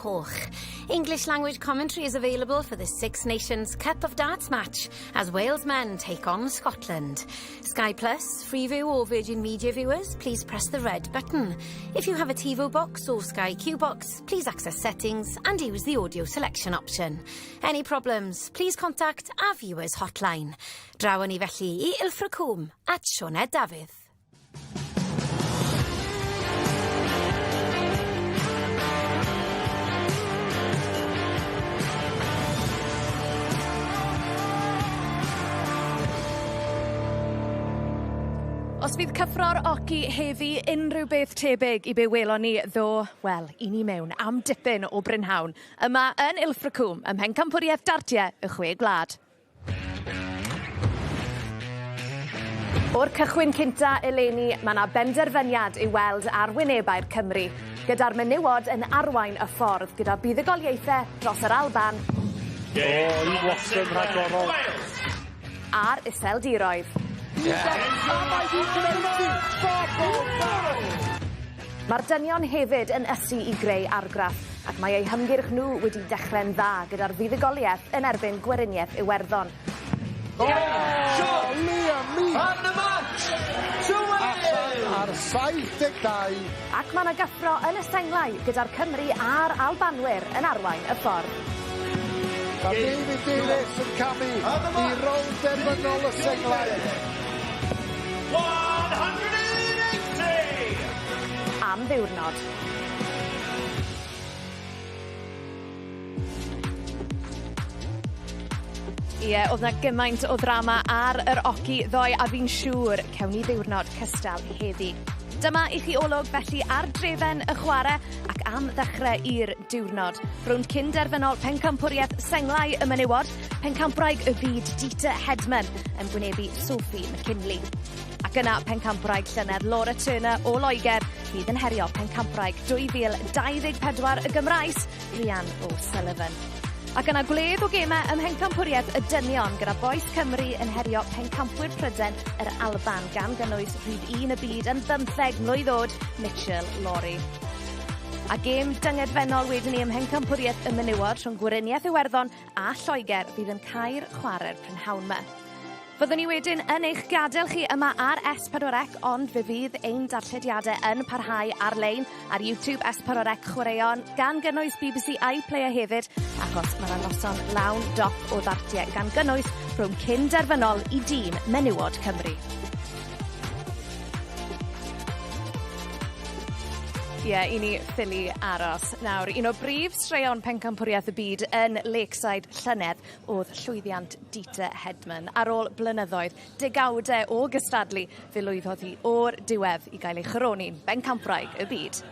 coch. English language commentary is available for the Six Nations Cup of Darts match as Wales men take on Scotland. Sky Plus, Freeview or Virgin Media viewers, please press the red button. If you have a TiVo box or Sky Q box, please access settings and use the audio selection option. Any problems, please contact our viewers hotline. Draw ni felly i Ilfracombe at Sioned Dafydd. Os fydd cyffro'r oci heddi unrhyw beth tebyg i be welon ni ddo, wel, i ni mewn am dipyn o brynhawn yma yn Ilfracombe ym Mhencampwriaeth Dartiau y Chwe Gwlad. O'r cychwyn cynta eleni, mae 'na benderfyniad i'w weld ar wynebau'r Cymry, gyda'r menywod yn arwain y ffordd gyda buddugoliaethau dros yr Alban. O, un Watson rhagorol. A'r Iseldiroedd. A mae hi'n gwneud hi! Bobl fawr! Mae'r dynion hefyd yn ysu i greu argraff, ac mae eu hymgyrch nhw wedi dechrau'n dda gyda'r fuddugoliaeth yn erbyn Gweriniaeth Iwerddon. O! Liam Meek! And the match to Allan ar 72. Ac mae 'na gyffro yn y senglau gyda'r Cymry a'r Albanwyr yn arwain y ffordd. Mae David Davies yn camu i rownd derfynol y senglau. 180! Am ddiwrnod. Ie, o'dd 'na gymaint o ddrama ar yr oci ddoe a fi'n siŵr cewn ni ddiwrnod cystal heddi. Dyma i chi olwg felly ar drefen y chware ac am ddechrau i'r diwrnod. Rownd cyn derfynol pencampwriaeth senglau y menywod, pencampwraig y byd Dieter Hedman yn gwynebu Sophie McKinley. Ac yna pencampwraig llynedd Laura Turner o Loegr fydd yn herio pencampwraig 2024 y Gymraes, Rhian O'Sullivan. Ac yna gwledd o gemau ym mhencampwriaeth y dynion gyda bois Cymru yn herio pencampwyr Prydain yr Alban gan gynnwys rhif un y byd yn bymtheg mlwydd oed Mitchell Lawrie. A gêm dyngedfennol wedyn ni ym mhencampwriaeth y menywod rhwng Gweriniaeth Iwerddon a Lloegr fydd yn cau'r chwarae'r prynhawn 'ma. Fyddwn ni wedyn yn eich gadael chi yma ar S4C ond fe fydd ein darllediadau yn parhau ar-lein ar YouTube S4C Chwaraeon gan gynnwys BBC iPlayer hefyd achos mae 'na noson lawn dop o ddartiau gan gynnwys rhwng cyn derfynol i dîm menywod Cymru. Ie, i ni ffili aros. Nawr, un o brif straeon pencampwriaeth y byd yn Lakeside llynedd o'dd llwyddiant Dieter Hedman. Ar ôl blynyddoedd, degawde o gystadlu, fe lwyddodd hi o'r diwedd i gael ei choroni'n bencampwraig y byd.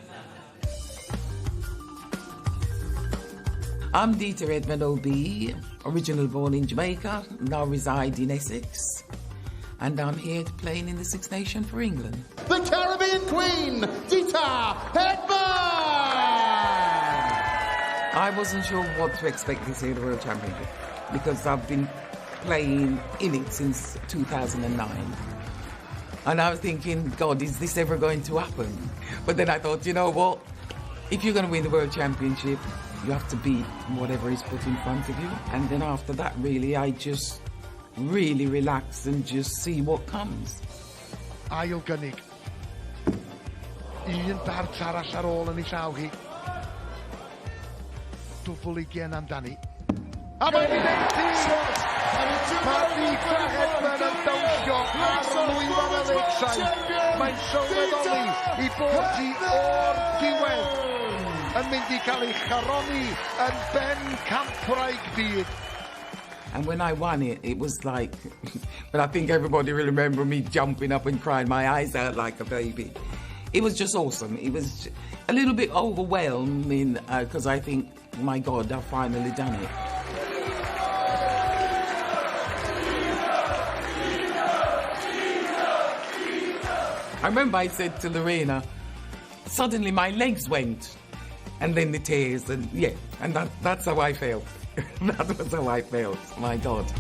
I'm Dieter Hedman OBE, originally born in Jamaica, now reside in Essex, and I'm here playing in the Six Nations for England. The Caribbean Queen, Dieter Hedman! I wasn't sure what to expect this year, the World Championship, because I've been playing in it since 2009. And I was thinking, God, is this ever going to happen? But then I thought, you know what? If you're going to win the World Championship, you have to beat whatever is put in front of you. And then after that, really, I just really relax and just see what comes. Ail gynnig. Un dart arall ar ôl yn ei llaw hi. Dwbl ugian amdani. A mae'n ei wneud hi! Mae Dieter Hedman yn dawnsio ar lwyfan y Lakeside. Mae'n sylweddoli i bod hi o'r diwedd yn mynd i cael ei charoni yn bencampwraig byd. And when I won it, it was like, but I think everybody will remember me jumping up and crying my eyes out like a baby. It was just awesome. It was a little bit overwhelming because I think, my God, I've finally done it. I remember I said to Lorena, suddenly my legs went, and then the tears, and yeah, and that's how I felt. That was how I felt, my God.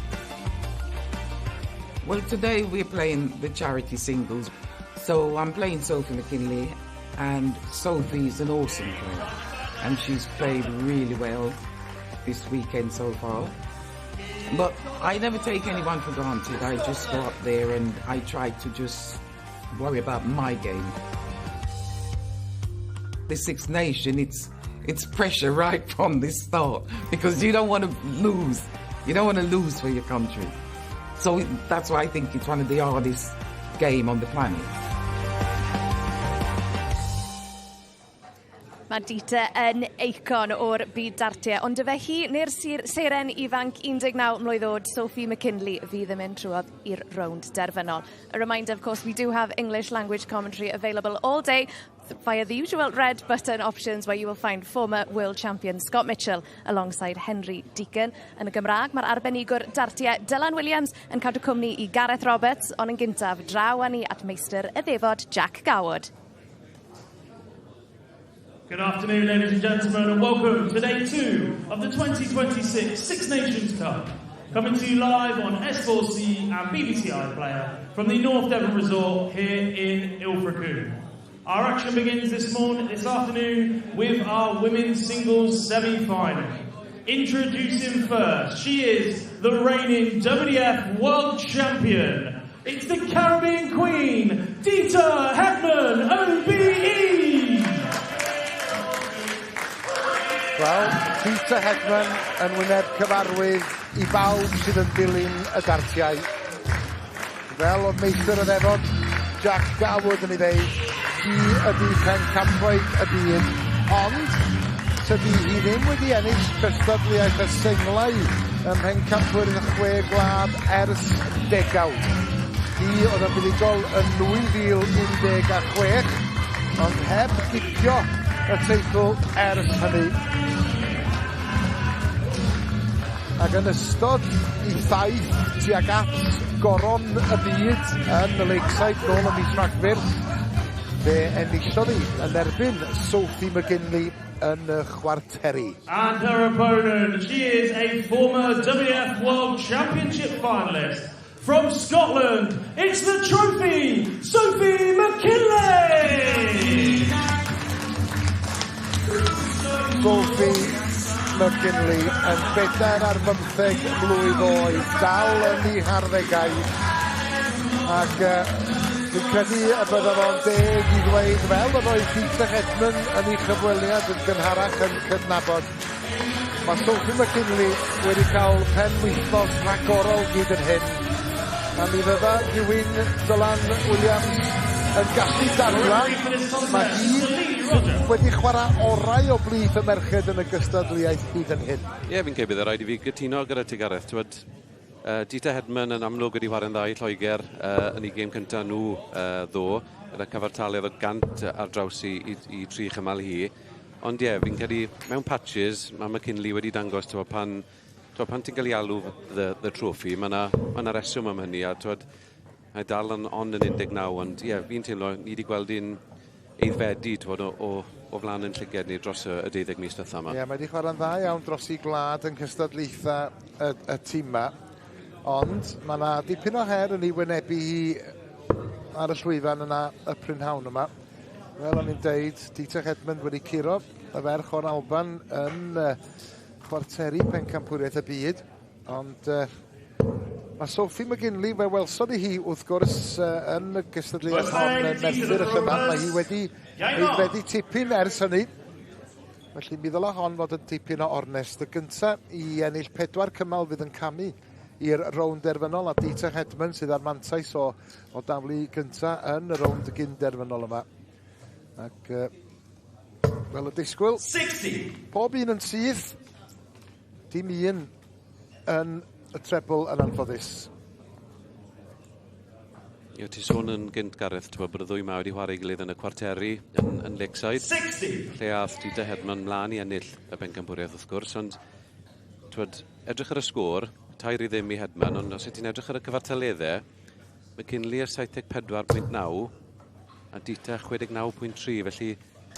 Well, today we're playing the charity singles. So I'm playing Sophie McKinley, and Sophie's an awesome player. And she's played really well this weekend so far. But I never take anyone for granted. I just go up there and I try to just worry about my game. The Six Nation, it's pressure right from the start because you don't want to lose. You don't want to lose for your country. So that's why I think it's one of the hardest game on the planet. Mae Dita yn eicon o'r byd dartiau, ond ife hi neu'r seren ifanc 19 mlwydd oed Sophie McKinley fydd yn mynd trwodd i'r rownd derfynol. A reminder, of course, we do have English language commentary available all day via the usual red button options, where you will find former world champion Scott Mitchell alongside Henry Deacon. Yn y Gymraeg, mae'r arbenigwr dartiau Dylan Williams yn cadw cwmni i Gareth Roberts, ond yn gyntaf, draw â ni at meistr y ddefod Jack Goward. Good afternoon, ladies and gentlemen, and welcome to day 2 of the 2026 Six Nations Cup. Coming to you live on S4C and BBC iPlayer from the North Devon Resort here in Ilfracombe. Our action begins this morning, this afternoon, with our women's singles semi-final. Introducing first, she is the reigning WDF World Champion. It's the Caribbean Queen, Deta Hedman, OBE. Wel, Deta Hedman yn wyneb cyfarwydd i bawb sydd yn dilyn y dartiau. Fel oedd meistr y ddefod Jack Garwood yn ei ddeud, hi ydy pencampwraig y byd, ond tydi hi ddim wedi ennill cystadleuaeth y senglau ym mhencampwyr y chwe gwlad ers degawd. Hi oedd yn fuddugol yn 2016, ond heb gipio y teitl ers hynny. Ac yn ystod ei thaith tuag at goron y byd yn y Lakeside nôl ym mis Rhagfyr, fe enillodd hi yn erbyn Sophie McGinley yn y chwarteri. And her opponent, she is a former WDF World Championship finalist from Scotland. It's the trophy, Sophie McKinley! Sophie McKinley yn 24 mlwydd oed, dal yn ei harddegau. Ac dwi'n credu y bydda fo'n deg i ddweud, fel yr oedd Deta Hedman yn ei chyfweliad yn gynharach yn cydnabod, mae Sophie McKinley wedi cael pen wythnos rhagorol hyd yn hyn. A mi fydda rhywun Dylan Williams yn gallu dadla. Mae hi wedi chwarae orau o blith y merched yn y gystadleuaeth hyd yn hyn. Ie, yeah, fi'n credu bydd rhaid i fi gytuno gyda ti, Gareth. T'wod, Deta Hedman yn amlwg wedi chwarae'n dda i Lloegr yn ei gêm cyntaf nhw ddo, gyda cyfartaledd o 100 ar draws i tri chymal hi. Ond ie, yeah, fi'n credu mewn patches, mae McKinley wedi dangos, t'wod, pan ti'n cael ei alw the trophy, mae yna ma reswm am hynny, a t'wod, mae dal yn ond yn 19, ond ie, yeah, fi'n teimlo, ni wedi gweld un aeddfedu, t'wod, o flaen yn llyged ni dros y 12 mis diwetha yma. Ie, yeah, mae wedi chwarae'n dda iawn dros ei gwlad yn cystadlaethau y tîma. Ond mae yna dipyn o her yn ei wynebu hi ar y llwyfan yna y prynhawn yma. Fel o'n i'n deud, Deta Hedman wedi curo y ferch o'r Alban yn chwarteri pencampwriaeth y byd. Ond mae Sophie McGinley, fe welson ni hi wrth gwrs yn y gystadleuaeth hon yn Merthyr y llynedd. Mae hi wedi aeddfedu tipyn ers hynny. Felly mi ddylai hon fod yn tipyn o ornest. Y gyntaf i ennill pedwar cymal fydd yn camu i'r rownd derfynol, a Deta Hedman sydd ar mantais o daflu gynta yn y rownd gyn derfynol yma. Ac fel y disgwyl, 60. pob un yn syth, dim un yn y treble yn anffodus. Ie, ti sôn yn gynt, Gareth, ti'n bod y ddwy ma wedi chwarae gilydd yn y cwarteri yn Lakeside. 60. Lle ath Deta Hedman mlaen i ennill y bencampwriaeth wrth gwrs, ond t'wod, edrych ar y sgôr, 3-0 i Hedman, ond os ti'n edrych ar y cyfartaleddau, McKinley ar 74.9 a Deta 69.3, felly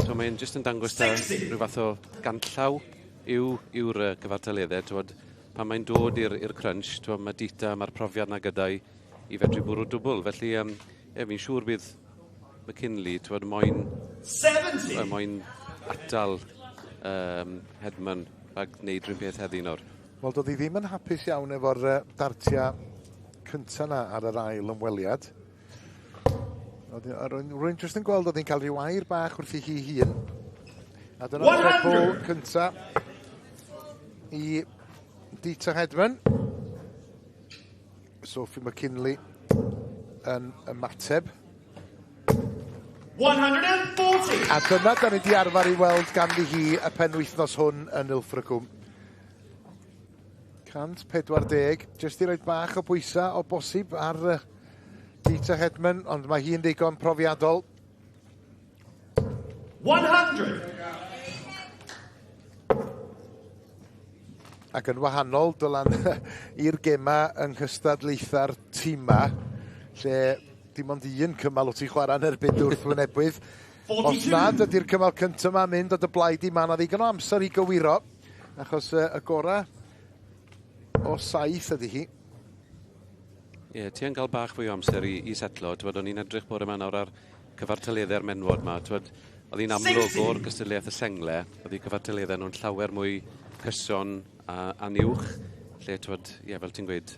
so mae'n jyst yn dangos ta rhyw fath o ganllaw yw'r cyfartaleddau. T'wod, pan mae'n dod i'r crunch, t'wod, mae Deta, mae'r profiad na gyda'i i fedru bwrw dwbl. Felly, ie, fi'n siŵr bydd McKinley, t'wod, moyn 70. Moyn atal Hedman rhag wneud rhywun peth heddi nawr. Wel, doedd hi ddim yn hapus iawn efo'r dartia cynta na ar yr ail ymweliad. Rwy'n jyst yn gweld oedd hi'n cael rhyw air bach wrth i hi hun. A dyna'r trebl cynta i Deta Hedman. Sophie McKinley yn ymateb. 140. A dyna da ni di arfer i weld ganddi hi y penwythnos hwn yn Ilfracombe. 140, jyst i roed bach o bwysau o bosib ar Deta Hedman, ond mae hi'n ddigon profiadol. 100. Ac yn wahanol, Dylan, i'r gema yng nghystadlaethau'r tîma, lle dim ond un cymal wyt ti'n chwarae yn erbyn dy wrthwynebydd. Os nad ydy'r cymal cyntaf yma'n mynd o dy blaid di, mae yna ddigon o amser i gywiro, achos y gorau o 7 ydy hi. Ie, yeah, ti yn cael bach fwy o amser i setlo. T'wod, o'n i'n edrych bore yma nawr ar cyfartaleddau'r menwod yma. T'wod, oedd hi'n amlwg o'r gystadleuaeth y sengle, oedd hi cyfartaleddau nhw'n llawer mwy cyson a anuwch. Lle, t'wod, ie, fel ti'n gweud,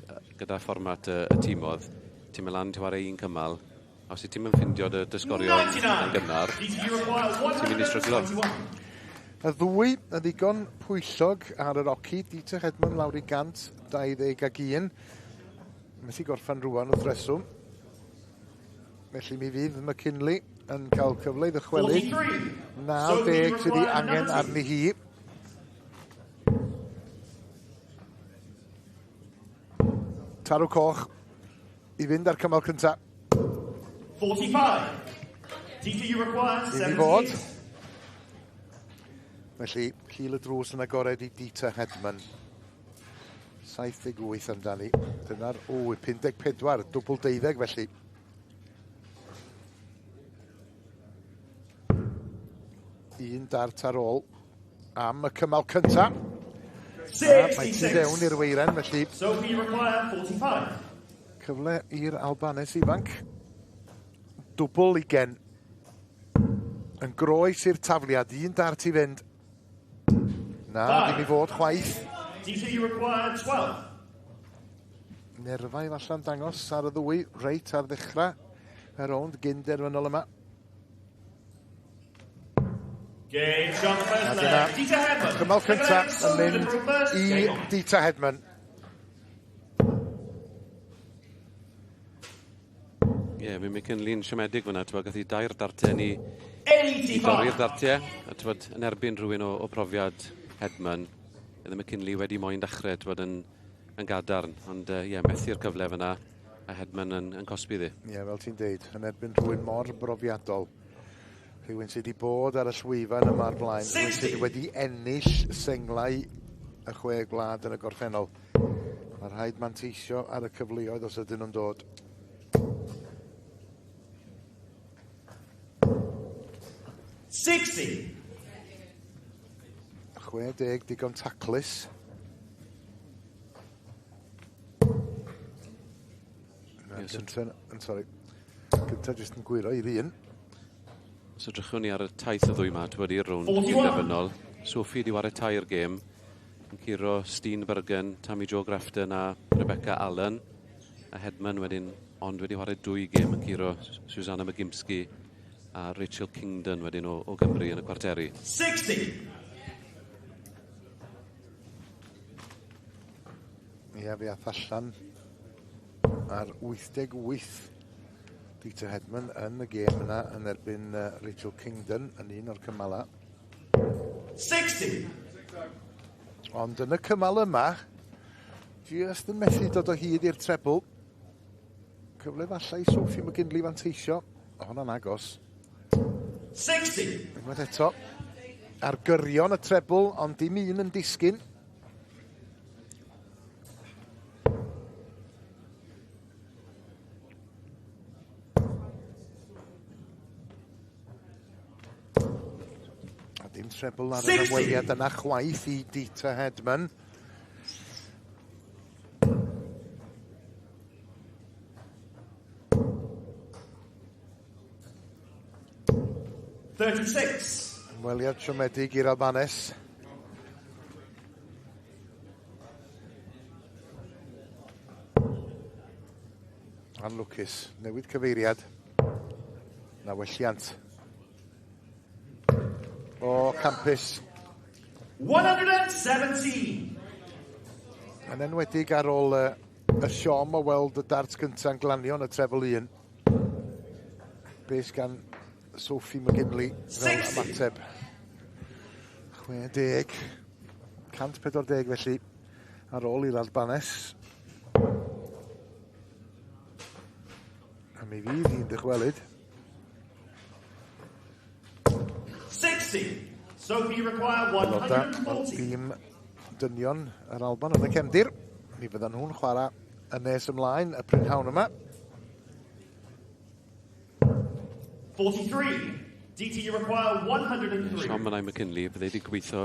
gyda fformat y tîmodd, ti'n mynd lan, ti'n chwarae un cymal, a os ti'n mynd ffindio dy sgorio yn gynnar, ti'n mynd i stryglo. Y ddwy yn ddigon pwyllog ar yr oci, Deta Hedman lawr i 121. Methu gorffan rwan wrth reswm. Felly mi fydd McKinley yn cael cyfle i ddychwelyd. 90 sydd ei angen arni hi. Tarw coch i fynd ar cymal cyntaf. 45. Deta, you require Iddi fod. Felly, cil y drws yn agored i Deta Hedman. 78 amdani. Dyna'r, o, 54, dwbl 12 felly. Un dart ar ôl am y cymal cyntaf. Mae tu fewn i'r weiren, felly. Sophie require 45. Cyfle i'r Albanes ifanc. Dwbl ugen. Yn groes i'r tafliad, un dart i fynd. Na, ddim i fod chwaith. Deta, you require 12. Nerfau falla'n dangos ar y ddwy, reit ar ddechrau y rownd gynderfynol yma. Game shot first leg. Deta Hedman. Cymal cyntaf yn mynd i Deta Hedman. Ie, yeah, mae McKinley'n siomedig fyna, ti'n gath i dair darten i dorri'r dartiau. A ti'n yn erbyn rhywun o profiad Hedman, iddo McKinley wedi moyn dechrau, ti'n yn gadarn. Ond ie, yeah, methu'r cyfle fyna, a Hedman yn cosbi ddi. Ie, yeah, fel ti'n deud, yn erbyn rhywun mor brofiadol. Rhywun sydd wedi bod ar y llwyfan yma o'r blaen, rhywun sydd wedi ennill senglau y chwe gwlad yn y gorffennol. Mae rhaid manteisio ar y cyfleoedd os ydyn nhw'n dod. 60. 60 digon taclus. Yes. Gynta, gynta jyst yn gwyro i'r un. Os edrychwn ni ar y taith y ddwy ma, ti'n i'r rownd gynderfynol. Sophie wedi wario tair gêm, yn curo Steenbergen, Tammy Jo Grafton a Rebecca Allen. A Hedman wedyn, ond wedi wario dwy gêm yn curo Susanna McGimsky a Rachel Kingdon wedyn o Gymru yn y cwarteri. 60. Ie, fe ath allan ar 88 Deta Hedman yn y gêm yna yn erbyn Rachel Kingdon yn un o'r cymalau. 60. Ond yn y cymal yma, jyst yn methu dod o hyd i'r trebl. Cyfle falle i Sophie McGinley fanteisio. O, hwnna'n agos. 60. Unwaith eto, ar gyrion y trebl, ond dim un yn disgyn. A dim trebl ar yr ymweliad yna chwaith i Deta Hedman. 36. Ymweliad siomedig i'r Albanes. Anlwcus, newid cyfeiriad. Na welliant. O, campus. 117. Yn enwedig ar ôl y siom o weld y dart gynta'n glanio yn y treble 1. Beth gan Sophie McGinley fel ymateb. 60. 140 felly ar ôl i'r Albanes. A mi fydd hi'n dychwelyd. 60. Sophie require 140. Tîm dynion yr Alban yn y cefndir. Mi fyddan nhw'n chwarae yn nes ymlaen y prynhawn yma. 43. DT, you require 103. Sean Manai McKinley, bydde wedi gobeithio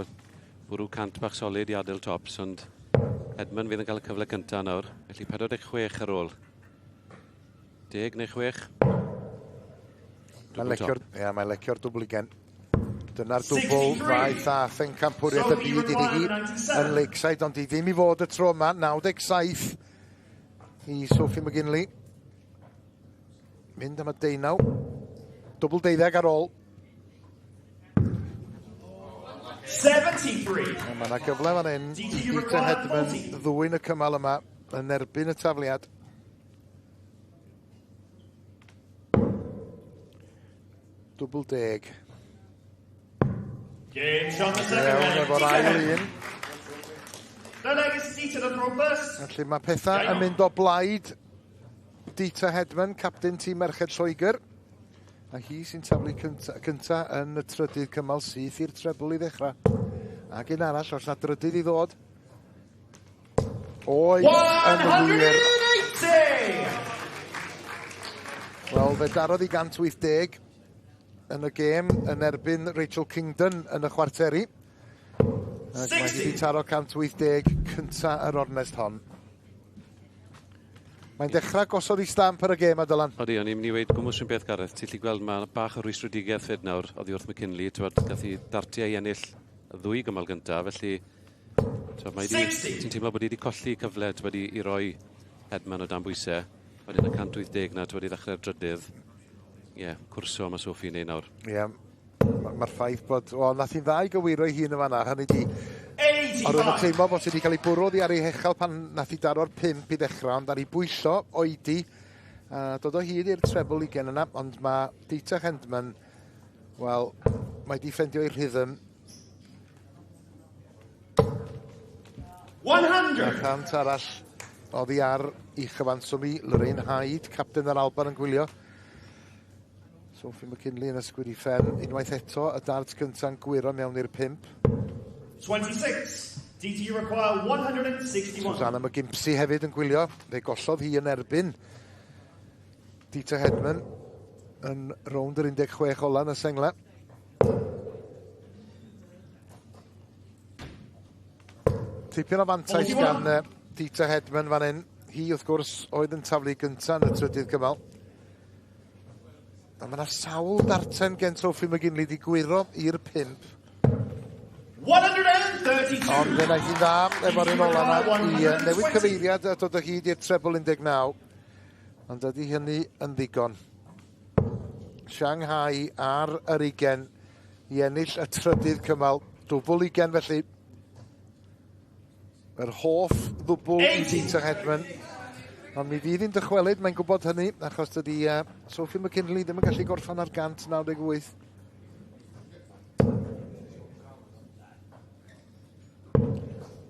bwrw 100 bach solid i adael tops, ond Edmund fydd yn cael y cyfle cyntaf nawr. Felly 46 ar ôl. 10 neu 6. Mae'n lecio'r, ia, mae'n lecio'r dwbl ugen. Dyna'r dwbl ddaeth â phencampwriaeth y byd iddi hi yn Lakeside, ond i ddim i fod y tro yma. 97 i Sophie McGinley. Mynd am y 19. Dwbl 12 ar ôl. 73. Mae yna gyfle fan hyn i Dieter Hedman ddwyn y cymal yma yn erbyn y tafliad. Dwbl 10. Game shot the second. Iawn efo'r ail un. The leg is seated and throw first. Felly mae pethau yn mynd o blaid Dieter Hedman, captain tîm Merched Lloegr. A hi sy'n taflu cynta yn y trydydd cymal syth i'r trebl i ddechrau. Ac un arall, os na drydydd i ddod. Oes yn wir. 180! Wel, fe darodd i 180 yn y gêm yn erbyn Rachel Kingdon yn y chwarteri. Ac mae hi wedi taro 180 cynta yr ornest hon. Mae'n dechrau gosod i stamp ar y gêm, a Dylan. Odi, o'n i'n mynd i weud gwmws yn beth, Gareth. Ti'n gallu gweld mae bach o rwystredigaeth fyd nawr oddi wrth McKinley. T'wod, gath hi dartiau i ennill y ddwy gymal gyntaf, felly t'wod, mae di, ti'n teimlo bod hi wedi colli cyfle, t'wod, i roi Hedman o dan bwysau. Wedyn y 180 na, t'wod, i ddechrau'r drydydd. Ie, yeah, cwrso mae Sophie yn ei nawr. Ie, yeah. Mae'r ffaith bod, wel, nath hi'n dda i gywiro ei hun yn fanna, hynny di, Ond roedd yn teimlo bod hi wedi cael ei bwrw oddi ar ei hechel pan nath hi daro'r 5 i ddechrau, ond ar ei bwyllo oedi, a dod o hyd i'r treble ugen yna, ond mae Dieter Hedman, wel, mae di ffendio ei rhythm. 100! A 100 arall oddi ar ei chyfanswm i Lorraine Hyde, capten yr Alban yn gwylio. Sophie McKinley yn ysgwyd i phen. Unwaith eto, y dart cynta'n gwyro mewn i'r 5. 26. DT, you require 161. Susanna McGimpsey hefyd yn gwylio. Fe gollodd hi yn erbyn Dieter Hedman yn rownd yr 16 ola yn y sengla. Tipyn o fantais gan Dieter Hedman fan hyn. Hi, wrth gwrs, oedd yn taflu gyntaf yn y trydydd cymal. A mae yna sawl darten gen Sophie McGinley di gwyro i'r 5. 132. Ond fe wnaeth hi'n dda efo'r un ola yna i newid cyfeiriad a dod o hyd i'r treble 19. Ond ydy hynny yn ddigon. Shanghai ar yr 20 i ennill y trydydd cymal. Dwbl 20 felly. Yr hoff ddwbl i Dieter Hedman. Ond mi fydd hi'n dychwelyd, mae'n gwybod hynny, achos dydy Sophie McKinley ddim yn gallu gorffan ar 198.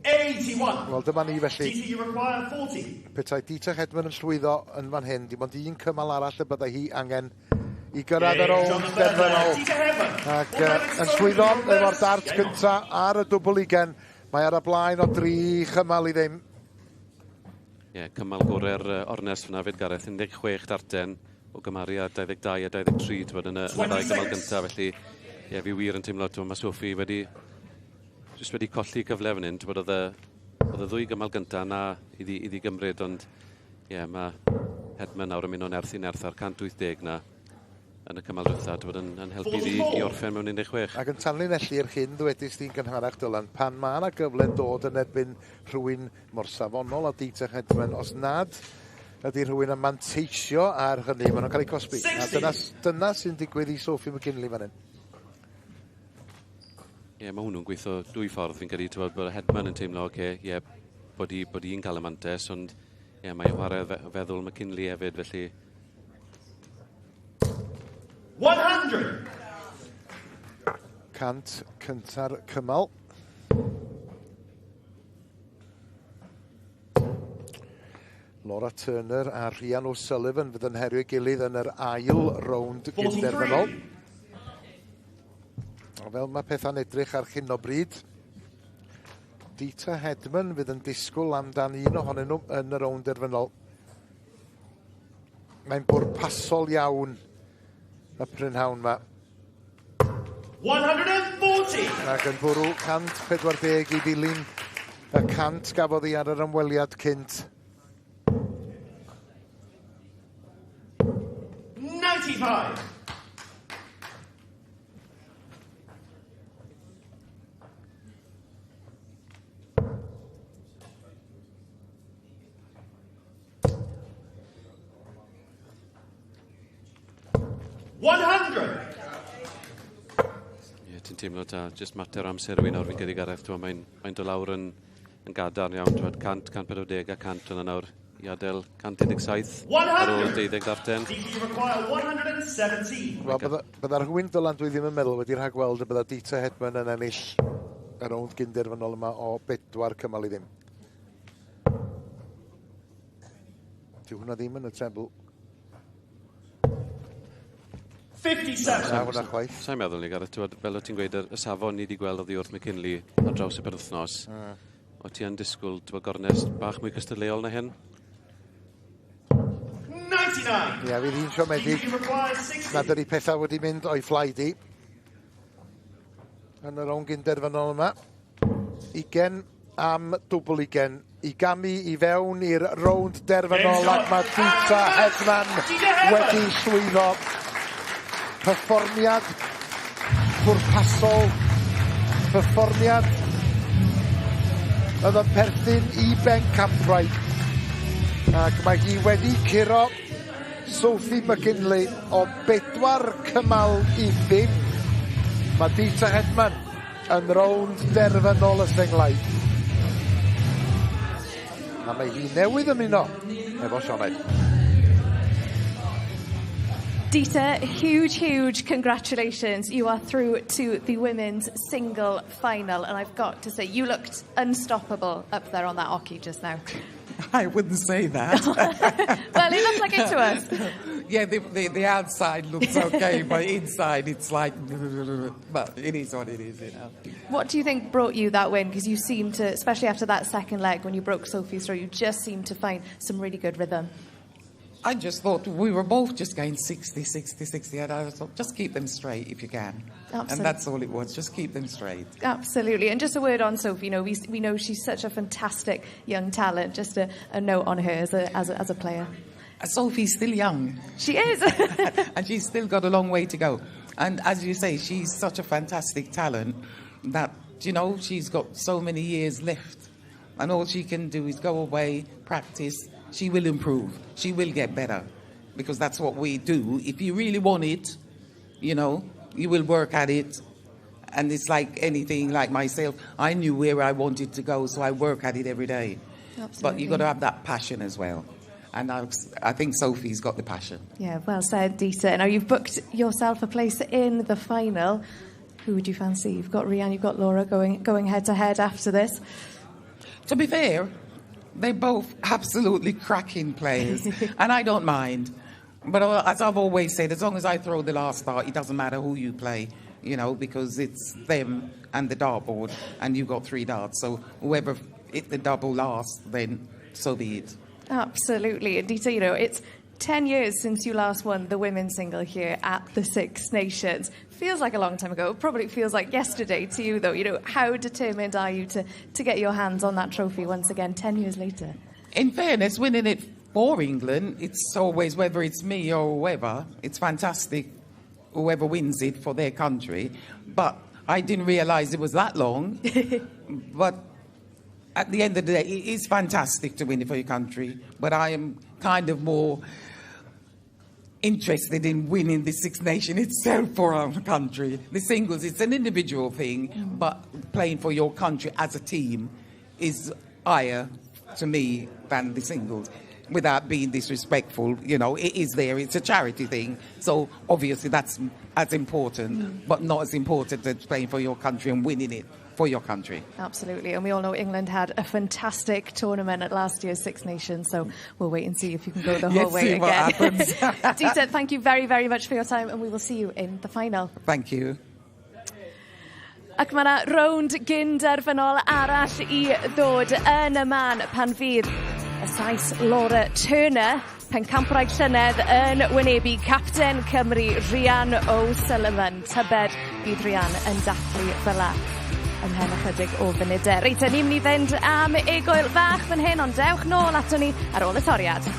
81. Wel, dyma ni felly. DT, you require 40. Petai Dieter Hedman yn llwyddo yn fan hyn, dim ond un cymal arall y byddai hi angen i gyrraedd yr rownd derfynol. Ac yn llwyddo efo'r dart cynta ar y dwbl 20. Mae ar y blaen o 3 chymal i ddim. Ie, yeah, cymal gorau'r ornest fyna fyd, Gareth, 16 darten o gymaru ar 22 a 23, t'wod, yn y ddau gymal gyntaf, felly ie, yeah, fi wir yn teimlo, t'wod, mae Sophie jyst wedi colli cyfle fan hyn, t'wod, oedd y ddwy gymal gyntaf na iddi gymryd, ond ie, yeah, mae Hedman nawr yn mynd o nerth i nerth ar 180 na. yn y cymal dwytha, bod yn helpu i orffen mewn 16. Ac yn tanlinellu'r hyn ddwedist ti'n gynharach, Dylan, pan mae yna gyfle dod yn erbyn rhywun mor safonol a Deta Hedman, os nad ydy rhywun yn manteisio ar hynny, maen nhw'n cael eu cosbi. A dyna sy'n digwydd i Sophie McGinley fan hyn. Ie, yeah, mae hwnnw'n gweithio dwy ffordd, fi'n credu, ti'n bod Hedman yn teimlo, oce, okay, ie, yeah, bod hi'n cael y mantes, ond ie, yeah, mae'n chwarae feddwl McKinley hefyd, felly. 100! 100 cynta'r cymal. Laura Turner a Rhian O'Sullivan fydd yn herio'i gilydd yn yr ail rownd gynderfynol. A fel mae pethau'n edrych ar hyn o bryd, Deta Hedman fydd yn disgwyl amdan un ohonyn nhw yn y rownd derfynol. Mae'n bwrpasol iawn y prynhawn yma. 140! Ac yn bwrw 140 i ddilyn y 100 gafodd hi ar yr ymweliad cynt. 95! 100! Ie, ti'n teimlo ta, jyst mater amser yw un nawr fi'n credu, Gareth, mae'n dod lawr yn gadarn iawn, 100, 140 a 100 yna nawr i adael 117 ar ôl 12 darten. DT require 117. Wel, bydda rhywun, Dylan, dwi ddim yn meddwl wedi rhagweld y bydda Deta Hedman yn ennill y rownd gynderfynol yma o 4-0. Dyw hwnna ddim yn y treble. 57. Na, hwnna chwaith. Sa'n meddwl ni, Gareth, t'wod, fel o ti'n gweud, y safon ni wedi gweld oddi wrth McKinley ar draws y penwythnos. O ti yn disgwyl, t'wod, gornest bach mwy cystadleuol na hyn? 99. Ie, fydd hi'n siomedig DT require 60. nad ydy pethau wedi mynd o'i phlaid hi yn y rownd gynderfynol yma. 20 am dwbl 20 i gamu i fewn i'r rownd derfynol ac mae Deta Hedman wedi llwyddo. Perfformiad pwrpasol, perfformiad oedd yn perthyn i bencampwraig. Ac mae hi wedi curo Sophie McKinley o 4-0. Mae Deta Hedman yn rownd derfynol y senglau. A mae hi newydd ymuno efo Sioned. Deta, huge, huge congratulations. You are through to the women's single final. And I've got to say, you looked unstoppable up there on that oche just now. I wouldn't say that. Well, it looked like it to us. Yeah, the outside looks okay, but inside it's like, but it is what it is. What do you think brought you that win? Because you seemed to, especially after that second leg when you broke Sophie's throw, you just seemed to find some really good rhythm. I just thought we were both just going 60, 60, 60, and I thought, just keep them straight if you can. Absolutely. And that's all it was, just keep them straight. Absolutely. And just a word on Sophie, we know she's such a fantastic young talent. Just a note on her as a player. Sophie's still young. She is. And she's still got a long way to go. And as you say, she's such a fantastic talent that she's got so many years left. And all she can do is go away, practice. She will improve. She will get better. Because that's what we do. If you really want it, you will work at it. And it's like anything, like myself, I knew where I wanted to go, so I work at it every day. But you've got to have that passion as well. And I think Sophie's got the passion. Yeah, well said, Deta. Now, you've booked yourself a place in the final. Who would you fancy? You've got Rhian, you've got Laura going head-to-head after this. To be fair, they're both absolutely cracking players, and I don't mind. But as I've always said, as long as I throw the last dart, it doesn't matter who you play, because it's them and the dartboard, and you've got 3 darts. So whoever hit the double last, then so be it. Absolutely. And Deta, it's 10 years since you last won the women's single here at the Six Nations. Feels like a long time ago. Probably feels like yesterday to you, though. How determined are you to get your hands on that trophy once again 10 years later? In fairness, winning it for England, it's always, whether it's me or whoever, it's fantastic whoever wins it for their country. But I didn't realise it was that long. But at the end of the day, it is fantastic to win it for your country. But I am kind of more interested in winning the Six Nations itself for our country. The singles, it's an individual thing, but playing for your country as a team is higher to me than the singles. Without being disrespectful, it is there. It's a charity thing. So obviously that's as important, but not as important as playing for your country and winning it for your country. Absolutely, and we all know England had a fantastic tournament at last year's Six Nations, so we'll wait and see if you can go the whole Let's way see again. what happens. Dita, thank you very, very much for your time, and we will see you in the final. Thank you. Ac mae yna rownd gynderfynol arall i ddod yn y man pan fydd y Sais Laura Turner, pencampwraig llynedd, yn wynebu capten Cymru Rhian O'Sullivan. Tybed bydd Rhian yn dathlu fel 'na ymhen ychydig o funudau. Reit, ni'n mynd i fynd am egwyl fach fan hyn, ond dewch nôl aton ni ar ôl y toriad.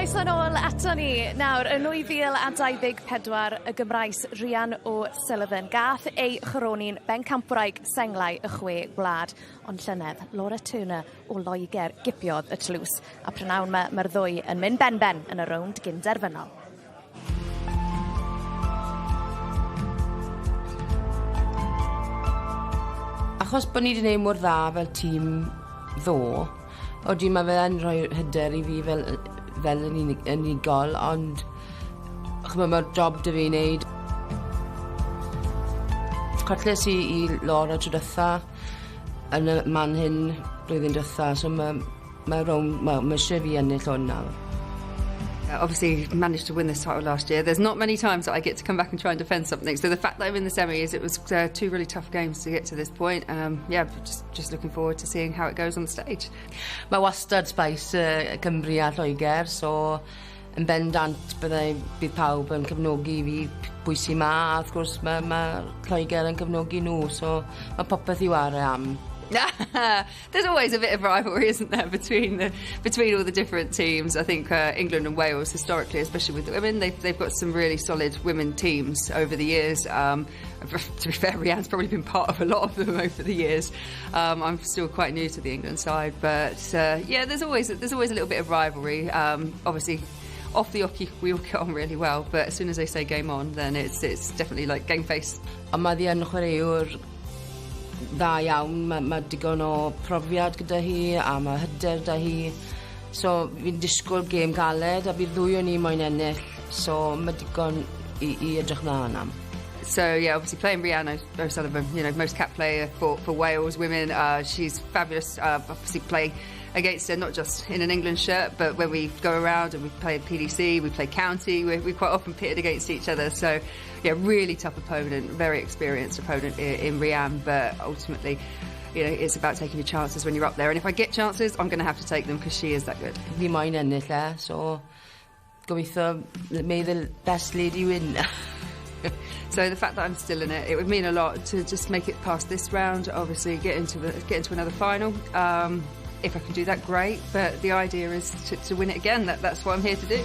Croeso nôl ato ni nawr. Yn 2024, y Gymraes Rhian O'Sullivan gath ei choroni'n bencampwraig senglau y chwe gwlad. Ond llynedd, Laura Turner o Loegr gipiodd y tlws, a prynawn 'ma mae'r ddwy yn mynd benben yn y rownd gynderfynol. Achos bod ni wedi gwneud mor dda fel tîm ddo, odi mae fe yn rhoi hyder i fi fel yn unigol, ond ch'mo' ma'r job 'da fi i neud. Colles i i Laura tro dwetha yn y man hyn blwyddyn dwetha, so ma' rownd, wel, ma' isie fi ennill hwn nawr. Obviously managed to win this title last year. There's not many times that I get to come back and try and defend something. So the fact that I'm in the semis, it was two really tough games to get to this point. Yeah, just looking forward to seeing how it goes on the stage. Mae wastad spice Cymru a Lloegr, so yn bendant bydd pawb yn cefnogi fi pwy sy'n ma, a wrth gwrs ma Lloegr yn cefnogi nhw, so mae popeth i ware am. There's always a bit of rivalry, isn't there, between all the different teams. I think England and Wales, historically, especially with the women, they've got some really solid women teams over the years. To be fair, Rhian's probably been part of a lot of them over the years. I'm still quite new to the England side, but yeah, there's always a little bit of rivalry. Obviously, off the oche, we all get on really well, but as soon as they say game on, then it's definitely like game face. Ond mae hi yn chwaraewr dda iawn, mae digon o profiad gyda hi a mae hyder 'da hi. So fi'n disgwyl gêm galed a bydd ddwy o ni moyn ennill, so mae digon i edrych mlaen am. So yeah, obviously playing Rhian O'Sullivan, most capped player for Wales women. She's fabulous. Obviously play against her, not just in an England shirt, but when we go around and we play PDC, we play county, we quite often pitted against each other. So yeah, really tough opponent, very experienced opponent in Rhian, but ultimately, it's about taking your chances when you're up there. And if I get chances, I'm going to have to take them because she is that good. Fi moyn ennill e, so gobeithio may the best lady win. So the fact that I'm still in it, it would mean a lot to just make it past this round. Obviously, get into another final. If I can do that, great. But the idea is to win it again. That's what I'm here to do.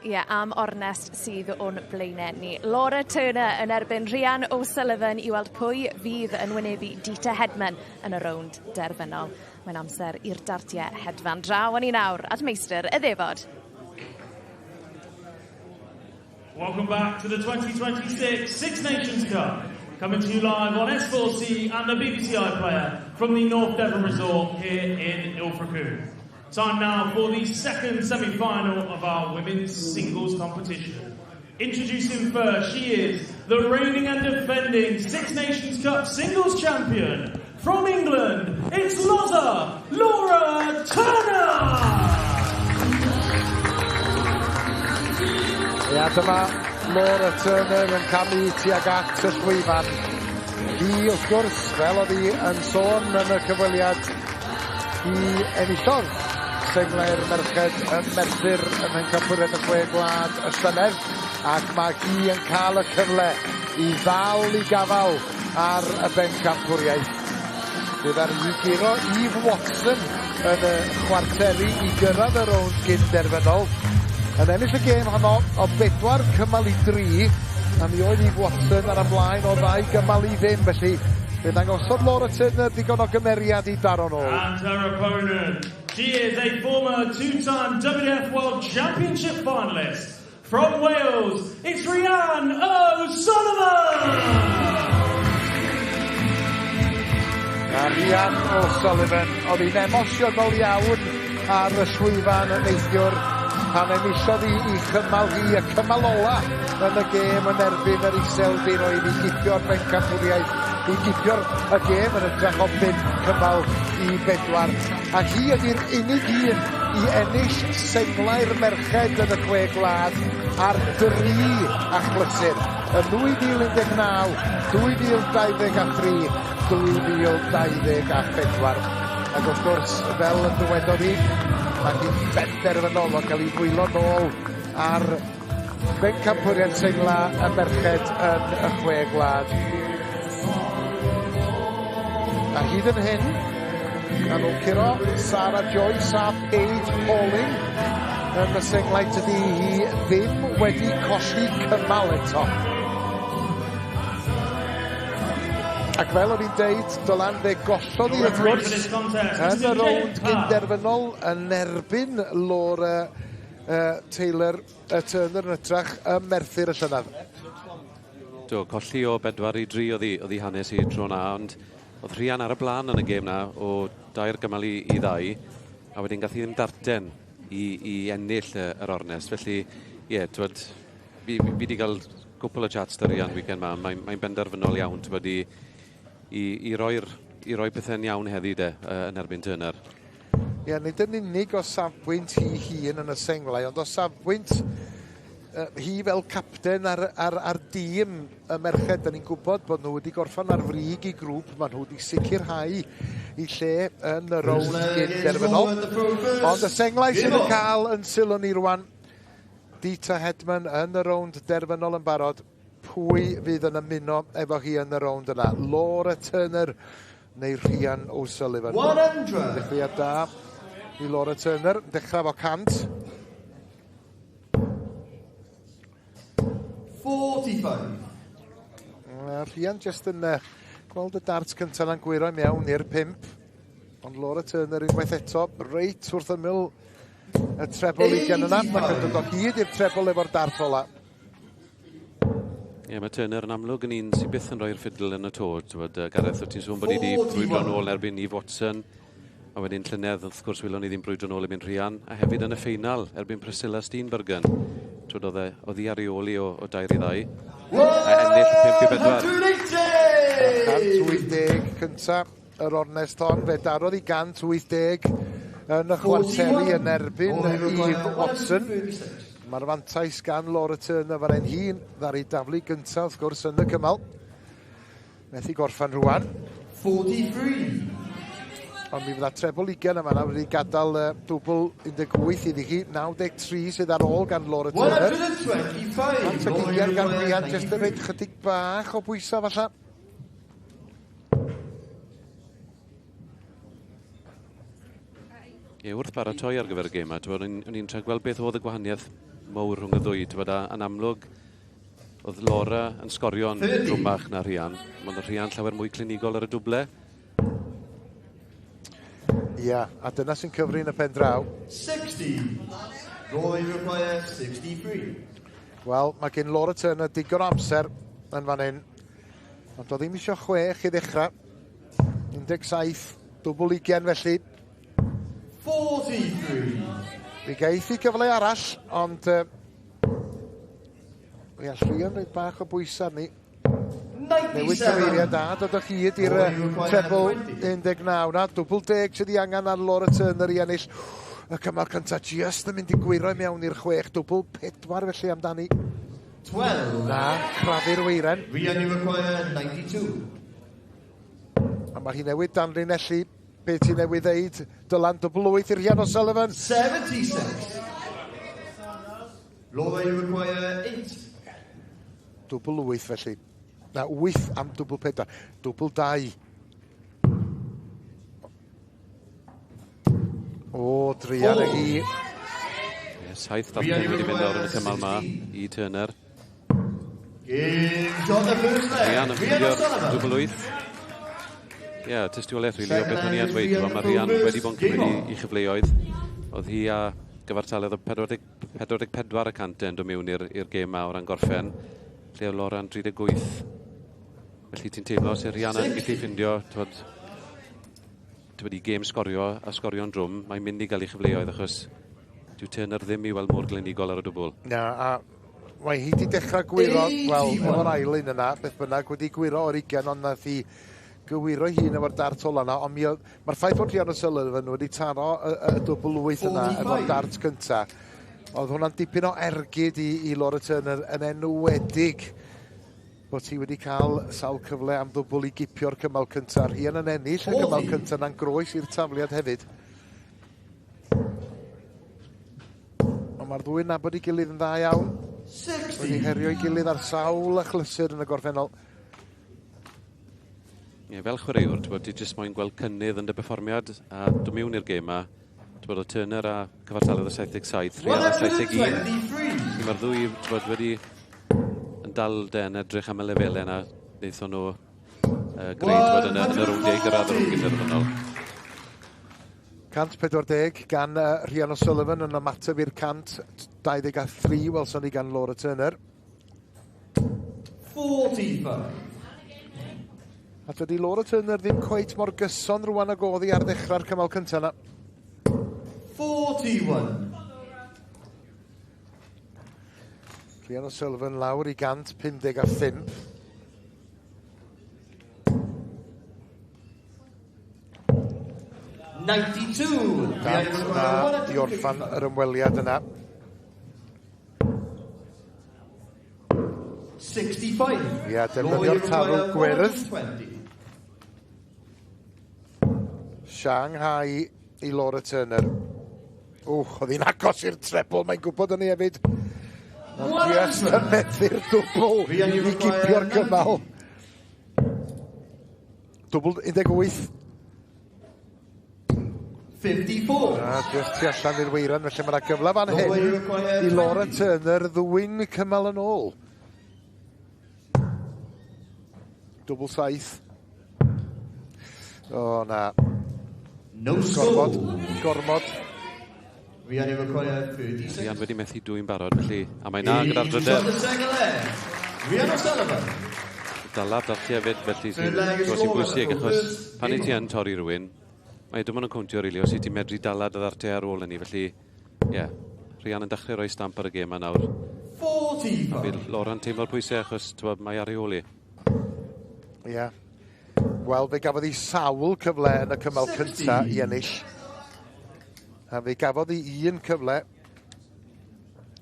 Ie, yeah, am ornest sydd o'n blaenau ni. Laura Turner yn erbyn Rhian O'Sullivan i weld pwy fydd yn wynebu Deta Hedman yn y rownd derfynol. Mae'n amser i'r dartiau hedfan. Draw ni nawr at meistr y ddefod. Welcome back to the 2026 Six Nations Cup. Coming to you live on S4C and the BBC iPlayer from the North Devon Resort here in Ilfracombe. Time now for the second semi-final of our women's singles competition. Introducing first, she is the reigning and defending Six Nations Cup singles champion from England. It's Loza Laura Turner! Ia, dyma Laura Turner yn camu tuag at y llwyfan. Hi, wrth gwrs, fel oedd hi yn sôn yn y cyfweliad, hi enillodd senglau'r merched yn Merthyr ym Mhencampwriaeth y Chwe Gwlad y llynedd, ac mae hi yn cael y cyfle i ddal i gafal ar y bencampwriaeth. Bydd ar i guro Eve Watson yn y chwarteri i gyrraedd y rownd gynderfynol. Yn ennill y gêm honno o 4 cymal i 3, a mi oedd Eve Watson ar y blaen o 2 gymal i 0, felly fe ddangosodd Laura Turner digon o gymeriad i daro nôl. And her opponent, she is a former two-time WDF World Championship finalist. From Wales, it's Rhian O'Sullivan! A Rhian O'Sullivan, oedd hi'n emosiynol iawn ar y llwyfan yn neithiwr pan enillodd hi i chymal hi, y cymal ola yn y gêm yn erbyn yr Iseldiroedd i gipio'r bencampwriaeth, i gipio'r y gêm yn hytrach o 5 cymal i 4. A hi ydy'r unig un i ennill senglau'r merched yn y chwe gwlad ar dri achlysur. Yn 2019, 2023, 2024. Ac wrth gwrs, fel y dywedodd hi, mae hi'n benderfynol o gael ei ddwylo nôl ar bencampwriaeth sengla y merched yn y chwe gwlad. A hyd yn hyn, A nhw'n curo Sarah Joyce a Paige Pauling yn y senglau. Tydi hi ddim wedi colli cymal eto. Ac fel o'n i'n deud, Dylan, fe gollodd hi wrth gwrs yn y rownd gynderfynol yn erbyn Laura Taylor, Turner yn hytrach ym Merthyr y llynedd. Do, colli o 4-3 oedd hi, oedd hi hanes i tro na, ond oedd Rhian ar y blaen yn y gêm na o dair gymal i ddau, a wedyn gath hi ddim darten i ennill yr ornest. Felly, ie, yeah, twyd, fi wedi cael gwpl o chats 'da Rhian weekend ma, mae'n mae benderfynol iawn, twyd, i roi pethau'n iawn heddi de, yn erbyn Turner. Ie, yeah, nid yn unig o safbwynt hi hun yn y senglau, ond o safbwynt hi fel capten ar dîm y merched. Da ni'n gwybod bod nhw wedi gorffan ar frig i grŵp, maen nhw wedi sicrhau i lle yn y rownd gyn-derfynol. Ond y senglau sydd yn cael yn sylw ni rwan, Deta Hedman yn y rownd derfynol yn barod. Pwy fydd yn ymuno efo hi yn y rownd yna? Laura Turner neu Rhian O'Sullivan? 100. Dechreuad da i Laura Turner, dechrau fo 100. 45. Rhian jyst yn gweld y dart cyntaf yn gwyro i mewn i'r 5. Ond Laura Turner unwaith eto, reit wrth ymyl y treble ugain yna. Mae'n dod o hyd i'r treble efo'r dart ola. Ie, yeah, mae Turner yn amlwg yn un sy'n byth yn rhoi'r ffidl yn y to. Twyd, Gareth, o ti'n sôn bod hi wedi brwydro nôl erbyn Eve Watson. A wedyn llynedd, wrth gwrs, welon ni ddim brwydro nôl erbyn Rhian. A hefyd yn y ffeinal, erbyn Priscilla Steenbergen. Twyd, oedd hi ar ei ôl i o 2-2. A ennill 5-4. 180 cyntaf yr ornest hon. Fe darodd i 180 yn y chwarteri yn erbyn Eve Watson. Mae'r fantais gan Laura Turner fan hyn hun ddaru daflu gyntaf, wrth gwrs, yn y cymal. Methu gorffan rwan. 43. Ond mi fydda treble 20 yma nawr wedi gadael dwbl 18 iddi hi. 93 sydd ar ôl gan Laura Turner. 125. 120 gan Rhian, jyst yn rhaid chydig bach o bwysau falle. Ie, wrth baratoi ar gyfer y gêm, o'n i'n trio gweld beth oedd y gwahaniaeth mawr rhwng y ddwy, twyd, a yn amlwg oedd Laura yn sgorio'n drwmach na Rhian. Ond Rhian llawer mwy clinigol ar y dwble. Ie, yeah, a dyna sy'n cyfri yn y pen draw. 60. Laura require 63. Wel, mae gen Laura Turner digon o amser yn fan hyn. Ond doedd ddim eisiau 6 i ddechrau. 17, dwbl 20 felly. 43. Mi geith i gyfle arall, ond mi all Rhian rhaid bach o bwysau arni. Newid cyfeiriad a dod o hyd i'r treble 19 na. Dwbl 10 sydd i angen ar Laura Turner i ennill y cymal cyntaf. Just yn mynd i gwyro i mewn i'r 6. Dwbl 4 felly amdani. 12. Na, crafu'r weiren. Rhian, you require 92. A mae hi newid danlinellu beth ti newydd ddeud. Dylan, dwbl 8 i Rhian O'Sullivan. 76. Laura, you require 8. Dwbl 8 felly. Na, 8 am dwbl 4. Dwbl 2. O, druan ag i. Ie, 7 darten wedi mynd lawr yn y cymal ma i Turner. Game shot the first leg. Rhian yn ffeindio'r dwbl 8. Ie, tystiolaeth rili o beth o'n i yn dweud. Mae Rhian wedi bod yn cymryd i chyfleoedd. Oedd hi a gyfartaledd o 44% yn dod mewn i'r gêm ma o ran gorffen. Lle oedd Laura'n 38. Felly ti'n teimlo os Rhian yn gallu ffindio, twyd, i gêm sgorio a sgorio'n drwm, mae'n mynd i gael ei chyfleoedd achos dyw Turner ddim i weld mor glinigol ar y dwbl. Na, a mae hi wedi dechrau gwyro, wel, efo'r ail un yna, beth bynnag, wedi gwyro o'r 20, ond nath hi gywiro hun efo'r dart ola yna, ond mae'r ffaith bod Rhian O'Sullivan wedi taro y dwbl 8 yna efo'r dart cynta. Oedd hwnna'n dipyn o ergyd i Laura Turner, yn enwedig bod hi wedi cael sawl cyfle am ddwbl i gipio'r cymal cyntaf. Rhian yn ennill y cymal cyntaf na'n groes i'r tafliad hefyd. Ond mae'r ddwy'n nabod ei gilydd yn dda iawn. Wedi herio ei gilydd ar sawl achlysur yn y gorffennol. Ie, fel chwaraewr, ti'n bod, ti jyst moyn gweld cynnydd yn dy berfformiad, a dod mewn i'r gêm ma, ti'n bod, o Turner a cyfartaledd o 77, Rhian o 71. Felly mae'r ddwy, ti'n bod, wedi yn dal de yn edrych am y lefelau yna, wnaethon nhw greu, ti'n bod, yn y rowndiau i gyrraedd y rownd gynderfynol. 140 gan Rhian O'Sullivan yn ymateb i'r 123 welson ni gan Laura Turner. 45. A dydy Laura Turner ddim cweit mor gyson rwan ag oedd hi ar ddechrau'r cymal cyntaf yna. 41. Rhian O'Sullivan lawr i 155. 92. Gant na i orffan yr ymweliad yna. 65. Ia, defnyddio'r tarw gwyrdd. Shanghai i Laura Turner. Wch, oedd hi'n agos i'r treble, mae'n gwybod hynny hefyd. Ond just yn methu'r dwbl i gipio'r cymal. Dwbl 18. 54. A just tu allan i'r weiran, felly mae yna gyfle fan hyn i Laura Turner ddwyn cymal yn ôl. Dwbl 7. O, na. No score. Gormod. Rhian require 36. Rhian wedi methu dwy'n barod, felly... A mae na gyda'r drydedd. Rhian O'Sullivan. Dala'r dartiau hefyd, felly sy'n bwysig, achos pan i ti yn torri rhywun, mae dim ond yn cwntio, rili, os i ti'n medru dala dy ddartiau ar ôl hynny, felly, ie, yeah, Rhian yn dechrau rhoi stamp ar y gêm yma nawr. 45. A bydd Laura'n teimlo'r pwysau achos t'wod, mae ar ei ôl hi. Ie. Yeah. Wel, fe gafodd hi sawl cyfle yn y cymal cyntaf i ennill. A fe gafodd hi un cyfle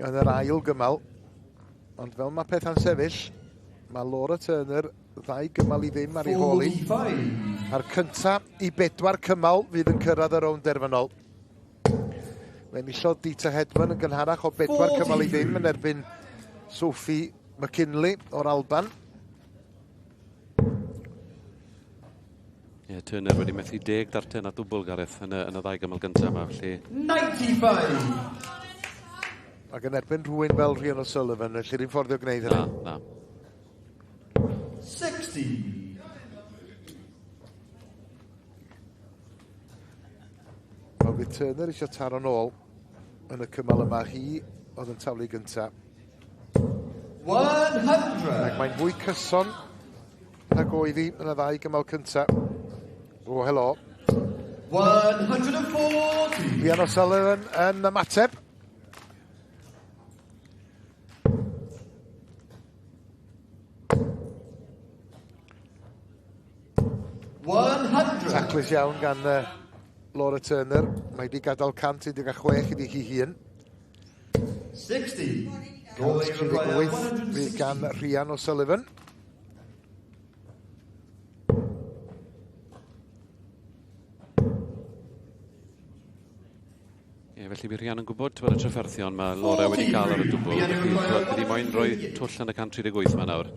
yn yr ail gymal. Ond fel mae pethau'n sefyll, mae Laura Turner ddau gymal i ddim ar ei hôl hi. A'r cyntaf i bedwar cymal fydd yn cyrraedd y rownd derfynol. Fe enillodd Dita Hedman yn gynharach o bedwar cymal i ddim yn erbyn Sophie McKinley o'r Alban. Ie, yeah, Turner wedi methu 10 darten a dwbl, Gareth, yn y ddau gymal gyntaf yma, felly... 95! Ac yn erbyn rhywun fel Rhian O'Sullivan, felly rhywun ffordd o gwneud hynny. Na, na. 60. Wel, fydd Turner eisiau taro nôl yn y cymal yma. Hi oedd yn taflu gyntaf. 100. Ac mae'n fwy cyson nag oedd hi yn y ddau gymal cyntaf. O, helo. 140. Rhian O'Sullivan yn ymateb. Taclus iawn gan Laura Turner. Mae wedi gadael 116 iddi hi hun. 60. 138 fydd gan Rhian O'Sullivan. Ie, felly bydd Rhian yn gwybod, ti'n bod, y trafferthion mae Laura wedi cael ar y dwbl. Felly, bydd hi moyn rhoi twll yn y 138 yma nawr.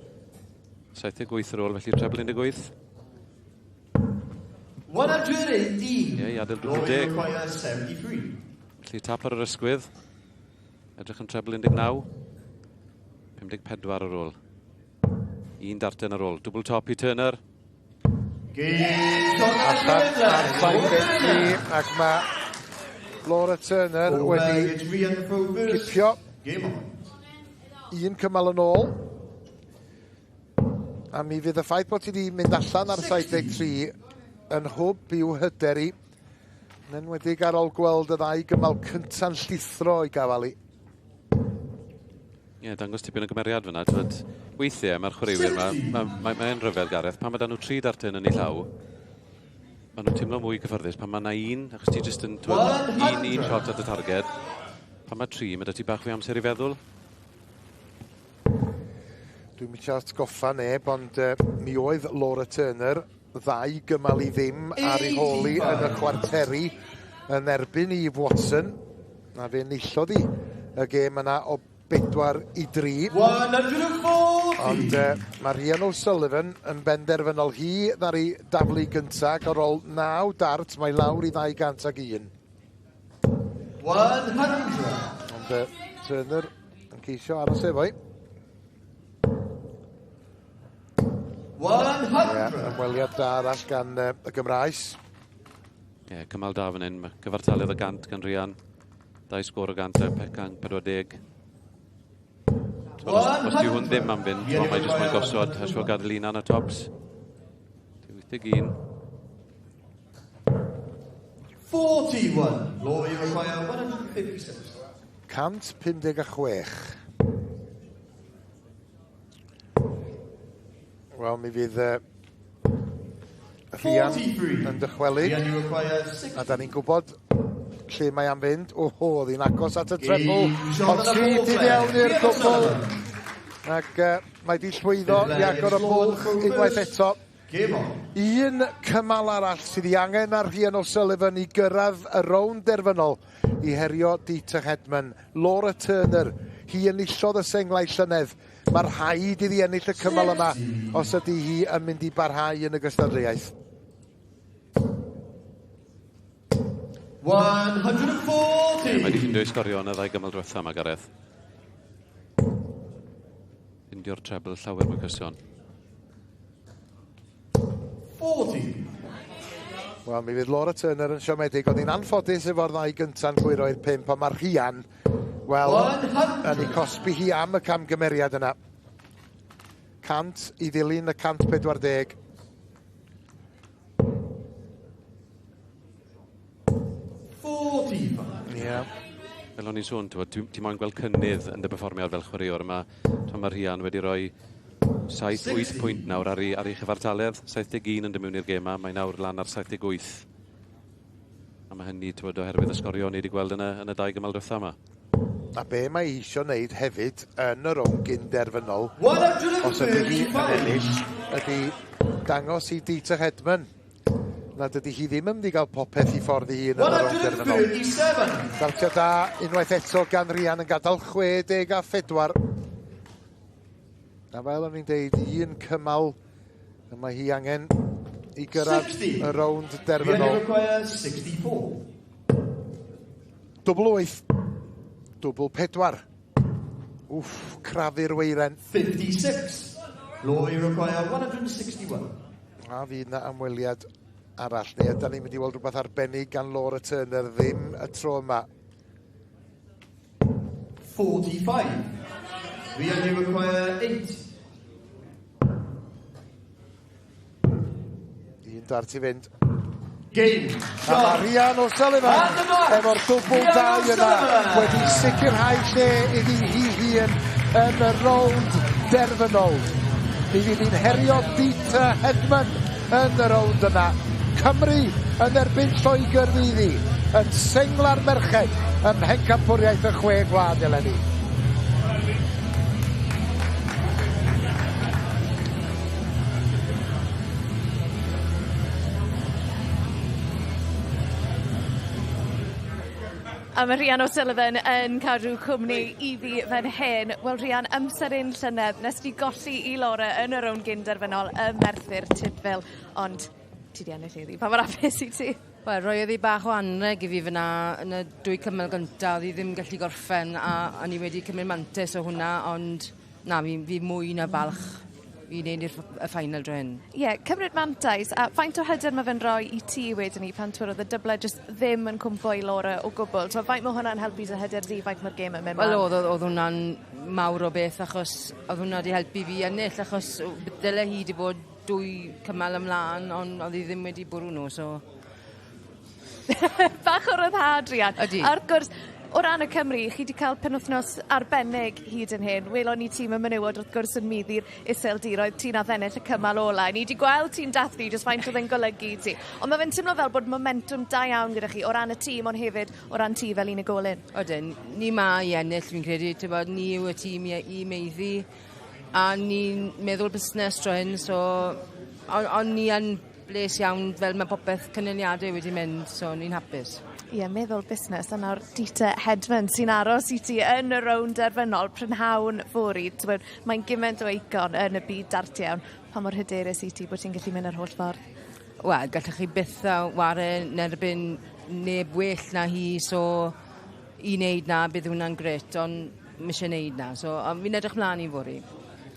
78 ar ôl, felly treble 18. 118. Ie, i adael dwbl 10. Felly tap ar yr ysgwydd. Edrych yn treble 19. 54 ar ôl. Un darten ar ôl. Dwbl top i Turner. Allan ar 73, ac mae Laura Turner wedi cipio un cymal yn ôl. A mi fydd y ffaith bod ti wedi mynd allan ar 73 yn hwb i'w hyder hi. Yn enwedig ar ôl gweld y ddau gymal cynta'n llithro i gafal hi. Ie, yeah, dangos tipyn o gymeriad fyna. Twyd, weithiau mae'r chwaraewyr, mae'n rhyfedd, Gareth, pan mae da nhw tri darten yn ei llaw, maen nhw'n teimlo mwy cyffyrddus pan mae yna un, achos ti jyst yn twyd, un shot at y targed. Pan mae tri, mae da ti bach fwy amser i feddwl. Dwi'n mynd atgoffa neb, ond mi oedd Laura Turner ddau gymal i ddim ar ei hôl hi yn y chwarteri yn erbyn Eve Watson. A fe enillodd hi y gêm yna o 4 i 3. 140. Ond mae Rhian O'Sullivan yn benderfynol. Hi ddaru daflu gyntaf ac ar ôl naw dart mae lawr i 201. 100. Ond Turner yn ceisio aros efo hi. 100. Ie, ymweliad da arall gan y Gymraes. Ie, yeah, cymal da fan hyn. Mae cyfartaledd o 100 gan Rhian. Dau sgôr o 100 a Pecan 40. Os dyw hwn ddim am fynd, mae jyst mae'n gosod a sio gadael un ar y tops. 81. 41. Laura, you require 156. 156. Wel, mi fydd Rhian 43. yn dychwelyd. Rhian, you require 60. A da ni'n gwybod lle mae am fynd. O, ho, oedd hi'n agos at y treble. Ond syth i fewn i'r dwbl. Ac mae di llwyddo i agor y bwlch unwaith eto. Game on. Un cymal arall sydd ei angen ar Rhian O'Sullivan i gyrraedd y rownd derfynol i herio Deta Hedman. Laura Turner, hi enillodd y senglau llynedd. Mae'r rhaid iddi ennill y cymal yma os ydy hi yn mynd i barhau yn y gystadleuaeth. 140. Mae wedi ffindio i sgorio yn y ddau gymal diwetha yma, Gareth. Ffindio'r treble llawer mwy cyson. 40. Wel, mi fydd Laura Turner yn siomedig. Oedd hi'n anffodus efo'r ddau gynta'n gwyro i'r pump, ond mae'r Rhian, wel, 100. yn ei cosbi hi am y camgymeriad yna. 100 i ddilyn y 140. 45. Ie. Yeah. Fel o'n i'n sôn, ti moyn gweld cynnydd yn dy berfformiad fel chwaraewr. Mae Rhian wedi rhoi 7-8 pwynt nawr ar ei chyfartaledd. 71 yn dod mewn i'r gêm 'ma, mae nawr lan ar 78. A mae hynny, t'wod, oherwydd y sgorio ni wedi gweld yn y dau gymal diwetha yma. A be mae eisiau wneud hefyd yn y rownd gynderfynol, os ydy hi yn ennill, ydy dangos i Deta Hedman nad ydy hi ddim yn mynd i gael popeth i ffordd i hun yn y rownd derfynol. 137. Dartio da unwaith eto gan Rhian yn gadael 64. A fel o'n i'n deud, un cymal y mae hi angen i gyrraedd 60. y rownd Rhian, derfynol. you require 64. Dwbl 8, dwbl 4. Wff, crafu'r weiren. 56. Laura, you require 161. A fydd na ymweliad arall. Neu ydy ni'n mynd i weld rhywbeth arbennig gan Laura Turner? Ddim y tro yma. 45. Rhian, you require 8. Un dart i fynd. Game. A mae Rhian O'Sullivan efo'r dwbl dau yna wedi sicrhau lle iddi hi hun yn y rownd derfynol. Mi fydd hi'n herio Deta Hedman yn y rownd yna. Cymru yn erbyn Lloegr fydd hi yn sengla'r merched ym Mhencampwriaeth y Chwe Gwlad eleni. A mae Rhian O'Sullivan yn cadw cwmni i fi fan hyn. Wel, Rhian, amser un llynedd, nes di golli i Laura yn y rownd gynderfynol ym Merthyr Tudful, ond ti di ennill heddi. Pa mor hapus i ti? Wel, roedd hi bach o anreg i fi fyna yn y dwy cymal gyntaf, oedd hi ddim gallu gorffen a ni wedi cymryd mantais o hwnna, ond na, fi mwy na balch i wneud i'r y final dro hyn. Ie, yeah, cymryd mantais, a faint o hyder mae fe'n rhoi i ti wedyn ni pan twr oedd y dyblau jyst ddim yn cwmpo i Laura o gwbl? So, faint mae hwnna'n helpu dy hyder di, faint mae'r gêm yn mynd? Wel, oedd hwnna'n mawr o beth achos oedd hwnna wedi helpu fi ennill, achos dyle hi wedi bod dwy cymal ymlaen, ond oedd hi ddim wedi bwrw nhw, so. Bach o ryddhad, Rhian. Ydy. A wrth gwrs, o ran y Cymru, chi wedi cael penwythnos arbennig hyd yn hyn. Welon ni tîm y menywod wrth gwrs yn maeddu'r Iseldiroedd, ti'n ennill y cymal ola. Ni wedi gweld ti'n dathlu, jyst faint oedd e'n golygu i ti. Ond mae fe'n teimlo fel bod momentum da iawn gyda chi o ran y tîm, ond hefyd o ran ti fel unigolyn. Odyn, ni ma i ennill, fi'n credu. Bod, ni yw y tîm i maeddu, a ni'n meddwl busnes tro hyn, so on ni yn bles iawn fel mae popeth canlyniadau wedi mynd, so ni'n hapus. Ie, yeah, meddwl busnes, a nawr Deta Hedman sy'n aros i ti yn y rownd derfynol prynhawn fory. Mae'n gymaint o eicon yn y byd dartiau, pa mor hyderus i ti bod ti'n gallu mynd yr holl ffordd? Wel, gallech chi byth a ware yn erbyn neb well na hi, so i wneud na, bydd hwnna'n gret, ond ma isie neud na, so fi'n edrych mlaen i fory.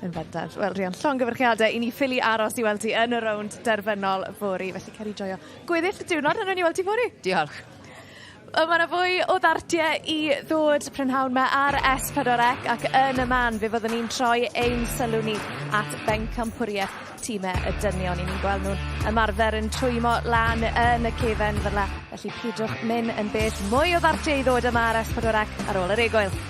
Yn bendant. Wel, Rhian, llongyfarchiadau i ni ffili aros i weld ti yn y rownd derfynol fory, felly cer i joio gweddill y diwrnod a nawn ni weld ti fory. Diolch. Mae yna fwy o ddartiau i ddod prynhawn 'ma ar S4C ac yn y man fe fyddwn ni'n troi ein sylw ni at bencampwriaeth tîmau y dynion. I ni'n gweld nhw'n ymarfer yn twymo lan yn y cefen fel 'na. Felly pidwch mynd yn bell, mwy o ddartiau i ddod yma ar S4C ar ôl yr egwyl.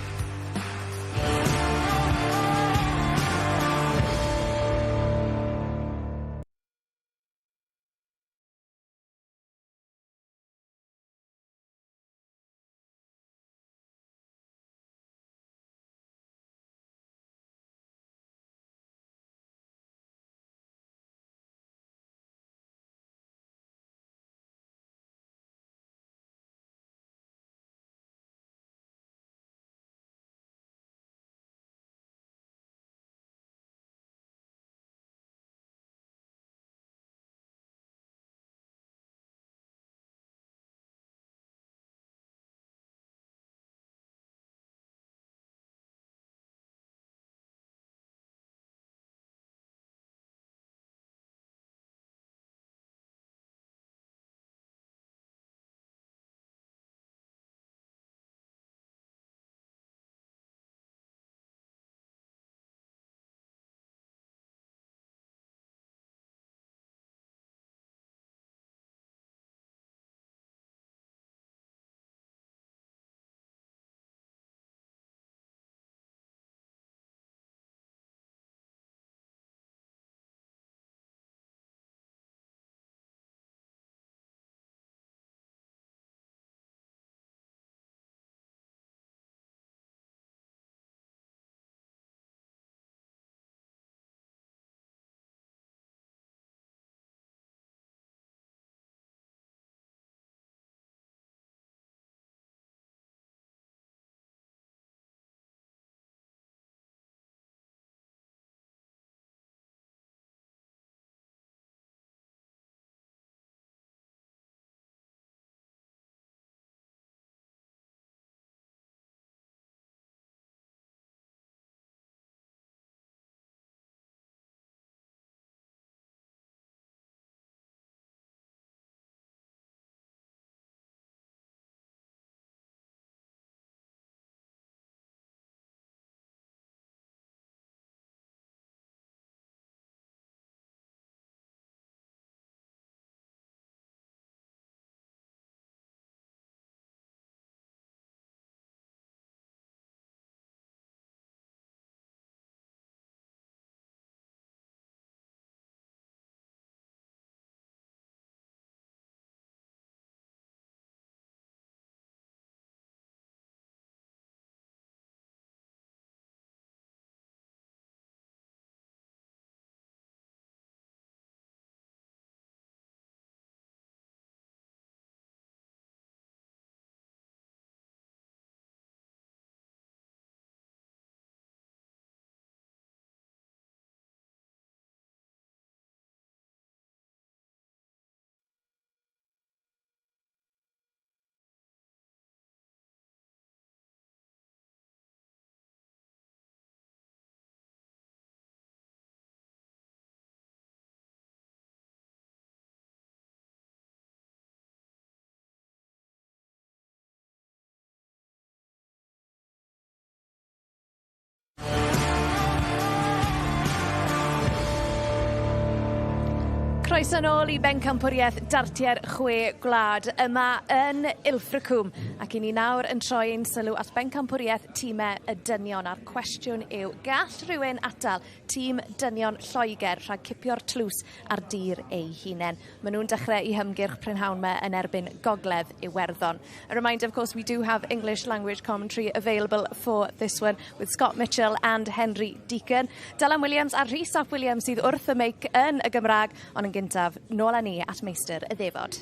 Croeso nôl i bencampwriaeth dartiau'r chwe gwlad yma yn Ilfracombe, ac i ni nawr yn troi ein sylw at bencampwriaeth tîmau y dynion, a'r cwestiwn yw, gall rhywun atal tîm dynion Lloegr rhag cipio'r tlws ar dir eu hunain? Maen nhw'n dechrau eu hymgyrch prynhawn 'ma yn erbyn Gogledd Iwerddon. A reminder, of course, we do have English language commentary available for this one with Scott Mitchell and Henry Deacon. Dylan Williams a Rhys Ap Williams sydd wrth y meic yn y Gymraeg, ond yn gyntaf, nôl â ni at meistr y ddefod.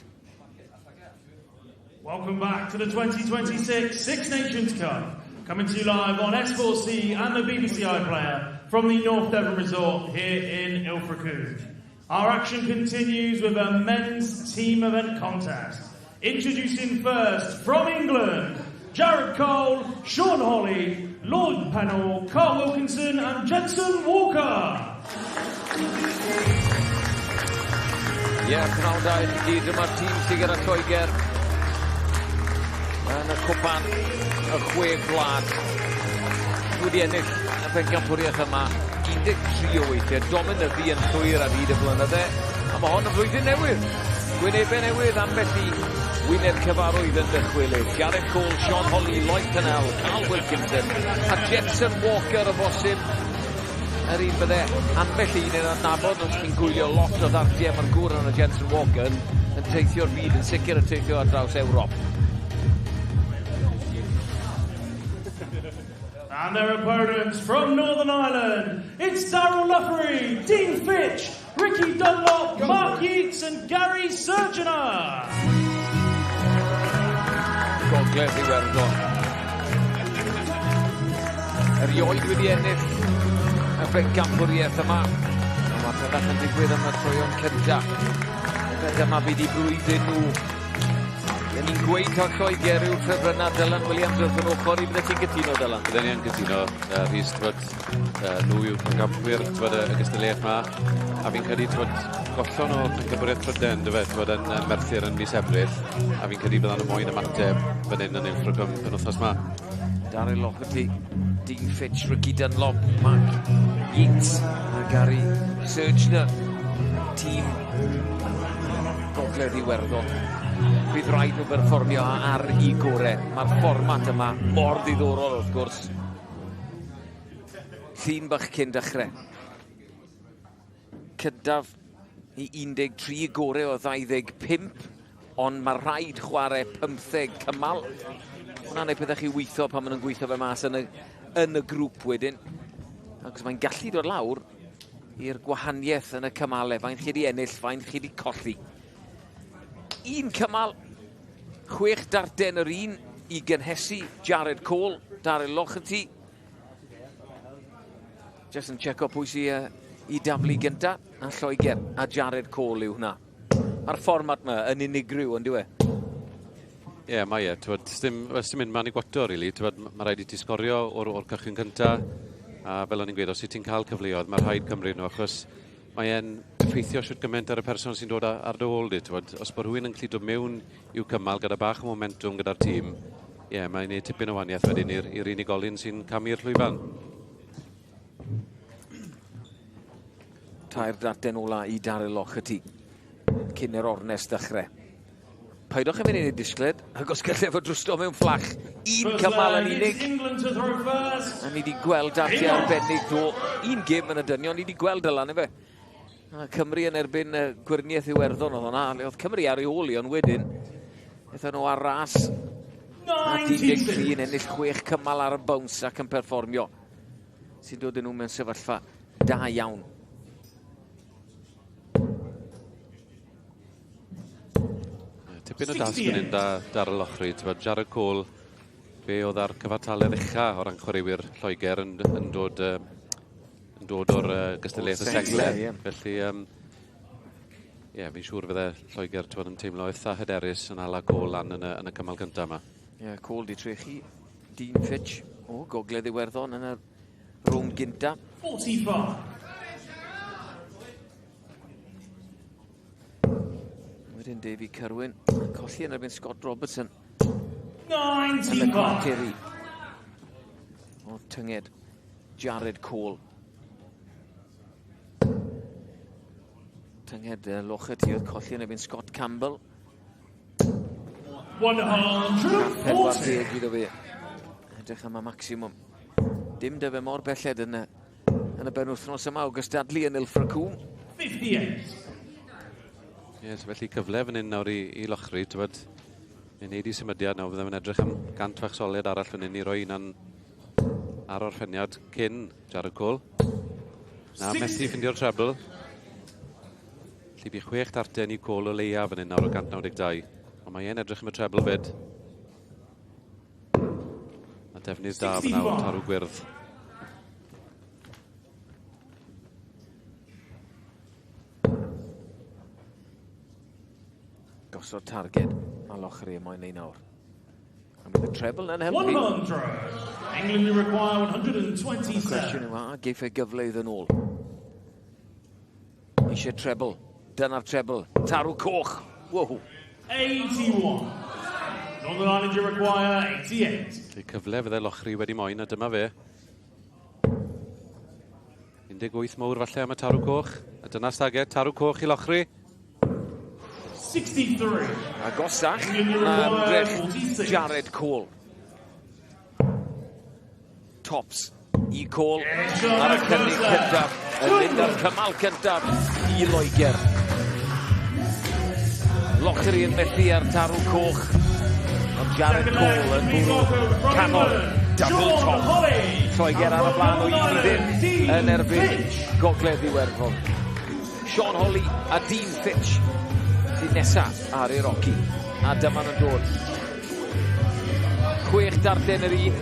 Welcome back to the 2026 Six Nations Cup, coming to you live on S4C and the BBC iPlayer from the North Devon Resort here in Ilfracombe. Our action continues with a men's team event contest. Introducing first, from England, Jared Cole, Sean Holley, Lloyd Pennell, Carl Wilkinson and Jensen Walker. Ie, yeah, pnawn da i chi gyd. Dyma'r tîm sydd gyda Lloegr yn y cwpan y chwe gwlad. Nhw wedi ennill y bencampwriaeth yma 13 o weithiau, dominyddu yn llwyr ar hyd y blynydde, a mae hon yn flwyddyn newydd. Gwynebau newydd, ambell i wyneb cyfarwydd yn dychwelyd. Gareth Cole, Sean Holley, Lloyd Pennell, Carl Wilkinson a Jensen Walker o bosib. Yr un bydde ambell un yn adnabod, os chi'n gwylio lot o ddartiau, mae'r gŵr yn y Jensen Walker yn, yn teithio'r byd, yn sicr yn teithio ar draws Ewrop. And their opponents from Northern Ireland, it's Daryl Luffery, Dean Fitch, Ricky Dunlop, Mark Yeats and Gary Surgeoner. Gogledd Iwerddon. Erioed wedi ennill y bencampwriaeth yma. Mae pethau yn digwydd am y troion cyntaf. Dyma fydd i blwyddyn nhw. Dyn ni'n gweud taw Lloegr yw'r ffefrynnau. Dylan Williams wrth yn ochr i, bydde ti'n cytuno, Dylan? Bydden ni yn cytuno, Rhys, t'wod, nhw yw'r pencampwyr, t'wod, y gystadleuaeth yma. A fi'n credu, t'wod, gollon o pencampwriaeth Prydain, dyfe, t'wod, yn Merthyr yn mis Ebrill. A fi'n credu byddan nhw moyn ymateb fan hyn yn Ilfracombe penwythnos yma. Daryl Lockerty, Dean Fitch, Ricky Dunlop, Mark Yeats a Gary Surgener. Tîm Gogledd Iwerddon. Bydd rhaid nhw berfformio ar i gore. Mae'r fformat yma mor ddiddorol wrth gwrs. Llun bach cyn dechrau. Cyntaf i 13 gore o 25, ond mae rhaid chwarae 15 cymal. Hwna'n ei pethau chi weithio pan maen nhw'n gweithio fe mas yn y grŵp wedyn. Ac mae'n gallu dod lawr i'r gwahaniaeth yn y cymalau. Faint chi wedi ennill, faint chi wedi colli. Un cymal, 6 darden yr un i gynhesu Jared Cole, Daryl Lockerty. Just yn checo pwy sy'n i daflu gynta, a Lloegr a Jared Cole yw hwnna. Mae'r fformat yma yn unigryw, ond dyw e? Ie, yeah, mae e. T'wod, dim mynd man i gwato, really. T'wod, mae rhaid i ti sgorio o'r cychwyn cynta. A fel o'n i'n gweud, os i ti'n cael cyfleoedd, mae rhaid cymryd nhw, achos mae e'n effeithio shwt gymaint ar y person sy'n dod ar dy ôl di. T'wod, os bod rhywun yn gallu dod mewn i'w cymal gyda bach o momentum gyda'r tîm, ie, yeah, mae'n gwneud tipyn o wahaniaeth wedyn i'r unigolyn sy'n camu'r llwyfan. 3 darden ola i Daryl Lockerty cyn yr ornest ddechrau. Paidwch yn mynd i'n ei disgled, ac os gallai fod drwsto mewn fflach. Un cymal yn unig. A ni wedi gweld dartiau arbennig ddo. Un gêm yn y dynion, ni wedi gweld Dylan, efe. A Cymru yn erbyn Gweriniaeth Iwerddon oedd hwnna. Oedd Cymru ar ei ôl i, ond wedyn, aethon nhw ar ras. A 13 yn ennill 6 cymal ar y bounce ac yn perfformio. Sy'n dod yn nhw mewn sefyllfa da iawn. Tipyn o dasg fan hyn Daryl Lockery. Jared Cole, fe oedd ar cyfartaledd ucha o ran chwaraewyr Lloegr yn dod o'r gystadleuaeth y segle. Felly, ie, fi'n siŵr fydde Lloegr yn teimlo eitha hyderus yn hala gôl lan yn y cymal cyntaf yma. Ie, Cole di trechu Dean Fitch o Gogledd Iwerddon yn y rownd gynta. 45. Wedyn Davy Kerwin, colli yn erbyn Scott Robertson. 95. Yn y cwarteri. O tynged Jared Cole. Tynged Lockerty oedd colli yn erbyn Scott Campbell. 140. 40 iddo fe. Edrych am y maximum. Dim dyfe mor belled yn y benwythnos yma o gystadlu yn Ilfracombe. 58. Ie, so felly cyfle fan hyn nawr i Lockery, t'wod, mae'n neud i symudiad nawr, fydde fe'n edrych am 100 fach soled arall fan hyn i roi unan ar orffeniad cyn Jared Cole. Na, methu ffindio'r treble. Felly bu 6 darten i Cole o leia fan hyn nawr o 192. Ond mae e'n edrych am y treble fyd. A defnydd da fyna o'r tarw gwyrdd. Gosod targed a Lochri y moyn ei nawr. A bydd y treble yn helpu. 100. England will require 127. Y cwestiwn yw a geiff e gyfle iddyn ôl. Eisiau treble. Dyna'r treble. Tarw coch. Wow. 81. Northern Ireland you require 88. Y cyfle fydde Lochri wedi moyn, a dyma fe. 18 mawr falle am y tarw coch. A dyna staged, tarw coch i Lochri. 63. Agosach na ymdrech Jared Cole. Tops i Cole ar y cynnig cyntaf. Yn mynd ar cymal cyntaf i Loegr. Lochri yn methu ar tarw coch. Ond Jared Cole yn bwrw canol. Double top. Lloegr ar y blaen o 1-0 yn erbyn Gogledd Iwerddon. Sean Holly a Dean Fitch sydd nesaf ar ei roci. A dyma nhw'n dod. 6 darllen yr un.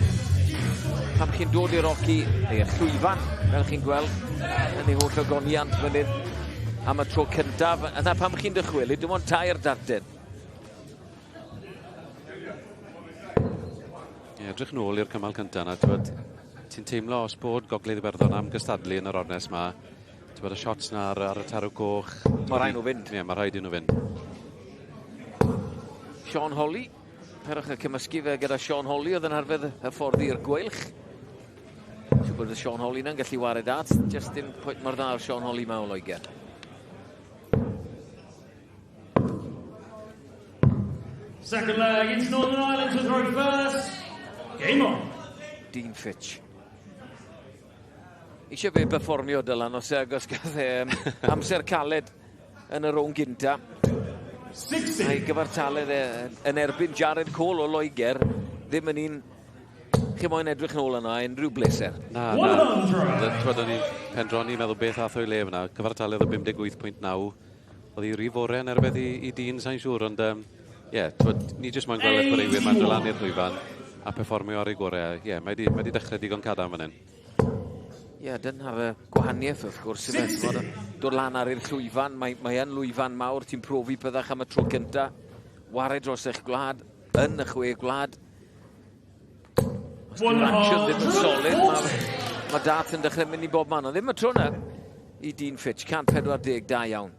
Pam chi'n dod i'r roci, neu'r llwyfan, fel chi'n gweld, yn ei holl ogoniant fan hyn am y tro cyntaf. Yna pam chi'n dychwelyd, dim ond 3 darllen. Ie, edrych nôl i'r cymal cyntaf yna, ti'n teimlo os bod Gogledd Iwerddon am gystadlu yn yr ornest yma, ti'n bod y shots na ar y tarw goch. Mae rhaid nhw fynd. Ie, mae rhaid i nhw fynd. Sean Holly, perwch y cymysgu fe gyda Sean Holly, oedd yn arfer hyfforddi'r Gweilch. Siŵr bod y Sean Holly yna'n gallu wared at, jyst dim pwynt mor dda o'r Sean Holly ma o Loegr. Second leg, it's Northern Ireland to throw first. Game on. Dean Fitch. Eisiau fe berfformio Dylan os e agos gath e amser caled yn y rownd gynta. 60. A'i gyfartaledd e yn erbyn Jared Cole o Loegr ddim yn un chi moyn edrych nôl yna unrhyw bleser. Na, na. Twyd, o'n i'n pendroni meddwl beth ath o'i le fyna. Cyfartaledd o 58.9. Oedd hi rhy fore yn erbyn i Dean, sa'n siŵr, ond ie, ni jyst moyn gweld y chwaraewyr mae'n dod lan i'r llwyfan a perfformio ar ei gorau. Ie, mae wedi dechrau digon cadarn fan hyn. Ie, dyna'r gwahaniaeth wrth gwrs. Dod lan ar i'r llwyfan, mae yn lwyfan mawr, ti'n profi byddach am y tro cynta. Ware dros eich gwlad, yn y 6 gwlad. Os di'r action ddim yn solid, mae dart yn dechrau mynd i bob man. Ond ddim y tro na i Dean Fitch, 140 da iawn.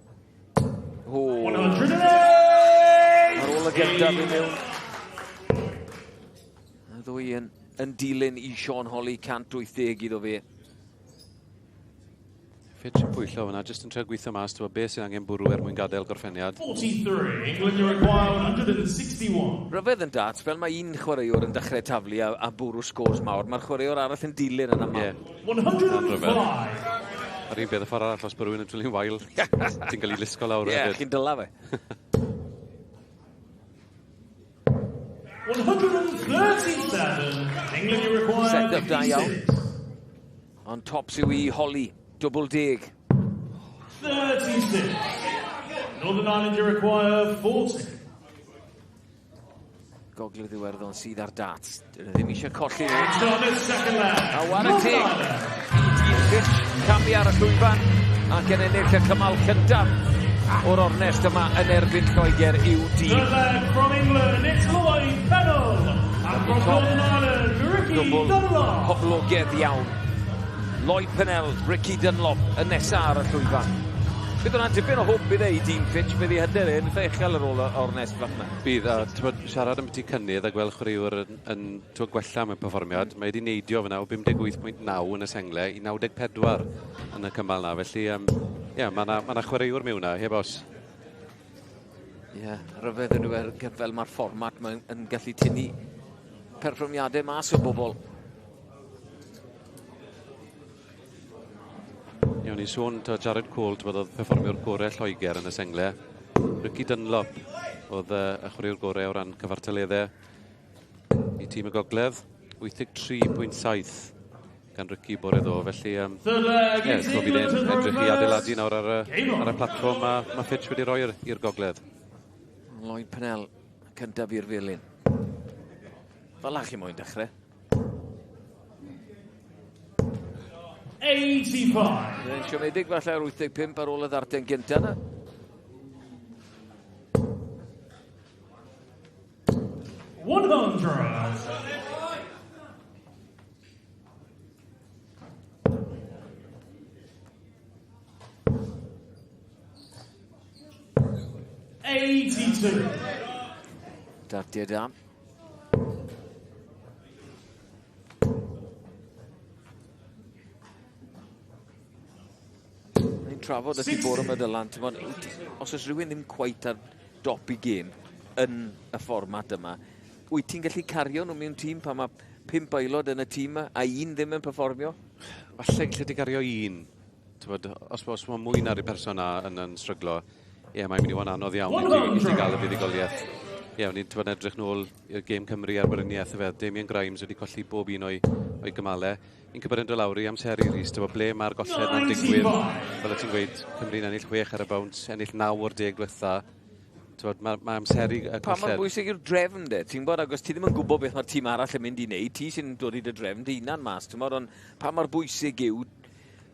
O. Ar ôl y gyntaf i mewn. Y ddwy yn dilyn i Sean Holly, 180 iddo fe. Fitch yn pwyllo fyna, jyst yn trio gweithio mas, ti'n beth sy'n angen bwrw er mwyn gadael gorffeniad. 43, England you require 161. Rhyfedd yn darts, fel mae un chwaraewr yn dechrau taflu a bwrw scores mawr, mae'r chwaraewr arall yn dilyn yn aml. Ie. 105. A'r un beth y ffordd arall, os bod rhywun yn twli'n wael, ti'n cael ei lusgo lawr. Ie, chi'n dyla fe. 137, England you require Set-up da iawn. 56. Ond tops yw i Holly. Dwbl deg. 36. Northern Ireland you require 40. Gogledd Iwerddon sydd ar darts. Dyn nhw ddim eisiau colli. It's on the second leg. A war y teg i Dean Fitch. Camu ar y llwyfan ac yn ennill y cymal cyntaf o'r ornest yma yn erbyn Lloegr yw Dean. Third leg from England, it's Lloyd Pennell. And from Northern Ireland, Ricky Dunlop. Poblogaidd iawn. Lloyd Pennell, Ricky Dunlop yn nesa ar y llwyfan. Bydd hwnna'n dipyn o hwb iddo i Dean Fitch, bydd ei hyder e'n eitha uchel ar ôl y ornest fach yna. Bydd, a siarad am byti cynnydd a gweld chwaraewyr yn gwella mewn perfformiad, mae wedi neidio fyna o 58.9 yn y sengle i 94 yn y cymal na, felly ie, mae 'na chwaraewr mewn na, heb os. Ie, rhyfedd yn yw fel mae'r fformat mae'n yn gallu tynnu perfformiadau mas o bobl. Ie, o'n i'n sôn, Jared Cole, oedd perfformiwr gorau Lloegr yn y sengle. Ricky Dunlop oedd y chwaraewr gorau o ran cyfartaleddau i tîm y Gogledd. 83.7 gan Ricky bore ddo, felly ie, so bydd e'n edrych i adeiladu nawr ar y platfform mae Fitch wedi rhoi i'r Gogledd. Lloyd Pennell Cyntaf i'r felin. Fel chi moyn dechrau. 85. Yn siomedig falle ar 85 ar ôl y ddarten gyntaf yna. 100. 82. Dartiau da. Ni'n trafod y ti bore yma Dylan, ti'n os oes rhywun ddim cweit ar dop i gêm yn y fformat yma, wyt ti'n gallu cario nhw mewn tîm pan mae pump aelod yn y tîm a un ddim yn perfformio? Falle gallu di gario un. T'wod, os mae mwy na'r person na yn stryglo, ie, yeah, mae'n mynd i fod yn anodd iawn i ti gael y fuddugoliaeth. Ie, yeah, o'n i'n edrych nôl i'r gêm Cymru ar Weriniaeth efe. Damien Grimes wedi colli bob un o'i gymalau. Un cyfer yn dod lawr i amseru Rhys, ti'n ble mae'r golled na'n digwydd. Fel y ti'n gweud, Cymru'n ennill 6 ar y bowns, ennill 9 o'r 10 diwetha. Mae ma amseru y Pa colled. mor bwysig yw'r drefn de? Ti'n gwybod, agos ti ddim yn gwybod beth mae'r tîm arall yn mynd i wneud, ti sy'n dod i dy drefn dy hunan mas, ti'n gwybod, ond pa mor bwysig yw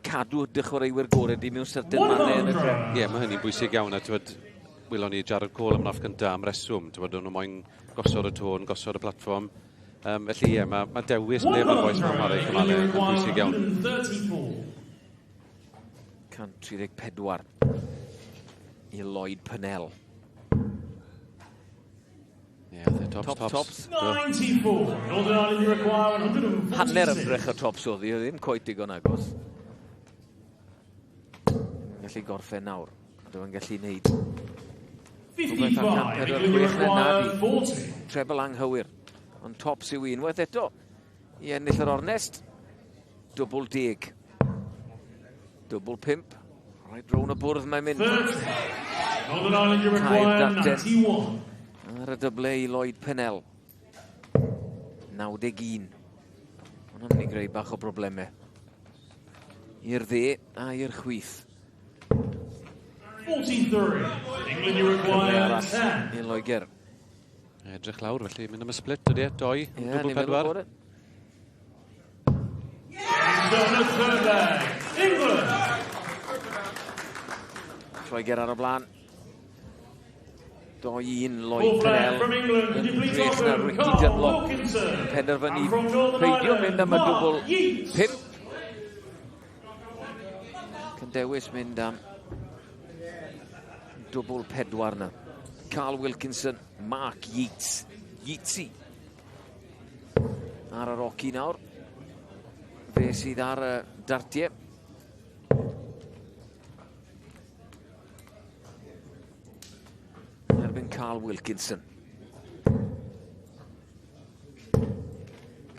cadw dy chwaraewyr gorau di mewn certain mannau yn y drefn? Ie, yeah, mae hynny'n bwysig iawn, a ti'n welon ni Jared Cole am off gyntaf am reswm, ti'n gwybod, nhw moyn gosod y tôn, gosod y platfform. Felly ie, yeah, mae dewis ble mae'r boes mae'n chwarae cymalau yn bwysig iawn. 134 i Lloyd Pennell. Ie, yeah, tops, tops. Tops. 94. Northern Ireland require 146. Hanner ymdrech o tops oedd hi, oedd ddim cweit digon agos. Yn gallu gorffen nawr. A dwi'n gallu neud. 55. England require 40. Treble anghywir. Ond tops yw unwaith eto. I ennill yr ornest. Dwbl 10. Dwbl 5. Rhaid rown y bwrdd mae'n mynd. 30. Northern Ireland require 91. Ar y dyble i Lloyd Pennell. 91. Hwna'n mynd i greu bach o broblemau. I'r dde a i'r chwith. 43. England you require 10. I Loegr. Edrych lawr felly, mynd am y split ydy e, 2, dwbl 4. England. Lloegr ar y blaen. 2-1 Lloyd Pennell. Yn drech na Ricky Dunlop. Penderfynu peidio mynd am y dwbl 5. Can dewis mynd am dwbl 4 na. Carl Wilkinson, Mark Yeats. Yeatsy. Ar yr oci nawr. Fe sydd ar y dartiau. Erbyn Carl Wilkinson.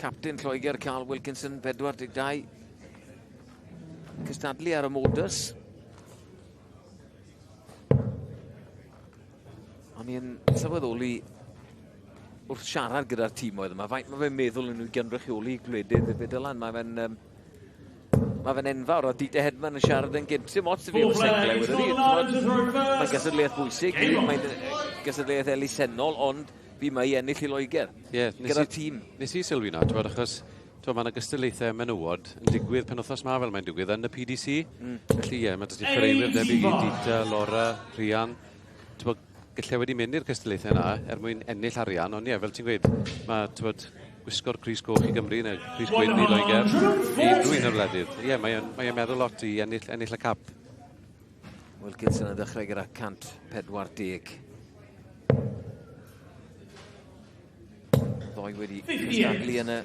Captain Lloegr Carl Wilkinson, 42. Cystadlu ar y Modus. O'n i'n sylweddoli wrth siarad gyda'r tîmoedd yma, faint mae fe'n meddwl yn nhw gynrychioli gwledydd hefyd Dylan. Mae fe'n mae fe'n enfawr, a Dieter Hedman yn siarad yn gynt. Dim ots i fi am y sengle wedyn ni. Mae'n gystadleuaeth bwysig, mae'n gystadleuaeth elusennol, ond fi mae i ennill i Loegr. Yeah, gyda'r tîm. Nes i sylwi na, ti'n achos mae yna gystadlaethau menywod yn digwydd penwythnos ma fel mae'n digwydd yn y PDC. Felly ie, mae dysgu chwaraewyr debyg i Dieter, Laura, Rhian. Gallai wedi mynd i'r cystadlaethau yna er mwyn ennill arian, ond ie, fel ti'n gweud, mae gwisgo'r crys coch i Gymru neu crys gwyn i Loegr i unrhyw un o'r wledydd. Ie, mae'n meddwl lot i ennill y cap. Wilkinson yn dechrau gyda 140. Ddoi wedi cystadlu yn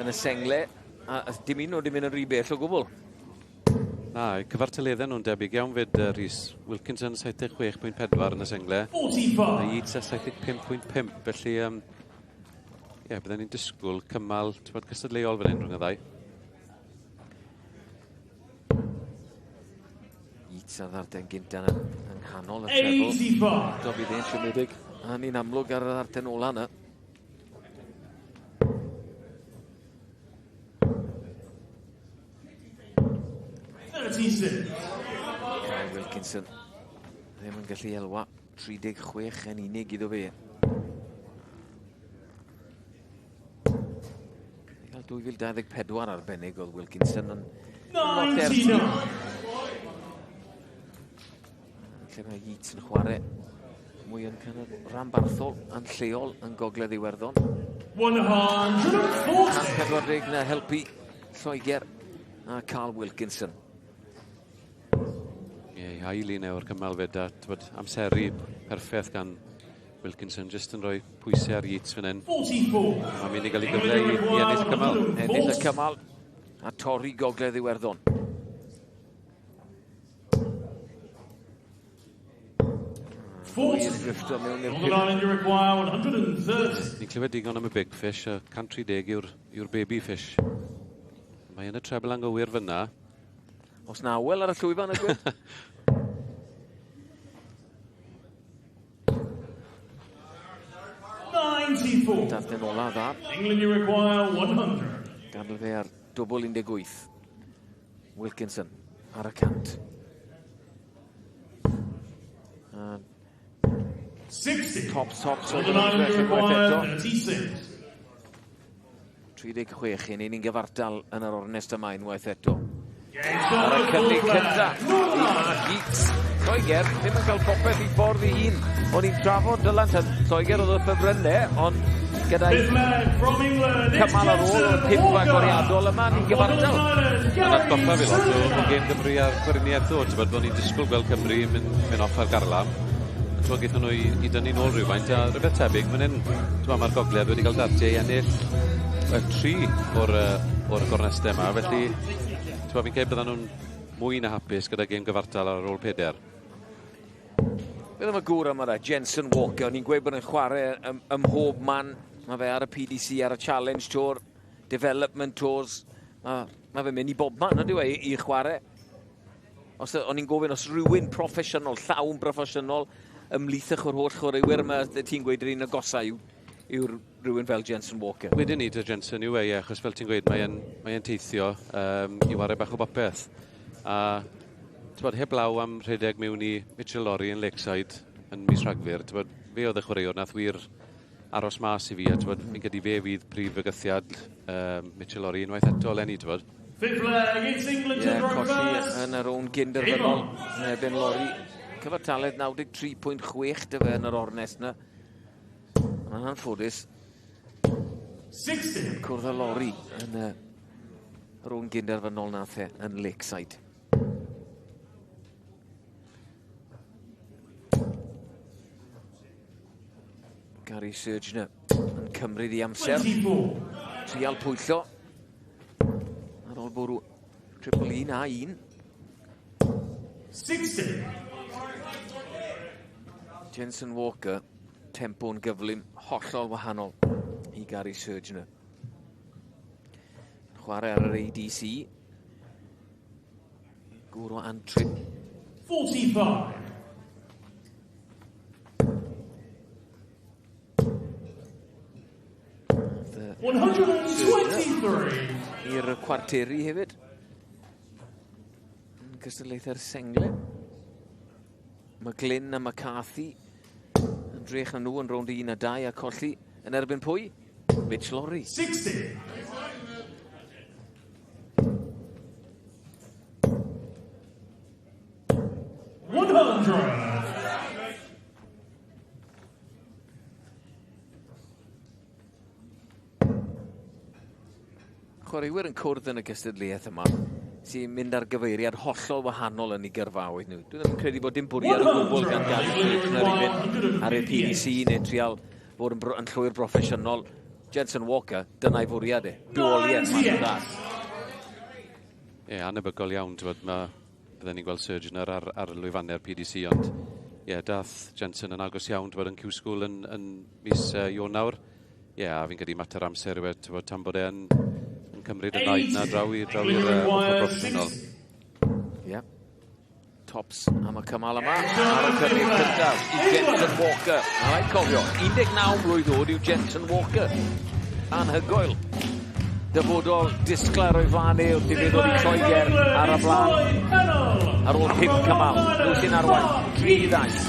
y sengle, a dim un nhw wedi mynd yn rhy bell o gwbl. Na, cyfartaleddau nhw'n debyg iawn fyd, Rhys. Wilkinson 76.4 yn y sengle. 45. A Yeats a 75.5, felly ie, bydden ni'n disgwyl cymal cystadleuol fan hyn rhwng y ddau. Yeats ar ddarden gynta yna yng nghanol y trebl. 85. Do bydd e'n siomedig. A ni'n amlwg ar y ddarden ola yna. Kyle Wilkinson ddim yn gallu elwa. 36 yn unig iddo fe. 2024 arbennig oedd Wilkinson yn lot ers. Lle mae Yeats yn chwarae mwy yn kind of ranbarthol yn lleol yn Gogledd Iwerddon. 140. 140 na helpu Lloegr a Carl Wilkinson. Ie, yeah, ail un o'r cymal fyd a twyd, amseru perffaith gan Wilkinson jyst yn rhoi pwysau ar Yeats fan hyn. 44. Mae'n mynd i gael ei gyfle i ennill y cymal. Ennill y cymal a torri Gogledd Iwerddon. Drifto mewn i'r Northern Ireland you require 130. Ni'n clywed digon am y big fish, a 130 yw'r yw baby fish. Mae yn y treble anghywir fyna. Os na awel ar y llwyfan y gwyd. Darden ola dda. England you require 100. Gadw fe ar dwbl 18. Wilkinson ar y cant. 60. Top, top, top. Northern Ireland you require 36. 36 yn un gyfartal yn yr ornest yma unwaith eto. Ar y cynnig cyntaf i Mark Yeats. Lloegr ddim yn cael popeth i ffordd i hun. O'n i'n trafod Dylan, Lloegr oedd y ffefrynnau, ond gyda'i cymal ar ôl o'r pump agoriadol yma, ni'n gyfartal. Yn atgoffa fi lot o gêm Gymru a'r Gweriniaeth ddo, ti'n bod, o'n i'n disgwyl gweld Cymru yn mynd off ar garlam. Ti'n bod, gaethon nhw i dynnu nôl rhywfaint, a rhywbeth tebyg, fan hyn, ti'n bod, mae'r Gogledd wedi cael dartiau i ennill tri o'r, o'r gornestau yma, felly ti'n bod, fi'n credu byddan nhw'n mwy na hapus gyda gêm gyfartal ar ôl peder. Beth am y gŵr yma da, Jensen Walker? O'n i'n gweud bod yn chwarae ym mhob man. Mae fe ar y PDC, ar y Challenge Tour, Development Tours. Mae ma fe'n mynd i bob man, ydyw e, i chwarae. Os, o'n i'n gofyn, os rhywun proffesiynol, llawn proffesiynol, ymhlith yr holl chwaraewyr yma, ti'n gweud yr un agosau yw, yw rhywun fel Jensen Walker. Wedyn ni, dy Jensen yw e, ie, achos fel ti'n gweud, mae'n mae teithio i wario bach o bopeth. A ti'n bod, heblaw am rhedeg mewn i Mitchell Lorry yn Lakeside yn mis Rhagfyr, ti'n bod, fe oedd y chwaraewr nath wir aros mas i fi, a ti'n bod, fi'n credu fe fydd prif fygythiad Mitchell Lorry unwaith eto eleni, ti'n bod. Fifth leg, it's England to throw colli first. yn yr rownd gynderfynol yn erbyn Lorry. Cyfartaledd 93.6 dy fe yn yr ornest na. Yn anffodus, 60. cwrdd â Lorry yn y rownd gynderfynol nath e yn Lakeside. Gary Surgener yn cymryd i amser. 24. Trial pwyllo. Ar ôl bwrw triple 1 a 1. 60. Jensen Walker, tempo'n gyflym, hollol wahanol i Gary Surgener. Chwarae ar yr ADC. Gŵr o Antrim. 45. 123. I'r cwarteri hefyd. Yn cystadlaethau'r sengle. Mae Glyn a McCarthy yn drech na nhw yn rownd 1 a 2 a colli yn erbyn pwy? Mitch Lorry. 60. 100. Chwaraewyr yn cwrdd yn y gystadleuaeth yma sy'n mynd ar gyfeiriad hollol wahanol yn ei gyrfaoedd nhw. Dwi ddim yn credu bod dim bwriad o gwbl gan Gary Surgener i fynd ar y PDC neu trial fod yn, yn llwyr broffesiynol. Jensen Walker, dyna'i fwriad e. Bywoliaeth mas o dda. Ie, anebygol iawn, ti'n bod, mae bydden ni'n gweld Surgener ar lwyfannau'r PDC, ond ie, dath Jensen yn agos iawn, ti'n bod, yn Q-School yn mis Ionawr. Ie, a fi'n credu mater amser yw e, ti'n bod, tan bod e'n yn cymryd y naid na draw i'r ochr broffesiynol. Ie. Tops am y cymal yma. Ar y cynnig cyntaf i Jensen Walker. A rhaid cofio, 19 mlwydd oed yw Jensen Walker. Anhygoel. Dyfodol disglair o'i flaen e wrth i fe ddod i Lloegr ar y blaen. Ar ôl 5 cymal. Nhw sy'n arwain. 3-2.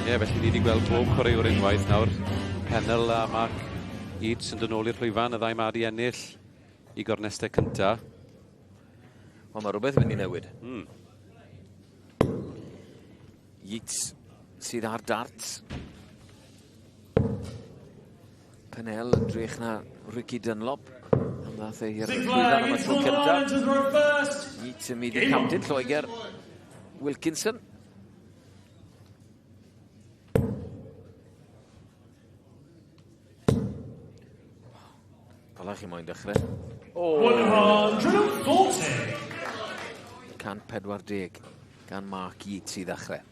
Ie, felly ni wedi gweld bob chwaraewr unwaith nawr. Pennell a Mark Yeats yn dod nôl i'r llwyfan, y ddau ma di ennill i gornestau cynta. Wel, mae rhywbeth yn mynd i newid. Yeats sydd ar darts. Pennell yn drech na Ricky Dunlop. Am ddath e i'r llwyfan am y tro cyntaf. Yeats yn mynd i captain Lloegr. Wilkinson. Fel chi moyn dechrau. Oh. 140. 140 gan Mark Yeats i ddechrau.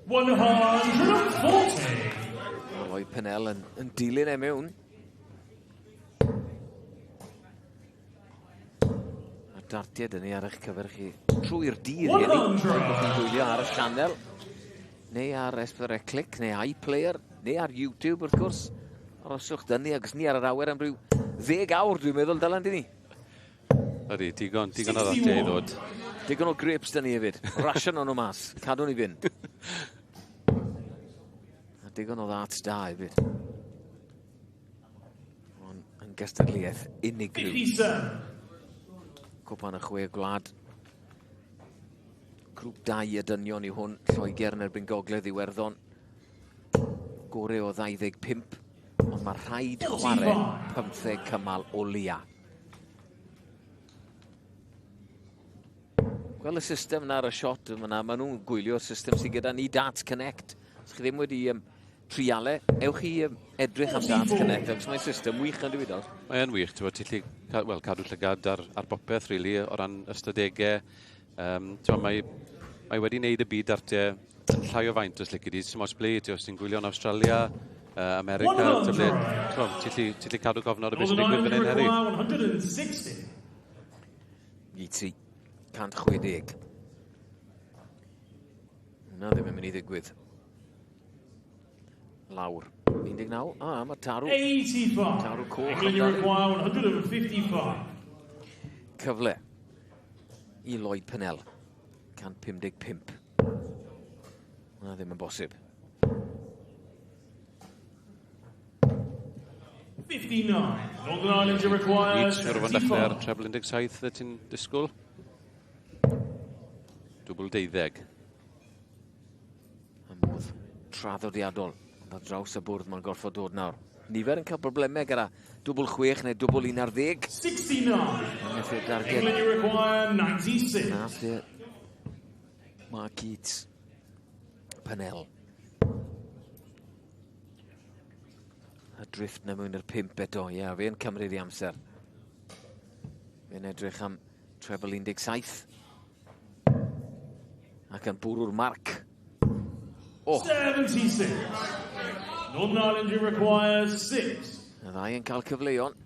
140. Mae Lloyd Pennell yn dilyn e mewn. A dartiau dyn ni ar eich cyfer chi trwy'r dydd heddi. Rhaid bod chi'n gwylio ar y sianel, neu ar S4C Click, neu iPlayer, neu ar YouTube wrth gwrs. Aroswch dyn ni, agos ni ar yr awyr am ryw 10 awr dwi'n meddwl, Dylan, dyn ni? Ydy, digon o ddartiau i ddod. Digon o grapes dyn ni hefyd. Ration o'n nhw mas. Cadw ni fynd. A digon o ddarts da hefyd. Ond yn gystadleuaeth unigryw. Cwpan y Chwe Gwlad. Grŵp 2 y dynion yw hwn. Lloegr yn erbyn Gogledd Iwerddon. Gore o 25. Ond mae rhaid chwarae 15 cymal o leia. Gweld y system na ar y shot yma, maen nhw'n gwylio'r system sydd gyda ni, Darts Connect. Os chi ddim wedi trialu, ewch i edrych am Darts Connect, achos mae'n system wych yn dweud. Mae'n wych, ti'n gallu well, cadw llygad ar bopeth, really, o ran ystadegau. Mae wedi wneud y byd dartiau yn llai o faint os lici di. Sim ots ble, os ti'n gwylio yn Australia, America, ti'n gallu cadw cofnod o beth sy'n digwydd fan hyn heddi. 160. Yeatsy, 160. Hwna ddim yn mynd i ddigwydd. Lawr. 19. Mae tarw. 85. Tarw coch. England, you require 155. Cyfle i Lloyd Pennell. 155. Hwna ddim yn bosib. 59. Northern Ireland, you require Yeats, siŵr o fod yn dechrau ar 75. treble 17 y ti'n disgwyl. Dwbl 12. Y modd traddodiadol. Ond ar draws y bwrdd mae'n gorfod dod nawr. Nifer yn cael problemau gyda dwbl 6 neu dwbl 11. 69. Methu'r darged. England, you require 96. Nath e Mark Yeats. Pennell. A drift na mewn i'r 5 eto. Ie, fe'n cymryd i amser. Fe'n edrych am treble 17. Ac yn bwrw'r marc. Oh. 76. Northern Ireland, you require 6. Y ddau yn cael cyfleon.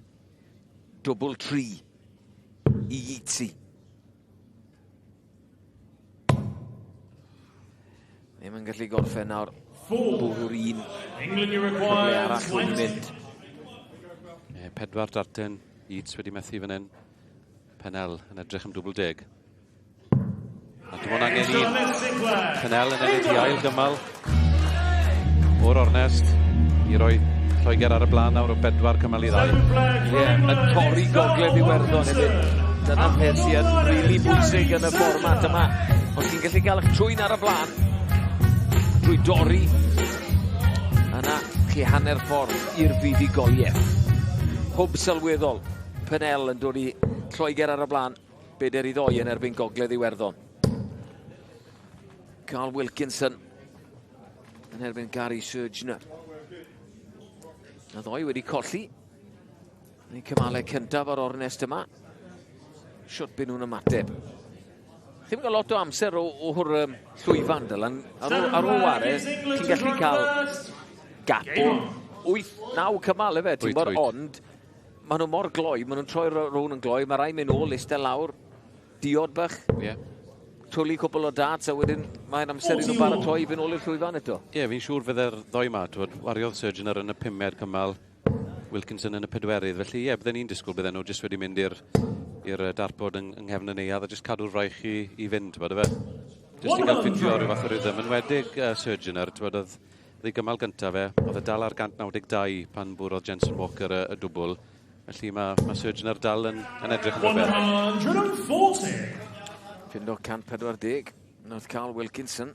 Dwbl 3 i Yeatsy. Ddim yn gallu gorffen nawr. 4. Bwrw'r un. England, you Cyfle require arall wedi 20. mynd. E, 4 darten Yeats wedi methu fan hyn. Pennell yn edrych am dwbl 10. A dim ond angen un. Pennell yn ennill i ail gymal o'r ornest i roi Lloegr ar y blaen nawr o 4 cymal i 2. Ie, yn torri Gogledd Iwerddon hefyd. Dyna'r peth sy'n rili bwysig yn y fformat yma. Os ti'n gallu gael eich trwyn ar y blaen, drwy dorri, yna chi hanner ffordd i'r fuddugoliaeth. Hwb sylweddol, Pennell yn dod i Lloegr ar y blaen, 4-2 yn erbyn Gogledd Iwerddon. Carl Wilkinson yn erbyn Gary Surgener. Y ddoi wedi colli. Yn eu cymalau cyntaf ar ornest yma. Siwt byd nhw'n ymateb. Chi'n cael lot o amser o'r llwyfan, Dylan. Ar ôl ware, ti'n gallu cael gap o 8-9 cymal efe, ti'n bod, ond maen nhw mor gloi, maen nhw'n troi'r rown yn gloi, mae rai mynd ôl, eistedd lawr, diod bach, twlu cwpl o darts, a wedyn mae'n amser i nhw baratoi i fynd ôl i'r llwyfan eto. Ie, fi'n siŵr fydde'r ddoi ma, twyd, wariodd Surgener yn y 5fed cymal, Wilkinson yn y 4, felly ie, bydden ni'n disgwyl bydden nhw jyst wedi mynd i'r dartboard yng nghefn y neuadd a jyst cadw'r fraich i fynd, ti'n bod, efe? Jyst i gael ffindio rhyw fath o rhythm. Yn wedig Surgeoner, ti'n oedd ei gymal gyntaf fe, oedd e dal ar 192 pan bwrodd Jensen Walker y dwbl. Felly mae Surgeoner dal yn edrych yn rhywbeth. 140. Ffindo 140. Nath Carl Wilkinson.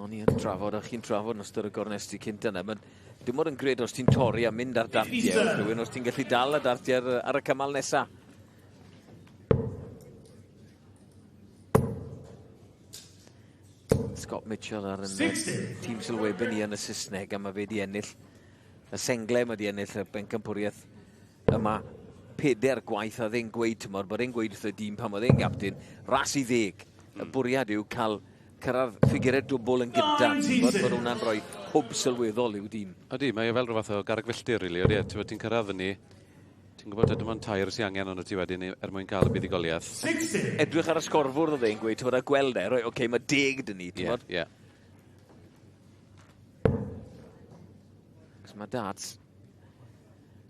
O'n i yn trafod, a chi'n trafod yn ystod y gornesti cynta yna. Mae'n dim ond yn gred os ti'n torri a mynd ar dartiau rhywun, os ti'n gallu dal y dartiau ar y cymal nesa. Scott Mitchell ar yn tîm sylwebyn ni yn y Saesneg, a mae fe wedi ennill y sengle, mae wedi ennill y bencampwriaeth yma 4 gwaith, a dde'n gweud, tymor, bod e'n gweud wrth y dîm pan oedd e'n gapten, ras i 10. Y bwriad yw cael cyrraedd ffigurau dwbl yn gyntaf. Bod hwnna'n rhoi hwb sylweddol i'w dîm. Ydy, mae e fel rhyw fath o garreg filltir, really, ydy. Ti'n cyrraedd fyny, ti'n gwybod dim ond 3 sy'n angen ond ti wedyn er mwyn cael y buddugoliaeth. 60. Edrych ar y sgorfwrdd oedd e'n gweud, ti'n a gweld e, roi, oce, mae 10 dyn ni, ti'n gwybod? Ie. Cos mae darts,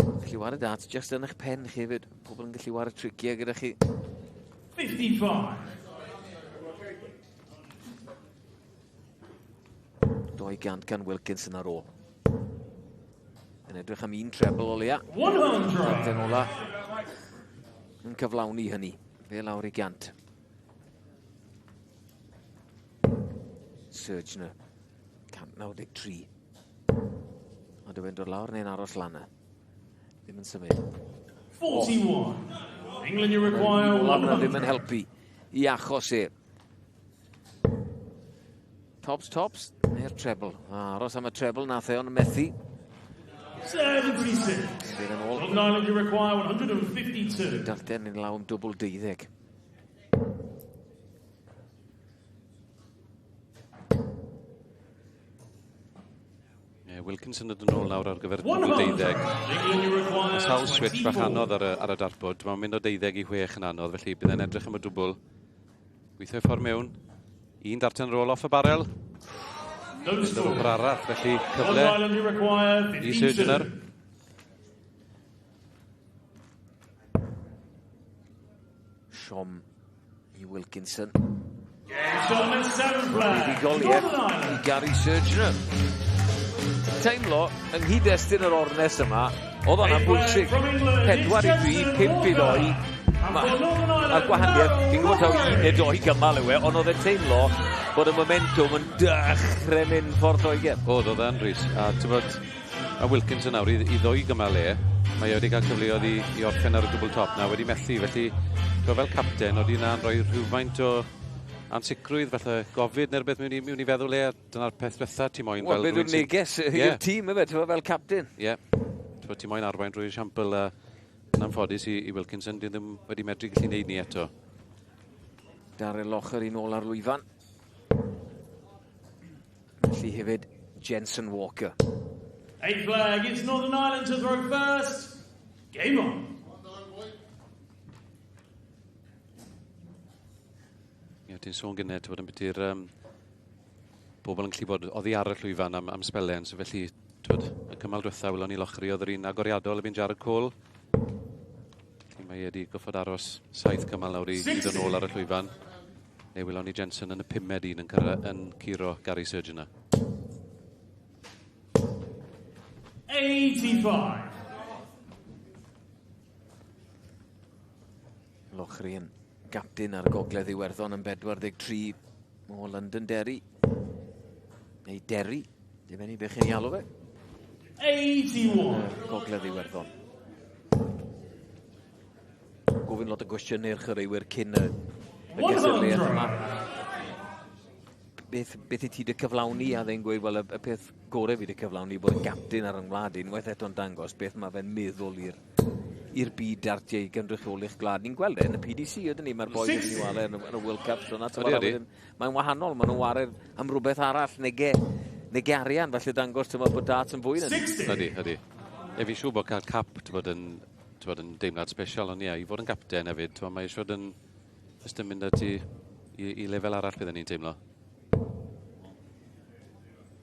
gallu wario darts just yn eich pen chi hefyd. Pobl yn gallu wario triciau gyda chi. 55. 200 gan Wilkinson ar ôl. Yn edrych am un treble o leia. 100. Darten ola yn cyflawni hynny. Fe lawr i 100. Surgeoner. 193. A dwi e'n dod lawr neu'n aros lan e? Ddim yn symud. 41. England, you require Ola ddim yn 100. helpu i achos e. Tops, tops, neu'r treble. Aros am y treble, nath e ond methu. 76. Fydd yn ôl. Northern Ireland, you require 152. Darten yn law am dwbl 12. Yeah, Wilkinson yn dod yn ôl nawr ar gyfer dwbl 12. England, you require Mae sawl switch bach 24. anodd ar y dartboard. Mae'n mynd o 12 i 6 yn anodd, felly bydd e'n edrych am y dwbl. Gweithio ffordd mewn. Un darten ar ôl off y barel. No Mynd o'r score. ochr arall, felly Northern cyfle Ireland, you require i Surgeoner. 52. Siom i Wilkinson. Shot at 7 flag. Buddugoliaeth Northern i Ireland. Gary Surgeoner. Teimlo, yng nghyd-destun yr ornes yma, oedd hwnna'n bwysig. 4 i 3, 5 i 2. Mae'r gwahaniaeth, fi'n gwybod taw 1 neu 2 gymal yw e, ond oedd e'n teimlo bod y momentum yn dechrau mynd ffordd Lloegr. Oedd e'n Rhys. A ti'n bod, a Wilkinson nawr i ddoi gymal e, mae e wedi cael cyfleoedd i orffen ar y dwbl top na, wedi methu, felly ti'n fel capten, oedd hwnna'n rhoi rhywfaint o ansicrwydd, falle gofid neu rhywbeth mewn i feddwl e, dyna'r peth diwetha ti moyn Wel, fel beth yw'r rhywun sy'n- neges i'r tîm efe, ti'n fel capten. Ie. Ti'n ti moyn arwain drwy'r siampl a yn anffodus i Wilkinson, di ddim wedi medru gallu neud ni eto. Darren Locher i nôl ar lwyfan. Felly hefyd Jensen Walker. 8 flag, it's Northern Ireland to throw first. Game on. Ie, ti'n sôn gynnau, ti'n bod yn beth i'r bobl yn gallu bod oddi ar y llwyfan am sbelen, so felly, ti'n bod, y cymal diwetha welon ni Lochri oedd yr un agoriadol erbyn Jared Cole. Felly mae e wedi goffod aros 7 cymal nawr i ddod nôl ar y llwyfan. Neu welon ni Jensen yn y pumed un yn curo Gary Surgeoner. 85. Lochri yn gapten ar Gogledd Iwerddon yn 43 o Londonderry. Neu Derry, dim enni beth chi'n ei alw fe. 81. Gogledd Iwerddon. Gofyn lot o gwestiynau i'r chwaraewyr cyn y gystadleuaeth yma. Beth i ti dy cyflawni, a dde'n gweud, wel, y peth gorau fi dy cyflawni bod yn gapten ar yng ngwlad unwaith eto'n dangos beth mae fe'n meddwl i'r byd dartiau i gynrychioli'ch gwlad. Ni'n gweld e yn y PDC, ydyn ni, mae'r boys yn ni wale yn y World Cup. So mae'n wahanol, maen nhw'n ware am rhywbeth arall, nege arian, felly dangos tyma, bod darts yn fwy na ni. Ydy, ydy. E, fi'n siŵr bod cael cap bod yn, bod yn deimlad special, ond ie, i fod yn gapten hefyd, t'mod, mae eisiau yn, jyst yn mynd â ti i lefel arall bydden ni'n teimlo.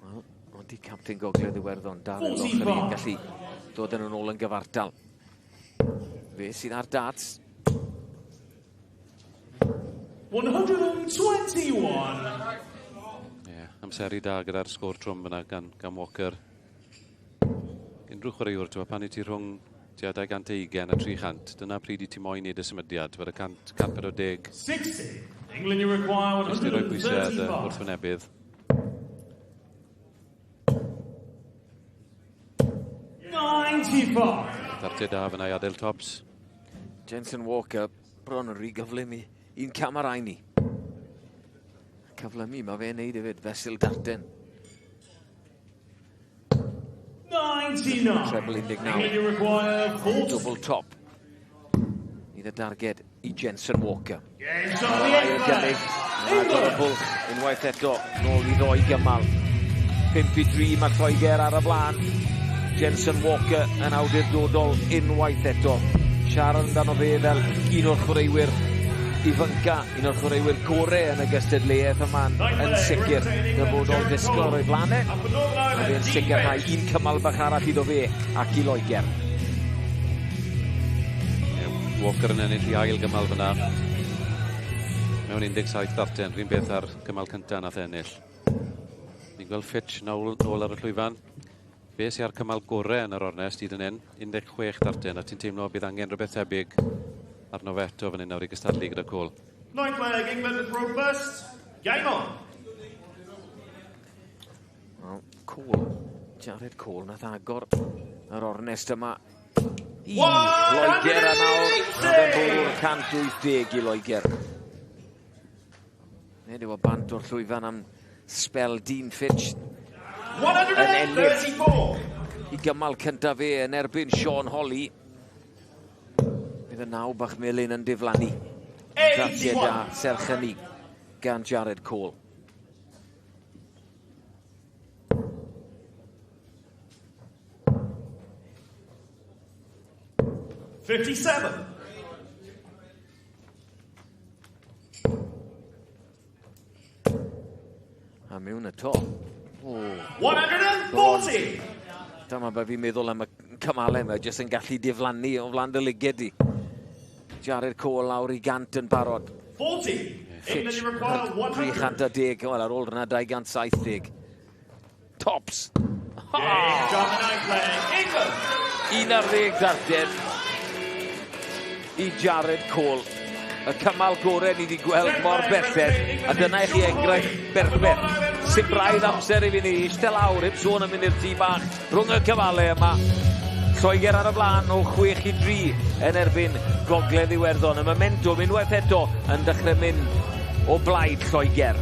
Wel, ond di capten Gogledd Iwerddon, Darren Lochri, yn gallu dod yn ôl yn gyfartal. Fe sydd ar darts. 121. Ie, yeah, amseru da gyda'r sgôr trwm fyna gan Walker. Unrhyw chwaraewr, ti'n pan i ti rhwng tua 220 a 300, dyna pryd i ti moyn neud y symudiad, fod y 100, 140. 60. England, you require Jyst i roi pwysau ar dy 135. wrthwynebydd. 95. Dartiau da fyna i adael tops. Jensen Walker, bron yn rhy gyflym i un cam ar ni. Cyflymu, mae fe'n neud hefyd, fesul darten. 99. Treble 19. England, you require 40. Double top. Bydd y darged i Jensen Walker. Game shot the Ail eighth gynnig. leg. Agor y bwlch unwaith eto. Nôl i ddoi gymal. 5-3 mae Lloegr ar y blaen. Jensen Walker yn awdurdodol unwaith eto. Siarad amdano fe fel un o'r chwaraewyr ifanca, un o'r chwaraewyr gore yn y gystadleuaeth yma yn sicr dyfodol disgwyl o'i flaen e. A fe'n sicrhau un cymal bach arall iddo fe ac i Loegr. Walker yn ennill i ail gymal fyna. Mewn 17 darten, rhywun beth ar gymal cyntaf nath ennill. Ni'n gweld Fitch nôl ar y llwyfan. Fe sy ar cymal gorau yn yr ornest hyd yn hyn, 16 darten, a ti'n teimlo bydd angen rhywbeth tebyg arno fe eto fan hyn nawr i gystadlu gyda Cole. Ninth leg, England to throw first. Game on. Wel, Cole, Jared Cole nath agor yr ornest yma i Loegr a nawr. Ma' fe'n bwrw'r 180 i Loegr. Nid yw o bant o'r llwyfan am sbel Dean Fitch yn ennill 134. i gymal cyntaf fe yn erbyn Sean Holley. Bydd y naw bach melyn yn diflannu. Dartiau da serch hynny gan Jared Cole. 57. A mewn y to. O. 140. Dyma be fi'n meddwl am y cymalau yma, jyst yn gallu diflannu o flaen dy lyged di. Jared Cole lawr i 100 yn barod. 40. England, Fitch you require 100. 310, wel ar ôl rhywna 270. Tops. Game shot the ninth leg, England. 11 darten i Jared Cole. Y cymal gorau ni wedi gweld mor belled, a dyna i chi enghraifft berffaith. Sim braidd amser i fi ni, eistedd lawr, heb sôn am mynd i'r tŷ bach rhwng y cymalau yma. Lloegr ar y blaen o 6-3 yn erbyn Gogledd Iwerddon. Y momentum unwaith eto yn dechrau mynd o blaid Lloegr.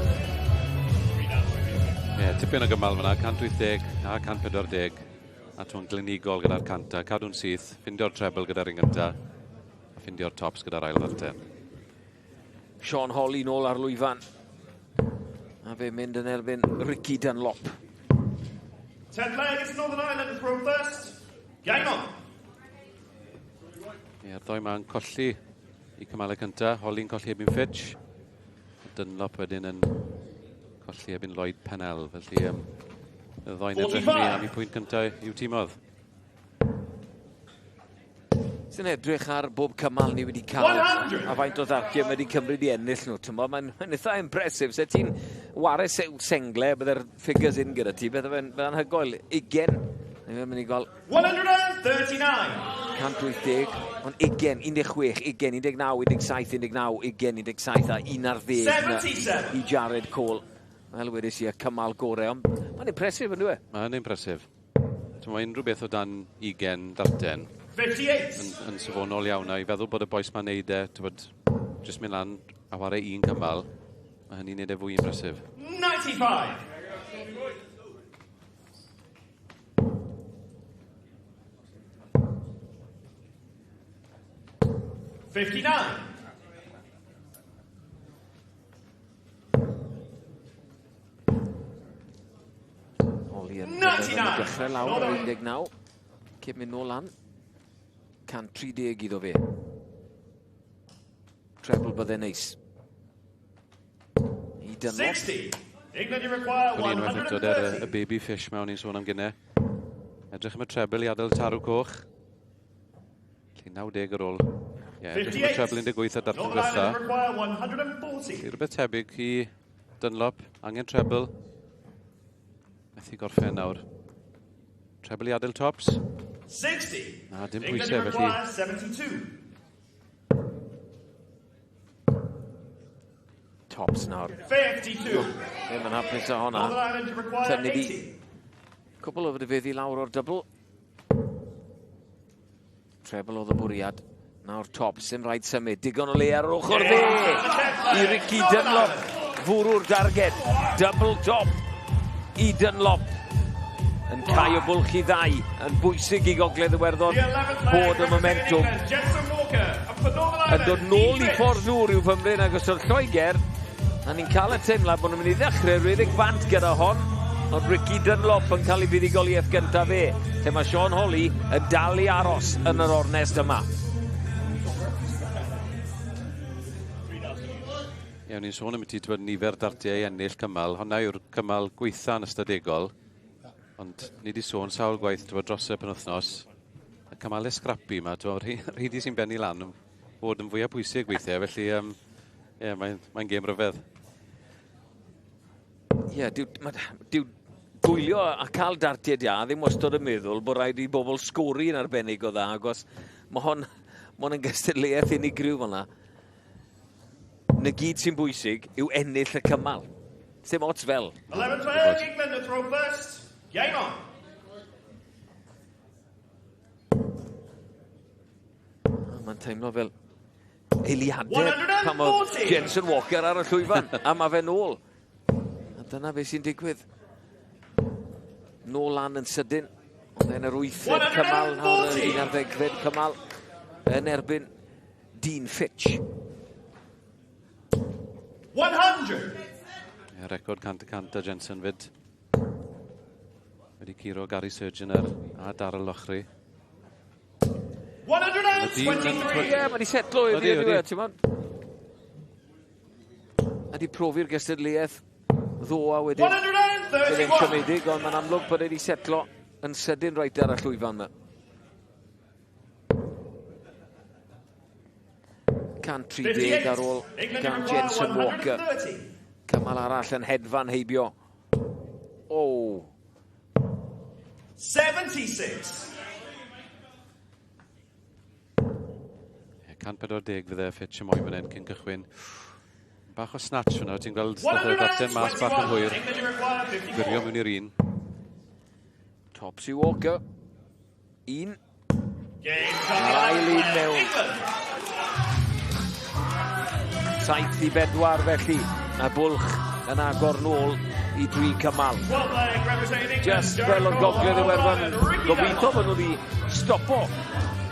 Ie, yeah, tipyn o gymal fyna, 180 a 140. A ti'n glinigol gyda'r canta, cadw'n syth, ffindio'r treble gyda'r un gynta, a ffindio'r tops gyda'r ail ddarten. Sean Holley nôl ar lwyfan. A fe mynd yn erbyn Ricky Dunlop. 10th leg, it's Northern Ireland to throw first. Game on. Ie, a'r ddoi ma'n colli i cymalau cynta. Holley'n colli erbyn Fitch. A Dunlop wedyn yn colli erbyn Lloyd Pennell. Felly y ddoi'n edrych i ni am eu pwynt cyntaf i'w timodd. Sy'n edrych ar bob cymal ni wedi cael a faint o ddartiau mae wedi cymryd i ennill nhw. Mae'n eitha impressive. Se ti'n ware sengle, bydde'r figures in gyda ti, bydde fe'n anhygoel. 20, ni'n mynd i gweld 139. 180, ond 20, 16, 20, 19, 17, 19, 20, 17 a 11 77. i Jared Cole. Fel wedes i, y cymal gorau, ond mae'n impressive yn dwi? Mae'n impressive. Mae unrhyw beth o dan 20 darten 58. yn safonol iawn, a i feddwl bod y bois ma'n neud e, t'wod, jyst mynd lan a ware un cymal, mae hynny'n neud e fwy impressive. 95. 59. Oli yn 99. dechrau lawr ar 19. Cyn mynd nôl lan. 130 iddo fe. Treble bydde neis. I Dunlop. 60. England, you require O'n i unwaith eto der y 130. baby fish mewn i'n sôn am gynne. Edrych am y treble i adael tarw coch. Felly 90 ar ôl. Ie, edrych am y treble 18 a darllen diwetha. Rhywbeth tebyg i Dunlop, angen treble. Methu gorffen nawr. Treble i adael tops. 60. Na, dim pwysau felly. 72. Tops nawr. 52. Ddim yn hapus â honna. Tynnu di cwbl o fyddi lawr o'r dybl. Treble oedd y bwriad. Nawr top, sy'n rhaid symud. Digon o le ar yr ochr dde i Ricky Dunlop. Fwrw'r darged. Double top i Dunlop. Yn cau o bwlch i ddau. Yn bwysig i Gogledd Iwerddon bod y momentum yn dod nôl i ffordd nhw rhyw fymryn agos o'r Lloegr. A ni'n cael y teimlad bod nhw'n mynd i ddechrau rhedeg bant gyda hon. Ond Ricky Dunlop yn cael ei fuddugoliaeth gyntaf fe, lle mae Sean Holley yn dal i aros yn yr ornest yma. Ie, o'n i'n sôn am ti, ti'n nifer dartiau i ennill cymal. Honna yw'r cymal gweitha yn ystadegol. Ond ni wedi sôn sawl gwaith ti'n dros y penwythnos. Y cymalau scrappy yma, ti'n rheini sy'n bennu lan yn fod yn fwyaf pwysig weithiau, felly ie, mae'n mae gêm ryfedd. Ie, yeah, dyw, ma, dyw gwylio a cael dartiau da ddim wastad yn meddwl bod rhaid i bobl sgori yn arbennig o dda, agos mae hon, ma hon yn gystadleuaeth unigryw fel yna. Na gyd sy'n bwysig yw ennill y cymal. Dim ots fel. 11 leg, England to throw first. Game on. Mae'n teimlo fel eiliadau pan oedd Jensen Walker ar y llwyfan, a mae fe nôl. A dyna beth sy'n digwydd. Nôl lan yn sydyn, ond yn yr wythfed cymal, nawr yn 11fed cymal, yn erbyn Dean Fitch. 100! Ie, record 100% a Jensen fyd. Wedi curo Gary Surgeoner a Darryl Lochry. 123! Ie, mae wedi setlo i fi, ti'n bod? A di profi'r gystadleuaeth ddo a wedyn. 131! Bydd siomedig, ond mae'n amlwg bod wedi setlo yn sydyn reit ar y llwyfan yma. 130 ar ôl gan Jensen Walker. Cymal arall yn hedfan heibio. Oh. 76. Ie, 140 fydde Fitch y moyn fan hyn cyn cychwyn. Bach o snatch fyna, ti'n gweld nath e ddarllen mas bach yn hwyr. Gwirio mewn i'r un. Topsy Walker. Un. A'r ail un mewn. 7-4 felly. A bwlch yn agor nôl i dri cymal. Just fel o'r Gogledd Iwerddon, gobeithio bod nhw wedi stopo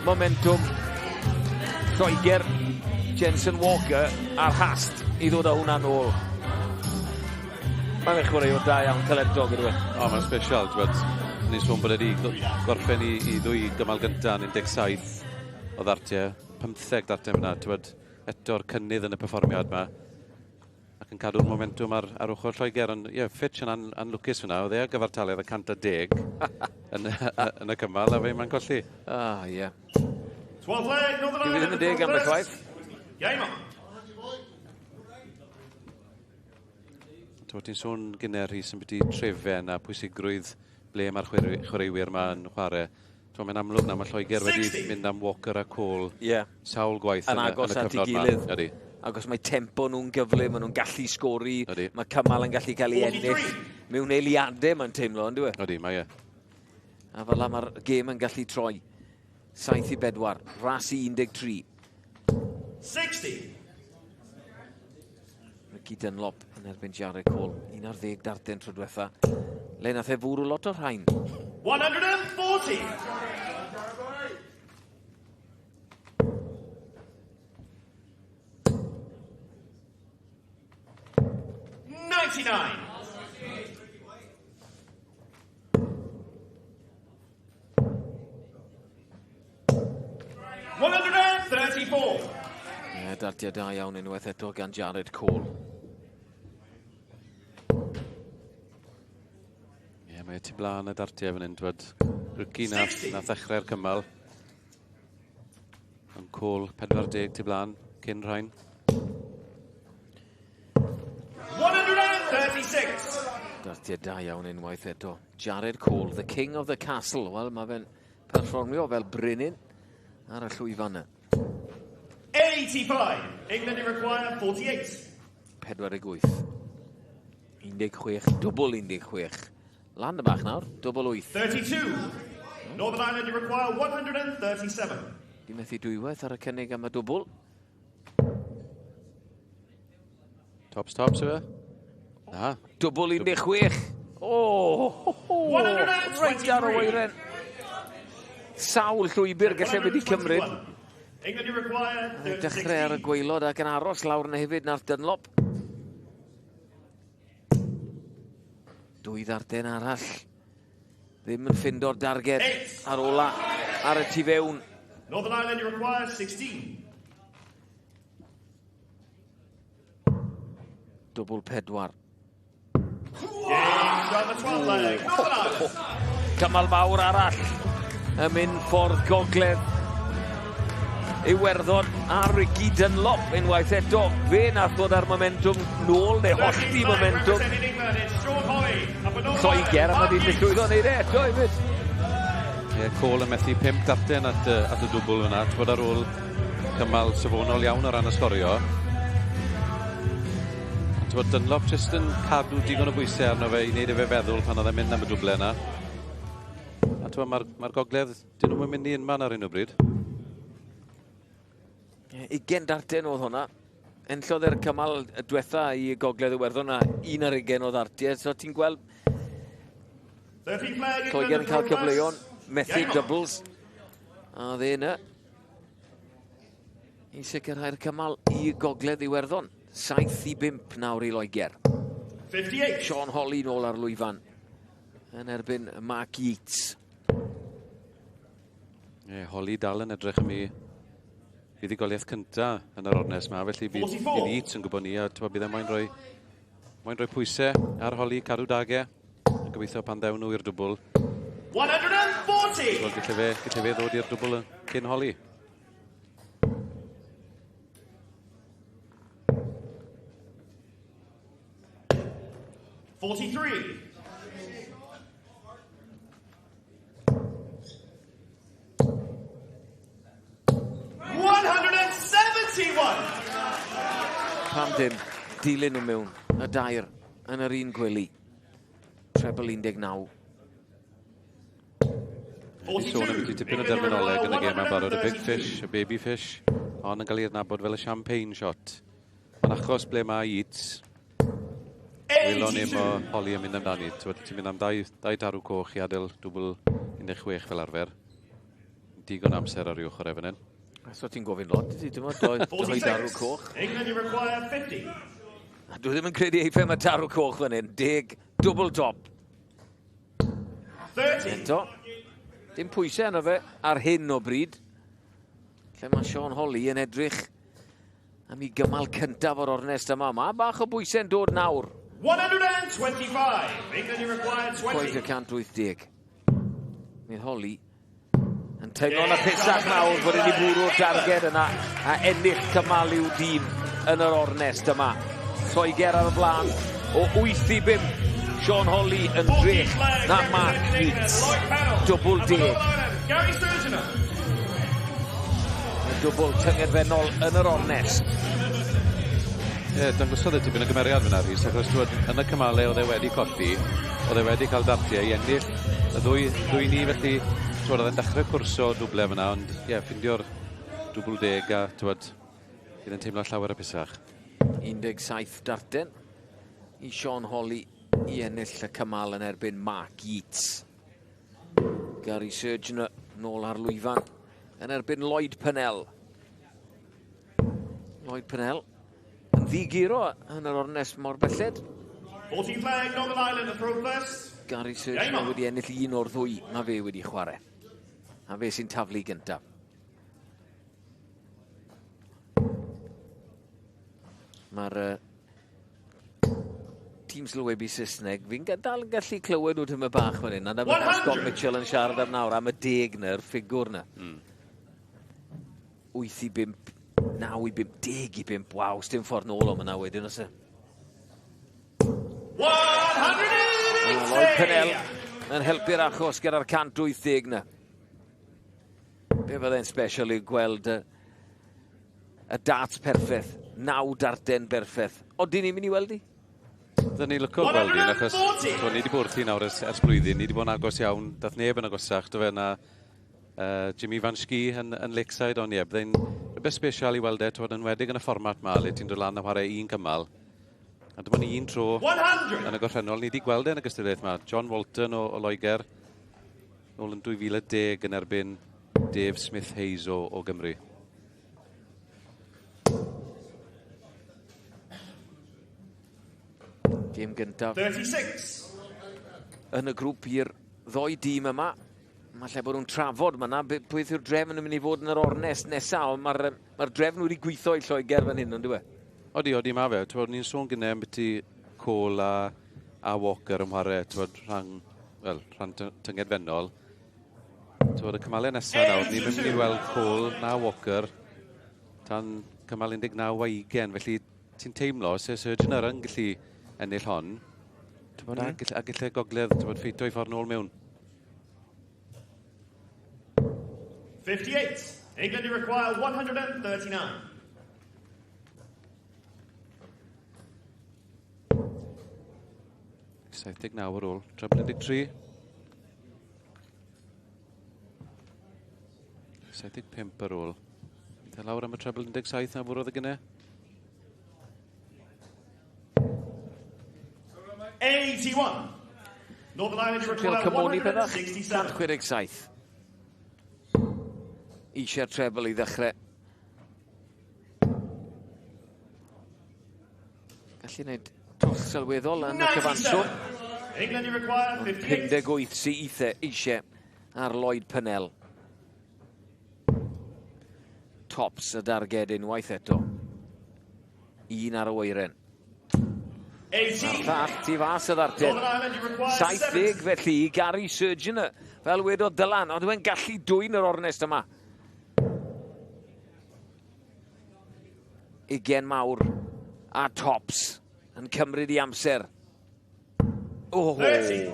momentum Lloegr, Jensen Walker a'r hast i ddod â hwnna nôl. Mae'n chwaraewr da iawn, talentog ydw i. O, mae'n special, ti'n bod. Ni'n sôn bod wedi gorffen i ddwy gymal gyntaf yn 17 o ddartiau, 15 dartiau fyna, ti'n bod, eto'r cynnydd yn y perfformiad yma ac yn cadw'r momentum ar ochr Lloegr. Ond ie, yeah, Fitch yn anlwcus fyna, oedd e ar gyfartaledd y 110 yn y cymal, a fe mae'n colli. Ah, ie. Yeah. 12 leg, Northern Dwi Ireland ddim yn deg ambell waith. Game on. Ti'n ti'n sôn gynnar, Rhys, yn byti trefen a pwysigrwydd ble mae'r chwaraewyr yma yn chwarae. Ti'n mae'n amlwg na mae Lloegr wedi mynd am Walker a Cole sawl gwaith yn agos yn y at ei cyfnod gilydd. yma. Ydy. Agos mae tempo nhw'n gyflym, maen nhw'n gallu sgori, Ydy. mae cymal yn gallu cael ei ennill mewn eiliadau, mae'n teimlo, on'd yw e? Ydy, mae e. A fel la mae'r gêm yn gallu troi. 7-4, ras i 13. 60. Ricky Dunlop yn erbyn Jared Cole. 11 darden tro diwetha. Le nath e fwrw lot o'r rhain. 140. 99. 134. Ie, dartiau da iawn unwaith eto gan Jared Cole. Ie, mae e tu blaen y dartiau fan hyn, dwed. Ricky nath ddechrau'r cymal. Ond Cole 40 tu blaen cyn rhain. 136. Dartiau da iawn unwaith eto. Jared Cole, the king of the castle. Wel, mae fe'n perfformio fel brenin ar y llwyfan yna. 85. England require 48. 48. 16, dwbl 16. Lan y bach nawr, dwbl 8. 32. Northern Ireland, you require 137. Di methu dwywaith ar y cynnig am y dwbl. Tops, tops yw e? Na. Dwbl 16. O! Oh, reit ar y weiren. Sawl llwybr gallai wedi cymryd. England, you require Dechrau ar y gwaelod ac yn aros lawr yna hefyd na'r Dunlop. Dwy ddarden arall. Ddim yn ffindo'r darged ar ola ar y tu fewn. Northern Ireland, you require 16. Dwbl 4. Games on the 12 leg. Northern Ireland. Cymal mawr arall yn mynd ffordd gogledd Iwerddon a Ricky Dunlop unwaith eto. Fe nath ddod ar momentum nôl neu hollti momentum. Lloegr a mae wedi llwyddo wneud e eto hefyd. Ie, Cole yn methu 5 darten at y dwbl fyna. Ti'n bod ar ôl cymal safonol iawn o ran y sgorio. Ti'n bod Dunlop jyst yn cadw digon o bwysau arno fe i wneud e fe feddwl pan oedd e'n mynd am y dwble yna. A ti'n bod, mae'r gogledd, dyn nhw'n mynd i unman ar hyn o bryd. 20 darten oedd hwnna. Enllodd e'r cymal diwetha i Gogledd Iwerddon a 21 o ddartiau. So ti'n gweld Lloegr yn cael cyfleon, methu doubles. A dde yna i sicrhau'r cymal i Gogledd Iwerddon. 7-5 nawr i Loegr. 58. Sean Holley nôl ar lwyfan yn erbyn Mark Yeats. Ie, Holley dal yn edrych am ei fuddugoliaeth cynta yn yr ornest yma, felly bydd Yeats yn gwybod ni, a bydd e moyn rhoi pwysau ar Holley, cadw dage, a gobeithio pan ddewn nhw i'r dwbl. 140! Wel, gallai fe ddod i'r dwbl cyn Holley. 43. Pam dim, dilyn nhw mewn, y dair yn yr un gwely. Treble 19. Wedi sôn am tipyn o derminoleg yn y gêm am barod, y big fish, y baby fish, ond yn cael ei adnabod fel y champagne shot. Mae'n achos ble mae Yeats, welon ni'm o Holley yn mynd amdani. Ti'n mynd am dau darw coch i adael dwbl 16 fel arfer. Digon amser ar ei ochr e fan hyn. So ti'n gofyn lot, ti? Dim ond doi darw coch. England, you require 50. A dwi ddim yn credu eiffau mae darw coch fan hyn. 10, double top. 30. Eto, dim pwysau arno fe ar hyn o bryd. Lle mae Sean Holley yn edrych am ei gymal cyntaf o'r ornest yma. Mae bach o bwysau'n dod nawr. 125. England, you require 20. Chwaith y 180. Mae Holley yn teimlo'n hapusach nawr bod wedi bwrw'r darged yna a ennill cymal i'w dîm yn yr ornest yma. Lloegr ar y blaen o 8-5. Sean Holley yn drech na Mark Yeats. Dwbl deg. Y dwbl tyngedfennol yn yr ornest. Ie, dangosodd e tipyn o gymeriad fyna, Rhys, achos yn y cymalau oedd e wedi colli, oedd e wedi cael dartiau i ennill y ddwy ni, felly oedd e'n dechrau cwrso dwble fyna, ond ie, ffindio'r dwbl deg a bydd e'n teimlo llawer o pisach. 17 darten i Sean Holley i ennill y cymal yn erbyn Mark Yeats. Gary Surgener nôl ar lwyfan yn erbyn Lloyd Pennell. Lloyd Pennell yn ddiguro yn yr ornest mor belled. 14 flag, Northern Ireland, the throw first. Gary Surgener wedi ennill un o'r ddwy, mae fe wedi chwarae. A fe sy'n taflu gyntaf. Mae'r tîm sylwebu Saesneg, fi'n dal yn gallu clywed nhw tyma bach fan hyn. A dyma Scott Mitchell yn siarad am nawr am y deg na'r ffigwr na. 8 i 5, 9 i 5, 10 i 5. Waw, sdim ffordd nôl o yna wedyn, oes e? 180! Lloyd Pennell yn helpu'r achos gyda'r 180 na. Be fydde'n special i gweld y darts perffaith, naw darten berffaith. Odyn ni'n mynd i weld i? Dyn ni'n lyco gweld un, achos to, ni wedi bod wrthi nawr ers blwyddyn, ni wedi bod yn agos iawn, dath neb yn agosach, do fe na Jimmy Van Schie yn Lakeside, ond ie, byddai'n rhywbeth special i weld e, twod, yn wedig yn y fformat ma, le ti'n dod lan a chwarae un cymal. A dyma ni un tro 100. yn y gorffennol, ni wedi gweld e yn y gystadleuaeth ma. John Walton o Loegr, nôl yn 2010 yn erbyn Dave Smith Hayes o Gymru. Gêm gyntaf 36. yn y grŵp i'r ddoi dîm yma. Mae lle bod nhw'n trafod yma, beth yw'r drefn yn mynd i fod yn yr ornest nesaf, ond mae'r ma drefn wedi gweithio i Lloegr fan hyn, ond dyw e? Odi, mae fe. Twod, ni'n sôn gynnau am byti Cole a Walker yn chwarae, twod, rhan, wel, rhan tyngedfennol. Twod, y cymalau nesaf nawr, ni'n mynd i weld Cole na Walker tan cymal 19 a 20. Felly, ti'n teimlo, se Surgenor yn gallu ennill hon, twod, a gallu Gogledd, twod, ffeito i ffordd nôl mewn. 58. England require 139. 79 ar ôl, treble 13. 75 ar ôl. Eitha lawr am y treble 17 na fwrodd y gynnau. 81. Northern Ireland require Cymoni byddach, 167. 167. Eisiau'r treble i ddechrau. Gallu gwneud twll sylweddol yn y cyfanswm. 97. England require 58. 58 sydd eitha eisiau ar Lloyd Pennell. Tops y darged unwaith eto. Un ar y weiren. 18. Llall tu fas y ddarten. Northern Ireland require 70 70. felly i Gary Surgeoner. Fel wedodd Dylan, ond dwi'n gallu dwyn yr ornest yma. 20 mawr a tops yn cymryd i amser. Oh, 30.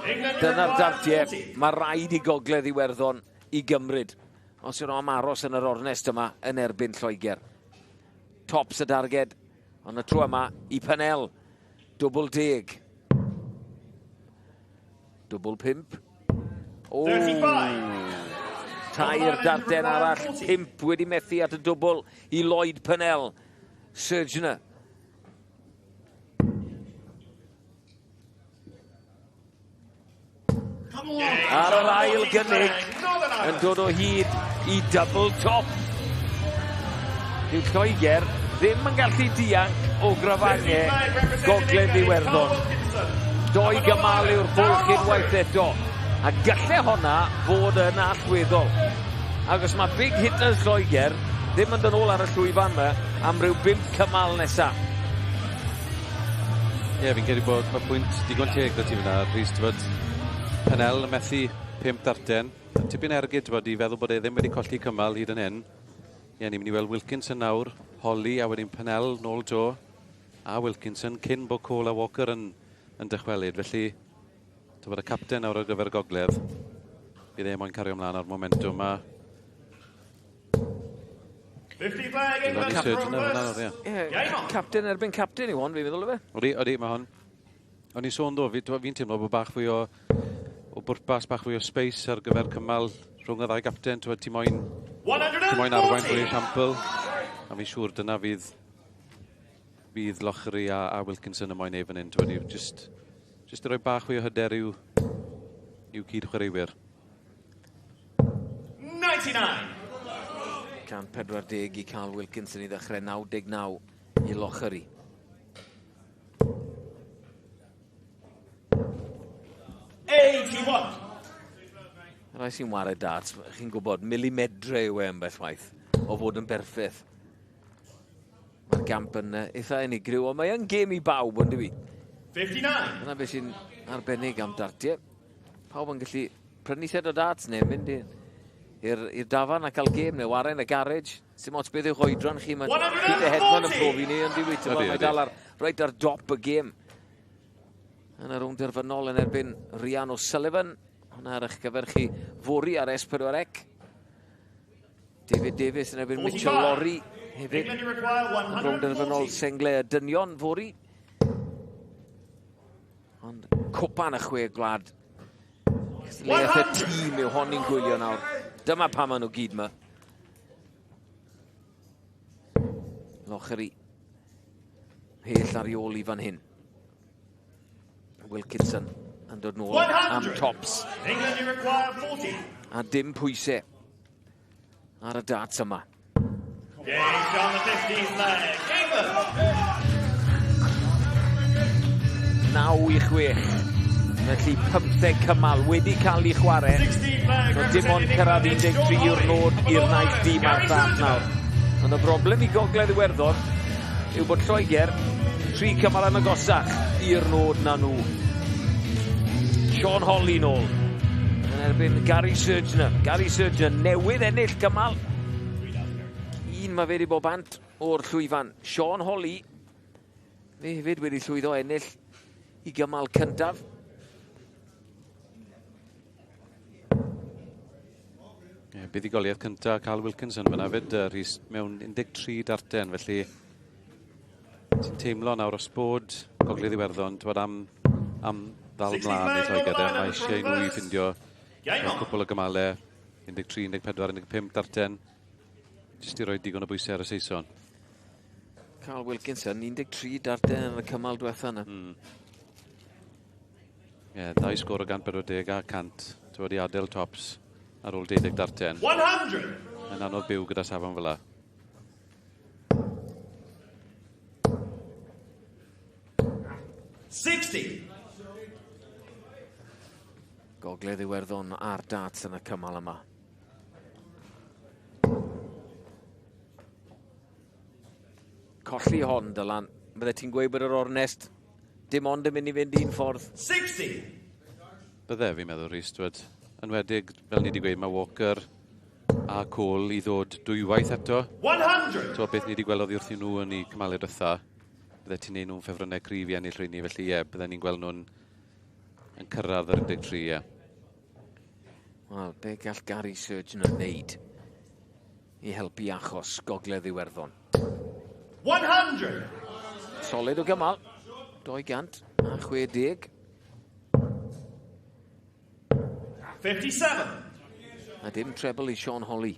England dyna'r require dartiau. 40. Mae rhaid i Gogledd Iwerddon i gymryd. Os yw'n am aros yn yr ornest yma yn erbyn Lloegr. Tops y darged, ond y tro yma i Pennell. Dwbl 10. Dwbl 5. O, 35. Tair darten arall, 5 wedi methu at y dwbl i Lloyd Pennell. Surgeoner. Ar yr ail gynnig yn dod o hyd i double top. Dyw Lloegr ddim yn gallu dianc o grafangau Gogledd Iwerddon. Doi gymal yw'r bwlch unwaith eto. A galle honna fod yn allweddol. Ac mae big hitters Lloegr ddim yn dod nôl ar y llwyfan yma am ryw bump cymal nesaf. Ie, yeah, fi'n credu bod mae pwynt digon teg da ti fyna, Rhys, ti'n Pennell yn methu pump darten. Tipyn ergyd, ti'n i feddwl bod e ddim wedi colli cymal hyd yn hyn. Ie, ni'n mynd i weld Wilkinson nawr, Holly a wedyn Pennell nôl to, a Wilkinson cyn bod Cole a Walker yn dychwelyd. Felly, ti'n bod y capten nawr ar gyfer y Gogledd. Bydd e moyn cario ymlaen ar momentum a 50 flag, England Surgeoner. Ie, capten erbyn capten i hwn, fi'n meddwl o fe. Odi, mae hon. O'n i sôn ddo, fi'n fi teimlo bod bach fwy o bwrpas, bach fwy o space ar gyfer cymal rhwng y ddau gapten. Ti moyn arwain drwy esiampl. A fi'n siŵr dyna fydd Lochery a Wilkinson yn moyn neud fan hyn. Ti'n just i roi bach fwy o hyder i'w cyd chwaraewyr. 99. 140 i Carl Wilkinson i ddechrau, 99 i Lochery. 81. Rai sy'n wario darts, chi'n gwybod, milimedre yw e ambell waith o fod yn berffaith. Mae'r gamp yn eitha unigryw, ond mae yn gêm i bawb, ond i. 59. Dyna beth sy'n arbennig am dartiau. Pawb yn gallu prynu set o darts neu mynd I'r dafarn a cael gêm neu waren y garej. Sim ots beth yw'ch oedran chi, mae Peter Hedman yn profi ni, yn diwy. Mae dal ar, reit ar dop y gêm. Yn y rownd derfynol yn erbyn Rhian O'Sullivan. Hwna ar eich gyfer chi fory ar S4C. David Davies yn erbyn Mitchell Lorry hefyd. Rownd derfynol sengle y dynion fory. Ond cwpan y chwe gwlad. Cystadleuaeth y tîm yw hon ni'n gwylio nawr. Dyma pam maen nhw gyd yma. Lochery. Mhell ar ei ôl i fan hyn. Wilkinson yn dod nôl am tops. A dim pwysau ar y darts yma. Games on the 15th leg. England! 9 i 6. Felly 15 cymal wedi cael ei chwarae. No, dim ond cyrraedd 13 yw'r nod i'r naill dîm a'r llall nawr. Ond y broblem i Gogledd Iwerddon yw bod Lloegr tri cymal yn agosach i'r nod na nhw. Sean Holley nôl yn erbyn Gary Surgener. Gary Surgener newydd ennill cymal. Un mae fe wedi bod bant o'r llwyfan. Sean Holley, fe hefyd wedi llwyddo ennill i gymal cyntaf. Yeah, buddugoliaeth cyntaf Carl Wilkinson fyna fyd, Rhys, mewn 13 darten, felly ti'n teimlo nawr os bod Gogledd Iwerddon, twad am ddal mlaen i Lloegr, mae eisiau nhw i ffindio cwpl o gymalau, 13, 14, 15 darten, jyst i roi digon o bwysau ar y Saeson. Carl Wilkinson, 13 darten yn y cymal diwetha yna. Ie, yeah, ddau sgôr o 140 a 100, ti'n wedi adael tops ar ôl 12 darten. 100! Yn anodd byw gyda safon fel la. 60! Gogledd Iwerddon ar darts yn y cymal yma. Colli hon, Dylan. Bydde ti'n gweud bod yr ornest dim ond yn mynd i fynd un ffordd. 60! Bydde, fi'n meddwl, Rhys, dwed. Enwedig, fel ni wedi gweud, mae Walker a Cole i ddod dwywaith eto. 100! Ti'n beth ni wedi gweld oddi wrthyn nhw yn eu cymalau diwetha. Bydde ti'n neud nhw'n ffefrynnau cryf i ennill rheini, felly ie, bydde ni'n gweld nhw'n yn cyrraedd yr 13, ie. Wel, be gall Gary Surgeon wneud i helpu achos Gogledd Iwerddon? 100! Solid o gymal. 260. 57. A dim treble i Sean Holley.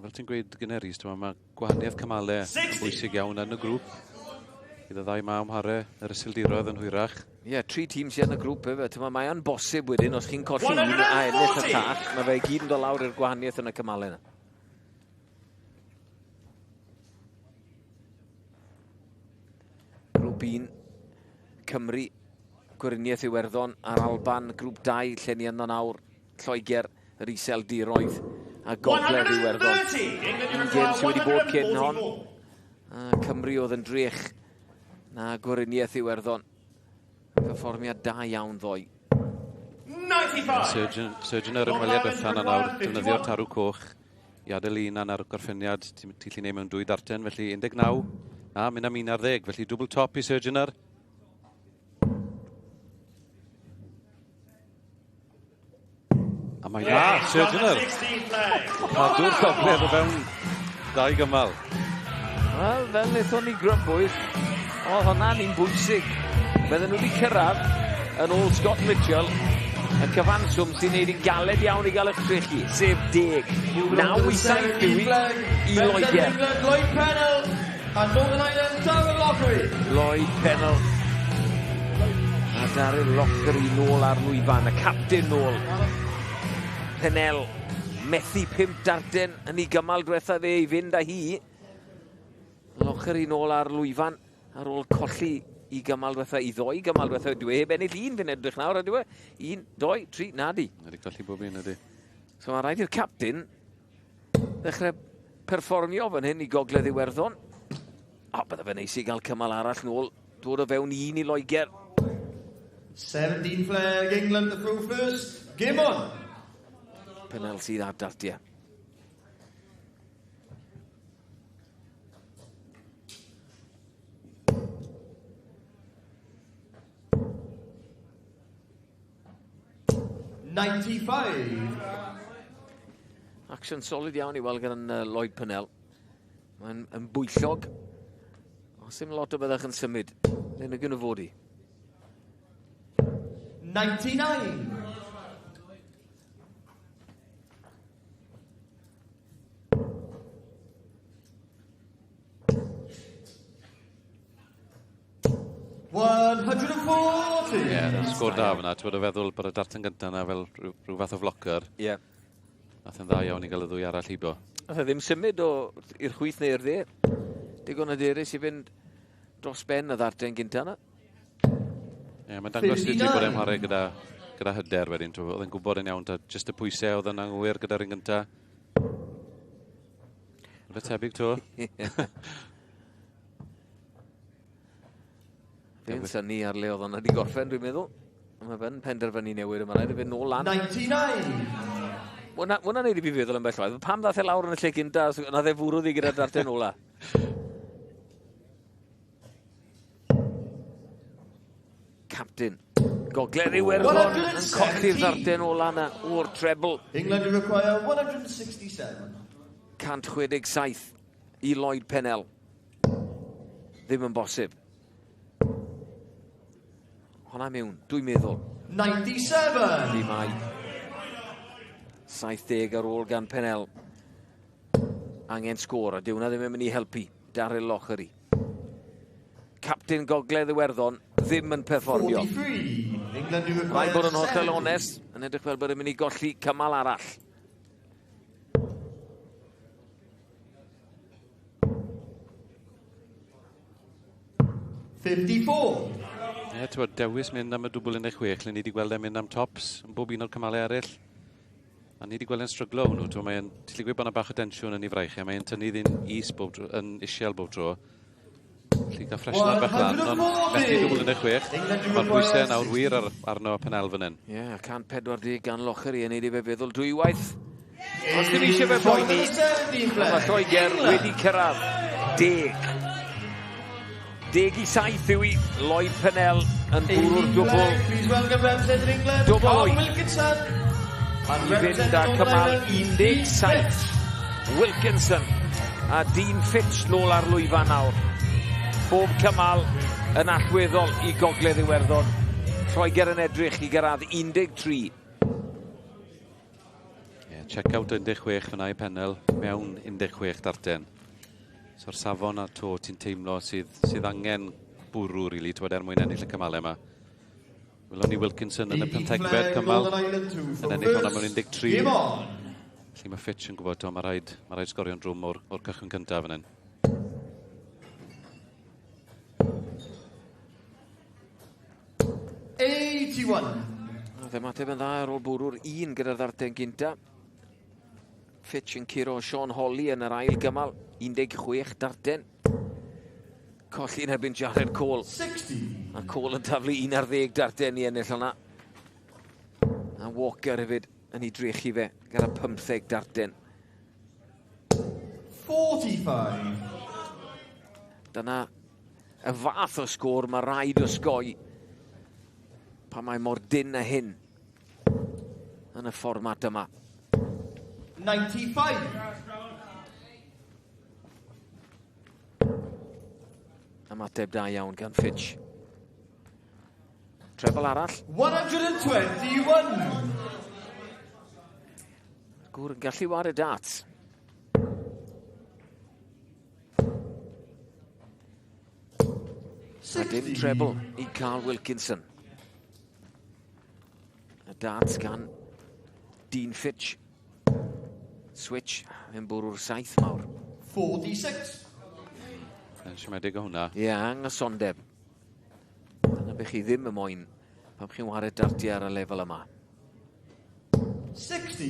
Fel ti'n gweud gynne, Rhys, mae gwahaniaeth cymalau yn bwysig iawn yn y grŵp. Bydd y ddau ma amhare yr Iseldiroedd yn hwyrach. Ie, yeah, tri tîm sydd yn y grŵp hefyd. Mae o'n bosib wedyn, os chi'n colli un a ennill y llall, mae fe i gyd yn dod lawr i'r gwahaniaeth yn y cymalau yna. Grŵp 1, Cymru, Gweriniaeth Iwerddon a'r Alban. Grŵp 2, lle ni yno nawr, Lloegr, yr Iseldiroedd a Gogledd Iwerddon. Un gêm sydd wedi bod cyn hon. A Cymru oedd yn drech na Gweriniaeth Iwerddon. Perfformiad da iawn ddoe. 95. Surgeon yr ymweliad diwetha yna nawr, defnyddio'r tarw coch i adael un ar gorffeniad ti'n ti gallu neud mewn dwy darten, felly 19, na, mynd am 11, felly double top i Surgeoner. A mae na, Surgeoner. Cadw'r gogledd o fewn dau gymal. Wel, fel wnaethon ni grybwyll, oedd hwnna'n un bwysig. Bydden nhw wedi cyrraedd yn ôl Scott Mitchell, y cyfanswm sy'n neud yn galed iawn i gael eich trechu, sef 10. 9 i 7 yw i Loegr. Lloyd Pennell and Northern Ireland, Darren Loughery. Lloyd Pennell a Darren Loughery nôl ar lwyfan, y captain nôl. Pennell methu pump darten yn ei gymal diwetha fe i fynd â hi. Loughery nôl ar lwyfan ar ôl colli i gymal diwetha, i ddoi gymal diwetha. Dwi heb ennill un fi'n edrych nawr, ydw e? Un, doi, tri, na di. Wedi colli bob un, ydy. So mae rhaid i'r captain ddechrau perfformio fan hyn i Gogledd Iwerddon. O, bydde fe neis i gael cymal arall nôl. Dod o fewn un i Loegr. 17 flag, England to throw first. Game on! Pennell sydd ar dartiau. Action solid iawn i weld gan Lloyd Pennell. Mae'n yn bwyllog. Os dim lot o byddech yn symud, neu nag yn y fod i. 99. Ie, yeah, sgôr da fyna. Ti'n bod o feddwl bod y darten gyntaf yna fel rhyw, rhyw fath o flocker. Ie. Yeah. Nath yn dda iawn i gael y ddwy arall hibo. Nath e ddim symud o i'r chwith neu i'r dde. Digon o derys i fynd dros ben y ddarten gyntaf yna. Ie, yeah, mae'n dangos i ti bod e'n chwarae gyda, gyda hyder wedyn. Oedd e'n gwybod yn iawn, ta jyst y pwysau oedd yn anghywir gyda'r un gyntaf. Rhywbeth tebyg to. Fe'n synnu ar le oedd hwnna wedi gorffen, dwi'n meddwl. Mae fe'n penderfynu newid yma, rhaid i fynd nôl lan. 99! Hwna, hwnna neud i fi feddwl yn bell waith. Pam ddath e lawr yn y lle gynta, nath e fwrw ddi gyda'r darten ola? Captain. Gogledd Iwerddon yn colli'r ddarten ola yna o'r treble. England require 167. 167 i Lloyd Pennell. Ddim yn bosib. Honna mewn, dwi'n meddwl. 97! Yndi mae. 70 ar ôl gan Pennell. Angen sgôr, a dyw hwnna ddim yn mynd i helpu Daryl Lochery. Captain Gogledd Iwerddon ddim yn perfformio. Rhaid bod yn hollol onest, yn edrych fel bod yn mynd i golli cymal arall. Ie, yeah, ti'n dewis mynd am y dwbl 16, lle ni wedi gweld e'n mynd am tops yn bob un o'r cymalau eraill. A ni wedi gweld e'n stryglo hwnnw. Ti'n mae'n, ti'n gallu gweud bod yna bach o densiwn yn ei freichiau. Mae'n tynnu ddyn is bob tro, yn isiel bob tro. Felly gael ffreshnad bach lan, ond methu dwbl 16. Mae'r pwysau nawr wir ar, arno Pennell fan hyn. Ie, yeah, 140 gan Lochery yn neud i fe feddwl dwywaith. Os ddim eisiau fe boeni, mae Lloegr wedi cyrraedd 10. 10 i 7 yw i Lloyd Pennell yn bwrw'r dwbl. Dwbl 8. I fynd â cymal 17. Wilkinson a Dean Fitch nôl ar lwyfan nawr. Bob cymal yn allweddol i Gogledd Iwerddon. Lloegr yn edrych i gyrraedd 13. Yeah, check out 16 fyna i Pennell mewn 16 darten. So'r safon a to ti'n teimlo sydd, sydd angen bwrw, really, ti'n er mwyn ennill y cymalau yma. Welon ni Wilkinson yn y 15fed cymal, yn ennill hwnna mewn 13. Felly mae Fitch yn gwybod, to, mae rhaid, mae rhaid sgorio'n drwm o'r, or cychwyn cyntaf fan hyn. Oedd ymateb yn dda ar ôl bwrw'r un gyda'r ddarten gynta. Fitch yn curo Sean Holly yn yr ail gymal, 16 darten. Colli yn erbyn Jared Cole. 60. A Cole yn taflu 11 darten i ennill hwnna. A Walker hefyd yn ei drechu fe gyda 15 darten. 45. Dyna y fath o sgôr mae rhaid osgoi pan mae mor dynn â hyn yn y fformat yma. 95. Ymateb da iawn gan Fitch. Treble arall. 121. Gŵr yn gallu ware darts. A dim treble i Carl Wilkinson. Y darts gan Dean Fitch. Switch yn bwrw'r 7 mawr. 46. Yn siomedig o hwnna. Ie, yeah, anghysondeb. Dyna be chi ddim y moyn pan chi'n ware dartiau ar y lefel yma. 60.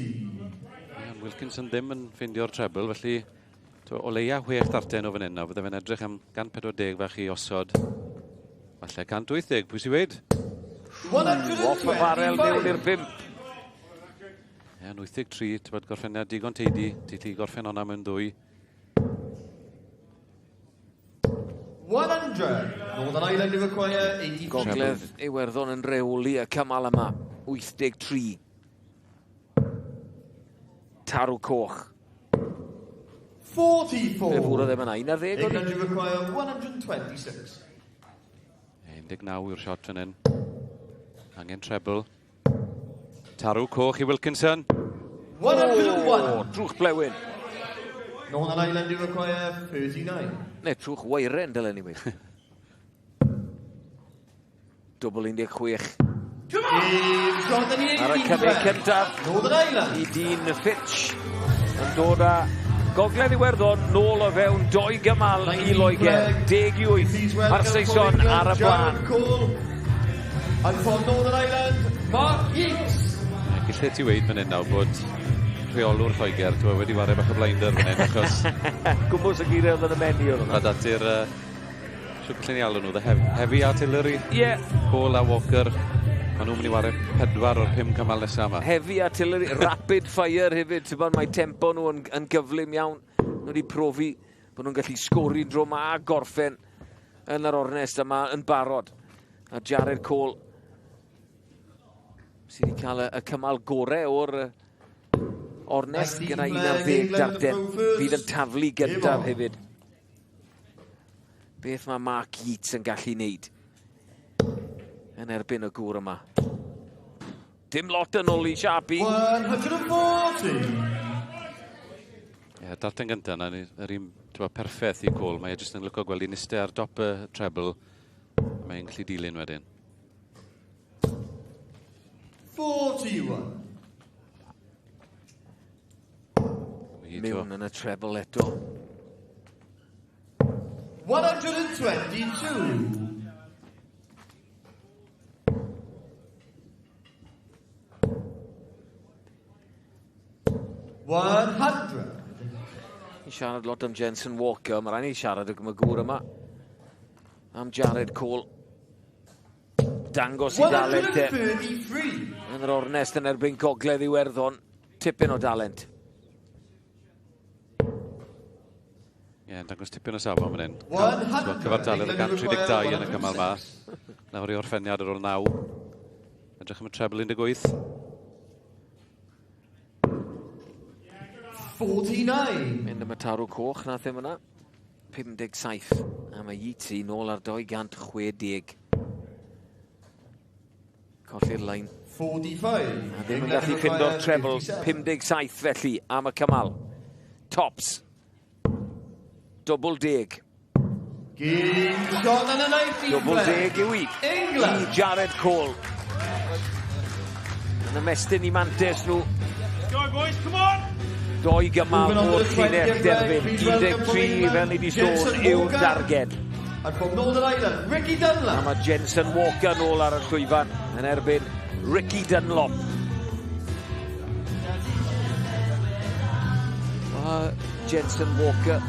Yeah, Wilkinson ddim yn ffeindio'r treble, felly O leia 6 darten o fan hyn nawr, fydde fe'n edrych am 140 fach i osod. Falle 180, pwy sy'n weud? Off y barel mewn i'r 5. Ie, 83, ti'n bod gorffeniad digon teidi, ti'n gallu gorffen hwnna mewn 2. 100. Northern Ireland require 83. Gogledd Iwerddon yn reoli y cymal yma. 83. Tarw coch. 44. Fe fwrodd e fyna, 11. England require 126. 19 yw'r shot fan hyn. Angen treble. Tarw coch i Wilkinson. 101. O, trwch blewyn. Northern Ireland require 39. Ne, trwch weiren, dylen ni weud. Dwbl 16. Ar y cynnig cyntaf Northern Ireland. i Dean Fitch yn dod â Gogledd Iwerddon nôl o fewn 2 gymal i Loegr. 10-8. Mae'r Saeson ar y blaen. And for Northern Ireland, Mark Yeates. Gallai ti weud fan hyn nawr bod rheolwr Lloegr, dwi wedi wario bach o blinder fan hyn, achos Gwmws y geiriau oedd yn y menu oedd hwnna. Mae dati'r... Siwr gallen ni alw nhw, the heavy artillery. Ie. Yeah. Cole a Walker. Maen nhw'n mynd i wario 4 o'r 5 cymal nesaf yma. Heavy artillery, rapid fire hefyd. Ti'n bod, mae tempo nhw yn gyflym iawn. Nhw wedi profi bod nhw'n gallu sgori drwm a gorffen yn yr ornest yma yn barod. A Jared Cole sydd wedi cael y cymal gorau o'r ornest gyda 11 darten. Fydd yn taflu gyntaf hefyd. Beth mae Mark Yeates yn gallu wneud yn erbyn y gŵr yma? Dim lot yn ôl i Sharpie. 140. Ie, darten gyntaf yna, yr un perffaith i Cole. Mae e jyst yn lyco gweld i'n iste ar dop y treble. Mae'n gallu dilyn wedyn. 41. Mewn yn y treble eto. 122. 100. Ni'n siarad lot am Jensen Walker, mae rhaid ni siarad am y gŵr yma. Am Jared Cole. Dangos i dalent e. 133. Yn yr ornest yn erbyn Gogledd Iwerddon. Tipyn o dalent. Ie, yeah, dangos tipyn o safon fan hyn. 100. Cyfartaledd o 132 yn y cymal ma. Nawr i orffeniad ar ôl 9. Edrych am y treble 18. 49. Mynd am y tarw coch nath ddim yna. 57. A mae Yeates nôl ar 260. Colli'r lein. 45. A ddim yn gallu ffindo'r treble. 57 felly am y cymal. Tops. Dwbl deg. Game shot and a 19 Dwbl deg yw i. England. I Jared Cole. Yn ymestyn i mantes nhw. Let's go boys, come on! 2 gymal o'r llinell derfyn. 13 fel ni wedi sôn yw'r darged. And from Northern Ireland, Ricky Dunlop. A mae Jensen Walker nôl ar y llwyfan yn erbyn Ricky Dunlop. Mae Jensen Walker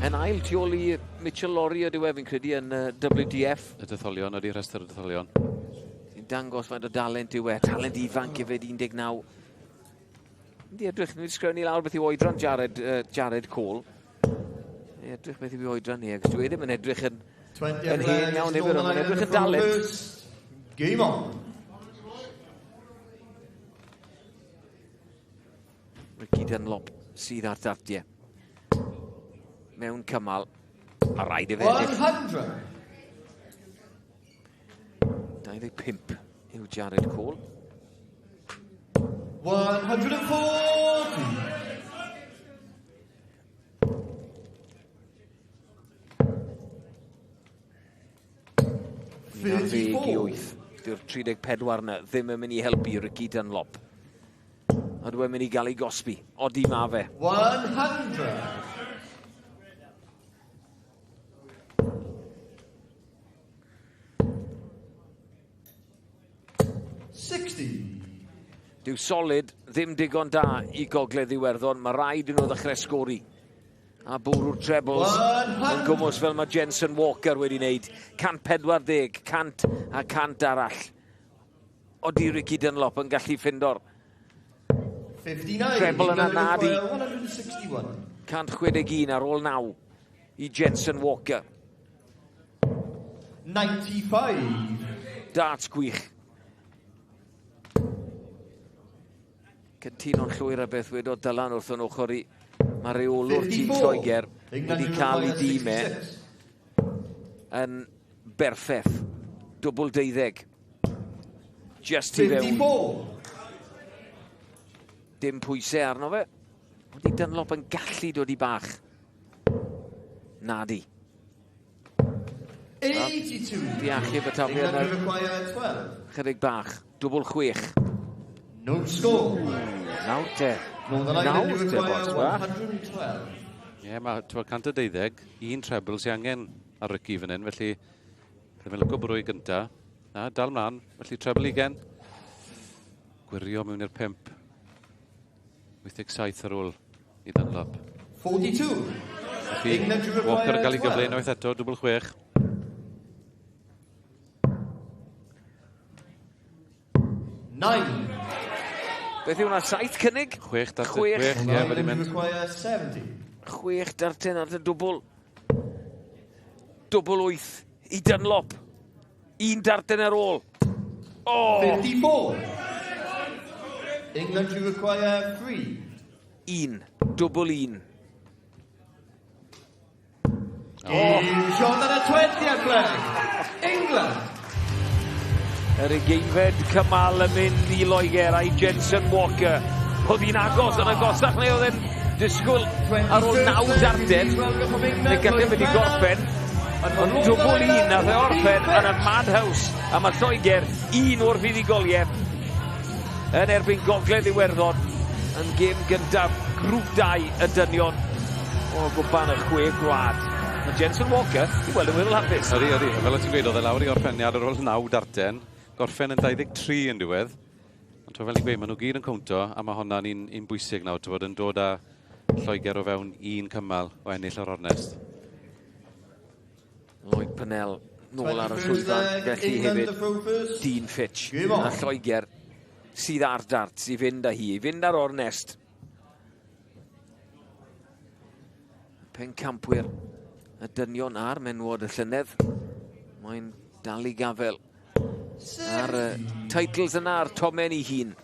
yn ail tu ôl i Mitchell Laurie ydyw e, fi'n credu, yn WDF. Y detholion, ydy rhestr y detholion. Sy'n dangos faint o dalent yw e. Talent ifanc hefyd, 19. Yndi edrych, ni wedi sgrifennu lawr beth yw oedran Jared Cole. Edrych beth yw oedran ni, ac dwi ddim yn edrych yn hen iawn hefyd, ond mae'n edrych yn dalent. Game on. Ricky Dunlop sydd ar dartiau. Mewn cymal, a rhaid i fe ennill. 100. 25 yw Jared Cole. 140. 18. Dyw'r 34 yna ddim yn mynd i helpu Ricky Dunlop. Ond dwi'n mynd i gael ei gosbi. Odi ma fe. 100. 60. Dyw solid ddim digon da i Gogledd Iwerddon. Mae rhaid i nhw ddechrau sgori. A bwrw'r trebles yn gwmws fel mae Jensen Walker wedi wneud. 140, 100 a 100 arall. Odi Ricky Dunlop yn gallu ffindo'r 59. treble yna England nadi. require 161. 161 ar ôl 9 i Jensen Walker. 95. Darts gwych. Cytuno'n llwyr a beth wedodd Dylan wrth yn ochr i. Mae reolwr tîm 54. Lloegr England wedi cael ei require dîm e 66. yn berffeth. Dwbl 12. Just i fewn. 54. Dim pwysau arno fe. Wedi Dunlop yn gallu dod i bach. Nadi. 82. Di achub y tafliad England nawr. require 12. Chydig bach. Dwbl 6. No score. Nawr te. Northern Ireland Nawr te, require bois bach. 112. Ie, yeah, mae 112, un treble sy'n angen ar Ricky fan hyn, felly ddim yn lyco bwrw i gynta. Na, dal mlaen, felly treble 20. Gwirio mewn i'r 5. 87 ar ôl i Dunlop. 42. Felly, England require Walker yn cael ei gyfle 12. unwaith eto, dwbl 6. 9. Beth yw hwnna? 7 cynnig? 6 darten. Chwech. 6, ie, Northern wedi Ireland mynd. require 70. 6 darten ar y dwbl. Dwbl 8 i Dunlop. Un darten ar ôl. O! 54. England to require 3. Un. Dwbl 1. Oh. Shot at a 20th leg. England. Yr ugeinfed cymal yn mynd i Loegr a'i Jensen Walker. Oedd hi'n agos, yn agosach neu oedd e'n disgwyl ar ôl 9 darten. Neu gallai wedi gorffen. Ond dwbl 1 nath e orffen yn y Madhouse. A mae Lloegr un o'r fuddugoliaeth yn erbyn Gogledd Iwerddon yn gêm gyntaf grŵp 2 y dynion o gwpan y chwe gwlad. Mae Jensen Walker i weld yn weddol hapus. Ydy, ydy. Fel o ti'n gweud, oedd e lawr i orffeniad ar ôl 9 darten. Gorffen yn 23 yn diwedd. Ond fel ni'n gweud, maen nhw gyd yn cownto, a mae hwnna'n un bwysig nawr, ti'n bod yn dod â Lloegr o fewn un cymal o ennill yr ornest. Lloyd Pennell nôl ar y llwyfan, felly hefyd Dean Fitch a Lloegr sydd ar darts i fynd â hi, i fynd ar ornest. Pencampwyr y dynion a'r menwod y llynedd. Mae'n dal i gafel ar y titles yna a'r tomen ei hun.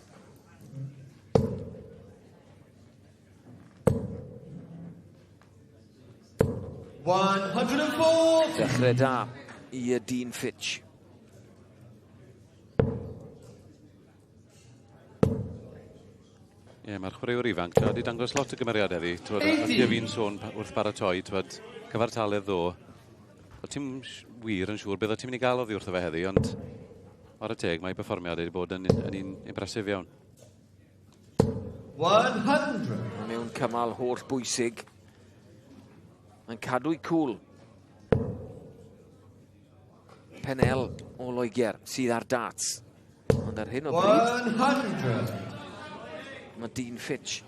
Dechrau da i y Dean Fitch. Ie, yeah, mae'r chwaraewr ifanc, ti'n wedi dangos lot o gymeriad heddi. Ti'n fi'n sôn wrth baratoi, ti'n cyfartaledd ddo. O ti'n wir yn siŵr beth o ti'n mynd i gael oddi wrtho fe heddi, ond ar y teg mae perfformiad wedi bod yn un impresif iawn. 100. Mewn cymal holl bwysig. Mae'n cadw'i cwl. Pennell o Loegr sydd ar darts. Ond ar hyn o bryd... 100. Mae Dean Fitch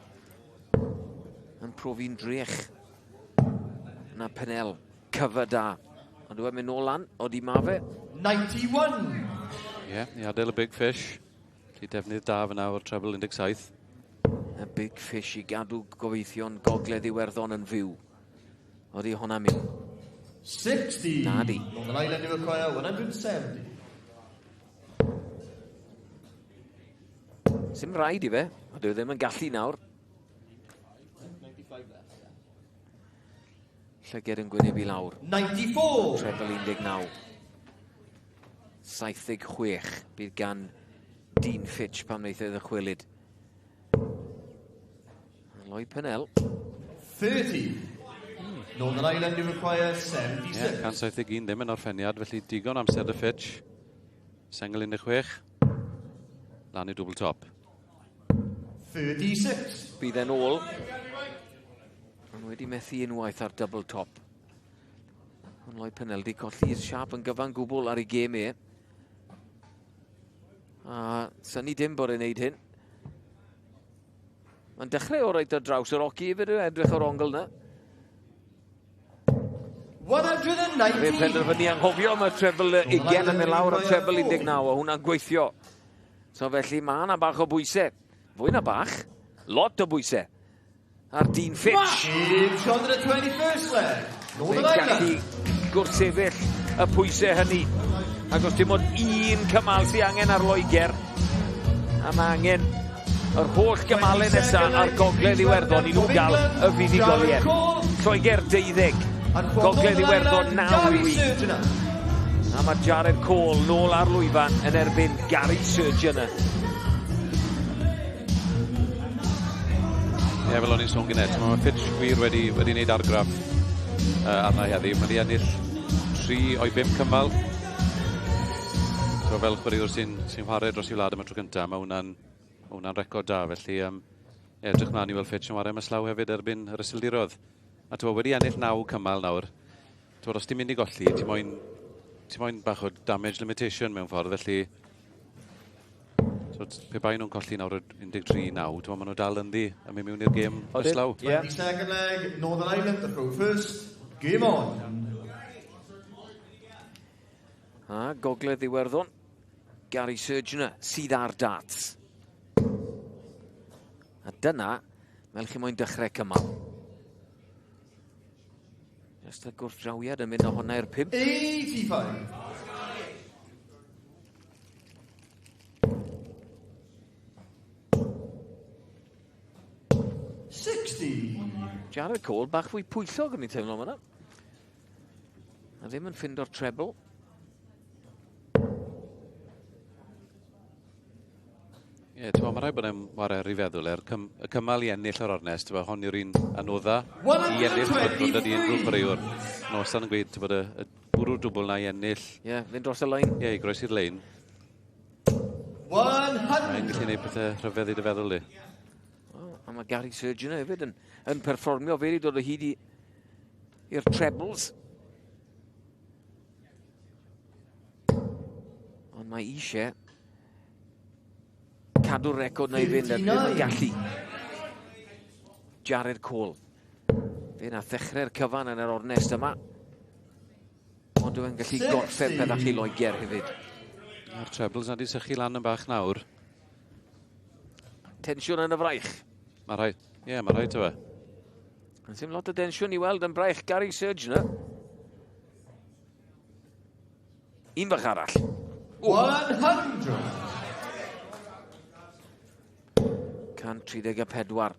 yn profi'n drech. Na Pennell, cyfer da. Ond dwi'n mynd nôl lan, odi ma fe. 91. Ie, yeah, i adael y big fish. Felly defnydd da fyna o'r treble 17. Y big fish i gadw gobeithion Gogledd Iwerddon yn fyw. Odi hwnna mewn. 60. Nadi. Northern Ireland require 170. Sim rhaid i fe, ond dyw e ddim yn gallu nawr. Llyged yn gwyneb i lawr. 94. Treble 19. 76 bydd gan Dean Fitch pan wnaeth e ddychwelyd. Lloyd Pennell. 30. Northern Ireland require 76. Yeah, 171 ddim yn orffeniad, felly digon amser dy Fitch. Sengl 16. Lan i double top. 36. Bydd e'n ôl. Ond wedi methu unwaith ar double top. Ond Lloyd Pennell di colli'r siap yn gyfan gwbl ar ei gêm e. A syni dim bod e'n neud hyn. Mae'n dechrau o reit ar draws yr oci hefyd, edrych o'r ongl yna. 190. Fe penderfynu anghofio am y treble 20 yn mynd lawr a treble 19, a hwnna'n gweithio. So felly mae yna bach o bwysau. Fwy na bach, lot o bwysau. Ar Dean Fitch. Shot at the 21st leg. Northern Fe'n gallu Ireland. gwrthsefyll y pwysau hynny. Ac os dim ond un cymal sy'n angen ar Loegr, a mae angen yr holl gymalau nesaf ar Gogledd Iwerddon i nhw gael y fuddugoliaeth. Lloegr 12, Gogledd Iwerddon 9 i 8. A mae Jared Cole nôl ar lwyfan yn erbyn Gary Surgeoner. Ie, fel o'n i'n sôn gynnau, mae Fitch gwir wedi wneud argraff arna heddi. Mae wedi ennill 3 o'i 5 cymal. So fel chwaraewr sy chwarae dros i wlad am y tro cyntaf, mae hwnna'n record da. Felly, edrych mlaen i weld Fitch yn chwarae mas law hefyd erbyn yr Iseldiroedd. A ti'n wedi ennill 9 cymal nawr. Ti'n os ti'n mynd i golli, ti moyn bach o damage limitation mewn ffordd, felly so, pe bai nhw'n colli nawr 13-9, ti'n maen nhw dal ynddi a mynd mewn i'r gêm islaw. Yeah. 22nd leg, Northern Ireland to throw first. Game on. A Gogledd Iwerddon, Gary Surgeoner sydd ar darts. A dyna, mel chi moyn dechrau cymal. Just y gwrthdrawiad yn mynd o hwnna i'r 5. 85. 60. Jared Cole bach fwy pwyllog yn ei teimlo yma. A ddim yn ffindo'r treble. Ie, yeah, mae rhaid bod e'n whare ar ei feddwl er y cymal i ennill yr ornest, ti'n hon yw'r un anodda i ennill, bod ydy unrhyw chwaraewr. No, wastad yn gweud, ti'n bod y bwrw'r dwbl na i ennill. Ie, yeah, fynd dros y lein. Ie, yeah, i groesi'r lein. 100. Mae'n gallu gwneud pethau rhyfedd i dy feddwl di. Oh, a mae Gary Surgeoner hefyd yn perfformio fe i dod o hyd i'r trebles. Ond mae eisiau cadw'r record na i fynd a ddim yn gallu. Jared Cole. Fe na ddechrau'r cyfan yn yr ornest yma. Ond dwi'n gallu gorffen pethau chi Loegr hefyd. Mae'r trebles na di sychu lan yn bach nawr. Tensiwn yn y fraich. Mae rhaid, ie, yeah, mae rhaid o fe. Yn ddim lot o densiwn i weld yn braich Gary Surgeoner. Un bach arall. 100. 134.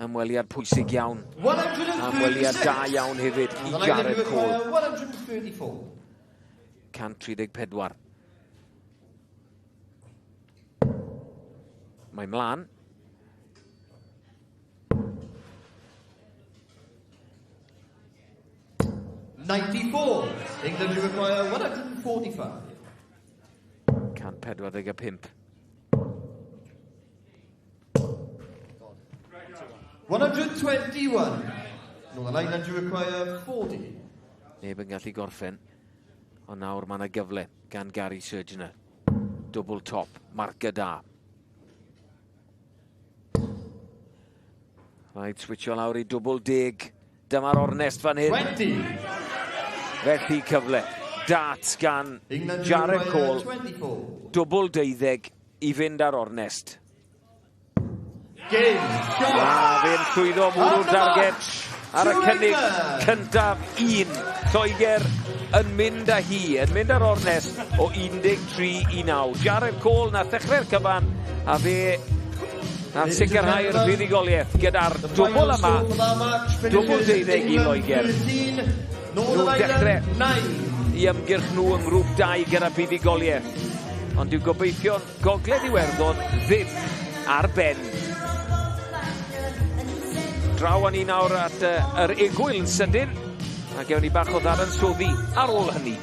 Ymweliad pwysig iawn. Ymweliad da iawn hefyd i Jared Cole. 134. 134. Mae mlaen. 94. England to require 145. 145. 121. Northern Ireland to require 40. Neb yn gallu gorffen. Ond nawr mae yna gyfle gan Gary Surgeoner. Double top, marca da. Rhaid switcho lawr i dwbl 10. Dyma'r ornest fan hyn. 20. Felly cyfle. Dart gan England to Jared require Cole. 24. Dwbl 12 i fynd ar ornest. Game. Shot. A fe'n llwyddo mwrw'r darged ar y cynnig cyntaf un. Lloegr yn mynd â hi, yn mynd ar ornest o 13 i 9. Jared Cole na ddechrau'r cyfan a fe nath sicrhau'r fuddugoliaeth gyda'r dwbl yma, dwbl 12 i Loegr. Nhw'n dechrau i ymgyrch nhw yng ngrŵp 2 gyda buddugoliaeth. Ond dyw gobeithio'n Gogledd Iwerddon ddim ar ben. Draw â ni nawr at yr egwyl yn sydyn, a gewn ni bach o ddadansoddi ar ôl hynny.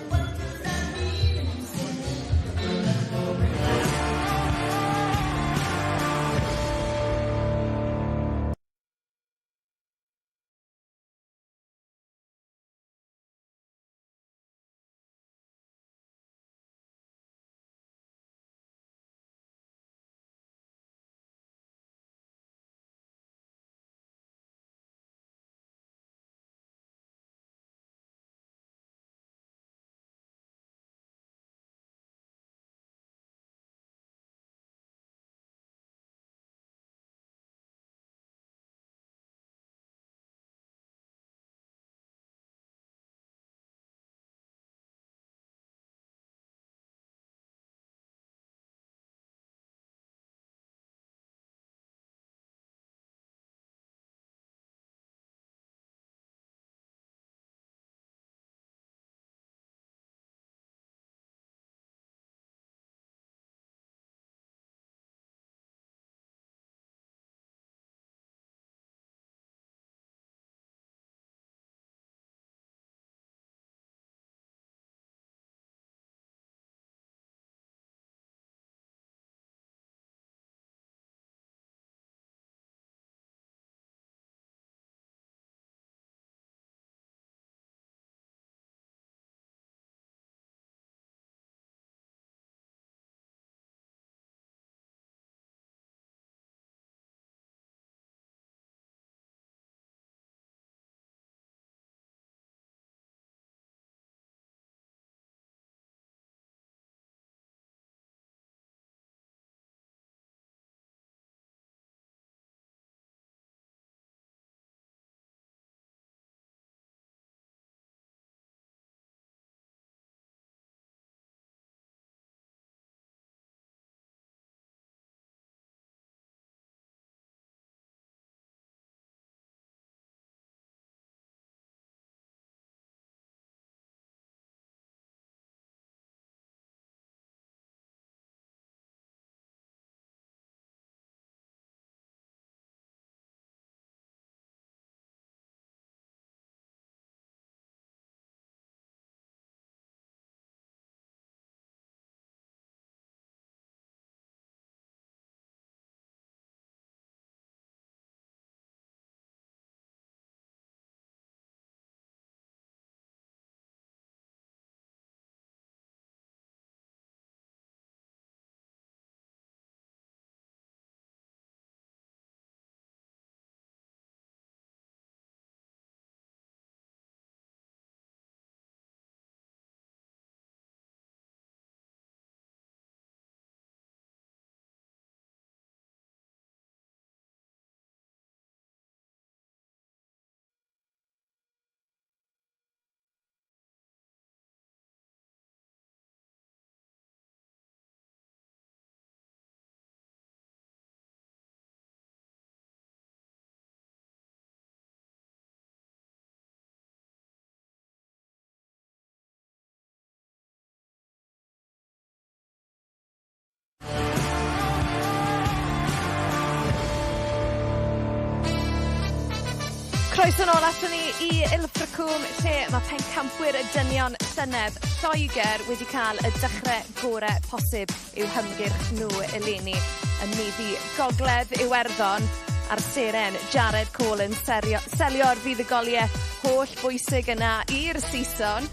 Croeso nôl aton ni i Ilfracombe lle mae pencampwyr y dynion llynedd Lloegr wedi cael y dechrau gorau posib i'w hymgyrch nhw eleni yn maeddu Gogledd Iwerddon a'r seren Jared Cole yn serio, selio'r fuddugoliaeth holl bwysig yna i'r Saeson.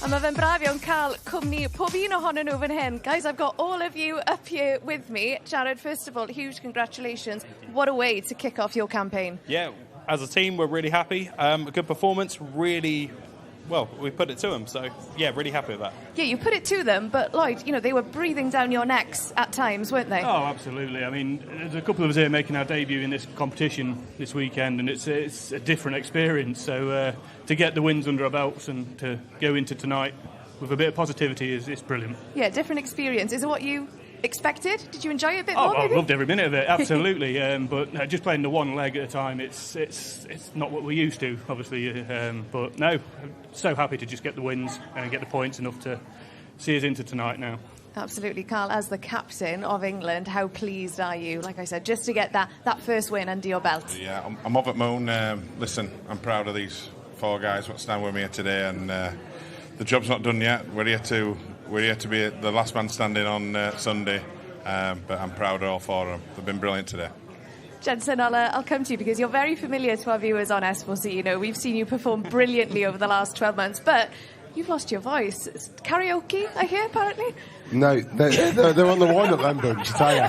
A mae fe'n braf iawn cael cwmni pob un ohonyn nhw fan hyn. Guys, I've got all of you up here with me. Jared, first of all, huge congratulations. What a way to kick off your campaign. Yeah, as a team, we're really happy. A good performance, really, well, we put it to them. So, yeah, really happy with that. Yeah, you put it to them, but Lloyd, they were breathing down your necks at times, weren't they? Oh, absolutely. I mean, there's a couple of us here making our debut in this competition this weekend, and it's a different experience. So to get the wins under our belts and to go into tonight with a bit of positivity is brilliant. Yeah, different experience. Is it what you expected? Did you enjoy it a bit Oh, more, I maybe? loved every minute of it, absolutely. But no, just playing the one leg at a time, it's not what we're used to, obviously. But no, I'm so happy to just get the wins and get the points enough to see us into tonight now. Absolutely, Carl. As the captain of England, how pleased are you, like I said, just to get that first win under your belt? Yeah, I'm over the moon. Listen, I'm proud of these four guys what stand with me here today, and the job's not done yet. We're here to be the last man standing on Sunday, but I'm proud of all four of them. They've been brilliant today. Jensen, I'll come to you because you're very familiar to our viewers on S4C. We've seen you perform brilliantly over the last 12 months, but you've lost your voice. It's karaoke, I hear, apparently. No, they're on the wind-up, them bunch, I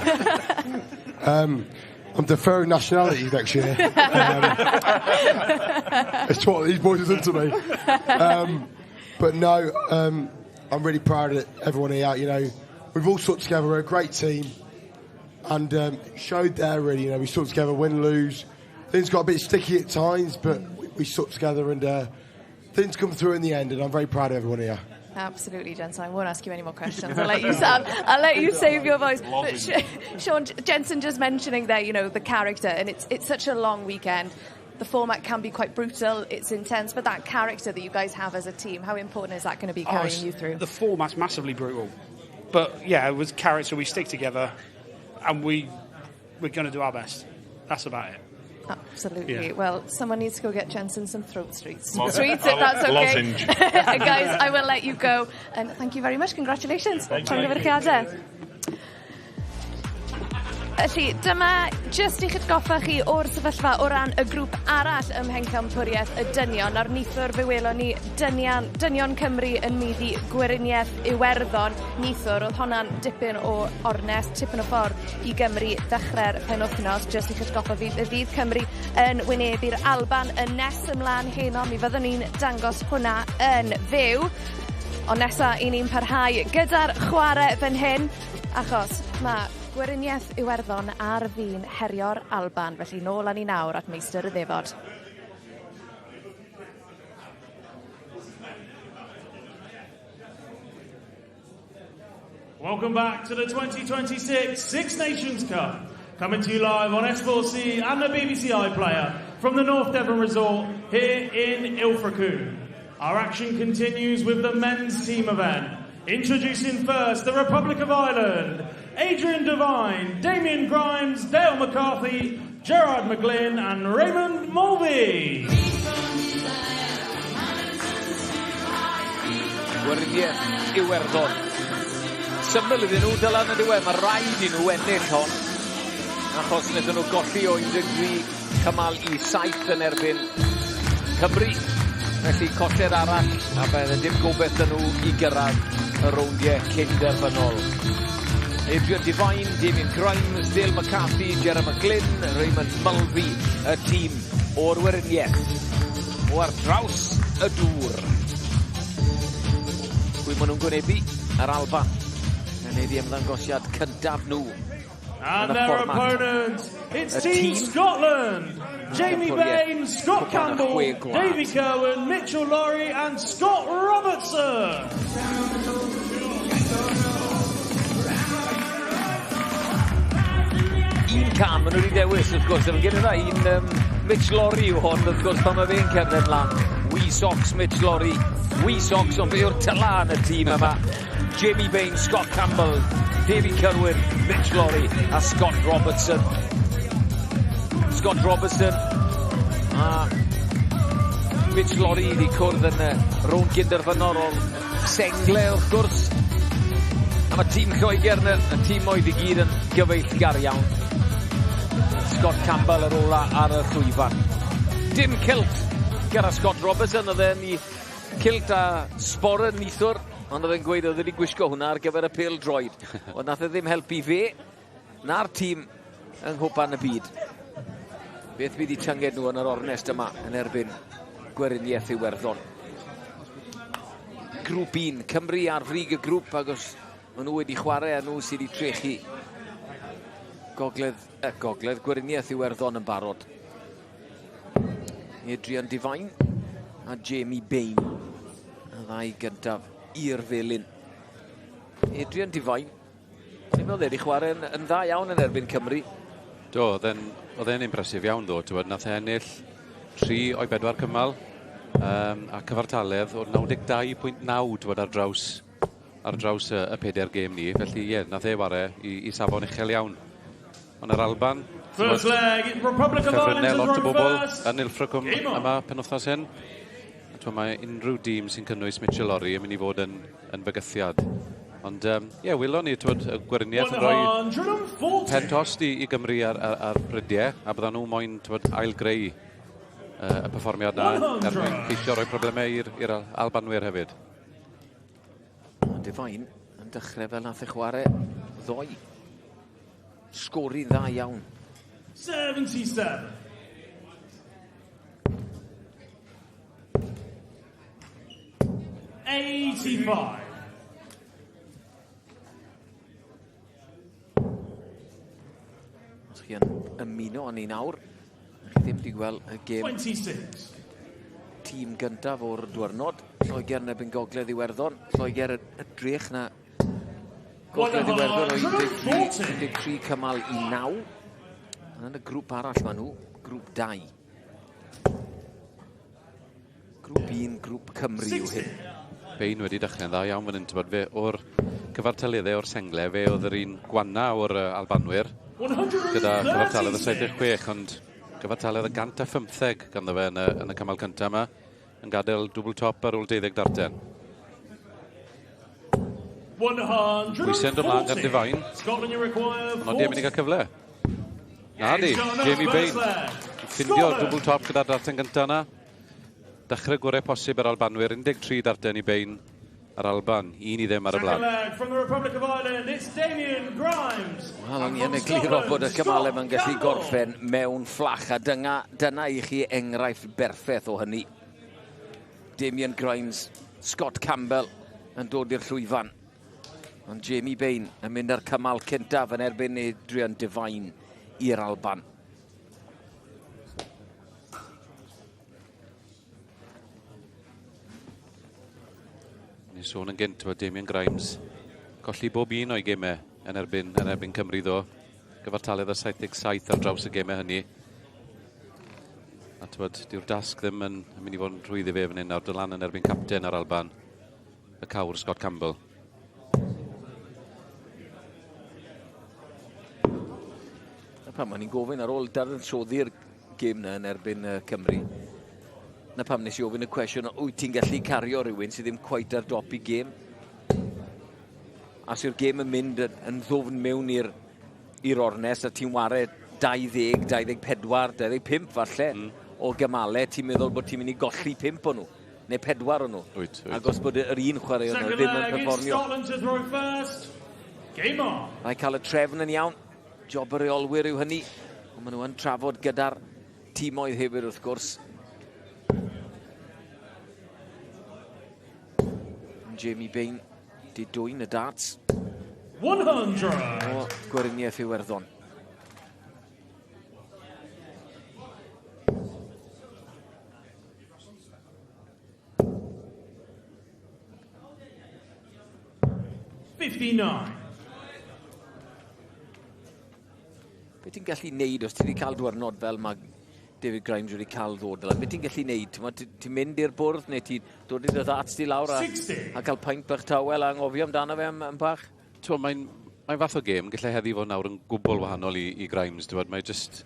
tell you. I'm deferring nationality next year. It's what these boys have done to me. But no, I'm really proud of everyone here. We've all stuck together. We're a great team. And showed there, really, we stuck together, win, lose. Things got a bit sticky at times, but we stuck together and things come through in the end, and I'm very proud of everyone here. Absolutely, Jensen. I won't ask you any more questions. I'll let you save your voice. But Sean Jensen just mentioning there, the character, and it's such a long weekend. The format can be quite brutal. It's intense, but that character that you guys have as a team, how important is that going to be Oh, carrying you through? The format's massively brutal, but yeah, with character, we stick together, and we're going to do our best. That's about it. Absolutely. Yeah. Well, someone needs to go get Jensen some throat streets. Sweets, if that's okay. Lozenge. Guys, I will let you go. And thank you very much. Congratulations. Thank you. Llongyfarchiadau. Felly, dyma jyst i'ch atgoffa chi o'r sefyllfa o ran y grŵp arall ym Mhencampwriaeth y Dynion. Nawr neithiwr fe welon ni dynion, dynion Cymru yn maeddu Gweriniaeth Iwerddon. Neithiwr, oedd honna'n dipyn o ornest, tipyn o ffordd i Gymru ddechrau'r penwthnos. Jyst i'ch atgoffa fydd Cymru yn wynebu'r Alban yn nes ymlaen heno. Mi fyddwn ni'n dangos hwnna yn fyw. Ond nesa i ni'n parhau gyda'r chwarae fan hyn, achos mae Gweriniaeth Iwerddon ar fin herio'r Alban, felly nôl â ni nawr at meistr y ddefod. Welcome back to the 2026 Six Nations Cup. Coming to you live on S4C and the BBC iPlayer from the North Devon Resort here in Ilfracombe. Our action continues with the men's team event. Introducing first the Republic of Ireland, Adrian Devine, Damien Grimes, Dale McCarthy, Gerard McGlynn and Raymond Mulvey. Gweriniaeth Iwerddon. Syml iddyn nhw, Dylan yn diwedd. Mae rhaid i nhw ennill hon. Achos wnaethon nhw golli o 13 cymal i 7 yn erbyn Cymru. Felly colled arall, a bydd dim gobeith 'da nhw i gyrraedd y rowndiau cyn derfynol. Adrian Devine, Damien Grimes, Dale McCarthy, Gerard McGlynn, Raymond Mulvey, y tîm o'r Weriniaeth. O ar draws y dŵr. Pwy maen nhw'n gwynebu? Yr Alban. Yn neud i ymddangosiad cyntaf nhw. And their opponents, it's Team team Scotland. Jamie Bain, Scott Campbell, Davy Kerwin, Mitchell Laurie and Scott Robertson. Un cam maen nhw wedi dewis, wrth gwrs. Efo gyda un Mitch Laurie yw hon, wrth gwrs, pan mae fe'n cerdded lan. Wee socks Mitch Laurie. Wee socks, ond fe yw'r tyla yn y tîm yma. Jamie Bain, Scott Campbell, Davy Kerwin, Mitch Laurie a Scott Robertson. Scott Robertson a Mitch Lorry wedi cwrdd yn y rownd gynderfynol o'r sengle wrth gwrs. A mae tîm Lloegr yn y tîm oedd i gyd yn gyfeillgar iawn. Scott Campbell yr ola ar y llwyfan. Dim kilt gyda Scott Robertson, oedd e'n i kilt a sboren neithiwr, ond oedd e'n gweud oedd wedi gwisgo hwnna ar gyfer y pêl droed. Ond nath e ddim helpu fe, na'r tîm yng Nghwpan y Byd. Beth fydd i tynged nhw yn yr ornest yma yn erbyn Gweriniaeth Iwerddon? Grŵp 1, Cymru ar frig y grŵp agos maen nhw wedi chwarae a nhw sydd wedi trechu Gogledd Gweriniaeth Iwerddon yn barod. Adrian Devine a Jamie Bain, y ddau gyntaf i'r felin. Adrian Devine, ni'n meddwl wedi chwarae yn dda iawn yn erbyn Cymru. Do, oedd e'n impresif iawn ddo, ti'n nath e ennill 3 o'i 4 cymal a cyfartaledd o 92.9, ti'n ar draws y pedair gêm ni. Felly ie, nath e ware i safon uchel iawn. Ond yr Alban, First leg, Republic of Ireland lot o bobl yn Ilfracombe yma penwthnos hyn. Twel, mae unrhyw dîm sy'n cynnwys Mitchell Lorry yn mynd i fod yn fygythiad. Ond ie, yeah, welon ni, twyd, y Gweriniaeth yn rhoi pen tost i Gymru ar brydiau, a byddan nhw moyn, twyd, ail-greu y perfformiad na er mwyn ceisio rhoi problemau i'r Albanwyr hefyd. Devine yn dechrau fel nath e chwarae ddoe. Sgori dda iawn. 77. 85. Os chi yn ymuno â ni nawr, chi ddim wedi gweld y gêm 26. tîm gyntaf o'r diwrnod. Lloegr yn erbyn Gogledd Iwerddon. Lloegr y drech na Gogledd Iwerddon o 13 cymal i 9. Yn y grŵp arall maen nhw, grŵp 2. Grŵp 1, grŵp Cymru yw hyn. Bain wedi dechrau'n dda iawn fan hyn, ti'n fe o'r cyfartaleddau o'r sengle, fe oedd yr un gwanna o'r Albanwyr. Gyda cyfartaledd y 76, ond gyfartaledd y 115 ganddo fe yn y cymal cyntaf yma, yn gadael dwbl top ar ôl 12 darten. Pwysau'n dod mlaen gan Devine. Ond odi e'n mynd i gael cyfle? Na di, Jamie Bain. Ffindio dwbl top gyda'r darten gyntaf yna. Dechrau gorau posib yr Albanwyr, 13 darten i Bain ar Alban, 1-0 ar y blaen. From the Republic of Ireland, it's Damien Grimes. Wel, o'n i yn egluro bod y cymalau ma'n gallu gorffen mewn fflach, a dyna i chi enghraifft berffaith o hynny. Damien Grimes, Scott Campbell yn dod i'r llwyfan. Ond Jamie Bain yn mynd ar cymal cyntaf yn erbyn Adrian Devine i'r Alban. Ni'n sôn yn gynt bod Damien Grimes colli bob un o'i gemau yn erbyn Cymru ddo. Gyfartaledd o 77 ar draws y gemau hynny. A twyd, dyw'r dasg ddim yn mynd i fod yn rhwydd i fe fan hyn nawr. Dod lan yn erbyn capten ar Alban, y cawr Scott Campbell. Na pam o'n i'n gofyn ar ôl dadansoddi'r gêm na yn erbyn Cymru. Na pam nes i ofyn y cwestiwn, wyt ti'n gallu cario rhywun sydd ddim cweit ar dop i gêm? A os yw'r gêm yn mynd yn ddwfn mewn i'r ornest a ti'n ware 20, 24, 25 falle o gymalau, ti'n meddwl bod ti'n mynd i golli 5 o nhw, neu 4 o nhw. Wyt, wyt. Ac os bod yr un chwaraewr nhw ddim yn perfformio. Scotland to throw first. Game on. Rhaid cael y trefn yn iawn. Job y reolwyr yw hynny. Ond maen nhw yn trafod gyda'r tîmoedd hefyd wrth gwrs. Jamie Bain di dwyn y darts. 100. O Gweriniaeth Iwerddon. 59. Be ti'n gallu neud os ti wedi cael diwrnod fel mae David Grimes wedi cael ddod fel? Be ti'n gallu neud? Ti'n ti mynd i'r bwrdd neu ti'n dod i dy ddarts di lawr a cael paint bach tawel a anghofio amdano fe am bach? Mae'n mae fath o gêm, gallai heddi fod nawr yn gwbl wahanol i Grimes. Mae just.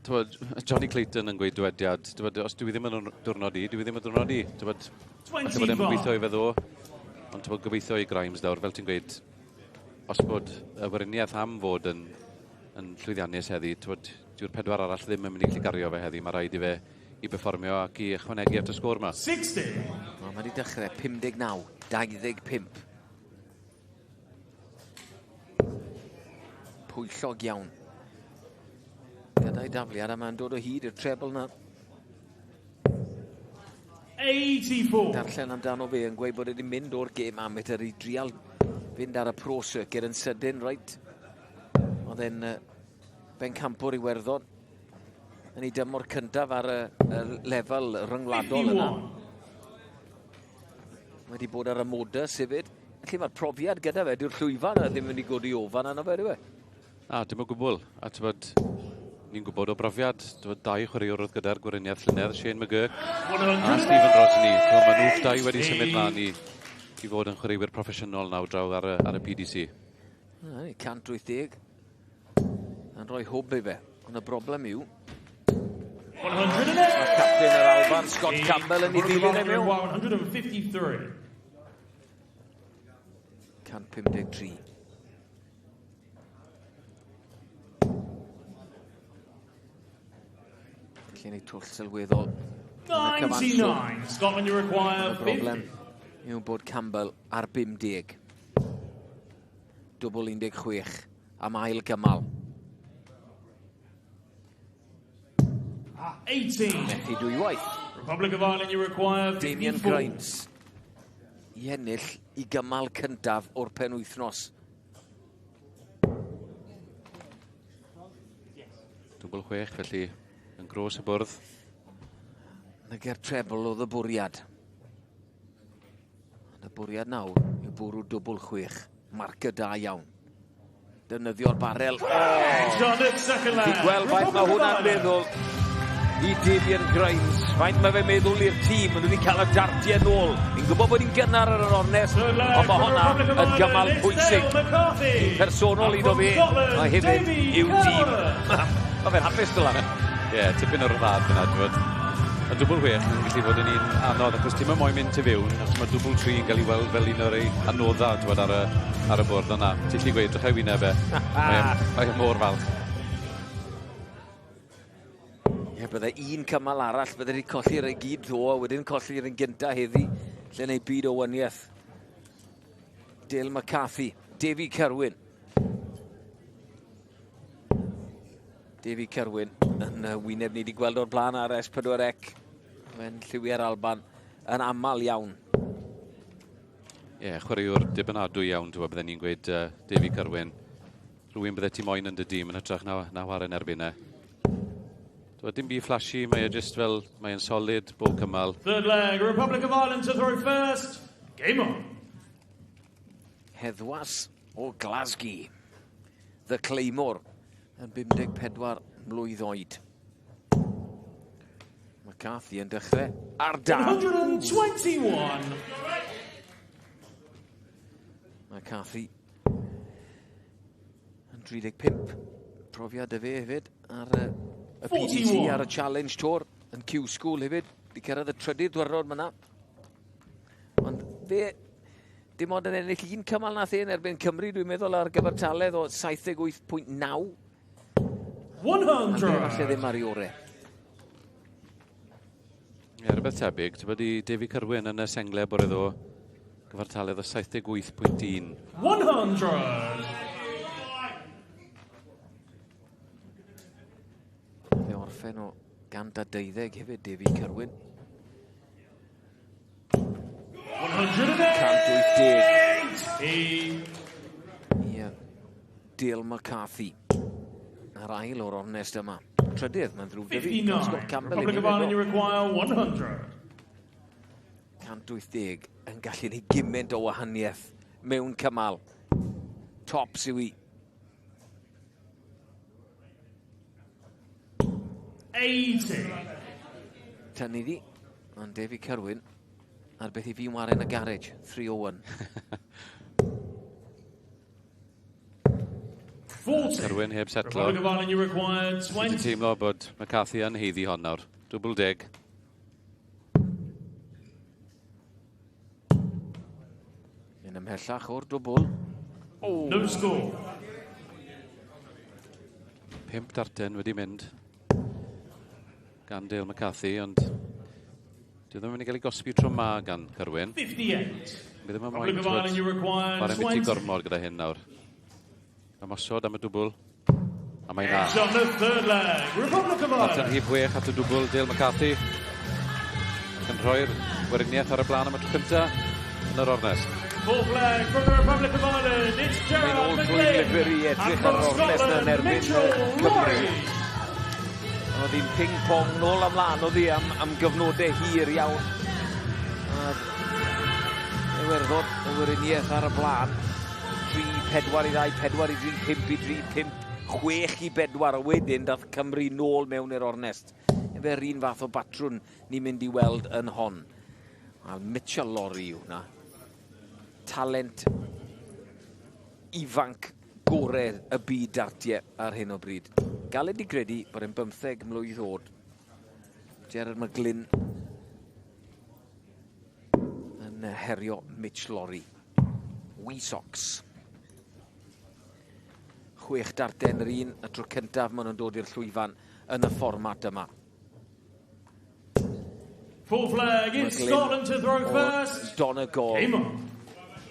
Tywod, Johnny Clayton yn gweud dywediad, tywod, os dwi ddim yn diwrnod i, dwi ddim yn diwrnod i. Tywod, falle bod e'n gweithio i fe ddo, ond tywod, gobeithio i Grimes nawr, fel ti'n gweud, os bod y weriniaeth am fod yn, yn llwyddiannus heddi, tywod, dyw'r pedwar arall ddim yn mynd i gallu gario fe heddi, mae rhaid i fe i berfformio ac i ychwanegu at y sgôr yma. 60! Wel, mae wedi dechrau 59, 25. Pwyllog iawn. Gyda'i dafliad a mae'n dod o hyd i'r trebl na. 84. Darllen amdano fe yn gweud bod wedi mynd o'r gêm amateur i drial fynd ar y pro circuit yn sydyn, reit? Oedd e'n bencampwr Iwerddon yn ei dymor cyntaf ar y, y lefel ryngwladol yna. Mae wedi bod ar y modus hefyd. Felly mae'r profiad gyda fe, dyw'r llwyfan yna ddim yn mynd i godi ofan arno fe, dyw e? Na, dim o gwbl. A ti'n bod, ni'n gwybod o brofiad, ti'n bod, dau chwaraewr oedd gyda'r Gweriniaeth llynedd, Shane McGurk a Stephen Rodney. Ti'n maen nhw'ch dau wedi symud mlaen i, i fod yn chwaraewyr proffesiynol nawr draw ar y, ar y PDC. Na, 180 yn rhoi hwb i fe. Ond y broblem yw... Mae capten yr Alban, Scott Campbell, yn ei ddilyn e mewn. 153. 153. Felly ni twll sylweddol. 99. Scotland, you require 50. Y broblem yw bod Campbell ar 50. Dwbl 16 am ail gymal. 18. Methu dwywaith. Republic of Ireland, you require 54. Damien Grimes i ennill i gymal cyntaf o'r penwythnos. Dwbl chwech, felly yn gros y bwrdd. Nage'r trebl oedd y bwriad. Ond y bwriad nawr yw bwrw dwbl chwech. Marker da iawn. Defnyddio'r barel. Oh! Ti'n gweld faint mae hwnna'n meddwl i Damien Grimes. Faint mae fe'n meddwl i'r tîm. Maen nhw wedi cael y dartiau nôl. Ni'n gwybod bod hi'n gynnar ar yr ornest, ond mae hwnna yn gymal pwysig. Un personol iddo fe, mae hefyd i'w tîm. Mae fe'n hapus dylan. Ie, yeah, tipyn o'r rhyddhad fyna, dwi'n Y dwbl chwech yn gallu fod yn un anodd, achos ti'n moyn mynd tu fewn, achos mae dwbl tri yn cael ei weld fel un o'r ei anodda, ti'n ar y, ar y bwrdd yna. Ti'n gallu gweud, drychau wyneb e. Mae e, mae e mor falch. Ie, bydde un cymal arall, bydde wedi colli'r ei gyd ddo, a wedyn colli'r un gynta heddi, lle neu byd o waniaeth. Dale McCarthy, Davy Kerwin. Davy Kerwin yn wyneb ni wedi gweld o'r blaen ar S4C. Mae'n lliwiau'r Alban yn aml iawn. Ie, yeah, chwaraewr dibynadwy iawn, dwi'n bydden ni'n gweud Davy Kerwin. Rhywun bydde ti moyn yn dy dîm yn hytrach na, na chwarae'n erbyn e. Dwi, dim byd flashy, mae e just fel, mae'n solid bob cymal. Third leg, Republic of Ireland to throw first. Game on. Heddwas o Glasgow. The Claymore yn 54 mlwydd oed. McCarthy yn dechrau ar dan. 121. McCarthy yn 35. Profiad y fe hefyd ar y, y PDC ar y Challenge Tour yn Q School hefyd. Di cyrraedd y trydydd diwrnod myna. Ond fe dim ond yn ennill un cymal nath e yn erbyn Cymru, dwi'n meddwl, ar gyfartaledd o 78.9. 100! Falle ddim ar ei orau. Ie, rhywbeth tebyg. Ti'n bod i Davy Kerwin yn y sengle bore ddo, gyfartaledd o 78.1. 100! Fe orffen o 112 hefyd, Davy Kerwin. 180! Ie. Dale McCarthy. A'r ail o'r ornest yma. Trydydd, mae'n ddrwg 'da fi. 59. Scott Campbell Republic of Ireland, you require 100. 180 yn gallu neud gymaint o wahaniaeth mewn cymal. Tops yw i. 80. Tynnu di. Ond Davy Kerwin ar beth i fi'n wario yn y garage. 301. 40. Cyrwyn heb setlo. Republic of Ireland, you require Fi wedi 20. teimlo bod McCarthy yn heiddi hon nawr. Dwbl deg. Mynd ymhellach o'r dwbl. Oh. No score. Pimp darten wedi mynd gan Dale McCarthy, ond dwi ddim yn mynd i gael ei gosbi tro ma gan Cyrwyn. 58. Mi ddim yn moyn Republic of Ireland, you require Chwarae biti 20. gormod gyda hyn nawr. Ymosod am y dwbl. A mae na. Edge on the third leg. Republic of Darten Ireland. rhif 6 at y dwbl, Dale McCarthy. Ac yn rhoi'r weriniaeth ar y blaen am y tro cyntaf yn yr ornest. Fourth leg from the Republic of Ireland. It's Mae'n Gerard ôl trwy McGlynn. lyfr i And edrych from ar yr ornest Scotland, yn erbyn Mitchell Cymru. Laurie. Oedd hi'n ping-pong nôl amlaen oedd hi am, am gyfnodau hir iawn. A Iwerddon, y weriniaeth ar y blaen. 3, 4 i 2, 4 i 3, 5 i 3, 5, 6 i 4. A wedyn dath Cymru nôl mewn i'r ornest. Efo'r un fath o batrwn ni'n mynd i weld yn hon. A Mitchell Laurie yw hwnna. Talent ifanc gorau y byd dartiau ar hyn o bryd. Galed i gredu bod e'n 15 mlwydd oed. Gerard McGlynn yn herio Mitch Laurie. Wee Socks. Chwech darten yr un, y tro cyntaf maen nhw'n dod i'r llwyfan yn y fformat yma. Fourth leg. It's McGlynn Scotland to throw o first. Donegal. Game on.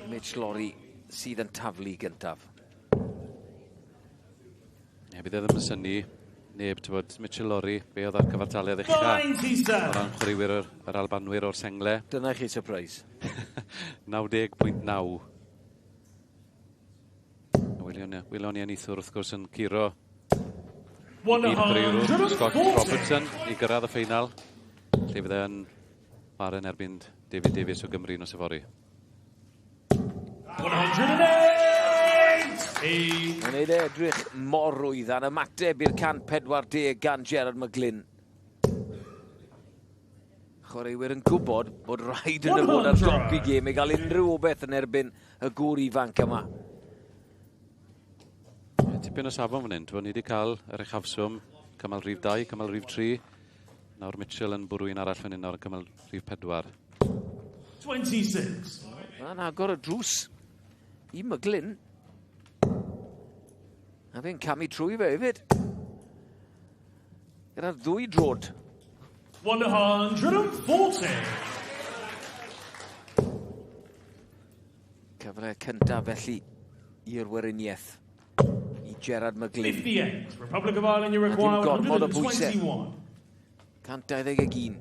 Mitch Laurie sydd yn taflu gyntaf. Ie, bydd e ddim yn synnu neb, ti'n bod, Mitchell Laurie, be oedd ar cyfartaledd ucha. 97. O ran chwaraewyr yr, yr Albanwyr o'r sengle. Dyna chi surprise. 90.9. Welon ni, welon ni enillwr wrth gwrs yn curo i chwaraewr Scott 140. Robertson i gyrraedd y ffeinal, lle fydd e'n chwarae yn erbyn David Davies o Gymru nos yfory. 180. Mae'n neud e edrych mor rwydd a'n ymateb i'r 140 gan Gerard McGlynn. Chwaraewyr yn gwybod bod rhaid yn y fod ar dop i gêm i gael unrhyw obeith yn erbyn y gŵr ifanc yma. Ie, tipyn o safon fan hyn. T'bo, ni wedi cael yr uchafswm, cymal rhif 2, cymal rhif 3. Nawr Mitchell yn bwrw un arall fan hyn nawr yn cymal rhif 4. 26. Mae'n agor y drws i McGlynn. A fe'n camu trwy fe hefyd. Gyda'r ddwy drod. 140. Cyfle cyntaf felly i'r weriniaeth. I Gerard McGlynn. 58. Republic of Ireland, you A dim require gormod o bwysau. 121. 121.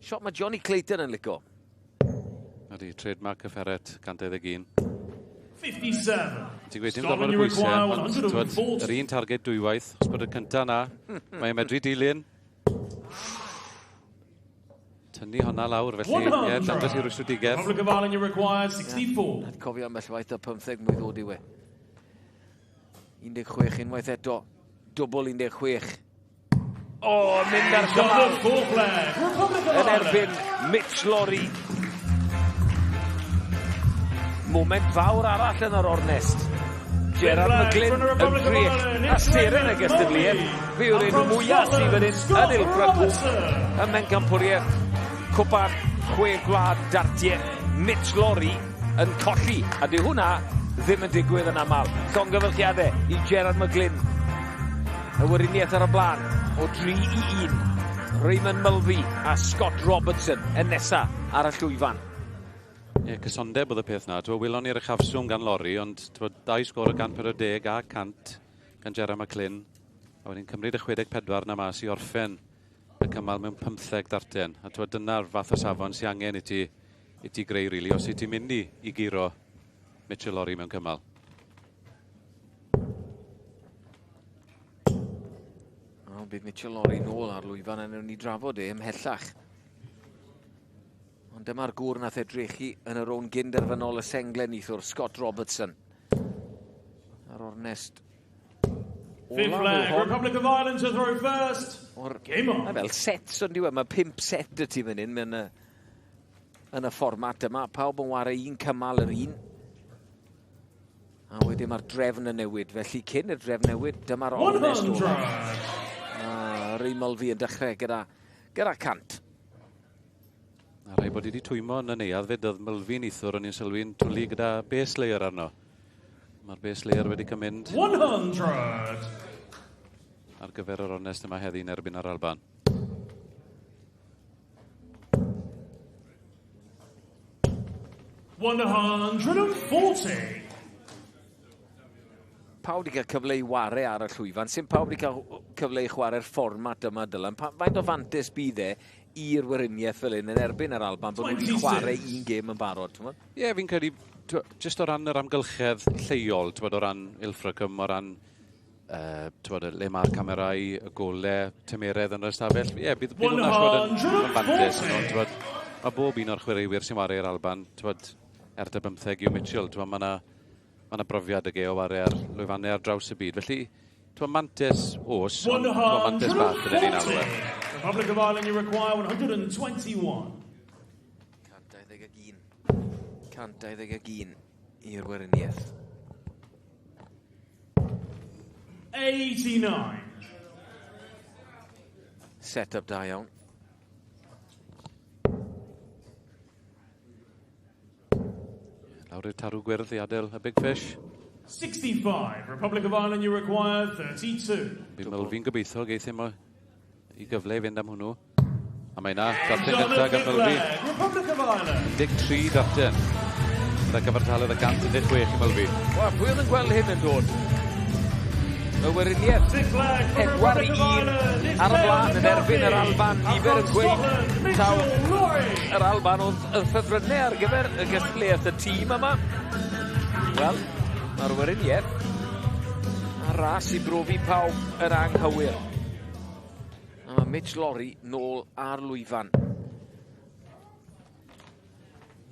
Siop mae Johnny Clayton yn lico. Ydy, trademark y ferret, 121. 57. Ti'n gweud dim gormod Scotland, o you bwysau, require ond t'wod, 140. yr un targed dwywaith, os bod y cynta na, mae'n medru dilyn. Tynnu honna lawr, felly, ie, dangos i rwystredigedd. Republic of Ireland, you require 64. Nath cofio ambell waith o 15 mlwydd oed yw e. 16 unwaith eto. Dwbl 16. O, mynd ar Edge on cymal the fourth leg. Republic of yn Ireland. erbyn Mitch Laurie. Moment fawr arall yn yr ornest. Gerard Flag McGlynn from the yn Republic of drech Ireland, a it's seren y Raymond gystadleuaeth. Murray. Fe yw'r And enw from mwyaf sydd fan hyn Scotland, yn Ilfra Cwp. Robertson. Ym Mhencampwriaeth Cwpan Chwe Gwlad Dartiau. Mitch Laurie yn colli. A dyw hwnna ddim yn digwydd yn aml. Llongyfarchiadau i Gerard McGlynn. Y weriniaeth ar y blaen o 3 i 1. Raymond Mulvey a Scott Robertson yn nesa ar y llwyfan. Ie, cysondeb oedd y peth na. T'wo, welon ni'r uchafswm gan Laurie, ond t'wo, dau sgôr o 140 a 100 gan Gerard McGlynn. A wedyn cymryd y 64 na mas i orffen y cymal mewn 15 darten. A t'wo, dyna'r fath o safon sy'n angen i ti, i ti greu, really, os i ti'n mynd i, i guro Mitchell Laurie mewn cymal. O, bydd Mitchell Laurie nôl ar lwyfan a newn ni drafod e ymhellach. Ond dyma'r gŵr nath edrychu yn y rownd gynderfynol y sengle neithiwr, Scott Robertson. Ar ornest Fifth olaf leg. yw hon. Republic of Ireland to throw first. O'r, Game on. Mae fel sets ond diwe, mae 5 set y tîm yn un mewn y, yn y fformat yma. Pawb yn ware un cymal yr un. A wedyn mae'r drefn yn newid. Felly cyn i'r drefn newid, dyma'r ornest olaf. A Ray Mulvey yn dechrau gyda, gyda 100. A rhaid bod wedi twymo yn y neuadd fyd, oedd Mulvey neithiwr o'n i'n sylwi'n twlu gyda base layer arno. Mae'r base layer wedi cymryd 100. ar gyfer yr ornest yma heddi yn erbyn yr Alban. 140. Pawb wedi cael cyfle i ware ar y llwyfan. Sim pawb wedi cael cyfle i chwarae'r fformat yma, Dylan. Pa, faint o fantes bydd e i'r Weriniaeth fel hyn yn erbyn yr Alban bod nhw wedi chwarae un gêm yn barod? Ie, yeah, fi'n credu, jyst o ran yr amgylchedd lleol, t'wod, o ran Ilfracombe, o ran t'wod, le mae'r camerau, y gole, tymeredd yn yr ystafell. Ie, yeah, bydd, bydd hwnna yn, yn fantes. T'wod, mae bob un o'r chwaraewyr sy'n chwarae i'r Alban, t'wod, er dy 15 yw Mitchell, t'wod, mae yna ma brofiad ag e o ware ar lwyfannau ar draws y byd. Felly, t'wod, mantes os, ond t'wod, mantes bach gyda ni'n alw e. Republic of Ireland, you require 121. 121. 121 i'r Weriniaeth. 89. Set-up da iawn. Lawr i'r tarw gwyrdd i adael y big fish. 65. Republic of Ireland, you require 32. Bydd Mulvey'n gobeithio geith e mo i gyfle i fynd am hwnnw. A mae yna darten gyntaf gan Mulvey. Republic of Ireland. 13 darten. Gyda gyfartaledd y 116 i Mulvey. Wel, pwy oedd yn gweld hyn yn dod? Y Weriniaeth. 4-1 ar y blaen yn erbyn yr Alban. Nifer yn gweud taw yr Alban oedd y ffefrynnau ar gyfer y gystadleuaeth y tîm yma. Wel, mae'r Weriniaeth ar ras i brofi pawb yr anghywir. A mae Mitch Lawrie nôl ar lwyfan.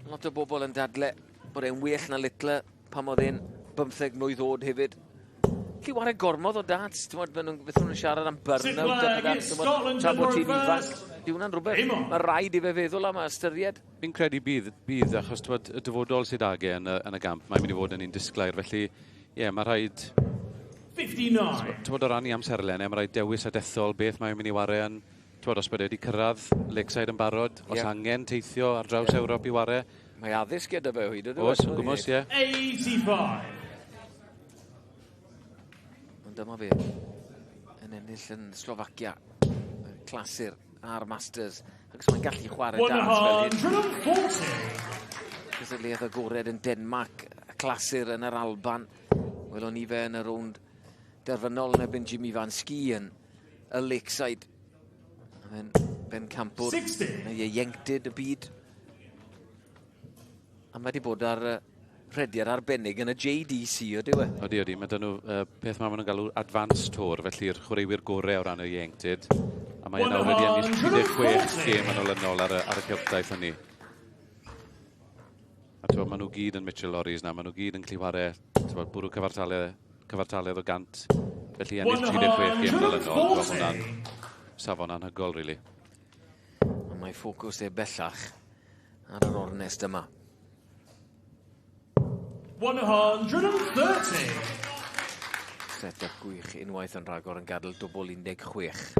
Lot o bobl yn dadle bod e'n well na Littler pan oedd e'n 15 mlwydd oed hefyd. Lli ware gormod o darts, ti'n gwbod, beth nhw'n siarad am burnout a pethau, tra bod ti'n ifanc. Di hwnna'n rhywbeth, mae rhaid i fe feddwl am a ystyried. Fi'n credu bydd, bydd achos twod, y dyfodol sydd ag e yn y, yn y gamp, mae'n mynd i fod yn un disglair, felly ie, yeah, mae rhaid... 59. Twod, o ran i amserlen, e, mae rhaid dewis a dethol beth mae'n mynd i ware yn, twod, os bod e wedi cyrraedd Lakeside yn barod, os angen teithio ar draws yeah. Ewrop i ware. Mae addysg gyda fe o hyd, ydw? Oes, yn gwmws, ie. 85. Ond dyma fe yn ennill yn Slofacia, y clasur a'r Masters. Ac os mae'n gallu chwarae darts fel hyn. 140. Cystadleuaeth agored yn Denmark, y clasur yn yr Alban. Welon ni fe yn y rownd derfynol yn erbyn Jimmy Van Schie yn y Lakeside. A fe'n bencampwr. 60. Neu ieuenctid y byd. A mae wedi bod ar rhediad arbennig yn y JDC, ydyw e? Odi, odi. Mae dyn nhw peth mae nhw'n galw advanced tour, felly'r chwaraewyr gorau o ran y ieuenctid. A mae e nawr wedi ennill 36 gêm yn olynol ar y, ar y cylchdaith hynny. A ti'n maen nhw gyd yn Mitchell Lawries na, maen nhw gyd yn gallu chwarae, ti'n bwrw cyfartaledd, cyfartaledd o 100. Felly ennill 36 gêm yn olynol, ti'n hwnna'n safon anhygoel, really. Ond mae ffocws e bellach ar yr ornest yma. 130. Set-up gwych unwaith yn rhagor yn gadael dwbl 16.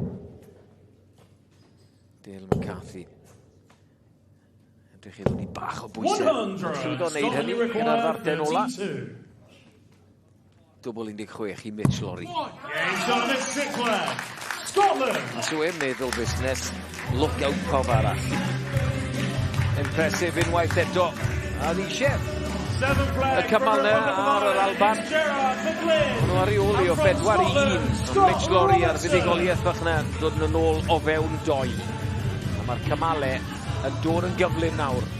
Dale McCarthy. Edrych i ddod i bach o bwysau. 100. Llwyddo wneud Scotland, hynny you gyda'r require ddarten ola. 32. Dwbl 16 i Mitch Lawrie. Games on at six leg. Scotland. Os yw e'n meddwl busnes, look out pawb arall. Impressive unwaith eto. A ni eisiau y cymal yna ar yr Alban. Maen nhw ar ei ôl i o 4-1. Mitch Lawrie ar fuddugoliaeth fach yna yn dod yn ôl o fewn 2. A mae'r cymalau yn dod yn gyflym nawr.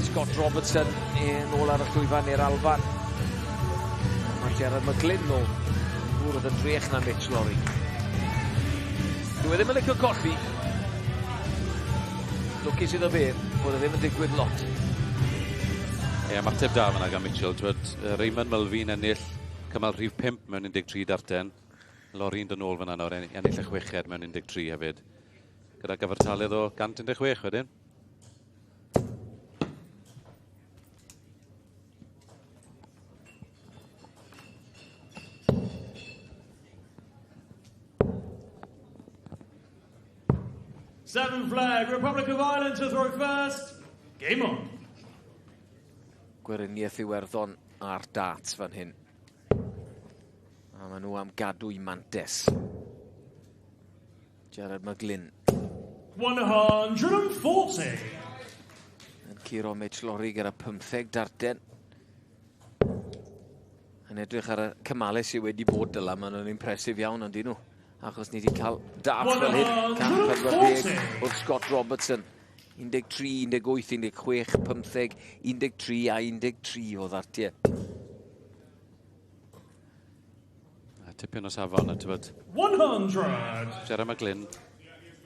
Scott Robertson yn ôl ar y llwyfan i'r Alban. Mae Gerard McGlynn nôl. Gŵr oedd yn drech na Mitch Lawrie. Dwi e ddim yn licio colli. Lwcus iddo fe bod e ddim yn digwydd lot. Ie, ymateb da fyna gan Mitchell. Twyd, Raymond Mulvey'n ennill cymal rhif 5 mewn 13 darten. Lawrie'n dod nôl fyna nawr, ennill y chweched mewn 13 hefyd. Gyda gyfartaledd o 116 wedyn. Seventh leg, Republic of Ireland to throw first. Game on. Gweriniaeth Iwerddon ar darts fan hyn. A maen nhw am gadw i mantes. Gerard McGlynn. 140. Yn curo Mitch Lorry gyda 15 darten. Yn edrych ar y cymalau sydd wedi bod dyla, maen nhw'n impressive iawn ond nhw. Achos ni wedi cael dart fel hyn, 140 wrth Scott Robertson. 13, 18, 16, 15, 13 a 13 o ddartiau. A tipyn o safon, a ti'n 100. Gerard McGlynn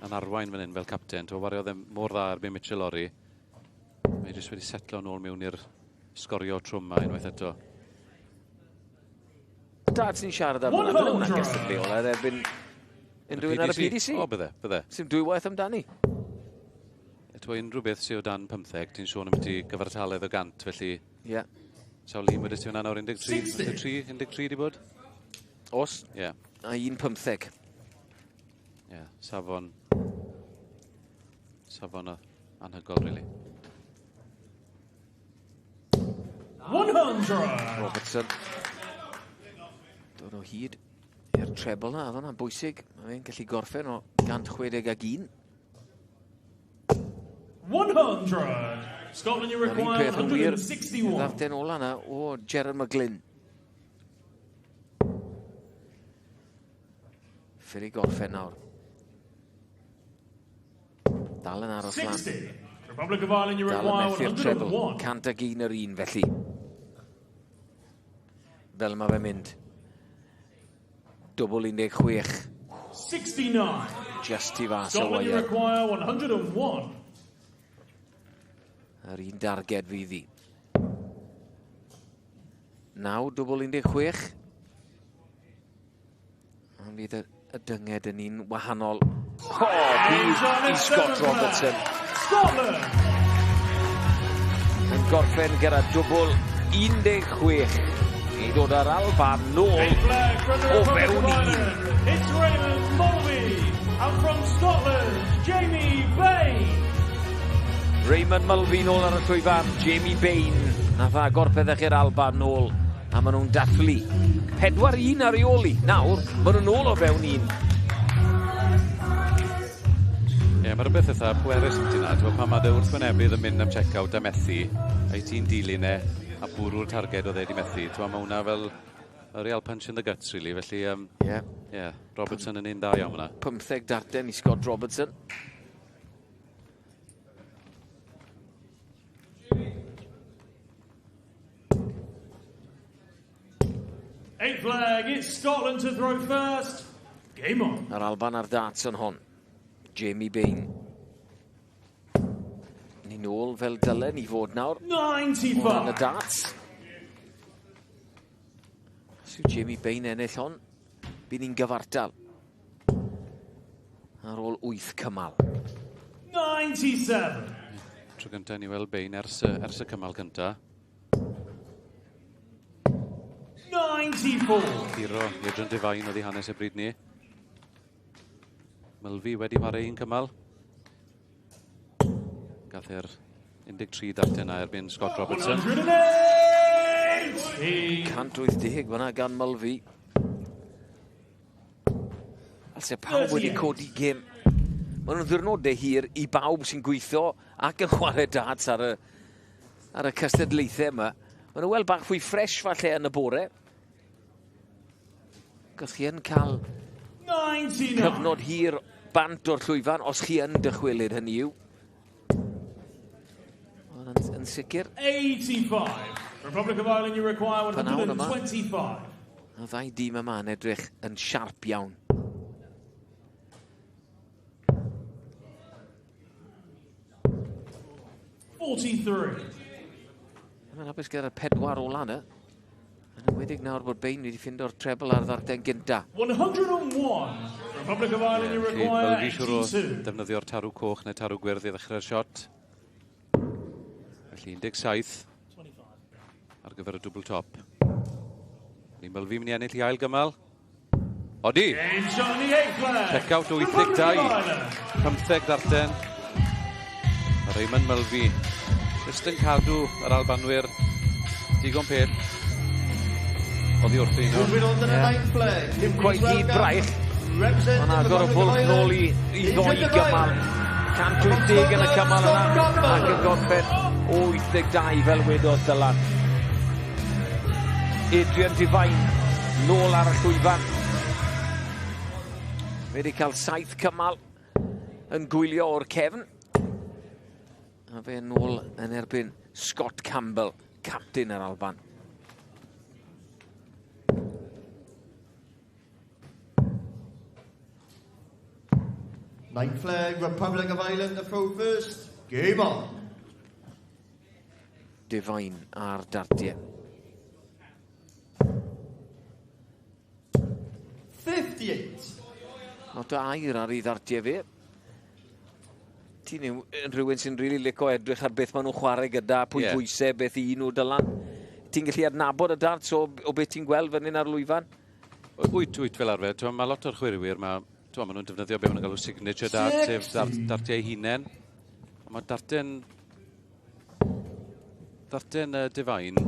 yn arwain fan hyn fel capten. Ti'n wariodd e mor dda erbyn Mitchell Lorry. Mae jyst wedi setlo nôl mewn i'r sgorio trwm ma unwaith eto. Dad sy'n siarad am hwnna, bydde hwnna'n gystadleuol ar erbyn unrhyw un ar y PDC. O, bydde, bydde. Sy'n dwywaith amdani. Eto unrhyw beth sydd o dan 15, ti'n sôn am ti gyfartaledd o 100, felly... Ie. Yeah. Sawl un wedi ti hwnna nawr, 13? 13, 13 di bod? Os. Ie. Yeah. A 1.15. Ie, yeah, safon anhygoel, really. 100. Robertson. Dod o hyd i'r treble na, oedd hwnna'n bwysig. Mae fe'n gallu gorffen o 161. 100. Scotland, you require 161. Ddarten ola na o Gerard McGlynn. Ffili gorffen nawr. Dal yn aros lan. 60. Republic of Ireland, you require 101. 101 yr un felly. Fel mae fe'n mynd. Dwbl 16. 69. Just i fas o Scotland, you wire. require 101. Yr un darged fydd hi. 9, dwbl 16. Ond fydd y dynged yn un wahanol. O, bydd i Scott Robertson. Scotland! Yn gorffen gyda dwbl 16. I ddod ar Alban nôl o fewn un. It's Raymond Mulvey, and from Scotland, Jamie Bain. Raymond Mulvey nôl ar y llwyfan, Jamie Bain. Nath agor pethau i'r Alban nôl, a maen nhw'n dathlu. 4-1 ar ei ôl i. Nawr, maen nhw'n nôl o fewn un. Ie, yeah, mae rhywbeth eitha pwerus yn ti na. Ti'n pan mae dy wrthwynebydd yn mynd am check-out a methu, a i ti'n dilyn e, a bwrw'r targed oedd e wedi methu. Ti'n mae hwnna fel a real punch in the guts, really. Felly, yeah, Robertson yn un dda iawn hwnna. 15 darten i Scott Robertson. Eighth leg, it's Scotland to throw first. Game on. Yr Alban ar darts yn hon. Jamie Bain. Ni nôl fel dylen i fod nawr. 95. O ran y darts. Os yw Jamie Bain ennill hon, bydd ni'n gyfartal. Ar ôl 8 cymal. 97. Tro gyntaf ni weld Bain ers y cymal cyntaf. 94. Curo Adrian Devine oedd ei hanes y bryd ni. Mulvey wedi chwarae un cymal. Gath e'r 13 darten na erbyn Scott Robertson. 180. 180 fyna gan Mulvey. Alse pawb wedi codi gêm. Maen nhw'n ddiwrnodau hir i bawb sy'n gweithio ac yn chwarae darts ar y cystadlaethau yma. Maen nhw weld bach fwy ffres falle yn y bore. Gos chi yn cael 99. cyfnod hir bant o'r llwyfan os chi yn dychwelyd, hynny yw. Ond yn sicr. 85. Republic of Ireland, you require Pnawn yma. 125. Y ddau dîm yma yn edrych yn siarp iawn. 43. Mae'n hapus gyda'r pedwar ola yna. Yn enwedig nawr bod Bain wedi ffindo'r treble ar ddarten gynta. 101. Republic of Ireland, you require Mulvey siŵr o 82. defnyddio'r tarw coch neu tarw gwyrdd i ddechrau'r shot. Felly 17 ar gyfer y double top. Ni Mulvey mynd i ennill i ail gymal. Odi. Check-out 82. 15 ddarten. Raymond Mulvey. Jyst yn cadw yr Albanwyr digon pell. Oddi wrthi nhw. Yeah. Dim quite hyd braich. Mae'n agor y bwlch nôl i ddoi gymal. 180 yn y cymal yna ac yn gorffen 82 fel wedodd Dylan. Adrian Devine nôl ar y llwyfan. Fe wedi cael 7 cymal yn gwylio o'r cefn. A fe nôl yn erbyn Scott Campbell, captain yr Alban. Ninth flag, Republic of Ireland, the throw first. Game on. Devine ar dartiau. 58. Lot o air ar ei ddartiau fe. Ti'n yn rhywun sy'n rili really licio edrych ar beth maen nhw'n chwarae gyda, pwy yeah. bwysau, beth i nhw Dylan. Ti'n gallu adnabod y darts o beth ti'n gweld fan hyn ar lwyfan? Wyt fel arfer. Mae lot o'r chwaraewyr, mae maen nhw'n defnyddio beth maen nhw'n galw signature dart, sef dartiau eu hunain. Ond mae darten Devine,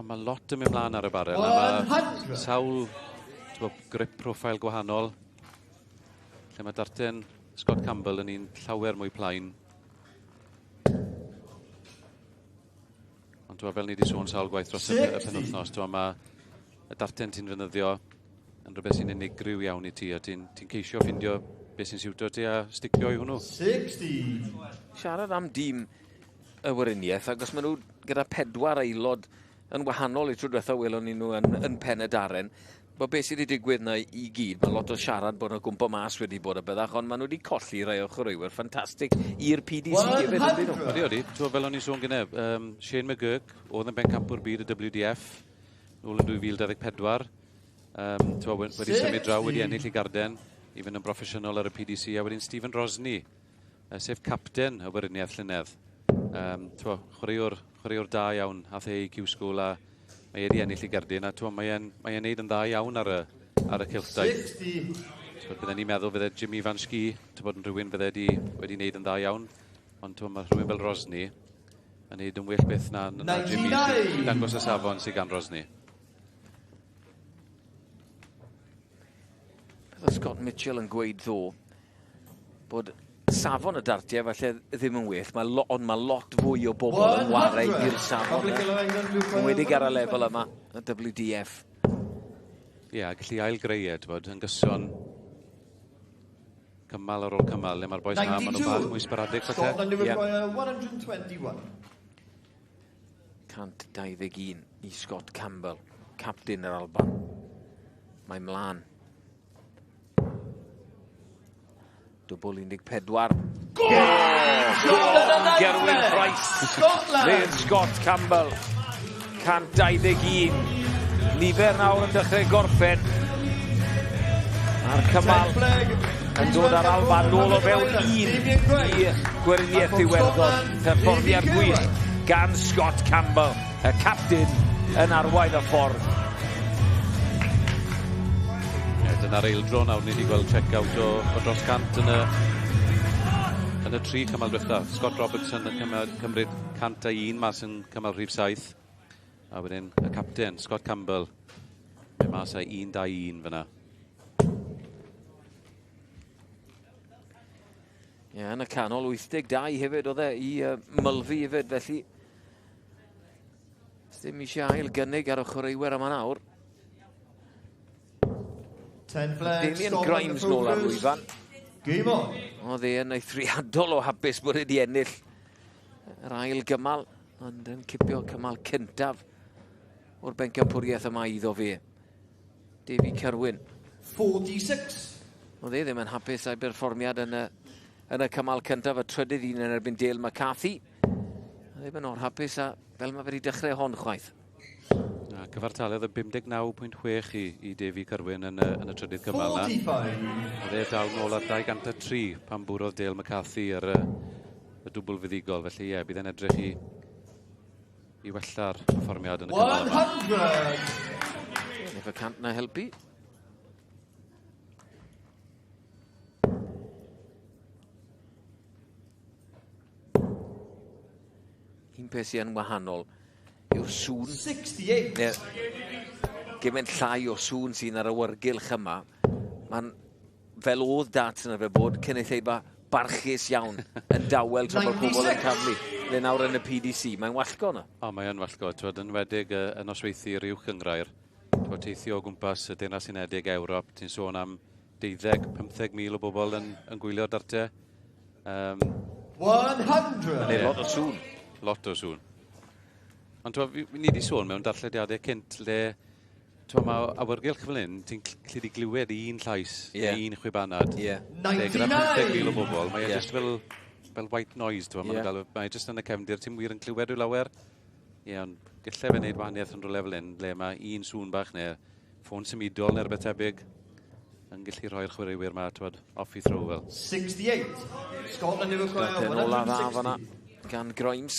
mae lot yn mynd mlaen ar y barel. A mae sawl grip profile gwahanol. Lle mae darten Scott Campbell yn un llawer mwy plaen. Ond fel ni wedi sôn sawl gwaith dros y penwythnos, mae y darten ti'n ddefnyddio yn rhywbeth sy'n unigryw iawn i ti, a ti'n ti ceisio ffindio beth sy'n siwtio ti a sticio i hwnnw. 60. Siarad am dîm y Weriniaeth, ac os maen nhw gyda 4 aelod yn wahanol i tro diwetha welon ni nhw yn pen y daren, bod beth sydd wedi digwydd na i gyd, mae lot o siarad bod nhw gwmpo mas wedi bod y byddach, ond maen nhw wedi colli rai o chwaraewyr ffantastig i'r PDC hefyd, ydyn nhw? Odi, odi. Fel o'n i'n sôn gynne, Shane McGurk oedd yn bencampwr byd y WDF nôl yn 2024. Wedi symud draw, wedi ennill i Garden i fynd yn broffesiynol ar y PDC, a wedyn Stephen Rosney, sef capten y Weriniaeth llynedd. Chwaraewr da iawn, ath e i Q School a mae wedi ennill i Gerdyn, a mae e'n neud yn dda iawn ar y cylchdaith. Bydden ni'n meddwl fydde Jimmy Van Schie, bod yn rhywun fydde wedi neud yn dda iawn, ond mae rhywun fel Rosney yn neud yn well beth na Jimmy sy'n dangos y safon sydd gan Rosney. Beth oedd Scott Mitchell yn gweud ddo, bod safon y dartiau falle ddim yn well, ond mae lot fwy o bobl yn warae i'r safon. Enwedig ar y lefel yma, y WDF. Ie, yeah, gallu ail-greu e, yn gyson cymal ar ôl cymal, le mae'r bois yma, maen nhw'n bach mwy sporadic falle. Scotland require 121. 121 i Scott Campbell, captain yr Alban. Mae mlaen. Dwbl 14. Gol! Gerwyn Price. Neu'r Scott Campbell. 121. Nifer nawr yn dechrau gorffen. A'r cymal yn dod ar Alban nôl o fewn un i Gweriniaeth Iwerddon. Perfformiad gwych gan Scott Campbell, y captain yn arwain y ffordd. Dyna'r eildro nawr ni wedi gweld check-out o dros 100 yn y 3 cymal diwetha. Scott Robertson yn cymryd 101 mas yn cymal rhif 7. A wedyn y captain, Scott Campbell, mae mas â 1-2-1 fyna. Ie, yn y canol 82 hefyd oedd e i Mulvey hefyd, felly ddim eisiau ail gynnig ar y chwaraewyr yma nawr. Damien Grimes nôl ar lwyfan. Oedd e yn eithriadol o hapus bod wedi ennill yr ail gymal, ond yn cipio cymal cyntaf o'r bencampwriaeth yma iddo fe. Davy Kirwan. 46. Oedd e ddim yn hapus â'i berfformiad yn y cymal cyntaf, y trydydd un yn erbyn Dale McCarthy. Oedd e ddim yn or hapus a fel mae wedi dechrau hon chwaith. Cyfartaledd y 59.6 i Davy Kirwan yn y trydydd cymal na. Oedd e dal nôl ar 203 pan bwrodd Dale McCarthy ar y dwbl fuddugol. Felly ie, bydd e'n edrych i wella'r perfformiad yn y cymal yma. 100! Nef y cant na helpu. Un peth sy'n wahanol yw'r sŵn. 68. Ne, gymaint llai o sŵn sy'n ar y wyrgylch yma. Mae'n fel oedd darts yn arfer bod cynulleidfa barchus iawn yn dawel tra bod pobl yn taflu. Le nawr yn y PDC, mae'n wallgo yna. O, mae yn wallgo. Twyd, yn wedig y nosweithi i'r uwch gynghrair. Twyd, teithio o gwmpas y Deyrnas Unedig, Ewrop, ti'n sôn am 12, 15 mil o bobl yn gwylio dartiau. 100. Mae'n lot o sŵn. Lot o sŵn. Ond twyd, ni wedi sôn mewn darllediadau cynt le twyd, mae awyrgylch fel hyn, ti'n gallu di glywed un llais, un chwibanad. Lle gyda 15,000 o bobl, mae e just fel white noise, twyd, mae e just yn y cefndir, ti'n wir yn clywed rhyw lawer. Ie, ond gallai fe wneud wahaniaeth yn rhywle fel hyn, le mae un sŵn bach neu ffôn symudol neu rhywbeth tebyg yn gallu rhoi'r chwaraewyr ma, twyd, off i throw fel. 68. Scotland have required Darten ola dda 160. fan'na gan Grimes.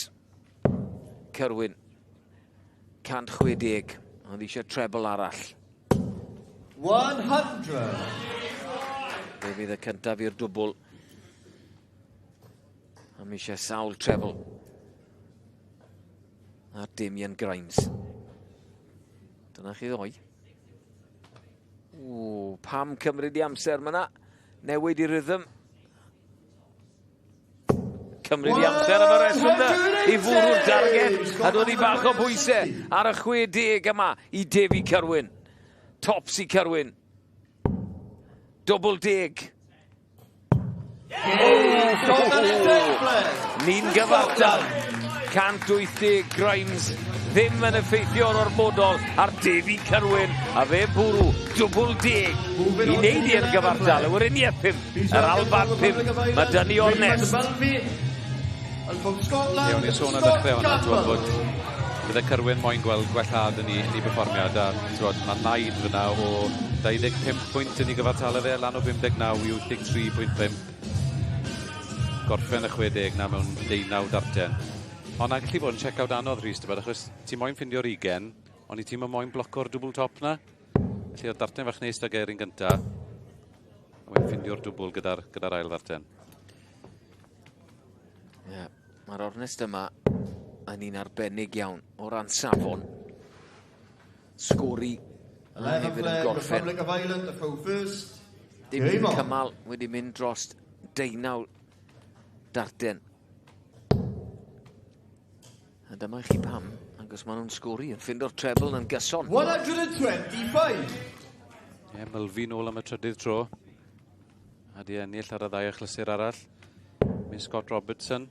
Kirwan. 160. Ond eisiau treble arall. 100. Fe fydd y cyntaf i'r dwbl. A mi eisiau sawl treble. A Damien Grimes. Dyna chi ddoi. Ww, pam cymryd i amser ma' 'na? Newid i rhythm. Cymryd i amser am y reswm da i fwrw'r darged a dod i bach o bwysau ar y 60 yma i Davy Kirwan. Tops i Kirwan. Dwbl deg. Ni'n gyfartal. 180 Grimes ddim yn effeithio'r ormodol ar Davy Kirwan a fe bwrw dwbl deg i wneud i'r gyfartal. Y Weriniaeth 5, yr Alban 5. Mae dynnu o'r nest. And from Scotland, Ie, o'n i'n sôn ar Scott ddechrau hwnna, ti'n Campbell. bod bydde Kirwan moyn gweld gwellhad yn ei berfformiad a ti'n mae naid fyna o 25 pwynt yn ei gyfartaledd fe, lan o 59 i 83.5. Gorffen y 60 na mewn 19 darten. Ond na'n gallu bod yn check-out anodd, Rhys, ti'n bod, achos ti moyn ffindio'r 20, ond i ti'n moyn bloco'r dwbl top na. Felly oedd darten fach neis da Gerin gynta. A wedyn ffindio'r dwbl gyda ail ddarten. Ie, yeah, mae'r ornest yma yn un arbennig iawn o ran safon. Sgori a 11 hefyd yn flag, gorffen. Republic of Ireland to throw first. Dim Game un on. cymal wedi mynd dros 19 darten. A dyma chi pam, agos maen nhw'n sgori yn ffindo'r treble yn gyson. 125. Ie, Mulvey nôl am y trydydd tro. A di ennill ar y ddau achlysur arall. Mynd Scott Robertson,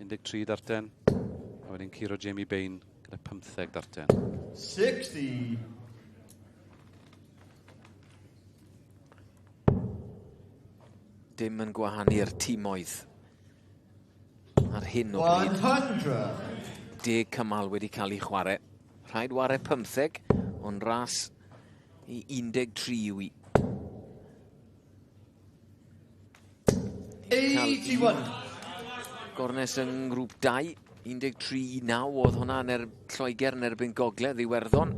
13 darten. A wedyn curo Jamie Bain gyda 15 darten. 60. Dim yn gwahanu'r timoedd ar hyn o bryd. 100. 10 cymal wedi cael ei chwarae. Rhaid ware 15, ond ras i 13 yw i. 81. Gornes yng ngrŵp 2, 13-9 oedd hwnna yn Lloegr yn erbyn Gogledd Iwerddon.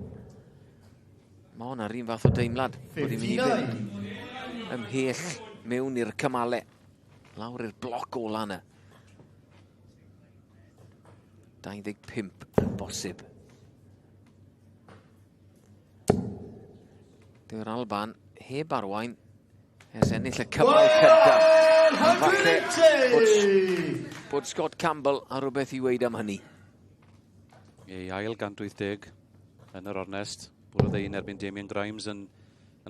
Mae hwnna'r un fath o deimlad. Bod i'n mynd i fynd ymhell mewn i'r cymalau. Lawr i'r bloc ola yna. 25 yn bosib. Dyw'r Alban heb arwain ers ennill y cymal cyntaf. Falle bod Scott Campbell ar rhywbeth i weud am hynny. Ei ail 180 yn yr ornest. Bwrodd un erbyn Damien Grimes yn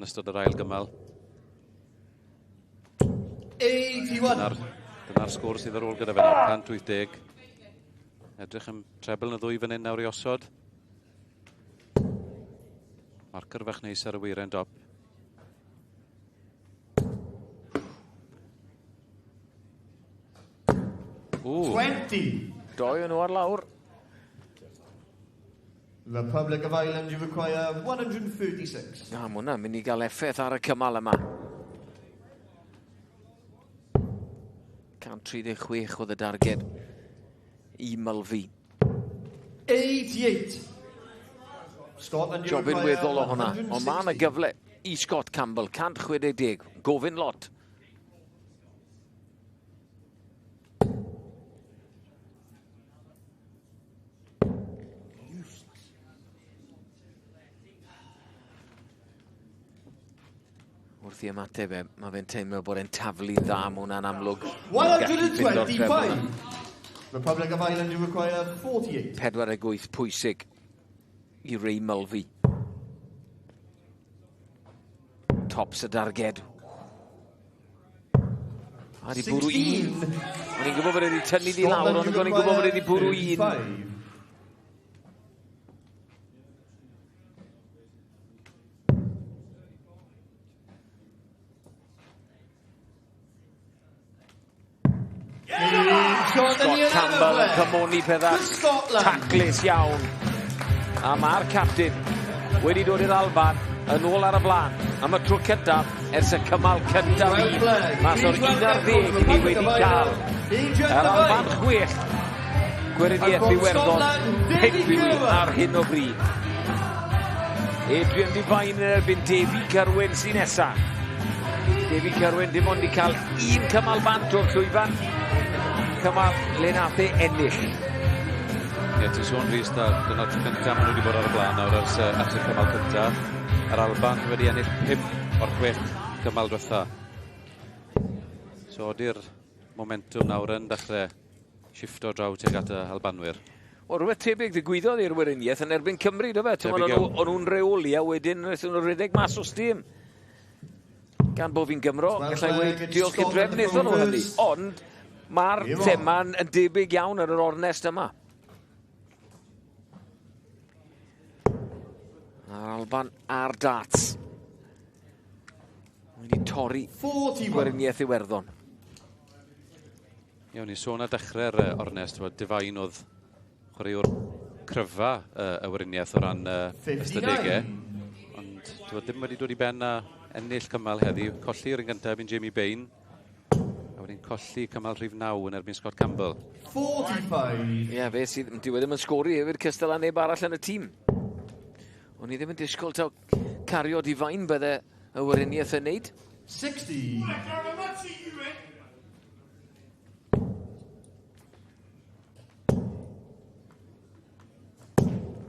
ystod yr ail gymal. 81. Dyna'r sgôr sydd ar ôl gyda fe nawr, 180. Edrych am treble yn y ddwy fan hyn nawr i osod. Marcer fach neis ar y weiren dop. Ww. 20. Doi o'n nhw ar lawr. Republic of Ireland, you require 136. Na, mae hwnna'n mynd i gael effaith ar y cymal yma. 136 oedd y darged i Mulvey. 88. Scotland, you Jobyn require weddol o hwnna. Ond mae yna 160. gyfle i Scott Campbell, 160. Gofyn lot. Wrth i ymateb e, mae fe'n teimlo bod e'n taflu dda, mae hwnna'n amlwg. 125. Republic of Ireland, you require 48. 48 pwysig i Ray Mulvey. Tops y darged. A di bwrw un. O'n i'n gwybod bod e wedi tynnu di lawr, ond o'n i'n gwybod bod e wedi bwrw un. Scott Campbell yn cymoni pethau taclus iawn. A mae'r captain wedi dod i'r Alban yn ôl ar y blaen am y tro cyntaf ers y cymal cyntaf un. Mas o'r 11 ni wedi cael. Yr Alban 6, Gweriniaeth Iwerddon 5 ar hyn o bryd. Adrian Devine yn erbyn Davy Kirwan sy'n nesa. Davy Kirwan dim ond i cael un cymal bant o'r llwyfan. Cymal le nath e ennill. Ie, ti'n sôn Rhys, dyna'r tro cyntaf maen nhw wedi bod ar y blaen nawr ers y cymal cyntaf. Yr Alban wedi ennill 5 o'r 6 cymal diwetha. So, ydy'r momentum nawr yn dechrau shifto draw tuag at y Albanwyr. O, rhywbeth tebyg ddigwyddodd i'r Weriniaeth yn erbyn Cymru, do fe? O'n nhw'n reoli a wedyn wnaethon nhw redeg mas o stêm. Gan bo fi'n Gymro, gallai weud diolch i'r drefn wnaethon nhw hynny. Ond mae'r thema'n yn debyg iawn ar yr ornest yma. A'r Alban a'r darts. Wedi torri Gweriniaeth Iwerddon. Iawn, ni sôn ar dechrau'r ornest, Devine oedd chwaraewr cryfa y Weriniaeth o ran ystadegau. Ond ddim wedi dod i ben a ennill cymal heddi. Colli'r un gyntaf yn Jamie Bain. A wedyn colli cymal rhif 9 yn erbyn Scott Campbell. 45. Ie, fe sydd, dyw e ddim yn sgori hefyd cystal â neb arall yn y tîm. O'n i ddim yn disgwyl taw cario Devine bydde y Weriniaeth yn neud. 60.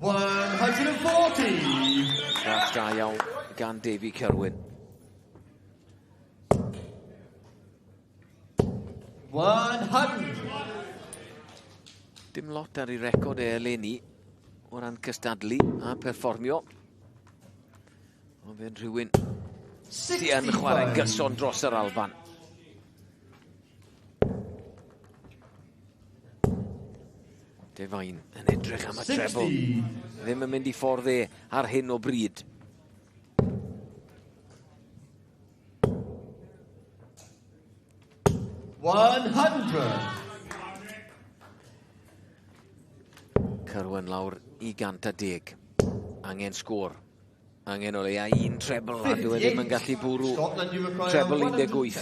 140. Ras da iawn gan Davy Kirwan. 100. Dim lot ar ei record e eleni o ran cystadlu a perfformio. Ond fe'n rhywun sy'n yn chwarae gyson dros yr Alban. Devine yn edrych am y treble. Ddim yn mynd i ffordd e ar hyn o bryd. 100. Kirwan lawr i 110. Angen sgôr. Angen o leia un treble a dyw e ddim yn gallu bwrw treble 18.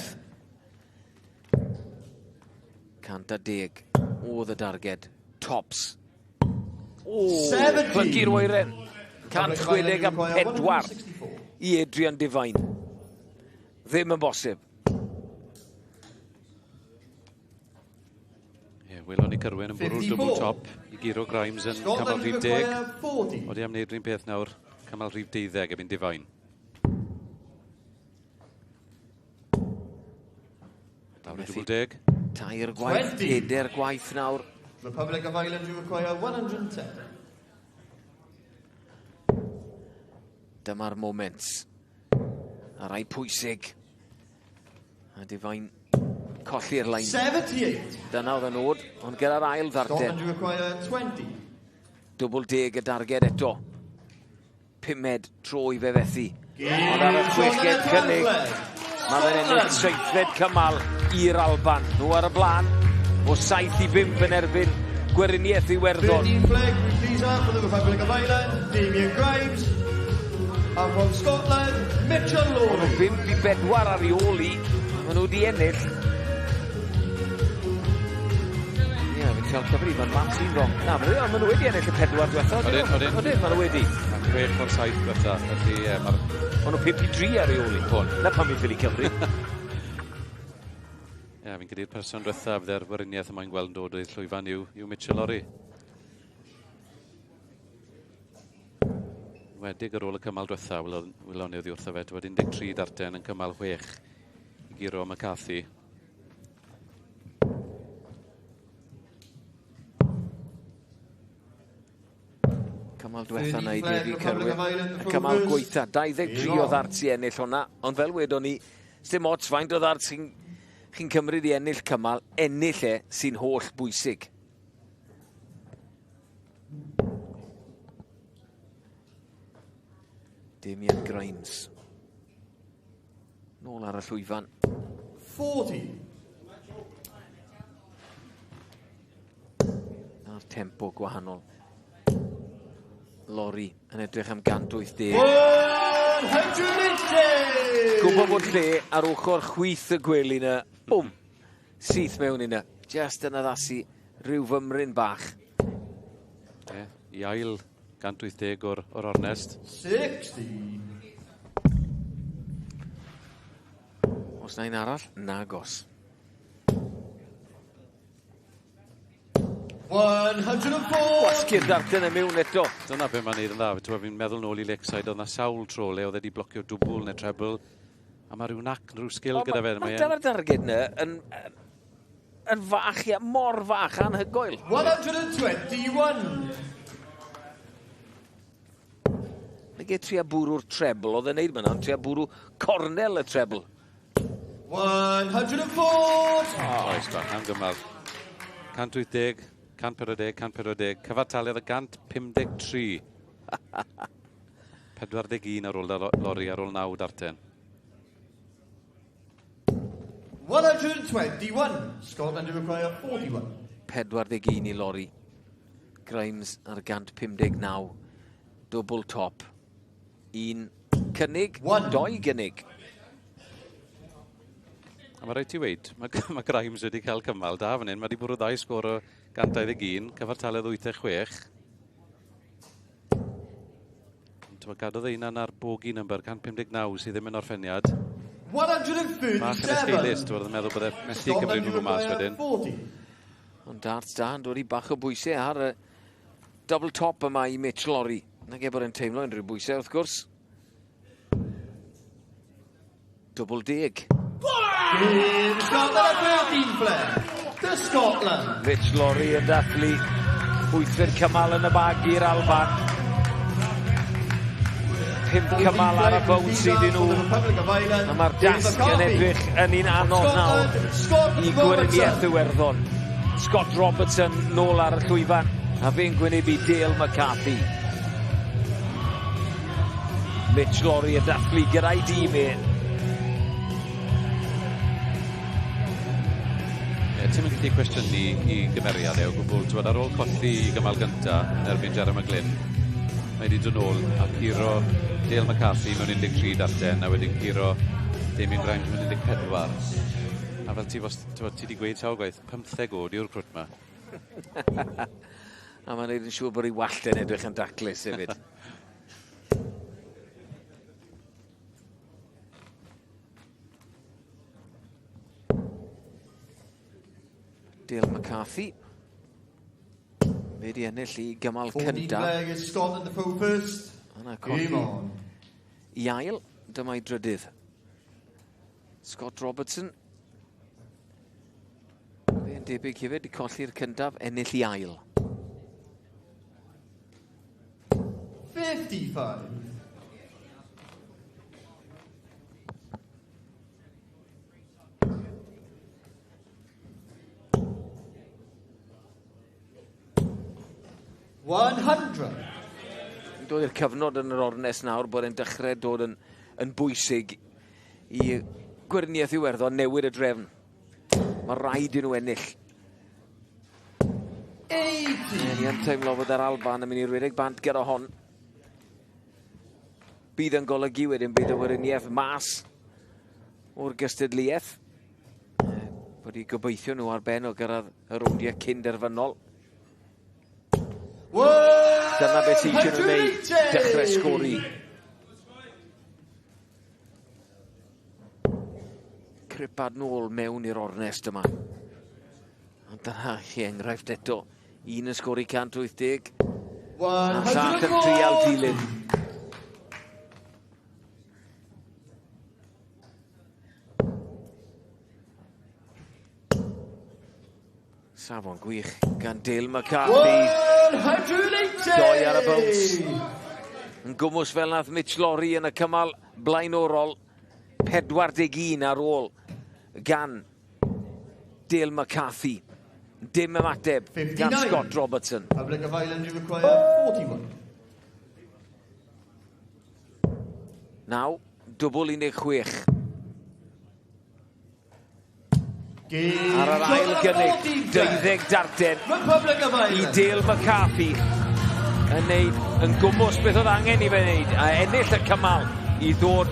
110 oedd y darged. Tops. O, plygu'r weiren. 164 i Adrian Devine. Ddim yn bosib. Ie, welon ni Kirwan yn bwrw'r double top i guro Grimes yn cymal rhif 10. Odi am wneud rhywun peth nawr, cymal rhif 12 erbyn Devine. Lawr i double 10. Tair gwaith, 4 gwaith nawr. Republic of Ireland, you require 110. Dyma'r moment. A rai pwysig. A Devine colli'r lein. 78. Dyna oedd y nod, ond gyda'r ail ddarten. Scotland, you require 20. Dwbl deg y darged eto. Pumed tro i fe fethu. Ond ar y chweched cynnig, mae fe'n ennill seithfed cymal i'r Alban. Nhw ar y blaen o 7-5 yn erbyn Gweriniaeth Iwerddon. 13 flag, please for the Republic of Ireland, Damien Grimes. And from Scotland, Mitchell Lawrie. 5-4 ar ei ôl i. Maen nhw wedi ennill. Ie, fi'n cael cyfri, mae'n maths i'n wrong. Na, maen nhw wedi ennill y 4 diwetha. Odyn, odyn. Odyn, maen nhw wedi. A 6 o'r 7 diwetha, felly ie, mae'r... Maen nhw 5-3 ar ei ôl i. Hwn. Na pam fi'n ffili cyfri. Ie, fi'n credu'r person diwetha fydde'r Weriniaeth yma'n gweld yn dod i'r llwyfan yw Mitchell Lawrie. Wedig ar ôl y cymal diwetha, welon ni oddi wrtho fe, 13 darten yn cymal 6 i guro McCarthy. Cymal diwetha na i David Kerwin. Y cymal gweitha, 23 o ddart i ennill hwnna, ond fel wedon ni, dim ots faint o ddart chi'n chi cymryd i ennill cymal, ennill e sy'n holl bwysig. Damien Grimes. Nôl ar y llwyfan. 40. A'r tempo gwahanol. Lori yn edrych am 180. 180! Gwybod bod lle ar ochr chwith y gwely yna. Bwm! Syth mewn yna. Just yn addasu rhyw fymryn bach. Ie, i ail 180 o'r ornest. 60. Os na un arall? Nagos. 104. Gwasgu'r darten y mewn eto. Dyna be mae'n neud yn dda. Fi'n meddwl nôl i Lakeside, oedd na sawl tro le oedd wedi blocio dwbl neu treble. A mae rhyw nac, rhyw sgil gyda fe. Mae dal ar darged yna yn fach, ia, mor fach, anhygoel. 121. Nag e tria bwrw'r treble, oedd e'n neud fyna, ond tria bwrw cornel y treble. 104. Oes bach, am gymal. 180, 140, 140, cyfartaledd y 153. 41 ar ôl Lori, ar ôl 9 darten. 121. Scotland require 41. 41 i Lori. Grimes ar 159. Double top. Un cynnig, doi gynnig. A mae rhaid ti weid, mae Grimes wedi cael cymal da fan hyn. Mae wedi bwrw ddau sgôr o 121, cyfartaledd 86. Ond mae gadodd ei hunan ar bogey number 159 sydd ddim yn orffeniad. 137. Bach yn esgeulus, dwi'n meddwl bod e methu cymryd nhw mas wedyn. Ond dart da yn dod i bach o bwysau ar y double top yma i Mitch Lorry. Nag e bod e'n teimlo unrhyw bwysau, wrth gwrs. Double deg. Give Scotland a 13 flag. To Scotland. Mitch Lorry yn dathlu wythfed cymal yn y bag i'r Alban. 5 cymal ar y bowns iddyn nhw. A mae'r dasg yn edrych yn un anodd nawr i Gweriniaeth Iwerddon. Scott Robertson nôl ar y llwyfan a fe'n gwynebu Dale McCarthy. Mitch Lorry yn dathlu gyda'i dîm e. Ti'n mynd gallu cwestiynu i gymeriad e o gwbl. T'wod, ar ôl colli i gymal gynta yn erbyn Jeremy Glyn, mae wedi dod nôl a curo Dale McCarthy mewn 13 darten a wedyn curo Damien Grimes mewn 14. A fel ti, ti wedi gweud sawl gwaith, 15 oed yw'r crwt ma. A mae'n neud yn siŵr bod ei wallt yn edrych yn daclus hefyd. Dale McCarthy. Fe di ennill i gymal cyntaf. 14 is Scotland the throw first. Yna colli i ail, dyma'i drydydd. Scott Robertson. Fe'n debyg hefyd i colli'r cyntaf, ennill i ail. 55. 100. Dod i'r cyfnod yn yr ornest nawr bod e'n dechrau dod yn bwysig i Gweriniaeth Iwerddon newid y drefn. Mae rhaid i nhw ennill. 80. Ni yn teimlo fod yr Alban yn mynd i redeg bant gyda hon. Bydd yn golygu wedyn bydd y Weriniaeth mas o'r gystadleuaeth. Bod i gobeithio nhw ar ben o gyrraedd y rowndiau cyn derfynol. Dyna beth sy'n eisiau nhw wneud, dechrau sgori. Cripad nôl mewn i'r ornest yma. Ond dyna chi enghraifft eto. Un yn sgori 180. A'r llall yn trial dilyn. Safon gwych gan Dale McCarthy. 180! Doi ar y bounce. Yn gwmws fel nath Mitch Lawrie yn y cymal blaenorol. 41 ar ôl gan Dale McCarthy. Dim ymateb gan 59. Scott Robertson. Republic of Ireland, you require 41. 9, dwbl 16. Game Ar yr ail shot at gynnig, 14 flag. 12 darten Republic of i Ireland. Dale McCarthy yn neud yn gwmws beth oedd angen i fe wneud a ennill y cymal i ddod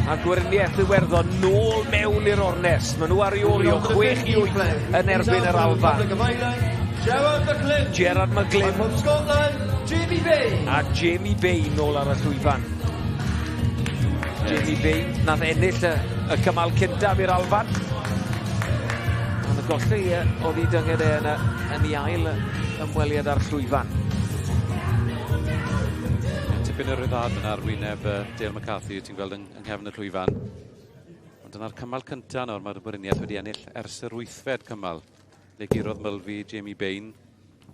a Gweriniaeth Iwerddon nôl mewn i'r ornest. Maen nhw ar ei ôl i o 6-8 yn erbyn yr Alban. Republic of Ireland, Gerard McGlynn. Gerard McGlynn. And from Scotland, Jamie Bain. A Jamie Bain nôl ar y llwyfan. Jamie Bain nath ennill y cymal cyntaf i'r Alban. Ond y golli oedd ei dynged e yn ei ail ymweliad ar llwyfan. Tipyn o ryddhad yna ar wyneb Dale McCarthy, ti'n gweld yng nghefn y llwyfan. Ond dyna'r cymal cyntaf nawr, mae'r Weriniaeth wedi ennill ers yr 8fed cymal. Le gurodd Mulvey, Jamie Bain,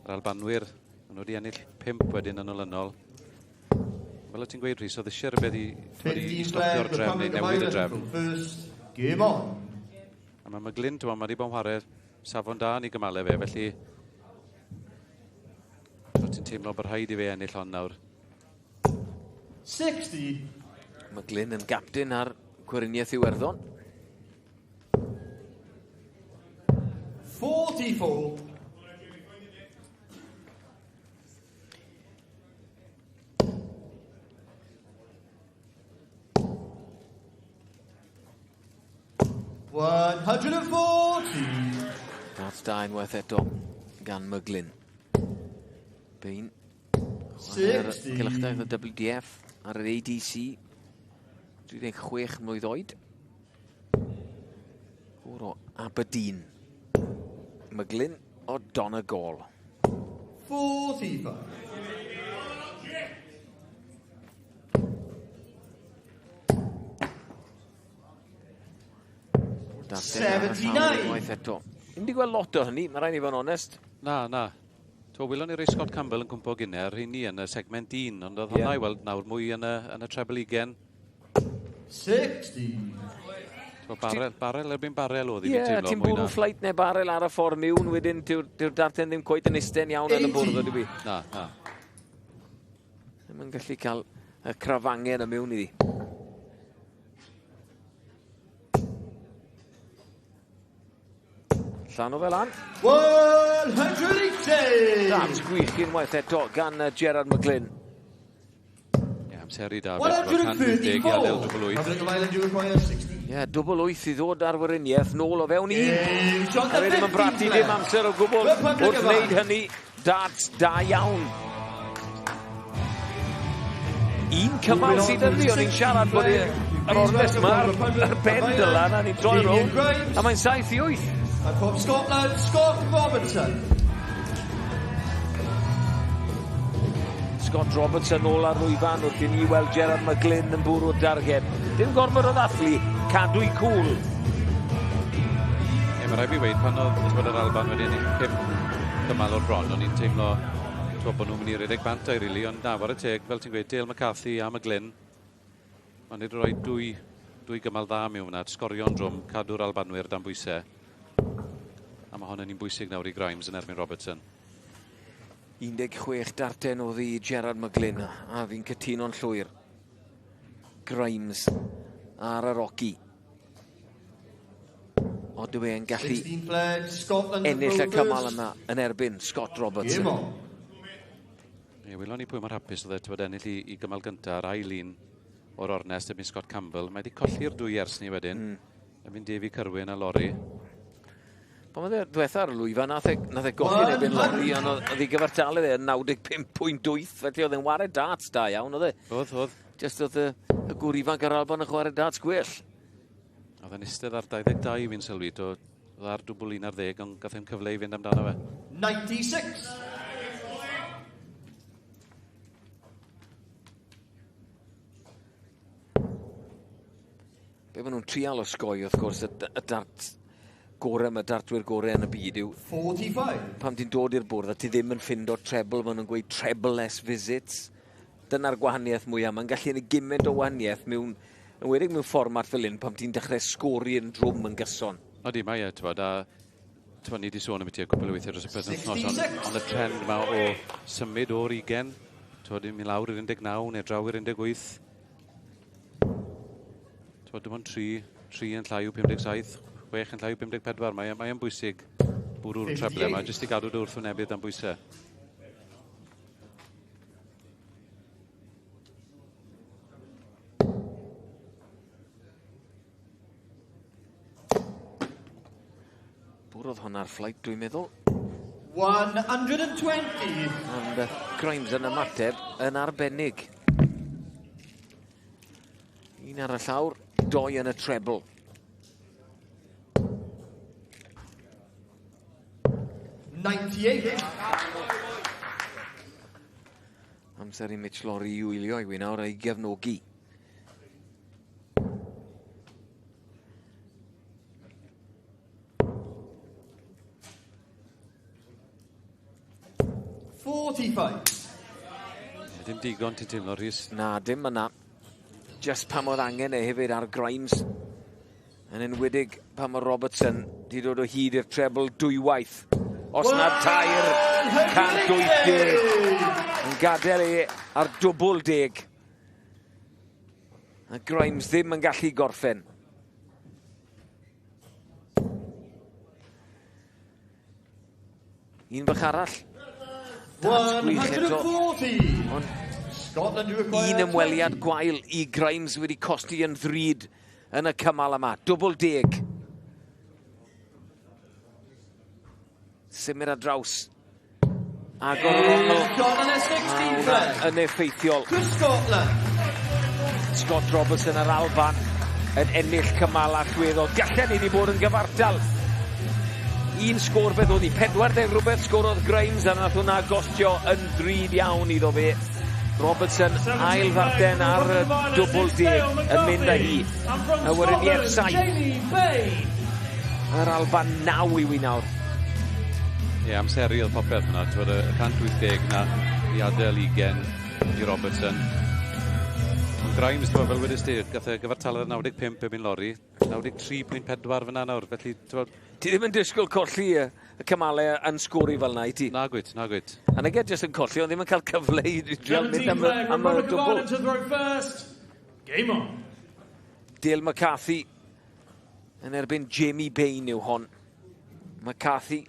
yr Albanwyr, maen nhw wedi ennill 5 wedyn yn olynol. Fel o ti'n gweud, Rhys, oedd eisiau rhywbeth i 15 stopio'r flag, drefn neu Republic of newid y Ireland drefn. from first. Game on. A mae McGlynn, ti'n mae wedi bod yn chwarae safon da yn ei gymalau fe, felly ti'n teimlo bod rhaid i fe ennill hon nawr. 60. McGlynn yn gapten ar Gweriniaeth Iwerddon. 44. 140. That's da unwaith eto gan McGlynn. Bain. 60. Cylchdaith o WDF ar yr ADC. 36 mlwydd oed. Gŵr o Aberdeen. McGlynn o Donegal. 45. Darllen ar y llawr unwaith eto. Ddim wedi gweld lot o hynny, mae rhaid i fod yn onest. Na, na. To, welon ni rei Scott Campbell yn cwmpo gynne, rheini yn y segment 1, ond oedd hwnna i weld nawr mwy yn y treble 20. 60. To, barel erbyn barel oedd i Ie, fi teimlo. ti'n mwy bwrw na- fflait neu barel ar y ffordd miwn, wedyn dyw'r darten ddim cweit yn isten iawn yn y bwrdd, ydw i. Na, na. Ddim yn gallu cael y crafangen y mewn iddi. Llan o fel an. 180. That's gwych unwaith eto gan Gerard McGlynn. Ie, amseru da. 180 i adael dwbl 8. Republic of Ireland, you require 60. Ie, dwbl 8 i ddod ar Weriniaeth nôl o fewn un. Game shot A fe ddim yn 15 brathu dim amser o gwbl Republic wrth of wneud Ireland. hynny. Darts da iawn. Un cymal sydd ynddi, o'n i'n siarad bod yr ornest yma ar ben Dylan, a ni'n troi rownd, a mae'n 7-8. And from Scotland, Scott Robertson. Scott Robertson nôl ar lwyfan wrth i ni weld Gerard McGlynn yn bwrw'r darged. Dim gorfod o ddathlu, cadw'i cwl. Ie, mae rhaid fi weud, pan oedd t'mod, yr Alban wedi ennill 5 cymal o'r bron, o'n i'n teimlo t'mod, bod nhw'n mynd i redeg bant o'i rili, ond na, whare teg, fel ti'n gweud, Dale McCarthy a McGlynn, ond wedi rhoi dwy gymal dda mewn hwnna, sgorio'n drwm, cadw'r Albanwyr dan bwysau. A mae hon yn un bwysig nawr i Grimes yn erbyn Robertson. 16 darten oedd i Gerard McGlynn, a fi'n cytuno'n llwyr. Grimes ar yr oci. O dyw e'n gallu 16 flag, Scotland ennill y throw cymal first. yma yn erbyn Scott Robertson. Game on. Ie, welon ni pwy mor hapus oedd e, t'wod, ennill i gymal gyntaf, yr ail un o'r ornest erbyn Scott Campbell. Mae wedi colli'r dwy ers ni wedyn. Erbyn Davy Kirwan a Laurie. Pan oedd e ddiwetha ar y lwyfan, nath e golli yn erbyn Laurie, ond oedd ei gyfartaledd e yn 95.8, felly oedd e'n ware darts da iawn, oedd e? Oedd, oedd. Just oedd y gŵr ifanc ar Alban yn chwarae darts gwell. Oedd e'n eistedd ar 22 fi'n sylwi, do, oedd ar dwbl 11, ond gath e'n cyfle i fynd amdano fe. 96. Be maen nhw'n trial osgoi, wrth gwrs, y dart gorau, mae dartwyr gorau yn y byd yw... 45. Pam ti'n dod i'r bwrdd a ti ddim yn ffindo treble, maen nhw'n gweud treble-less visits. Dyna'r gwahaniaeth mwyaf. Mae'n gallu gwneud gymaint o wahaniaeth mewn, yn wedig mewn fformat fel hyn, pam ti'n dechrau sgori yn drwm yn gyson. Odi, mae e, ti'n a ti'n ni wedi sôn am y ti a cwpl o weithiau dros y penwythnos, ond on y trend yma o symud o'r 20, ti'n mynd lawr i'r 19 neu draw i'r 18. Ti'n dim ond 3, 3 yn llai o 57, 6 yn llai o 54. Mae'n mae bwysig bwrw'r treble yma, jyst i gadw dy wrthwynebydd dan bwysau. Bwrodd hwnna'r flight, dwi'n meddwl. 120. Ond Grimes yn ymateb yn arbennig. Un ar y llawr, doi yn y treble. 98. Amser i Mitch Lawrie i wylio i nawr a'i gefnogi. Dim digon ti'n teimlo, Rhys? Na, dim yna. Just pam oedd angen e hefyd ar Grimes. Yn enwedig pan mae Robertson di dod o hyd i'r treble dwywaith. Os na tair, 180. Yn gadael e ar dwbl deg. A Grimes ddim yn gallu gorffen. Un bach arall. Dant gwych eto. 140. Ond Scotland require un ymweliad gwael i Grimes wedi costi yn ddrud yn y cymal yma. Dwbl deg. Symud ar draws. Agor yr ongl. Scotland a 16 flag. Yn effeithiol. To Scotland. Scott Robertson yr Alban yn ennill cymal allweddol. Gallen ni wedi bod yn gyfartal. Un sgôr beth oedd hi, 40 rhywbeth sgorodd Grimes a nath hwnna gostio yn ddrud iawn iddo fe. Robertson ail farden ar y dwbl deg yn mynd â hi. A wedyn ni F7. Yr Alban 9 i wi nawr. Ie, amseru oedd popeth yna. Twyd, y 180 na i adael 20 i Robertson. Ond Grimes, ti'n fel wedys ti, gath e gyfartaledd 95 erbyn Lawrie, 93.4 fyna nawr, felly... Ti ddim yn disgwyl colli y cymalau yn sgori fel na i ti? Na gwyt, na gwyt. A nag e jyst yn colli, ond ddim yn cael cyfle i drial mynd am, am y dwbl. Game on. Dale McCarthy yn erbyn Jamie Bain yw hon. McCarthy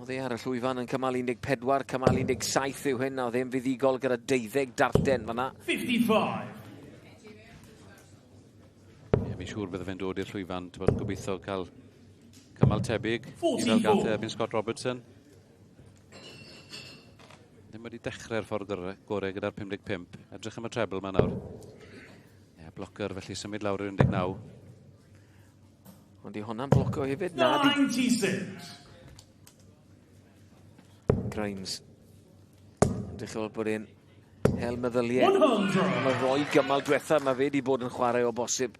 oedd e ar y llwyfan yn cymal 14, cymal 17 yw hyn, a oedd e'n fuddugol gyda 12 darden fanna. 55. Ie, fi'n siŵr bydde fe'n dod i'r llwyfan, ti'n bod, gobeithio cael cymal tebyg i fel gath e erbyn Scott Robertson. Ddim wedi dechrau'r ffordd gorau gyda'r 55. Edrych am y treble yma nawr. Ie, blocker, felly symud lawr i'r 19. Ond i hwnna'n bloco hefyd? Na, di. 96. Grimes. Edrych fel bod e'n hel meddyliau. 100. Mae roi gymal diwetha mae fe wedi bod yn chwarae o bosib.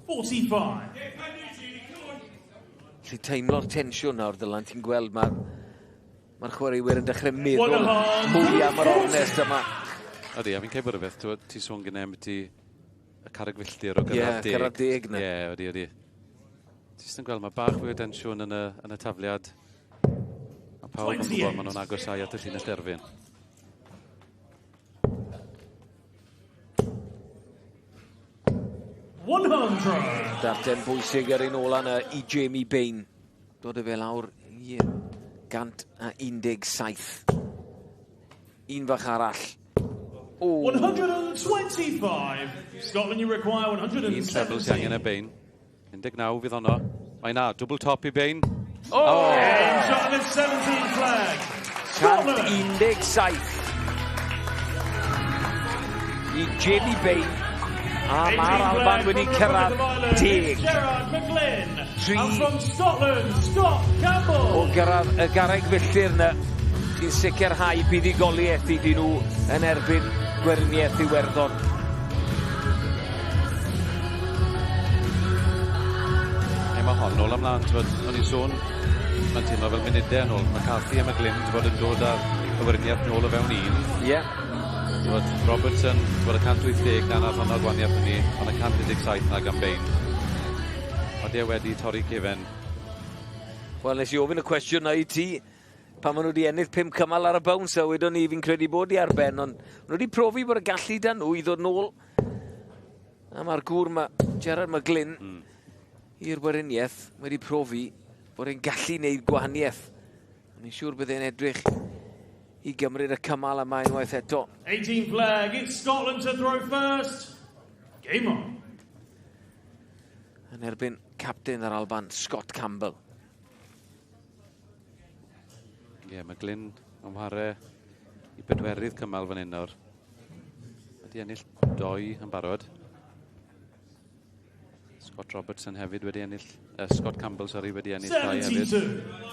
Forty-five. Lly teimlo'r tensiwn nawr, Dylan, ti'n gweld mae'r ma chwaraewyr yn dechrau meddwl mwy am yr ornest yma. Ydy, a fi'n credu bod rhywbeth, ti sôn gyda am ti y carreg filltir o gyrraedd deg. Ie, cyrraedd deg na. Ie, ydy, ydy. Ti jyst yn gweld, mae bach fwy o densiwn yn y, yn y tafliad. A pawb yn gwybod maen nhw'n agosau at y llinell derfyn. 100. Darten bwysig ar un ola yna i Jamie Bain. Dod â fe lawr i 117. Un fach arall. O. 125. Scotland, you require Un treble sy'n angen 170. y Bain. 19 fydd honno. Mae na, double top i Bain. Oh! Shot on the 17 flag. Scotland. 117. I Jamie Bain. A mae'r Alban wedi cyrraedd deg. Gerard McGlynn. Tri. And from Scotland, Scott Campbell. O gyrraedd y garreg filltir yna. sy'n sicrhau buddugoliaeth iddyn nhw yn erbyn Gweriniaeth Iwerddon. Ie, mae hon nôl ymlaen, t'mod, o'n i'n sôn, mae'n teimlo fel munudau yn ôl. Mae Carthy a McGlynn, t'mod, yn dod â'r y Weriniaeth nôl o fewn un. Ie. Yeah. T'mod, Robertson, t'mod, y 180 na nath honno gwaniaeth hynny, ond y 117 na gan Bain. Ond e wedi torri cefen. Wel, nes i ofyn y cwestiwn na i ti, pan maen nhw wedi ennill 5 cymal ar y bounce, a wedon ni, fi'n credu bod i ar ben, ond maen nhw wedi profi bod y gallu da nhw i ddod nôl. A mae'r gŵr ma, Gerard McGlynn, i'r Weriniaeth wedi profi bod e'n gallu wneud gwahaniaeth. O'n i'n siŵr bydd e'n edrych i gymryd y cymal yma unwaith eto. 18 flag, it's Scotland to throw first. Game on. Yn erbyn captain yr Alban, Scott Campbell. Ie, yeah, mae Glyn yn whare i bedwerydd cymal fan hyn nawr. Wedi ennill 2 yn barod. Scott Robertson hefyd wedi ennill, Scott Campbell, sorry, wedi ennill 2 hefyd. 72.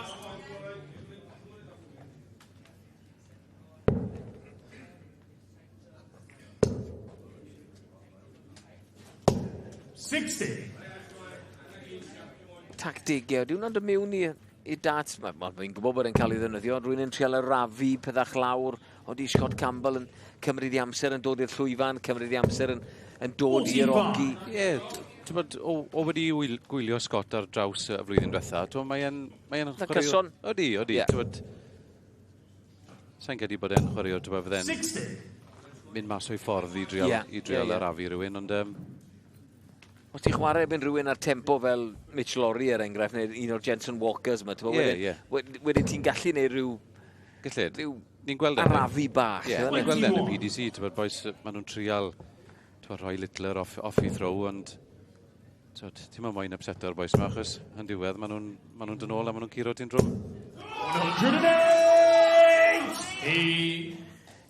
60. Tactegau, di hwnna'n dod mewn i darts? Fi'n gwybod bod e'n cael ei ddefnyddio, ond rwy'n yn trial arafu pethach lawr. Odi Scott Campbell yn cymryd i amser yn dod i'r llwyfan, cymryd i amser yn dod i'r ogi. Ie, ti'n o wedi gwylio Scott ar draws y flwyddyn diwetha, ti'n mae e'n chwaraewr... Cyson. Odi, odi, yeah. Ti'n sa'n credu bod e'n chwaraewr, ti'n fydde'n mynd mas o'i ffordd i drial, yeah, i drial yeah, yeah. arafu rhywun, ond... Os ti'n chwarae erbyn rhywun ar tempo fel Mitch Laurie, er enghraifft, neu un o'r Jensen Walkers yma, ti'n wedyn, yeah. Wedyn ti'n gallu neud rhyw... Gallu. Rhyw ni'n gweld arafu bach. Ie, yeah, ni'n gweld yn y PDC, ti'n bod, boys, maen nhw'n trial rhoi Littler off i throw, ond ti'n moyn upseto'r boys yma, achos yn diwedd, maen nhw'n ma nhw dod nôl a maen nhw'n curo ti'n drwm. 180!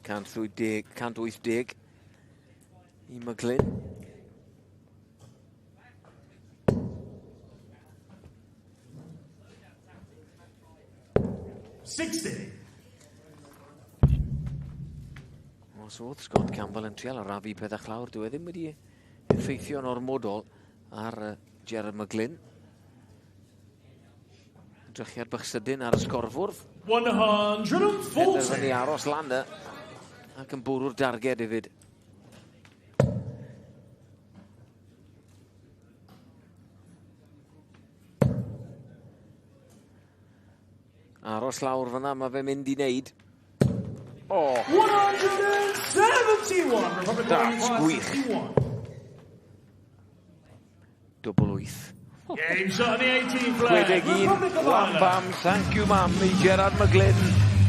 180, 180 i McGlynn. 60. Os oedd Scott Campbell yn trial arafu pethau lawr, dyw e ddim wedi effeithio'n ormodol ar Gerard McGlynn. Drychiad bach sydyn ar y sgorfwrdd. 140. Penderfynu aros lan y ac yn bwrw'r darged hefyd. Aros lawr fyna, mae fe'n mynd i wneud. Oh. 171! Republic That's gwych. Dwbl wyth. Game shot in the 18 flag. 61, wham bam, thank you mam, i Gerard McGlynn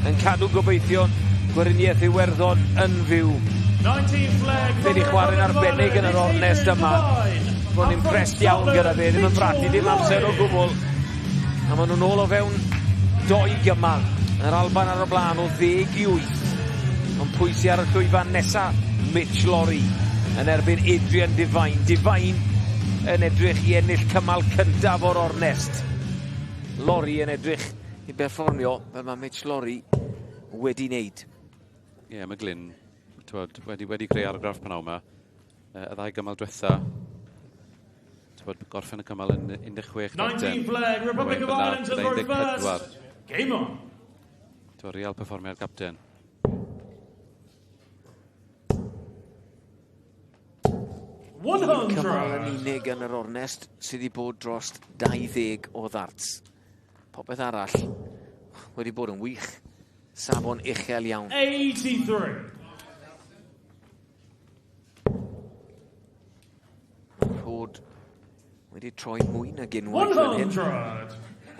yn cadw gobeithion Gweriniaeth Iwerddon yn fyw. 19 flag. Fe wedi chwarae'n arbennig yn yr ornest yma. Fo'n impressed iawn gyda fe, ddim yn brathu, ddim amser o gwbl. A maen nhw'n ôl o fewn 2 gymal. Yr Alban ar y blaen o 10-8. Ond pwy sy ar y llwyfan nesa? Mitch Laurie yn erbyn Adrian Devine. Devine yn edrych i ennill cymal cyntaf o'r ornest. Laurie yn edrych i berfformio fel mae Mitch Laurie wedi wneud. Ie, yeah, mae Glyn twod, wedi creu argraff pan yma. Y ddau gymal diwetha, twod, gorffen y cymal yn 16 19 flag, Republic of Ireland to throw first. Game on. Twod, real perfformiad capten. Cymal yn unig yn yr ornest sydd wedi bod dros 20 o ddarts. Popeth arall wedi bod yn wych. Safon uchel iawn. 83. Rhod wedi troi mwy nag unwaith fan hyn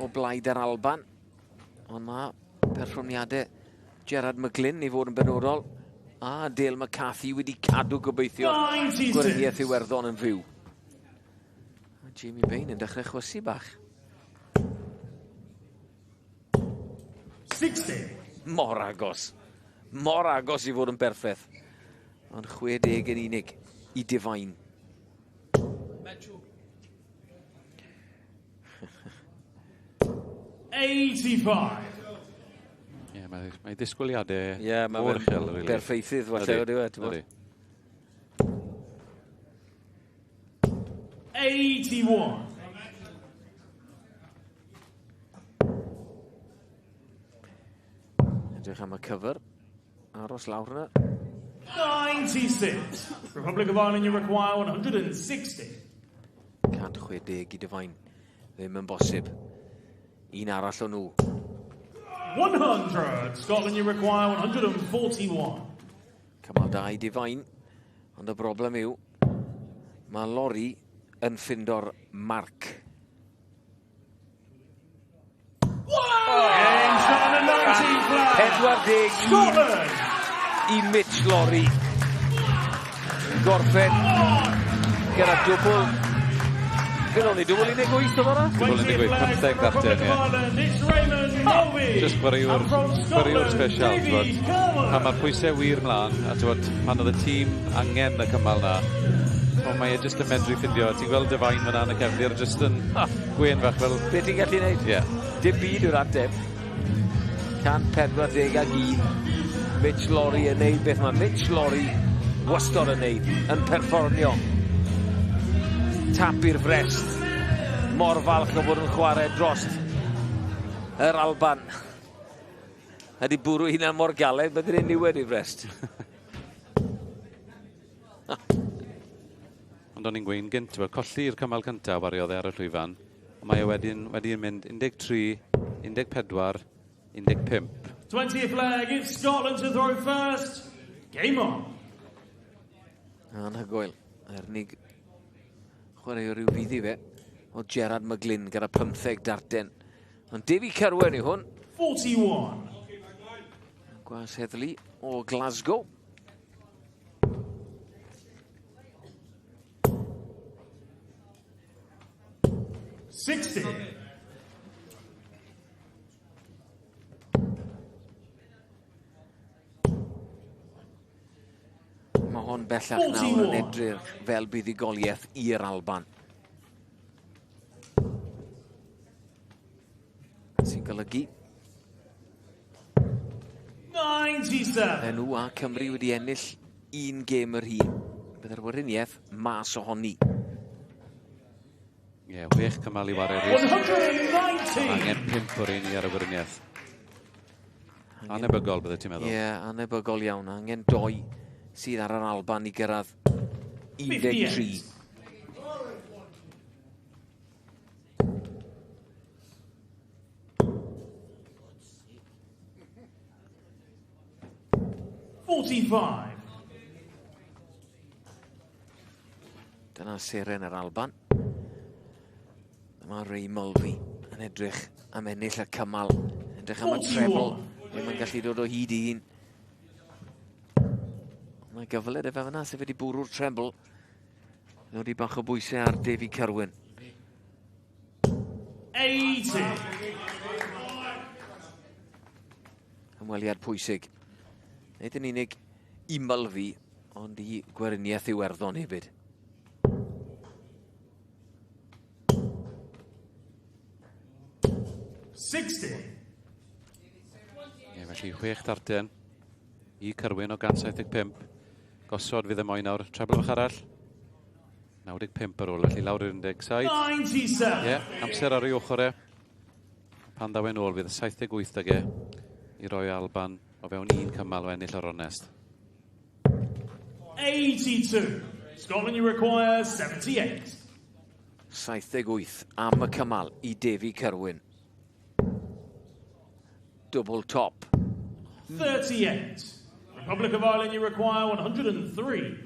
o blaid yr Alban. Ond mae perfformiadau Gerard McGlynn i fod yn benodol a Dale McCarthy wedi cadw gobeithio Gweriniaeth Iwerddon yn fyw. A Jamie Bain yn dechrau chwysu bach. 60. Mor agos. Mor agos i fod yn berffaith. Ond 60 yn unig i Devine. Mitchell. 85. Ie, Ie, yeah, mae, mae disgwyliadau yeah, mae mor uchel. Really. Berffeithydd falle o diwedd. Ydy. 81. Edrych am y cyfer. Aros lawr yna. 96. Republic of Ireland, you require 160. 160 i Devine. Ddim yn bosib. Un arall o nhw. 100. Scotland, you require 141. Cymal da i Devine. Ond y broblem yw, mae Lori yn ffindo'r marc. Game shot on the 19th flag. 41 Scotland. i Mitch Lori. Gorffen gyda dwbl. Gyda ni dwbl 18 oedd hwnna? Dwbl 18, 15 ddarten, ie. Ireland, it's Raymond Mulvey. Just chwaraewr, And from chwaraewr Scotland, special, Davy t'wod. Kerwin. Pan mae'r pwysau wir mlaen, a t'wod, pan oedd y tîm angen y cymal na, t'wod, mae e jyst yn medru ffindio. Ti'n gweld Devine fyna yn y cefndir, jyst yn gwên fach fel... Be ti'n gallu neud? Ie. Dim byd yw'r ateb. 141. Mitch Lawrie yn neud beth mae Mitch Lawrie wastod yn neud, yn perfformio. Tap i'r frest. Mor falch o fod yn chwarae drost yr Alban. Ydy bwrw hynna mor galed, byddwn ni'n niwed i frest. Ond o'n i'n gweud gynt, t'wod, colli'r cymal cyntaf wariodd e ar y llwyfan. Ond mae e wedyn wedi mynd 13, 14, 15. 20th leg, it's Scotland to throw first. Game on. Anhygoel. Yr unig chwaraewr rhyw fydd i fe. O Gerard McGlynn gyda 15 darten. Ond Davy Kerwin yw hwn. 41. Gwas heddlu o Glasgow. Sixty. Mae hon bellach nawr yn 41. edrych fel buddugoliaeth i'r Alban. Sy'n golygu 97. Enw a Cymru wedi ennill un gêm yr hun. Bydd yr weriniaeth mas ohoni. Ie, yeah, 6 cymal i wario Rhys. 190. Angen 5 o'r un i ar y weriniaeth. Anebygol, bydde ti'n meddwl. Ie, yeah, anebygol iawn. Angen 2 sydd ar yr Alban i gyrraedd 13. 45. Dyna seren yr Alban. Dyma Ray Mulvey yn edrych am ennill y cymal. Edrych am y treble. Ddim yn gallu dod o hyd i un. Mae gyfle dy fe fyna sef wedi bwrw'r treble. Ddod i bach o bwysau ar Davy Kerwin. 80. Ymweliad pwysig. Nid yn unig i Mulvey, ond i Gweriniaeth Iwerddon hefyd. 60. Ie, felly 6 darten i Kerwin o 175. Gosod fydd y moyn nawr. Treble fach arall. 95 ar ôl, felly lawr i'r 17. 97. Ie, amser ar ei ochr e. Pan ddaw e'n ôl, fydd y 78 ag e i roi Alban o fewn un cymal o ennill yr ornest. 82. Scotland, you require 78. 78 am y cymal i Davy Kerwin. Double top. 38. Republic of Ireland, you require 103.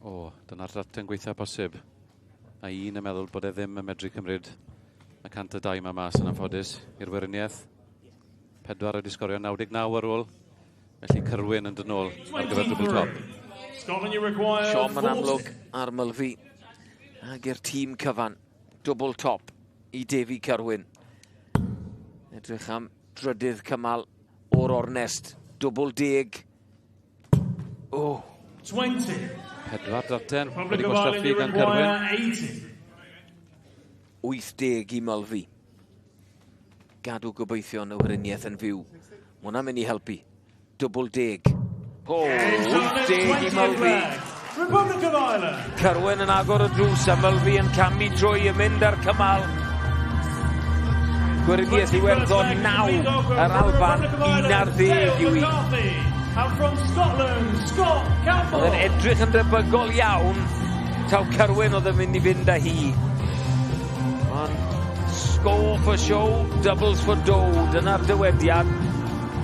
O, dyna'r darten gweitha posib. A un yn meddwl bod e ddim yn medru cymryd y 102 ma mas yn anffodus i'r weriniaeth. 4 wedi sgorio 99 ar ôl. Felly Kerwin yn dod nôl ar gyfer double top. 23. Scotland, you require Siom yn 40. amlwg ar Mulvey. Ag i'r tîm cyfan. Double top i Davy Kerwin. Edrych am drydydd cymal o'r ornest. Double 10. O, 20. 4 darten Republic wedi of Ireland, gwastraffu you gan Kerwin. require 80. 80 i Mulvey. gadw gobeithion y Weriniaeth yn fyw. Mae hwnna'n mynd i helpu. Dwbl deg. O, 80 i Mulvey. Republic of Ireland. Curwen yn agor y drws a Mulvey yn camu trwy yn mynd ar cymal. Gweriniaeth Iwerddon 9, yr Alban 11 yw hi. And from Scotland, Scott Campbell. Oedd yn edrych yn debygol iawn taw Curwen oedd yn mynd i fynd â hi. Ond score for show, doubles for dough, dyna'r dywediad.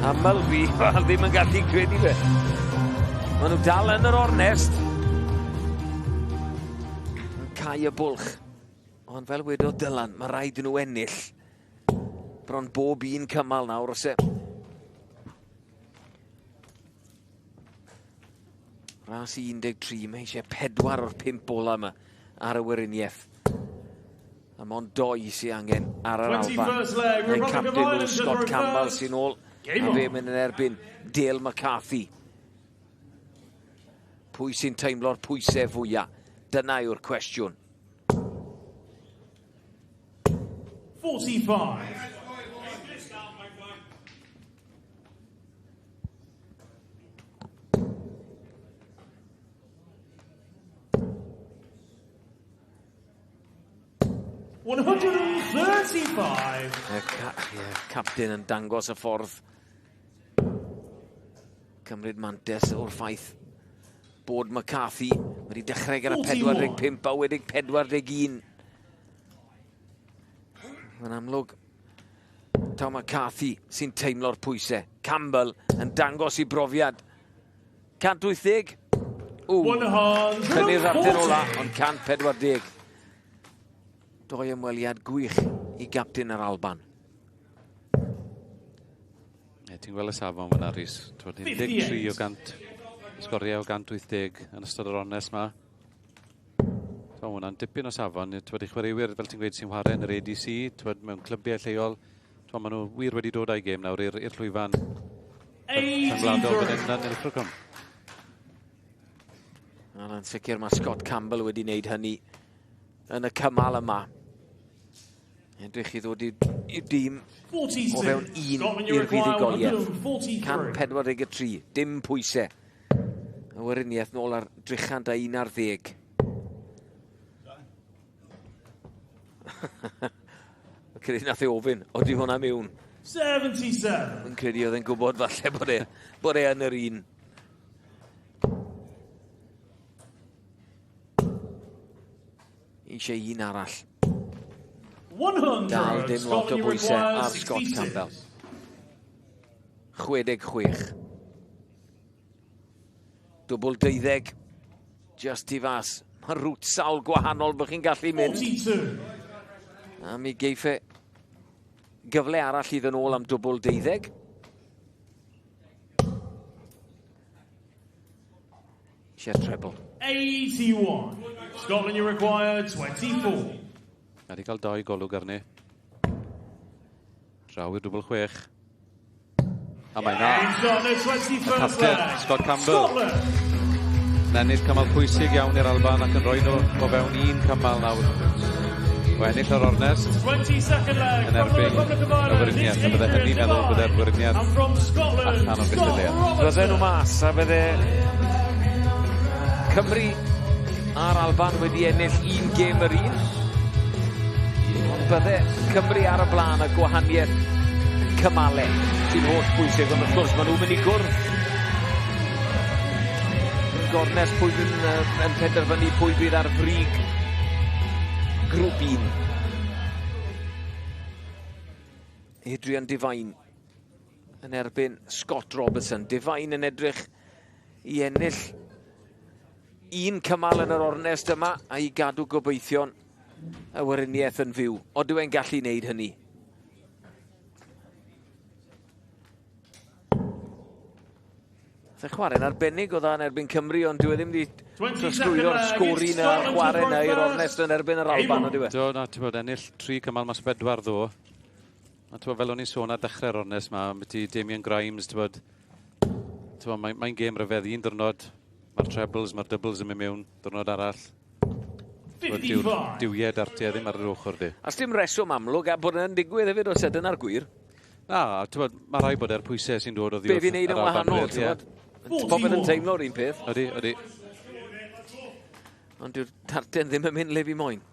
A Mulvey, wel, ddim yn gallu credu fe. Maen nhw dal yn yr ornest. Yn cau y bwlch. Ond fel wedodd Dylan, mae rhaid i nhw ennill bron bob un cymal nawr, os e. Ras 13, mae eisiau pedwar o'r pump ola yma ar y Weriniaeth. A mond doi sy'n angen ar yr Alban. Mae captain nhw, Scott Campbell, sy'n ôl. A fe mynd yn erbyn Dale McCarthy. Pwy sy'n teimlo'r pwysau fwyaf? Dyna yw'r cwestiwn. 45. £135. Y captain yn dangos y ffordd. Cymryd mantes o'r ffaith bod McCarthy wedi dechrau gyda 45 a wedi 41. Mae'n amlwg taw McCarthy sy'n teimlo'r pwysau. Campbell yn dangos i brofiad. 180. Ww, cynnydd ar dyn ola, ond 140. Doi ymweliad gwych i gapten yr Alban. Ie, ti'n gweld y safon fyna, Rhys. 13 o gant, sgoriau o 180 yn ystod yr ornest ma. So, hwnna'n dipyn o safon. Twyd, i chwaraewyr, fel ti'n gweud, sy'n chwarae yn yr ADC, twyd, mewn clybiau lleol. Twyd, maen nhw wir wedi dod â'i gêm nawr i'r llwyfan rhyngwladol fan hyn yn Ilfracombe. Wel, yn sicr mae Scott Campbell wedi wneud hynny yn y cymal yma. Edrych i ddod i'r dîm o fewn un i'r fuddugoliaeth. 143, dim pwysau. Y Weriniaeth nôl ar 311. Credu nath ei ofyn, oeddi hwnna mewn? 77. Yn credu oedd e'n gwybod falle bod e yn yr un. Eisiau un arall. 100. Dal dim lot o bwysau ar Scott Campbell. 66. Dwbl 12. Just i fas. Mae rwt sawl gwahanol bod chi'n gallu mynd. 42. A mi geiff e gyfle arall iddyn ôl am dwbl 12. Eisiau treble. 81. Scotland, you require 24. A di cael doi golwg arni. Draw i'r dwbl 6. A mae na. Capten Scott Campbell. Yn ennill cymal pwysig iawn i'r Alban ac yn rhoi nhw o fewn un cymal nawr. O ennill yr ornest yn erbyn y Weriniaeth. A bydde hynny'n meddwl bydde'r Weriniaeth allan o'r gystadleuaeth. Bydden nhw mas a bydde Cymru a'r Alban wedi ennill un gêm yr un. Ond bydde Cymru ar y blaen a gwahaniaeth cymalau sy'n holl bwysig, ond wrth gwrs maen nhw'n mynd i gwrdd. Gornest pwy fydd yn penderfynu pwy fydd ar frig grŵp 1. Adrian Devine yn erbyn Scott Robertson. Devine yn edrych i ennill un cymal yn yr ornest yma a i gadw gobeithion y Weriniaeth yn fyw. Odyw e'n gallu wneud hynny? Fe chwarae'n arbennig o dda yn erbyn Cymru, ond dyw e ddim wedi trosglwyddo'r sgori na chwarae na i'r ornest yn erbyn yr Alban, ydyw e? Do, na, ti'n bod, ennill 3 cymal mas 4 ddo. A ti'n bod, fel o'n i'n sôn ar dechrau'r ornest ma, ambiti Damien Grimes, ti'n bod, mae'n gêm ryfedd un diwrnod, mae'r trebles, mae'r doubles yn mynd mewn, diwrnod arall. Dyw'r diwiau dartiau ddim ar yr ochr di. A dim reswm amlwg a bod yna'n digwydd hefyd os ydyna'r gwir. Na, ti'n mae rhaid bod e'r pwysau sy'n dod o ddiwedd. Be fi'n neud yn wahanol, ti'n bod? Popeth yn teimlo'r un peth. Ydy, ydy. Ond dyw'r tarten ddim yn mynd le fi moyn.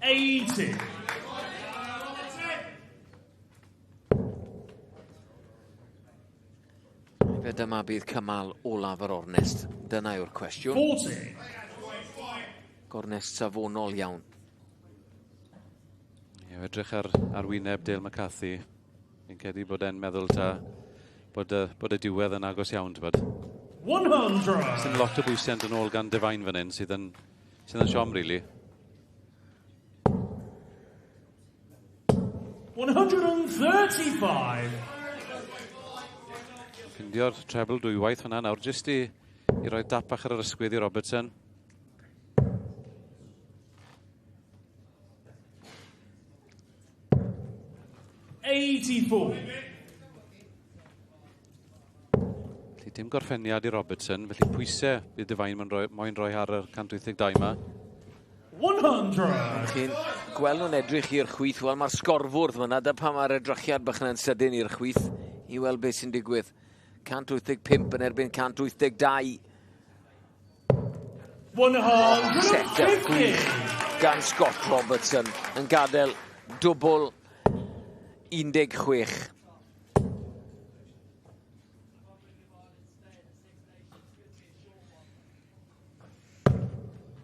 80. Fe dyma bydd cymal olaf yr ornest. Dyna yw'r cwestiwn. 40. Gornest safonol iawn. Ie, edrych ar, ar wyneb Dale McCarthy. Fi'n credu bod e'n meddwl ta bod y, bod y diwedd yn agos iawn, ti'n bod. 100. Sy'n lot o bwysau yn ôl gan Devine fan hyn sydd yn, sydd yn siom, really. 135. Ffindio'r treble dwywaith fyna nawr, jyst i, i roi dap bach ar yr ysgwydd i Robertson. 84. Felly dim gorffeniad i Robertson, felly pwysau bydd Devine moyn rhoi, moyn rhoi ar yr 182 yma. 100. Chi'n gweld nhw'n edrych i'r chwith, wel mae'r sgorfwrdd fyna, da pa mae'r edrychiad bach yna'n sydyn i'r chwith i weld beth sy'n digwydd. 185 yn erbyn 182. 150. gwych gan Scott Robertson yn gadael dwbl 16.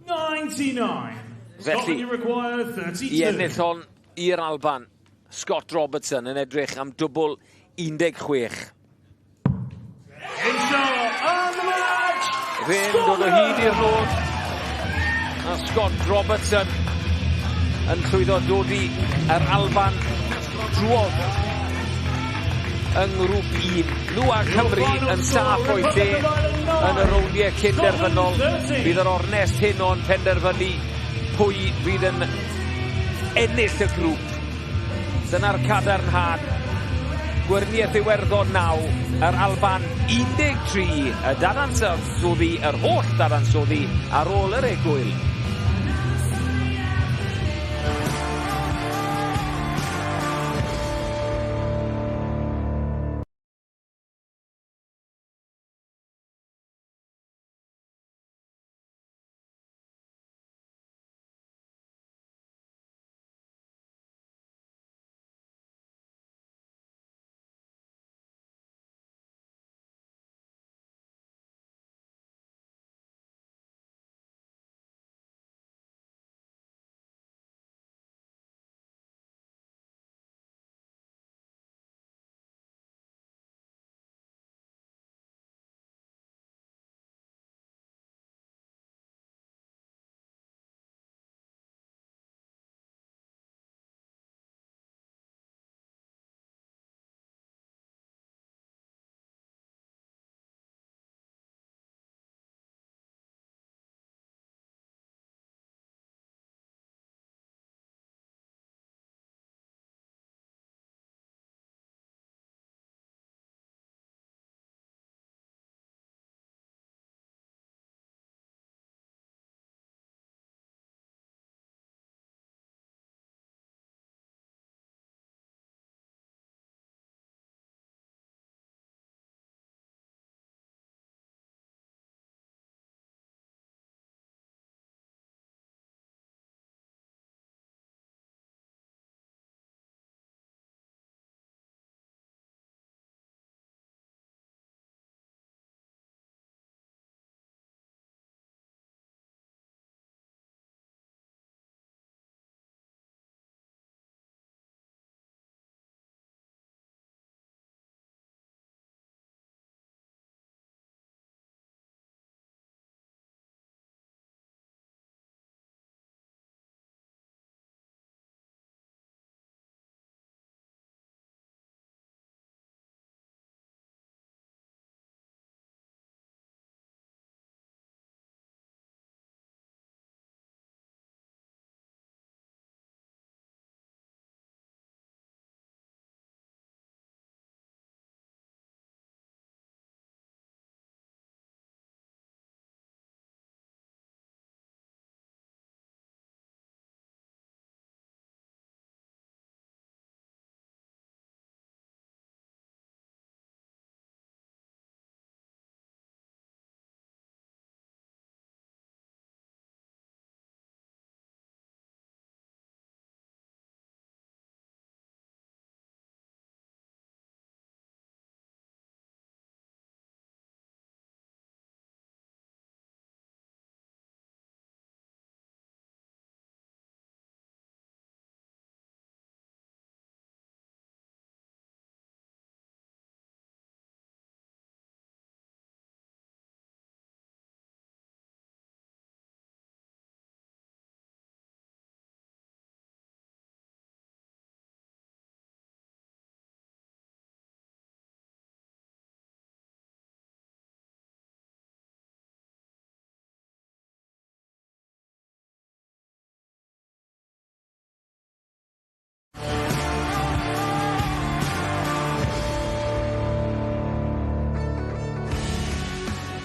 99. Felly, i ennill hon i'r Alban, Scott Robertson yn edrych am dwbl 16. Fe'n dod o hyd i'r nod. A Scott Robertson yn llwyddo dod i yr Alban drwodd yng ngrŵp 1. Nhw a Cymru yn saff o'i lle yn y rowndiau cyn-derfynol. Bydd yr ornest hyn o'n penderfynu pwy fydd yn ennill y grŵp. Dyna'r cadarnhad. Gweriniaeth Iwerddon 9, yr Alban 13, y dadansoddi, yr holl dadansoddi ar ôl yr egwyl.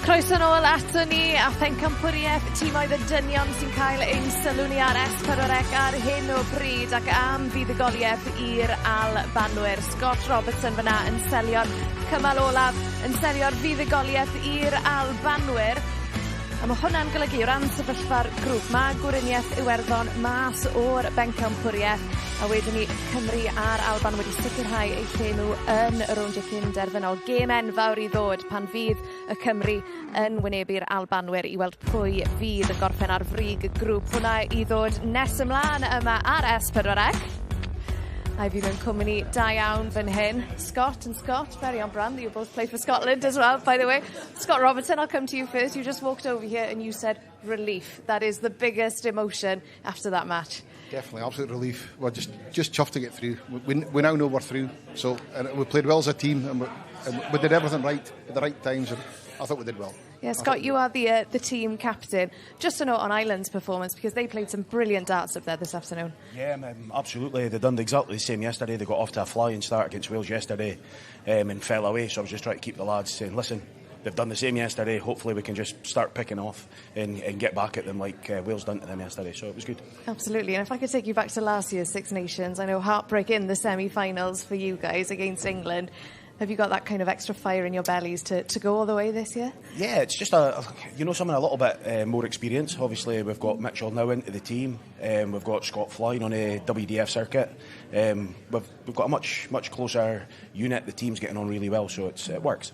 Croeso nôl ato ni a phencampwriaeth timoedd y dynion sy'n cael ein sylw ni ar S4C ar hyn o bryd ac am fuddugoliaeth i'r Albanwyr. Scott Robertson fyna yn selio'r cymal olaf, yn selio'r fuddugoliaeth i'r Albanwyr. A mae hwnna'n golygu o ran sefyllfa'r grŵp, mae Gweriniaeth Iwerddon mas o'r bencampwriaeth a wedyn ni Cymru a'r Alban wedi sicrhau eu lle nhw yn y rowndiau cyn derfynol. Gêm enfawr i ddod pan fydd y Cymry yn wynebu'r Albanwyr i weld pwy fydd yn gorffen ar frig y grŵp. Hwnna i ddod nes ymlaen yma ar S4C. A fi mewn cwmni da iawn fan hyn. Scott and Scott, very on brand that you both play for Scotland as well, by the way. Scott Robertson, I'll come to you first. You just walked over here and you said relief. That is the biggest emotion after that match. Definitely, absolute relief. We're just chuffed to get through. We now know we're through. So and we played well as a team and we did everything right at the right times. And I thought we did well. Yeah, Scott, you are the team captain. Just a note on Ireland's performance, because they played some brilliant darts up there this afternoon. Yeah, absolutely. They done exactly the same yesterday. They got off to a flying start against Wales yesterday and fell away. So I was just trying to keep the lads saying, "Listen, they've done the same yesterday. Hopefully we can just start picking off and get back at them like Wales done to them yesterday." So it was good. Absolutely. And if I could take you back to last year's Six Nations, I know heartbreak in the semi-finals for you guys against England. Have you got that kind of extra fire in your bellies to go all the way this year? Yeah, it's just a you know something a little bit more experience. Obviously, we've got Mitchell now into the team. We've got Scott flying on a WDF circuit. We've got a much, much closer unit. The team's getting on really well, so it works.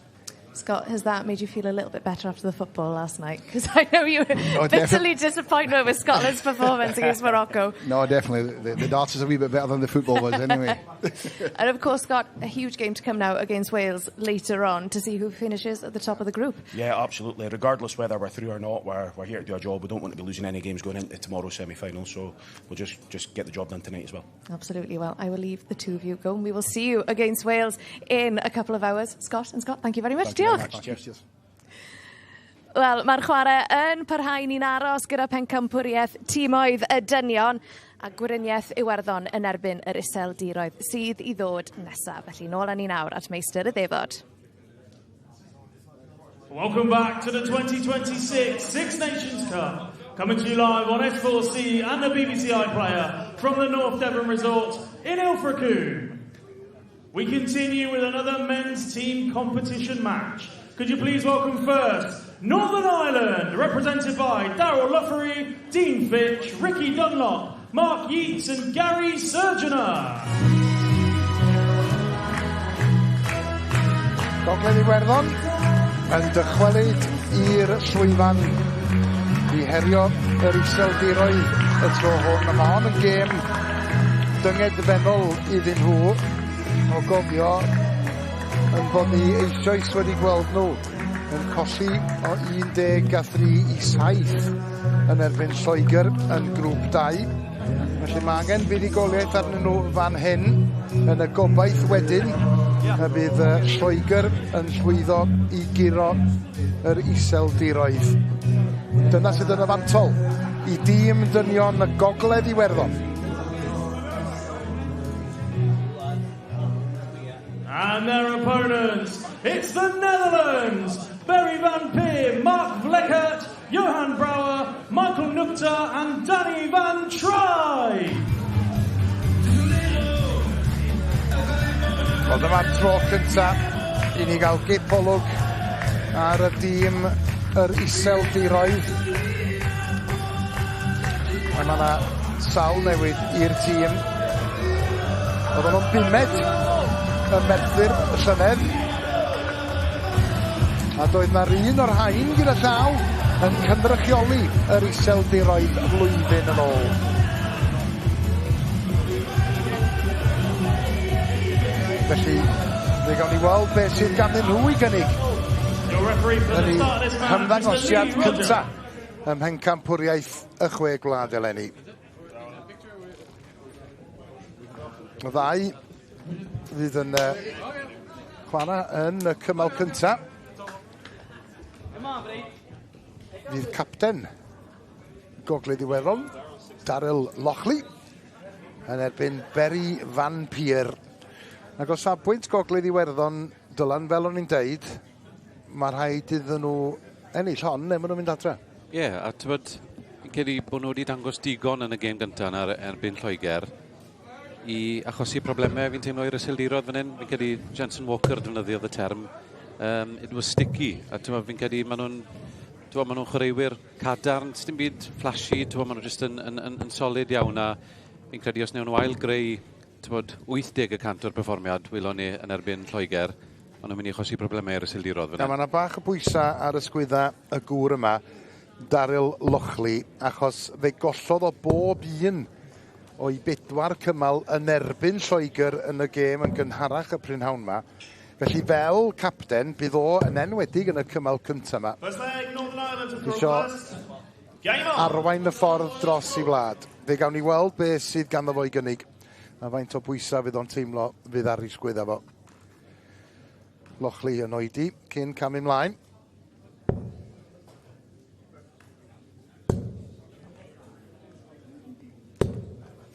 Scott, has that made you feel a little bit better after the football last night? Because I know you were bitterly disappointed with Scotland's performance against Morocco. No, definitely. The darts is a wee bit better than the football was anyway. And of course, Scott, a huge game to come now against Wales later on to see who finishes at the top of the group. Yeah, absolutely. Regardless whether we're through or not, we're here to do our job. We don't want to be losing any games going into tomorrow's semi-final, so we'll just get the job done tonight as well. Absolutely. Well, I will leave the two of you go, and we will see you against Wales in a couple of hours. Scott and Scott, thank you very much. Thank you very Diolch. Much. Cheers, cheers. Wel, mae'r chwarae yn parhau, ni'n aros gyda pencampwriaeth timoedd y dynion a Gweriniaeth Iwerddon yn erbyn yr Iseldiroedd sydd i ddod nesaf. Felly nôl â ni nawr at meistr y ddefod. Welcome back to the 2026 Six Nations Cup. Coming to you live on S4C and the BBC iPlayer from the North Devon Resort in Ilfracombe. We continue with another men's team competition match. Could you please welcome first Northern Ireland, represented by Darryl Loughery, Dean Fitch, Ricky Dunlop, Mark Yeats and Gary Surgenor. Gogledd Iwerddon yn dychwelyd i'r llwyfan i herio yr Iseldiroedd y tro hwn. A mae hon yn gêm dyngedfennol iddyn nhw o gofio yn bod ni eisoes wedi gweld nhw yn colli o 13 i 7 yn erbyn Lloegr yn grŵp 2. Felly mae angen fuddugoliaeth arnyn nhw fan hyn yn y gobaith wedyn y bydd Lloegr yn llwyddo i guro yr Iseldiroedd. Dyna sydd yn y fantol i dîm dynion y Gogledd Iwerddon. And their opponents, it's the Netherlands! Berry van Peer, Mark Vlekkert, Johan Brouwer, Michael Nugter and Danny van Trijp! Wel, dyma'r tro cynta i ni gael gipolwg ar y dîm yr Iseldiroedd. A mae yna sawl newid i'r tîm. Oedden nhw'n bumed ym Merthyr y llynedd. A doedd na'r un o'r rhain gyda llaw yn cynrychioli yr Iseldiroedd flwyddyn yn ôl. Felly, fe gawn ni weld beth sydd ganddyn nhw i gynnig. Your referee for Yn the ei start of this match, Mr. hymddangosiad Lee Rogers. cynta ym mhencampwriaeth y chwe gwlad eleni. Y ddau fydd yn chwarae yn y cymal cynta. Fydd capten Gogledd Iwerddon, Daryl Lochley, yn erbyn Berry Van Peer. Ac o safbwynt Gogledd Iwerddon, Dylan, fel o'n i'n deud, mae rhaid iddyn nhw ennill hon, neu maen nhw'n mynd adre. Ie, yeah, a ti'n fi'n credu bod nhw wedi dangos digon yn y gêm gyntaf yna erbyn Lloegr i achosi problemau fi'n teimlo i'r Iseldiroedd fan hyn. Fi'n credu Jensen Walker defnyddiodd y term. It was sticky. A ti'n fi'n credu maen nhw'n maen nhw'n chwaraewyr cadarn, dim byd flashy, ti'n maen nhw jyst yn solid iawn a fi'n credu os newn nhw ail greu 80% o'r perfformiad welon ni yn erbyn Lloegr, maen nhw'n mynd i achosi problemau i'r Iseldiroedd fan hyn. Mae yna bach o bwysau ar ysgwydda y gŵr yma, Daryl Lochley, achos fe gollodd o bob un o'i bedwar cymal yn erbyn Lloegr yn y gêm yn gynharach y prynhawn yma. Felly fel capten, bydd o yn enwedig yn y cymal cyntaf yma. Isio arwain y ffordd dros i wlad. Fe gawn ni weld beth sydd ganddo fo i gynnig a faint o bwysau fydd o'n teimlo fydd ar ei sgwydda fo. Lochley yn oedi cyn camu ymlaen.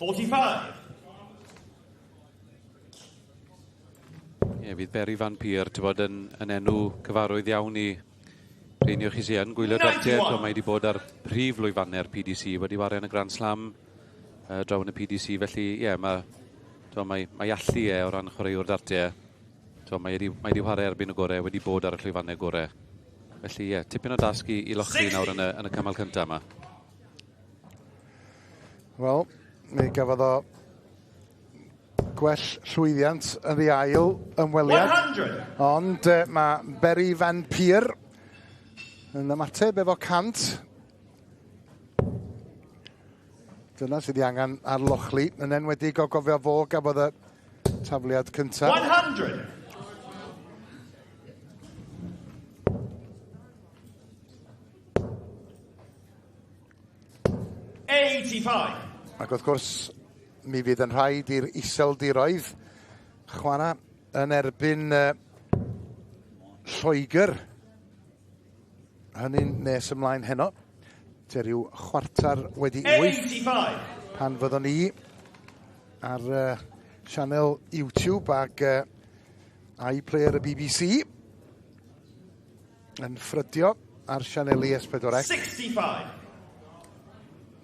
45. Ie, fydd Berry van Peer, ti'n bod, yn enw cyfarwydd iawn i rheini o chi sy'n yn gwylio dartiau. Mae wedi bod ar prif lwyfannau'r PDC, wedi wario yn y Grand Slam draw yn y PDC, felly ie, yeah, mae allu e o ran chwaraewr dartiau. Mae wedi chwarae erbyn y gorau, wedi bod ar y llwyfannau gorau. Felly ie, yeah, tipyn o dasg i Lochley nawr yn y cymal cyntaf yma. Wel, mi gafodd o gwell llwyddiant yn ei ail ymweliad. 100. Ond mae Berry van Peer yn ymateb efo 100. Dyna sydd ei angen ar Lochley, yn enwedig o gofio fo gafodd y tafliad cyntaf. 100. 85. Ac wrth gwrs, mi fydd yn rhaid i'r Iseldiroedd chwarae yn erbyn Lloegr. Hynny'n nes ymlaen heno. Tua rhyw 8:15. 85. Pan fyddwn ni ar sianel YouTube ag iPlayer y BBC yn ffrydio ar sianeli S4C. 65.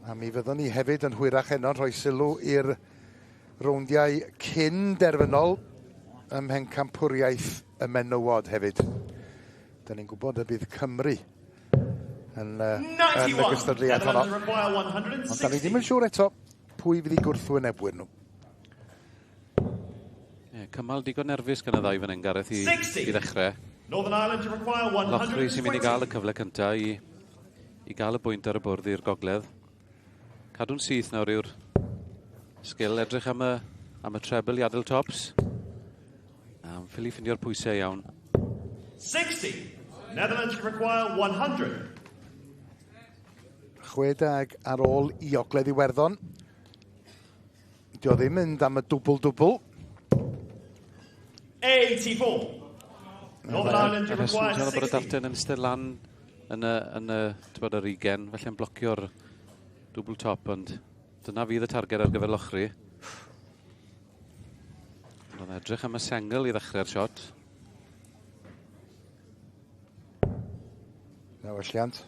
A mi fyddwn ni hefyd yn hwyrach heno rhoi sylw i'r rowndiau cyn derfynol ym mhencampwriaeth y menywod hefyd. Da ni'n gwybod y bydd Cymru yn y gystadleuaeth honno. Ond da ni ddim yn siŵr eto pwy fydd i gwrthwynebwyr nhw. Yeah, cymal digon nerfus gan y ddau fan hyn, Gareth, i ddechrau. Northern Ireland to require 120. Lochley sy'n mynd i gael y cyfle cyntaf i gael y bwynt ar y bwrdd i'r gogledd. Cadw'n syth nawr yw'r sgil, edrych am y treble i adael tops. Am ffili ffindio'r pwysau iawn. 60. Netherlands require 100. 60 ar ôl i Ogledd Iwerddon. Dio ddim mynd am y dwbl-dwbl. 84. Northern Ireland require 60. Bod y darten yn eistedd lan yn y yr 20, felly'n blocio'r dwbl top, ond dyna fydd y targed ar gyfer Lochley. Ond edrych am y sengl i ddechrau'r shot. Na welliant.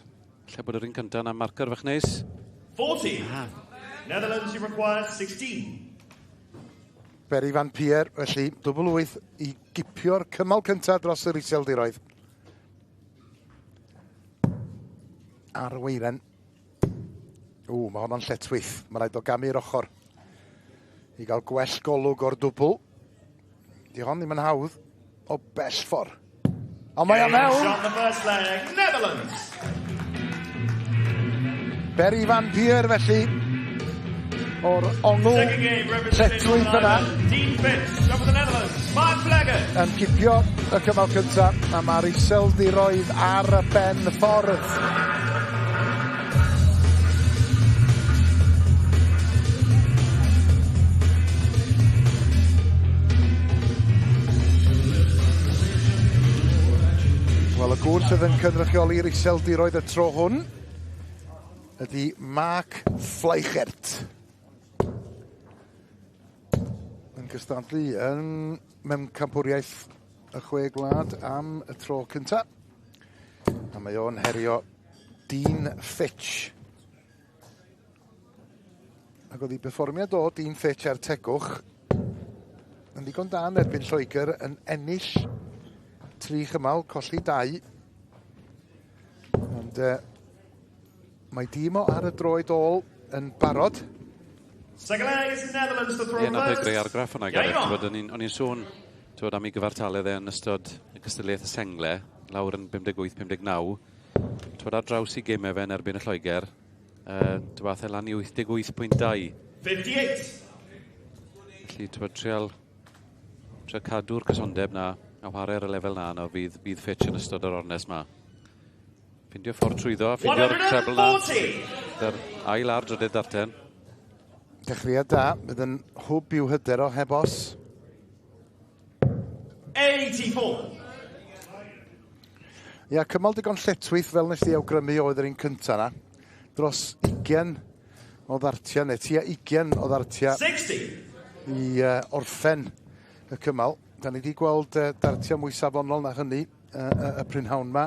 Lle bod yr un cyntaf yna marcer fach neis. 40. Netherlands you require 16. Berry van Peer, felly, dwbl 8 i gipio'r cymal cyntaf dros yr Iseldiroedd. Ar weiren. Ww, mae honno'n lletchwith. Mae rhaid o gamu'r ochr i gael gwell golwg o'r dwbl. Di hon ddim yn hawdd o bell ffordd. Ond mae o mewn! Shot the first leg, Netherlands! Berry van Peer, felly, o'r ongl lletchwith yna. Dean Fitch over the Netherlands, Mark Vleggen. Yn cipio y cymal cyntaf, a mae'r Iseldiroedd ar y ben ffordd. Wel, y gŵr sydd yn cynrychioli'r Iseldiroedd y tro hwn ydy Mark Fleichert. Yn cystadlu yn mewn campwriaeth y chwe gwlad am y tro cyntaf. A mae o'n herio Dean Fitch. Ac oedd ei berfformiad o Dean Fitch er tegwch yn ddigon da yn erbyn Lloegr yn ennill 3 chymal, colli 2. Ond mae dîm o ar y droed ôl yn barod. Second leg is Netherlands to throw Ie, nath e first. greu argraff hwnna, Gareth. Game on. T'wod, o'n i'n sôn t'wod, am ei gyfartaledd e yn ystod y cystadleuaeth y sengle, lawr yn 58-59. T'wod, ar draws i gemau fe yn erbyn y Lloegr, t'wod, ath e lan i 88.2. 58. Felly, t'wod, trial cadw'r cysondeb na a chwarae ar y lefel na, no, fydd Fitch yn ystod yr ornest ma. Ffindio ffordd trwyddo, a ffindio'r treble na. 140. Dy'r ail a'r drydydd darten. Dechreuad da, bydd yn hwb i'w hyder o heb os. 84. Ia, cymal digon lletchwith fel nes di awgrymu oedd yr un cynta na. Dros 20 o ddartia, neu tua 20 o ddartia 60. i orffen y cymal. Da ni wedi gweld dartia mwy safonol na hynny y prynhawn ma.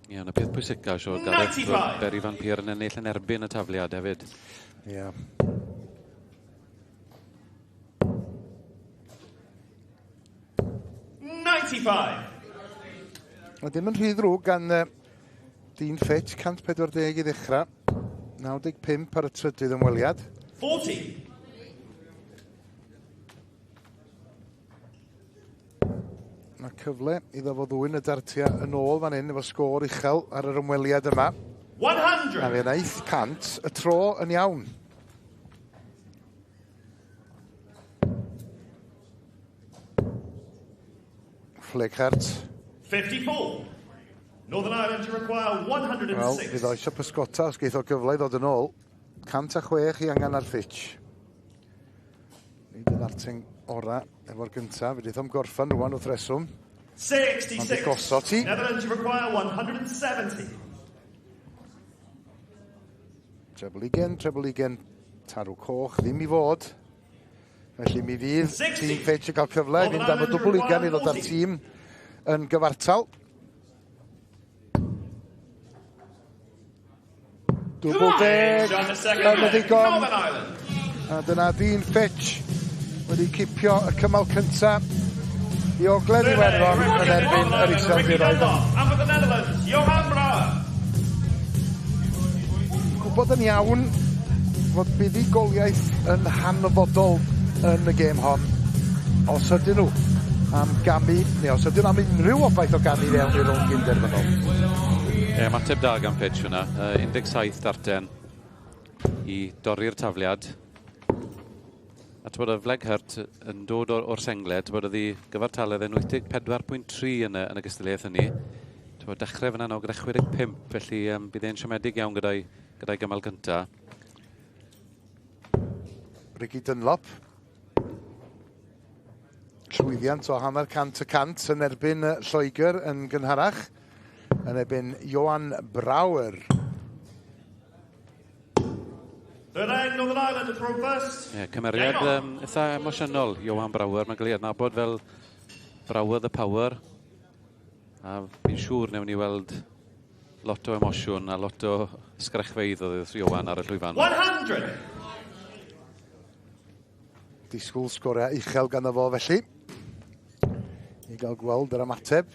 Ie, ond y peth pwysica, siŵr, Gareth, 95. fod Berry van Peer yn ennill yn erbyn y tafliad hefyd. Ie. 95. Mae dim yn rhy ddrwg gan Dean Fitch, 140 i ddechrau. 95 ar y trydydd ymweliad. 40. Mae cyfle iddo fo ddwyn y dartia yn ôl fan hyn efo sgôr uchel ar yr ymweliad yma. 100. A fe wnaeth 100 y tro yn iawn. Pfleghardt. 54. Northern Ireland to require 106. Wel, fydd o eisiau pysgota os geith o gyfle i ddod yn ôl. 106 i angen ar Fitch. Nid y ddarten ora efo'r gyntaf. Fe wnaeth o'm gorffan rwan wrth reswm. 66. Ond i gosod ti. Netherlands to require 170. Treble ugen, treble ugen, tarw coch, ddim i fod. Felly mi fydd 60. Dean Fitch yn cael cyfle i fynd am y dwbl ugen i ddod â'r tîm yn gyfartal. Dwbl deg, On the second yn y leg, ddigon. Northern Ireland. A dyna Dean Fitch wedi cipio y cymal cyntaf i Ogledd Iwerddon yn erbyn yr Ricky Iseldiroedd. Dunlop. And for the Netherlands, Johan Brouwer. Gwybod yn iawn fod buddugoliaeth yn hanfodol yn y gêm hon. Os ydyn nhw am gamu, neu os ydyn nhw am unrhyw obaith o gamu fewn i'r rownd gynderfynol. Ie, ymateb da gan Fitch hwnna. 17 darten i dorri'r tafliad. A t'wod y Pfleghardt yn dod o'r sengle, t'wod oedd hi gyfartaledd yn 84.3 yn y gystadleuaeth hynny. T'wod dechrau fyna nawr gyda 65, felly bydd e'n siomedig iawn gyda'i gymal gynta. Ricky Dunlop. Llwyddiant o 0.5% yn erbyn Lloegr yn gynharach, yn erbyn Johan Brouwer. Third leg, Northern Ireland to throw first. Ie, cymeriad Game on. eitha emosiynol, Johan Brouwer. Mae'n cael ei adnabod fel Brouwer the Power. A fi'n siŵr newn ni weld lot o emosiwn a lot o sgrechfeydd oedd Johan ar y llwyfan. 100. Disgwyl sgoriau uchel ganddo fo felly. I gael gweld yr ymateb.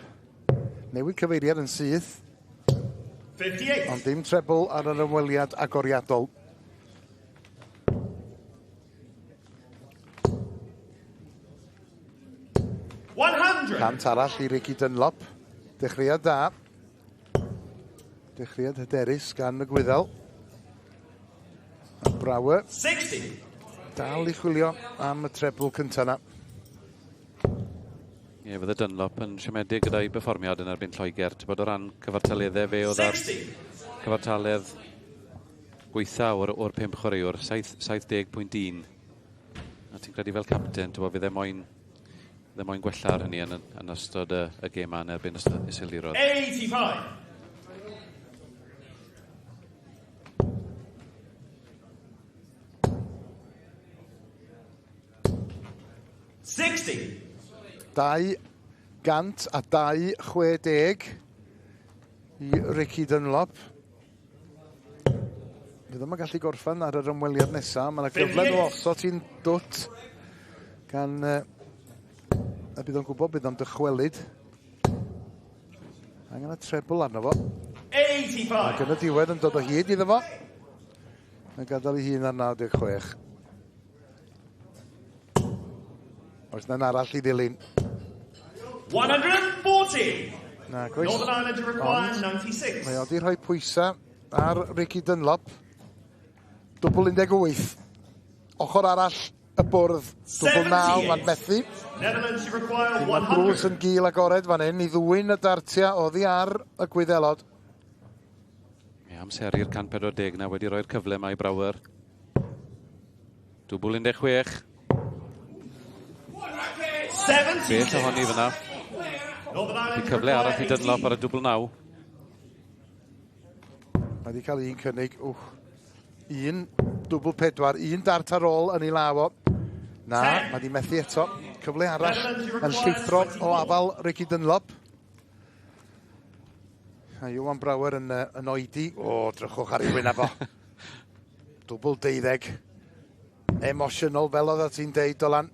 Newid cyfeiriad yn syth, 58. ond dim trebl ar yr ymweliad agoriadol. 100. 100 arall i Ricky Dunlop. Dechreuad da. Dechreuad hyderus gan y Gwyddel. A Brouwer 60. dal i chwilio am y trebl cyntaf na. Ie, fydde Dunlop yn siomedig gyda'i berfformiad yn erbyn Lloegr. Ti'n bod o ran cyfartaleddau fe oedd ar 60. cyfartaledd gweitha o'r 5 chwaraewr, 70.1. A ti'n credu fel capten, ti'n bod fydd e moyn gwella ar hynny yn ystod y gêm yn erbyn Iseldiroedd. 85. 60. 2 102.60 i Ricky Dunlop. Fydd ddim yn gallu gorffen ar yr ymweliad nesaf. Mae yna gyfle nhw osod hi'n dwt gan... a bydd o'n gwybod bydd o'n dychwelyd. Angen y trebl arno fo. 85. Ac yn y diwedd yn dod o hyd iddo fo. Yn gadael ei hun ar 96. Oes na'n arall i ddilyn? 140. Na, oes. Northern Ireland to require Ond 96. Mae o wedi rhoi pwysau ar Ricky Dunlop. Dwbl 18. Ochr arall y bwrdd. Dwbl 9, mae'n methu. Netherlands to require Mae drws 100. yn gil agored fan hyn i ddwyn y dartia oddi ar y Gwyddelod. Ie, amseru'r 140 na wedi rhoi'r cyfle mae Brouwer. Dwbl 16. Bell ohoni fyna. Northern Di Ireland to cyfle arall i require Dunlop ar y dwbl 9. Mae wedi cael un cynnig. Wch. Un dwbl 4, un dart ar ôl yn ei law o. Na, mae wedi methu eto. Cyfle arall yn llithro o afal Ricky Dunlop. A Iwan Brouwer yn oedi. O, drychwch ar ei wyneb o. Dwbl 12. Emosiynol, fel oedd ti'n deud, Dylan.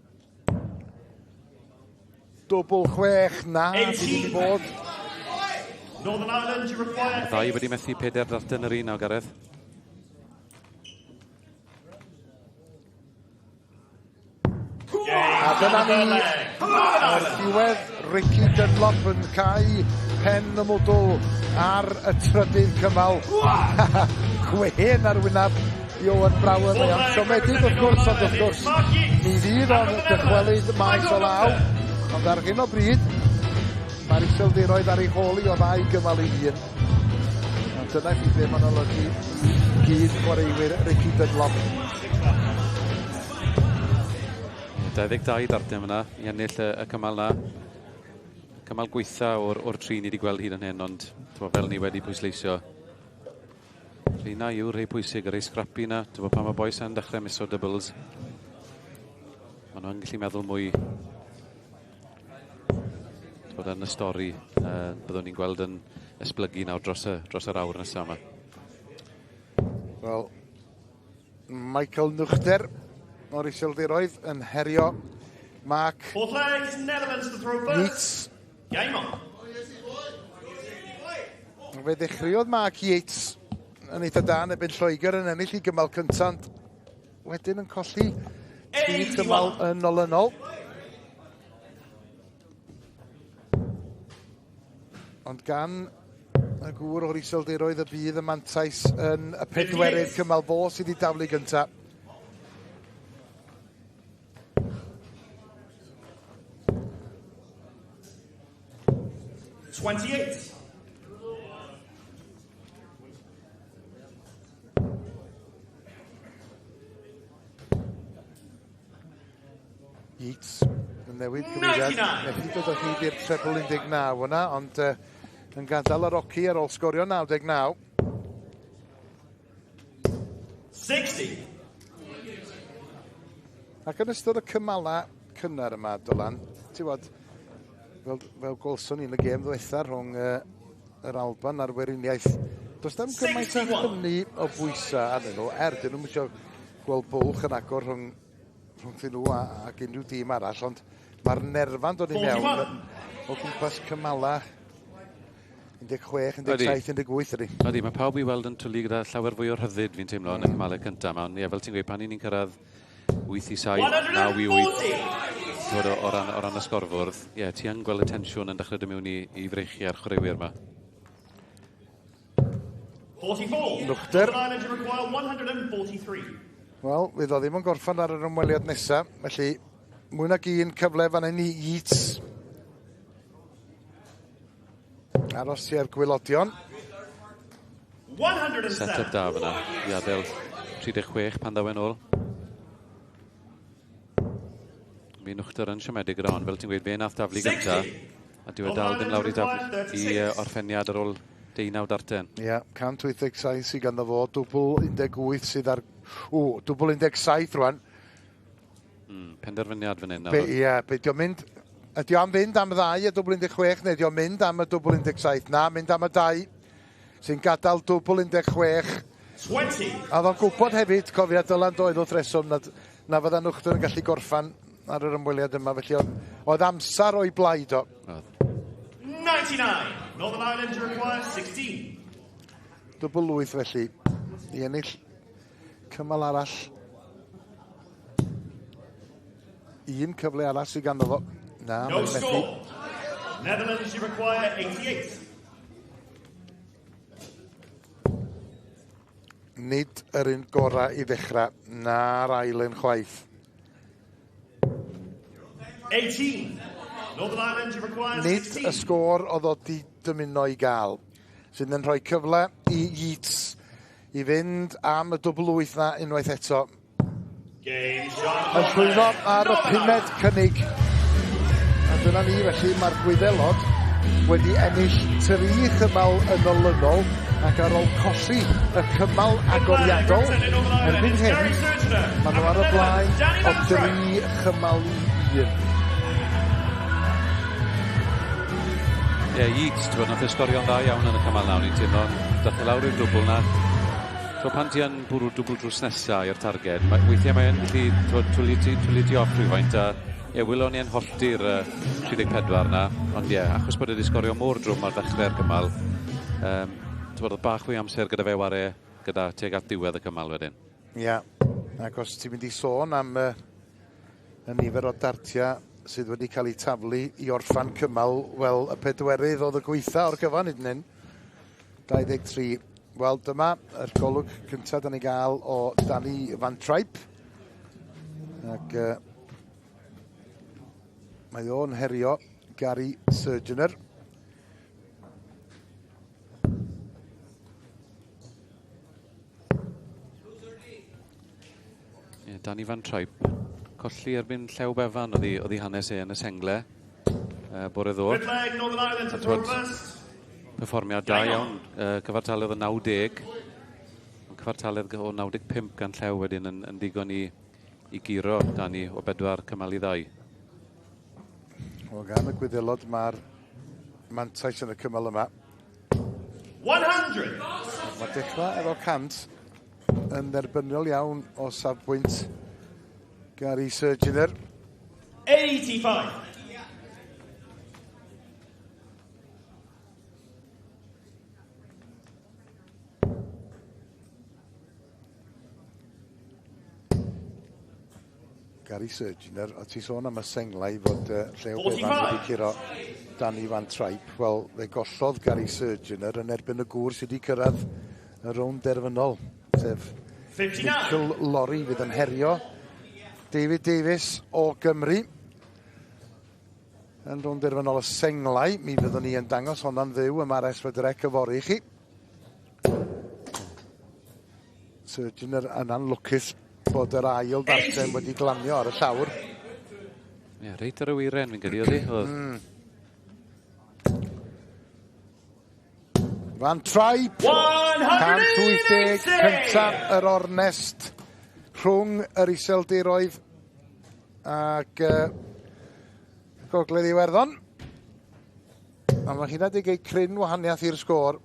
Dwbl 6, na, di wedi bod. Northern Ireland to require Y ddau wedi methu 4 darten yr un nawr, Gareth. A dyna ni, o'r diwedd, Ricky Dunlop yn cau pen y mwdwl ar y trydydd cymal. Gwên ar wyneb Ioan Brouwer. Mae o'n siomedig wrth gwrs, ond wrth gwrs, mi fydd o'n dychwelyd maes o law. Ond ar hyn o bryd, mae'r Iseldiroedd ar ei hôl i o ddau gymal i un. Ond dyna chi be mae'n olygu i gyd chwaraewyr Ricky Dunlop. 22 darten fyna i ennill y cymal na. Cymal gweitha o'r tri ni wedi gweld hyd yn hyn, ond t'mo, fel ni wedi pwysleisio, rheina yw'r rhai pwysig, y rhai scrappy na. T'mo, pan mae bois yn dechrau miso doubles, maen nhw'n gallu meddwl mwy t'mod, yn y stori byddwn ni'n gweld yn esblygu nawr dros yr awr nesaf yma. Wel, Michael Nuchter o'r Iseldiroedd yn herio Mark Fourth legs, Netherlands to throw first. Yeats. Game on. Fe ddechreuodd Mark Yeats yn eitha da yn erbyn Lloegr yn ennill i gymal cyntaf. Wedyn yn colli 3 cymal yn olynol. Ond gan y gŵr o'r Iseldiroedd y bydd y mantais yn y pedwerydd cymal, fo sydd wedi daflu gyntaf. 28. Yeats yn newid cyfeiriad. 99. Methu dod o hyd i'r treble 19 yna, ond yn gadael yr oci ar ôl sgorio 99. 60. Ac yn ystod y cymala cynnar yma, Dylan, ti'n gwbod, fel gwelson ni yn y gêm ddwetha rhwng yr Alban a'r Weriniaeth, does dim gymaint o 61. hynny o bwysau arnyn nhw, er dyn nhw'm isio gweld bwlch yn agor rhwngthyn nhw ac unrhyw dîm arall, ond mae'r nerfa'n dod i mewn 41. o gwmpas cymala 16, 17, 18 ydy. Ydy, mae pawb i weld yn twlu gyda llawer fwy o rhyddid fi'n teimlo yn y cymalau cyntaf yma, ond ie, fel ti'n gweud, pan i ni'n cyrraedd 8 i 7, 9 i 8, t'mod, o ran y sgorfwrdd, ie, ti yn gweld y tensiwn yn dechrau dod mewn i freichiau'r chwaraewyr yma. 44. Nuchter. Northern Ireland to require 143. Wel, fydd o ddim yn gorffen ar yr ymweliad nesaf, felly mwy nag un cyfle fan hyn i Yeats. Aros tua'r gwaelodion. 107. Set-up da fyna, i adael 36 pan ddaw e'n ôl. Mi Nuchter yn siomedig gyda hon, fel ti'n gweud, fe nath daflu gynta, a dyw e dal ddim lawr i daflu i orffeniad ar ôl 19 darten. Ie, 187 sydd ganddo fo, dwbl 18 sydd ar... O, dwbl 17 rwan. Penderfyniad fan hyn nawr. Be, ie, be, dio'n mynd Ydy o am fynd am ddau y dwbl 16 neu ydy o'n mynd am y dwbl 17? Na, mynd am y dau sy'n gadael dwbl 16. 20. A oedd o'n gwybod hefyd, cofia Dylan doedd wrth reswm nad, na fydda Nwchtwn yn gallu gorffan ar yr ymweliad yma, felly oedd, oedd amser o'i blaid o. 99. Northern Ireland to require 16. Dwbl 8 felly, i ennill cymal arall. Un cyfle arall sydd ganddo fo. Na, No mae'n methu. score. Netherlands, you require 88. Nid yr un gorau i ddechrau, na'r ail yn chwaith. 18. Northern Ireland, you require Nid 16. y sgôr oedd o di dymuno i gael, sydd yn rhoi cyfle i Yeats i fynd am y dwbl wyth na unwaith eto. Game shot. Yn llwyddo ar y pumed cynnig. A dyna ni felly, mae'r Gwyddelod wedi ennill tri chymal yn olynol ac ar ôl colli y cymal agoriadol, erbyn hyn, maen nhw ar y blaen o dri chymal i un. Ie, yeah, Yeats, ti'n bod, nath e sgorio'n dda iawn yn y cymal nawr, ni'n teimlo. Dath e lawr i'r dwbl na. So pan ti yn bwrw dwbl drws nesa i'r targed, mae, weithiau mae'n gallu t'wod, twlu ti, twlu ti off rhywfaint a ie, wylon ni yn hollti'r 34 na, ond ie, achos bod e wedi sgorio mor drwm ar ddechrau'r cymal, ti'n bod, oedd bach fwy amser gyda fe ware gyda tuag at diwedd y cymal wedyn. Ia, ac os ti'n mynd i sôn am y nifer o dartiau sydd wedi cael eu taflu i orffan cymal, wel, y pedwerydd oedd y gweitha o'r gyfan hyd yn hyn. 23. Wel, dyma yr golwg cyntaf da ni gael o Danny Van Trijp. Ac mae o'n herio Gary Surgener. Ie, Danny Van Trijp. Colli erbyn Llew Befan oedd ei hanes e yn y sengle bore ddoe. Fifth leg, Northern Ireland to A throw t'wod, first. Perfformiad da iawn. Cyfartaledd o 90. Cyfartaledd o 95 gan Llew wedyn yn ddigon i guro Danny o 4 cymal i 2. O gan y Gwyddelod mae'r mantais yn y cymal yma. 100. Mae dechrau efo 100 yn dderbyniol iawn o safbwynt Gary Surgener. 85. Gary Surgener, o ti sôn am y senglau fod Llew Befan wedi curo Danny Van Trijp. Wel, fe gollodd Gary Surgener yn erbyn y gŵr sydd wedi cyrraedd y rownd derfynol, sef 59. Mitchell Lorry fydd yn herio David Davies o Gymru. Yn rownd derfynol y senglau, mi fyddwn ni yn dangos honna'n fyw ym ar S4C yfory i chi. Surgener yn anlwcus bod yr ail darllen wedi glanio ar y llawr. Ie, reit ar y wyren fi'n credu oedd hi. Van Trijp! 180 cyntaf yr ornest rhwng yr Iseldiroedd ac Gogledd Iwerddon. A mae hynna wedi cael cryn wahaniaeth i'r sgôr.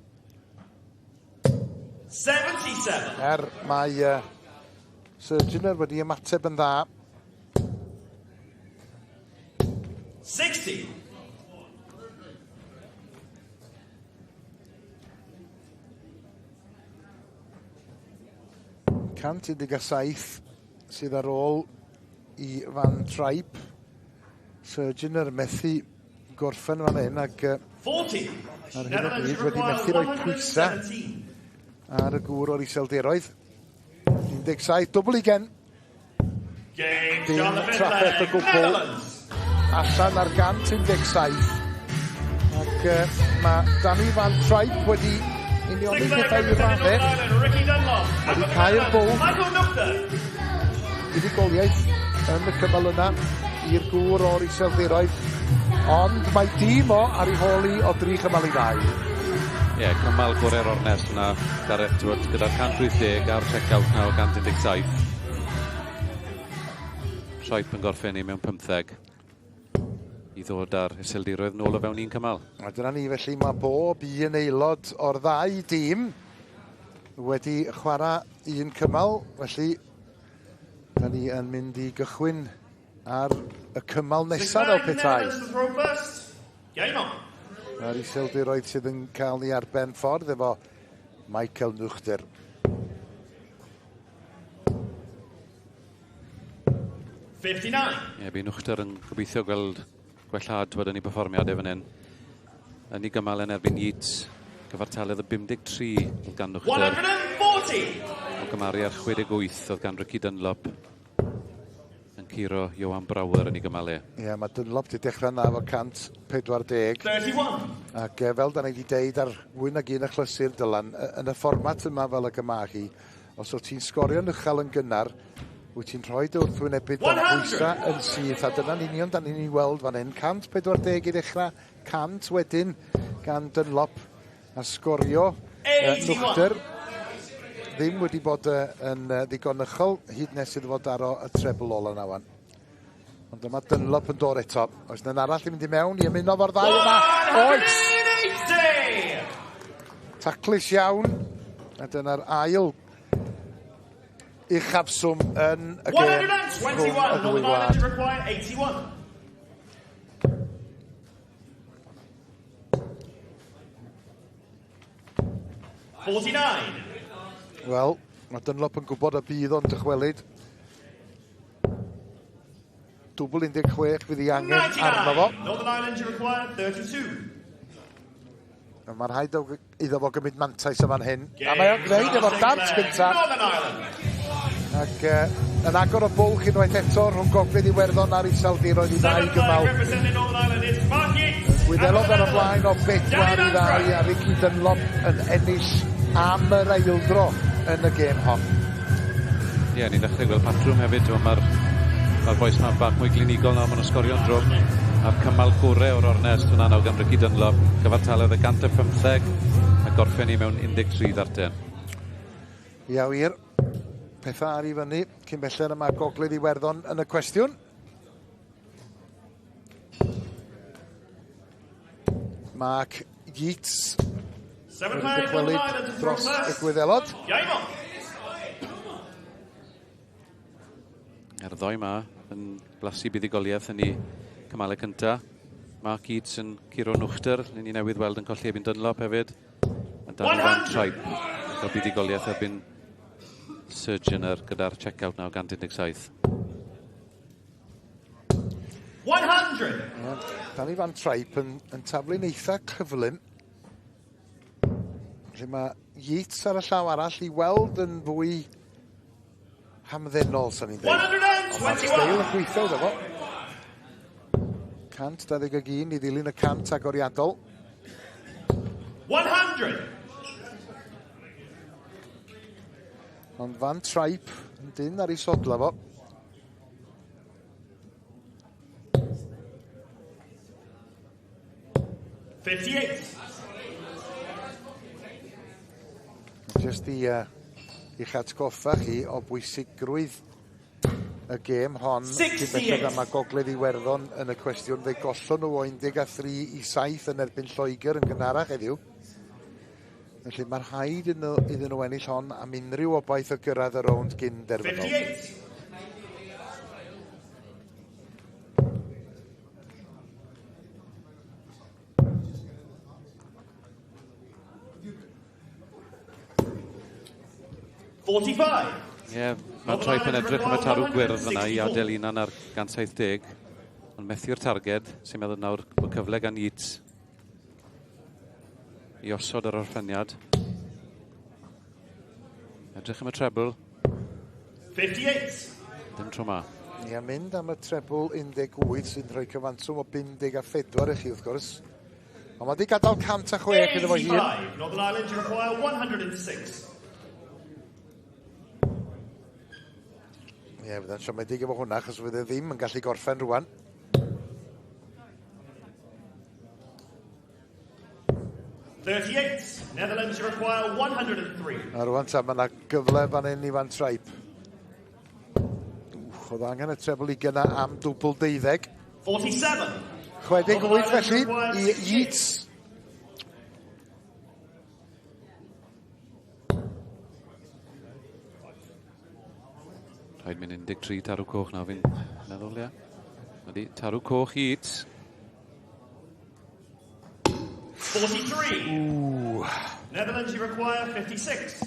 77. Er mae Surgener wedi ymateb yn dda. 60. 117 sydd ar ôl i Van Trijp. Surgener methu gorffen fan hyn ac 40. ar hyn o bryd wedi methu rhoi pwysau ar y gŵr o'r Iseldiroedd. 17, dwbl ugen. Dim trafferth o gwbl. Allan ar 117. Ac mae Danny Van Trijp wedi unioni pethau i'r raddau. Wedi cau'r bwlch. Fuddugoliaeth yn y cymal yna i'r gŵr o'r Iseldiroedd. Ond mae dîm o ar ei hôl i o 3 chymal i 2. Ie, cymal gorau'r ornest yna, Gareth, t'wod, gyda'r 180 a'r check-out na o 117. Trijp yn gorffen i mewn 15. i ddod ar Iseldiroedd nôl o fewn un cymal. A dyna ni felly, mae bob un aelod o'r ddau dîm wedi chwarae un cymal, felly da ni yn mynd i gychwyn ar y cymal nesaf fel petai. Mae'r Iseldiroedd sydd yn cael ni ar ben ffordd efo Michael Nuchter. Ie, yeah, bu Nuchter yn gobeithio gweld gwellhad twyd yn ei perfformiad e fan hyn. Yn ei gymal yn erbyn Yeats, gyfartaledd y 53 oedd gan Nuchter. 140! O gymaru ar 68 oedd gan Ricky Dunlop yn curo Johan Brouwer yn ei gymal e. Ie, yeah, mae Dunlop wedi dechrau na efo 140. 31. Ac fel da ni wedi deud ar fwy nag un achlysur Dylan, yn y fformat yma fel y gyma hi, os wyt ti'n sgorio'n uchel yn gynnar, wyt ti'n rhoi dy wrthwynebydd dan bwysau yn syth, a dyna'n union dan ni'n ei weld fan hyn. 140 i ddechrau, 100 wedyn gan Dunlop, a sgorio Nuchter ddim wedi bod yn ddigon uchel hyd nes iddo fo daro y trebl ola na wan. Ond dyma Dunlop yn dod eto. Oes yna'n arall i mynd i mewn i ymuno fo'r ddau yma? Oes! Taclus iawn. A dyna'r ail uchafswm yn y gêm rhwng y ddwy wlad. Wel, mae Dunlop yn gwybod y bydd o'n dychwelyd. Dwbl 16 fydd ei angen arno fo. Northern Ireland you require 32. A mae rhaid iddo fo gymryd mantais o fan hyn. A mae o'n gwneud efo'r dart gyntaf. Ac yn agor o bwlch unwaith eto rhwng Gogledd Iwerddon a'r Iseldiroedd i ddau gymal. Gwyddelod ar y blaen o 4-2 a Ricky Dunlop yn ennill am yr eildro yn y gêm hon. Ie, yeah, ni'n dechrau gweld patrwm hefyd. Mae'r ma bois ma'n bach mwy glinigol nawr, maen nhw'n sgorio'n drwm. A'r cymal gorau o'r ornest hwnna nawr gan Ricky Dunlop. Cyfartaledd y 115 a gorffen ni mewn 13 ddarten. Ia wir, pethau ar i fyny cyn belled yma Gogledd Iwerddon yn y cwestiwn. Mark Yeats yn dychwelyd dros y Gwyddelod. A'r ddoi ma yn blasu buddugoliaeth yn ei cymalau cyntaf. Mark Yeats yn curo Nuchter, ni newydd weld yn colli erbyn Dunlop hefyd. A Danny Van Tripe yn cael buddugoliaeth erbyn Surgeoner gyda'r check-out nawr 117. 100! Yeah, Danny Van Tripe yn taflu'n eitha cyflym. Felly mae Yeats ar y llaw arall i weld yn fwy hamddenol, sa'n ni'n dweud. 121! Mae'r steil yn gweithio iddo fo. 121 i ddilyn y 100 agoriadol. 100! Ond Van Tripe yn dyn ar ei sodla fo. 58. Just i i'ch atgoffa chi o bwysigrwydd y gêm hon. 68. Mae Gogledd Iwerddon yn y cwestiwn. Fe gollon nhw o 13-7 yn erbyn Lloegr yn gynharach heddiw. Felly mae rhaid iddyn nhw ennill hon am unrhyw obaith o gyrraedd y rownd gyn derfynol. 58. Ie, yeah, mae Tripe yn edrych am y tarw gwyrdd yna i adael unan ar 170. Ond methu'r targed, sy'n meddwl nawr bod cyfle gan Yeats i osod yr orffeniad. Edrych am y treble. 58. Dim tro ma. Ie, mynd am y treble 18 sy'n rhoi cyfanswm o 54 i chi wrth gwrs. Ond mae wedi gadael 106 iddo fo hun. 85. Northern Ireland you require 106. Ie, fydda'n siomedig efo hwnna, achos fydde ddim yn gallu gorffen rwan. 38. Netherlands you require 103. A rwan ta, mae yna gyfle fan hyn i Van Tripe. Wch, oedd angen y treble i gynna am dwbl 12. 47. 68 felly i Yeats. Rhaid mynd 13 tarw coch nawr fi'n meddwl, ia. Ydy, tarw coch i Yeats. 43. Ooh. Netherlands, you require 56.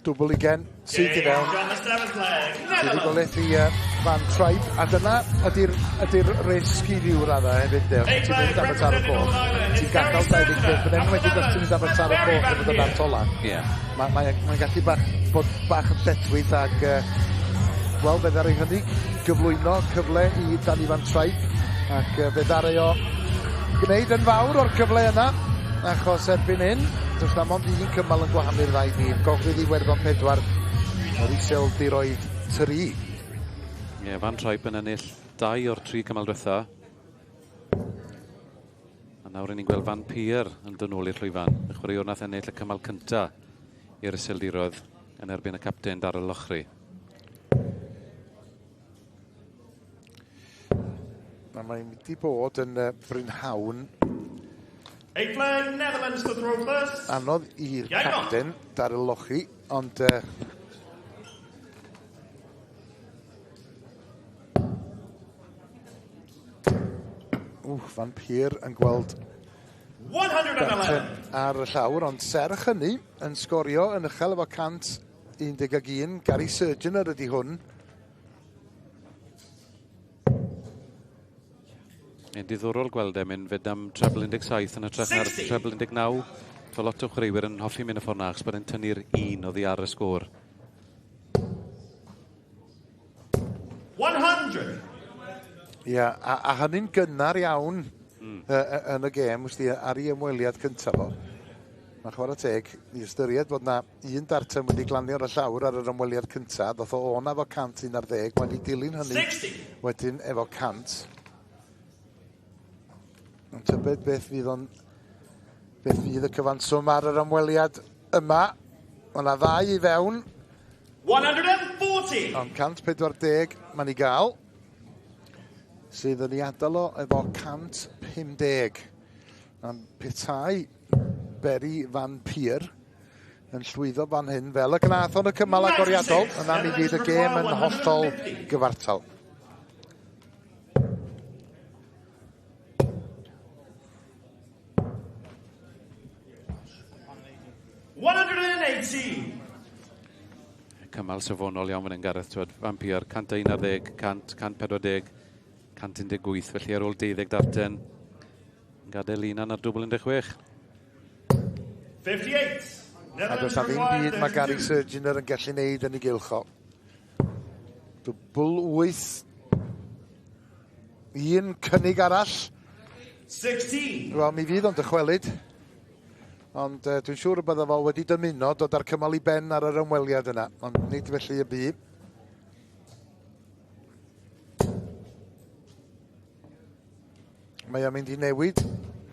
Dwbl ugen, syth i fewn. On the seventh leg. Buddugoliaeth i Van Trijp. A dyna ydy'r ydy risg i ryw raddau hefyd, de. Ti'n mynd am y taro coch. Ti'n gadael 25, yn enwedig os ti'n mynd am y taro coch yn fod y dant ola. Ie. Mae'n mae, mae gallu bach, bod bach yn lletchwith ac, wel, fe ddaru hynny gyflwyno cyfle i Danny Van Trijp ac fe ddaru o gwneud yn fawr o'r cyfle yna, achos erbyn hyn, does na mond un cymal yn gwahanu'r ddau dîm. Gogledd Iwerddon 4, o'r Iseldiroedd 3. Ie, Van Trijp yn ennill 2 o'r 3 cymal diwetha. A nawr ni'n gweld Van Peer yn dod nôl i'r llwyfan. Y chwaraewr nath ennill y cymal cynta i'r Iseldiroedd yn erbyn y capten Darryl Lochry. A mae'n mynd i bod yn brynhawn Eight leg, Netherlands to throw first. anodd i'r Iago. capten, Darryl Lochry, ond Van Peer yn gweld 111. Darten ar y llawr, ond serch hynny yn sgorio yn uchel efo 111. Gary Surgeoner ydy hwn. Yn diddorol gweld e mynd fyd am treble 17 yn hytrach na'r 60. treble 19. So lot o chwaraewyr yn hoffi mynd y ffordd na, achos bod e'n tynnu'r un oddi ar y sgôr. 100. Ie, a hynny'n gynnar iawn yn y gêm, wsti, ar ei ymweliad cyntaf o. Mae chwarae teg i ystyried bod na un darten wedi glanio ar y llawr ar yr ymweliad cyntaf. Ddoth o o'na efo 111, mae wedi dilyn hynny 60. wedyn efo 100. Ond tybed beth fydd o'n beth fydd y cyfanswm ar yr ymweliad yma. Mae yna ddau i fewn. 140. Ond 140 mae'n ei gael, sydd yn ei adael o efo 150. Ond petai Berry Van Peer yn llwyddo fan hyn fel y gnath o'n y cymal agoriadol, yna mi fydd y gêm yn hollol gyfartal. Eighty. Cymal safonol iawn fan hyn, Gareth, twyd, Van Peer, 111, 100, 140, 118, felly ar ôl 12 darten, yn gadael un ar dwbl 16. 58. A does na ddim byd mae Gary Surgeoner yn gallu neud yn ei gylch o. Dwbl 8. Un cynnig arall. 16. Wel, mi fydd o'n dychwelyd. Ond dwi'n siŵr y bydda fo wedi dymuno dod â'r cymal i ben ar yr ymweliad yna. Ond nid felly y bu. Mae o'n mynd i newid.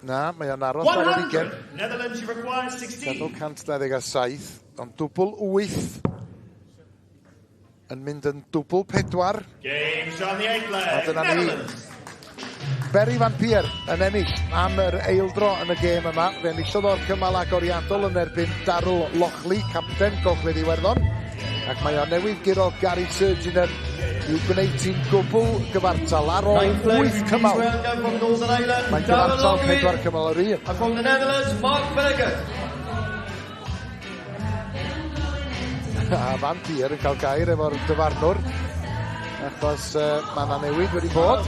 Na, mae o'n aros ar yr ugain. 100. Netherlands, you require 16. Gadw 127, ond dwbl 8 yn mynd yn dwbl 4. Games on the eighth A leg. dyna ni. Netherlands. Berry Van Peer yn ennill am yr eildro yn y gêm yma. Fe enillodd o'r cymal agoriadol yn erbyn Darryl Lochley, capten Gogledd Iwerddon. Ac mae o newydd guro Gary Surgeoner i'w gwneud ti'n gwbl gyfartal ar ôl Ninth leg, 8 cymal. welcome from Northern Ireland, Mae'n Darryl gyfartal Lochry. 4 cymal yr un. And from the Netherlands, Mark Berger. A Van Peer yn cael gair efo'r dyfarnwr, achos mae yna newid wedi bod.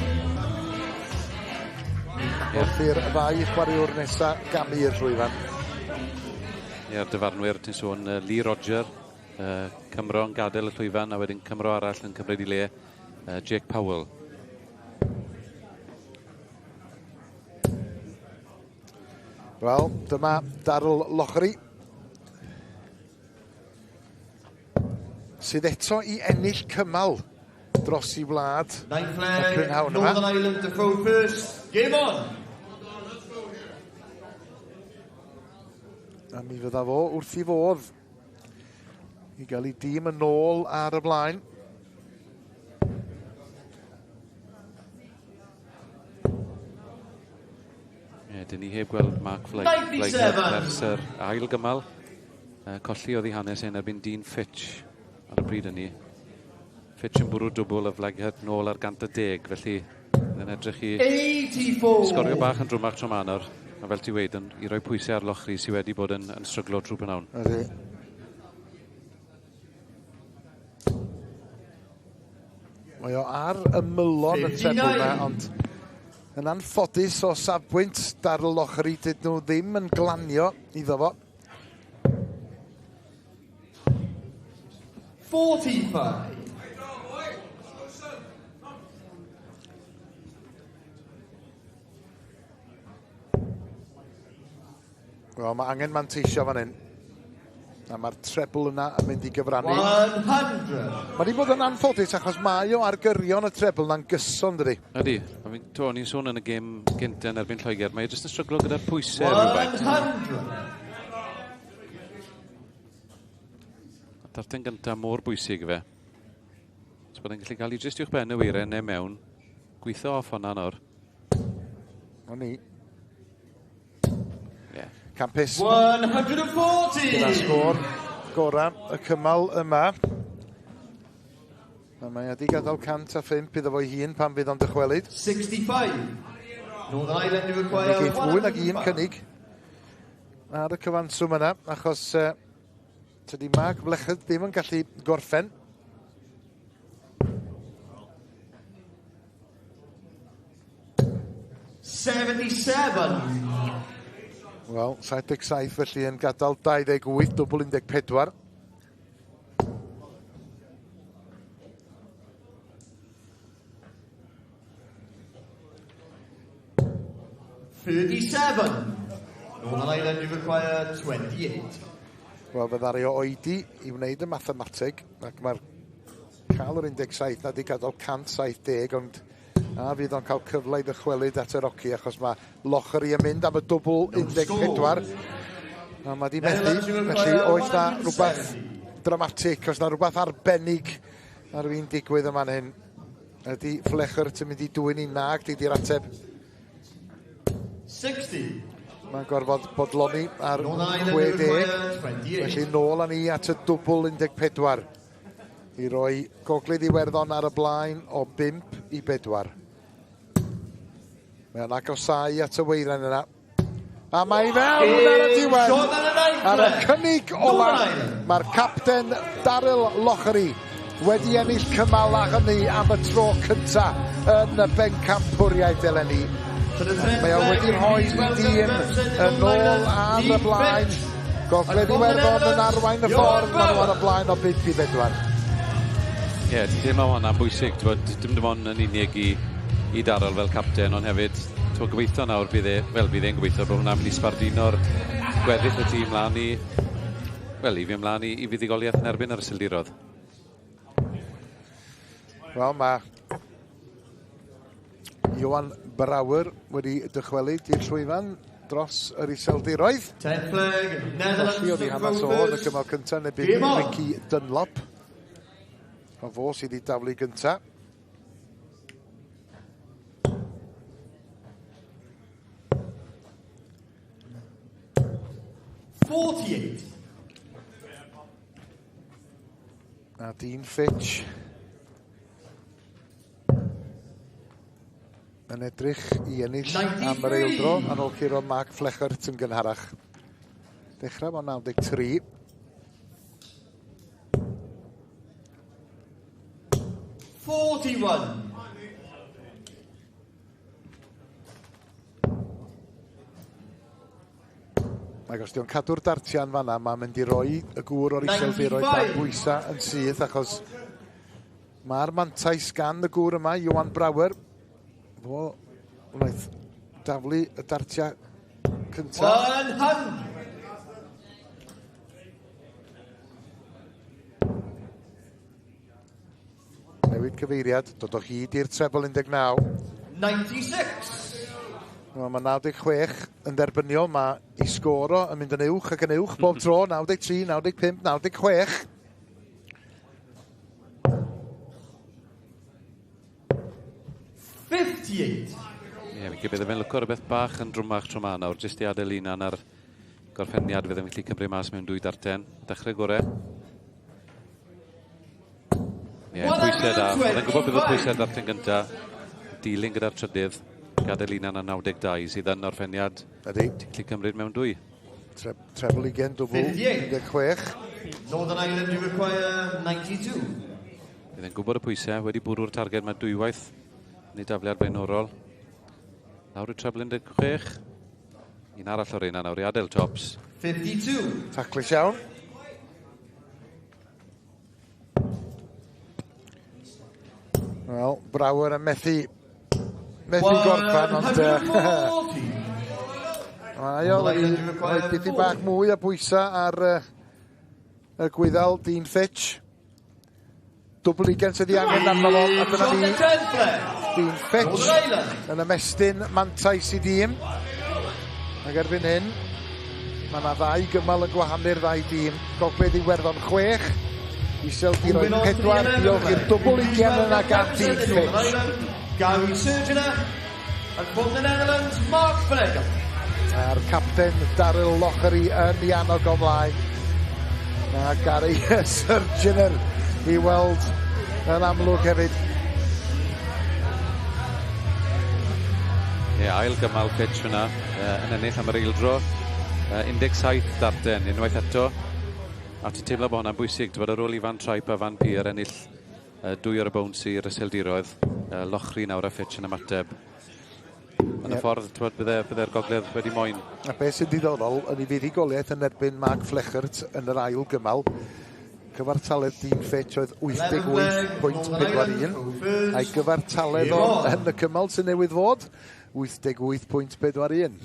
Wrth i'r ddau chwaraewr nesa gamu i'r llwyfan. Ie'r dyfarnwyr, ti'n sôn, Lee Roger, Cymro yn gadael y llwyfan, a wedyn Cymro arall yn cymryd i le, Jake Powell. Wel, dyma Darryl Lochry, sydd eto i ennill cymal dros i wlad Ninth y leg, prynhawn yma. Northern Ireland to throw first. Game on. A mi fydda fo wrth i fodd i gael ei dîm yn ôl ar y blaen. Dyn ni heb gweld Mark Fleghert ers yr ail gymal. Colli oedd ei hanes yn erbyn Dean Fitch ar y pryd hynny. Fitch yn bwrw dwbl a Fleghert nôl ar 110, felly yn edrych i 84. sgorio bach yn drwmach tro 'ma nawr. A fel ti weud, yn, i roi pwysau ar Lochri sydd wedi bod yn stryglo trwy prynhawn. Ydy. Mae o ar ymylon y trebl yna, ond yn anffodus o safbwynt Daryl Lochri, dyd nhw ddim yn glanio iddo fo. 45. Wel, mae angen manteisio fan hyn. A mae'r trebl yna yn mynd i gyfrannu. 100. Mae wedi bod yn anffodus achos mae o ar gyrion y trebl na'n gyson, dydy. Ydy. A fi'n, to, o'n i'n sôn yn y gêm gyntaf yn erbyn Lloegr, mae e jyst yn stryglo gyda'r pwysau rhywfaint. 100. A darten gyntaf mor bwysig i fe. Os bod e'n gallu cael ei jyst uwch ben y weiren neu mewn, gweithio off hwnna nawr. O'n i. Yeah. Campus. 140. Gyda sgôr gorau y cymal yma. A mae wedi gadael 105 iddo fo'i hun pan fydd o'n dychwelyd. 65. Northern Ireland require Geith fwy nag un 105. cynnig ar y cyfanswm yna, achos tydi Mark Fleghert ddim yn gallu gorffen. 77. Wel, 77 felly yn gadael 28, dwbl 14. 37. Northern Ireland require 28. Wel, fe ddaru o oedi i wneud y mathemateg, ac mae'r cael yr 17 na di gadael 170, ond a fydd o'n cael cyfle i ddychwelyd at yr oci, achos mae Lochri yn mynd am y dwbl 14. A mae di methu, felly oes na rhywbeth dramatig, oes na rhywbeth arbennig ar fin digwydd yma'n hyn. Ydy Fleghert yn mynd i dwyn i nag, di di'r ateb. 60. Mae'n gorfod bodloni ar Northern Ireland 60. require 28. Felly nôl â ni at y dwbl 14 i roi Gogledd Iwerddon ar y blaen o 5 i 4. Mae'n agosau at y weiren yna. A mae i fewn ar y diwedd. Ar y cynnig ola, mae'r capten Daryl Lochri wedi ennill cymal a hynny am y tro cynta yn y bencampwriaeth eleni. Mae o wedi rhoi i dîm yn ôl ar y blaen. Gogledd Iwerddon yn arwain y ffordd, maen nhw ar y blaen o 5 i 4. Ie, yeah, ti'n teimlo hwnna'n bwysig, t'bod, dim ond yn unig i Daryl fel capten, ond hefyd, t'bo, gobeithio nawr bydd e, fel bydd e'n gobeithio bod hwnna'n mynd i sbardino'r gweddill y tîm mlaen i, wel, i fi ymlaen i fuddugoliaeth yn erbyn yr Iseldiroedd. Wel, mae Johan Brouwer wedi dychwelyd i'r llwyfan dros yr Iseldiroedd. 10 flag, Netherlands Felly oedd ei hanes o yn y cymal cyntaf yn erbyn Ricky Dunlop. O fo sydd wedi daflu gynta. 48. A Dean Fitch yn edrych i ennill am yr eildro ar ôl curo Mark Fleghert yn gynharach. Dechrau mewn 93. 41. Ac os di o'n cadw'r dartian fanna, mae'n mynd i roi y gŵr o'r Iseldiroedd dan bwysa yn syth, achos mae'r mantais gan y gŵr yma, Johan Brouwer. Fo wnaeth daflu y dartia cynta. 100. Newid cyfeiriad, dod o hyd i'r trebl 19. 96. Wel, mae 96 yn dderbyniol, mae i sgoro yn mynd yn uwch ac yn uwch bob tro, 93, 95, 96. 58. Ie, Ie, fi'n credu bydde fe'n lwco rhywbeth bach yn drwmach tro 'ma nawr, jyst i adael hunan ar gorffeniad fydde'n gallu cymryd mas mewn dwy darten. Dechrau gore. Ie, yeah, pwysau da. Oedd e'n gwybod bydd y pwysau darten gynta. Dilyn gyda'r trydydd. Gadael hunan ar 92 sydd yn orffeniad. Ydy. Ti'n gallu cymryd mewn dwy. Tre treble ugen, dwbl, 16. Northern Ireland, you require 92. Bydd e'n gwybod y pwysau, wedi bwrw'r targed mae dwywaith yn ei dafliad blaenorol. Lawr i treble 16. Un arall o'r un nawr i adael tops. 52. Taclus iawn. Wel, Brouwer yn methu gorffan, ond... Mae o wedi rhoi dipyn bach mwy o bwysau ar y Gwyddel, Dean Fitch. Dwbl ugain sydd ei angen arno fo, a dyna ni. Dean Fitch yn ymestyn mantais i dîm. Ac erbyn hyn, mae yna ddau gymal yn gwahanu'r ddau dîm. Gogledd Iwerddon 6, Iseldiroedd 4, diolch i'r dwbl ugain yna gan Dean Fitch. Gary Surgeoner, and from the Netherlands, Mark Flegel. A'r capten Daryl Lockery yn ei annog o mlaen. Mae Gary Surgeoner i weld yn amlwg hefyd. Ie, ail gymal Fitch fyna yn ennill am yr eildro. 17 darten unwaith eto. A ti'n teimlo bod hwnna'n bwysig. Ti'n bod ar ôl i Van Trijp a Van Peer ennill dwy o'r bowns i'r Iseldiroedd. Lochri nawr a Fitch yn ymateb. Yn y ffordd, ti'n bydde'r Gogledd wedi moyn. A beth sy'n diddorol, yn ei fuddugoliaeth yn erbyn Mark Flechert yn yr ail gymal, cyfartaledd Dean Fitch oedd 88.41, a'i gyfartaledd o yn y cymal sy'n newydd fod, 88.41.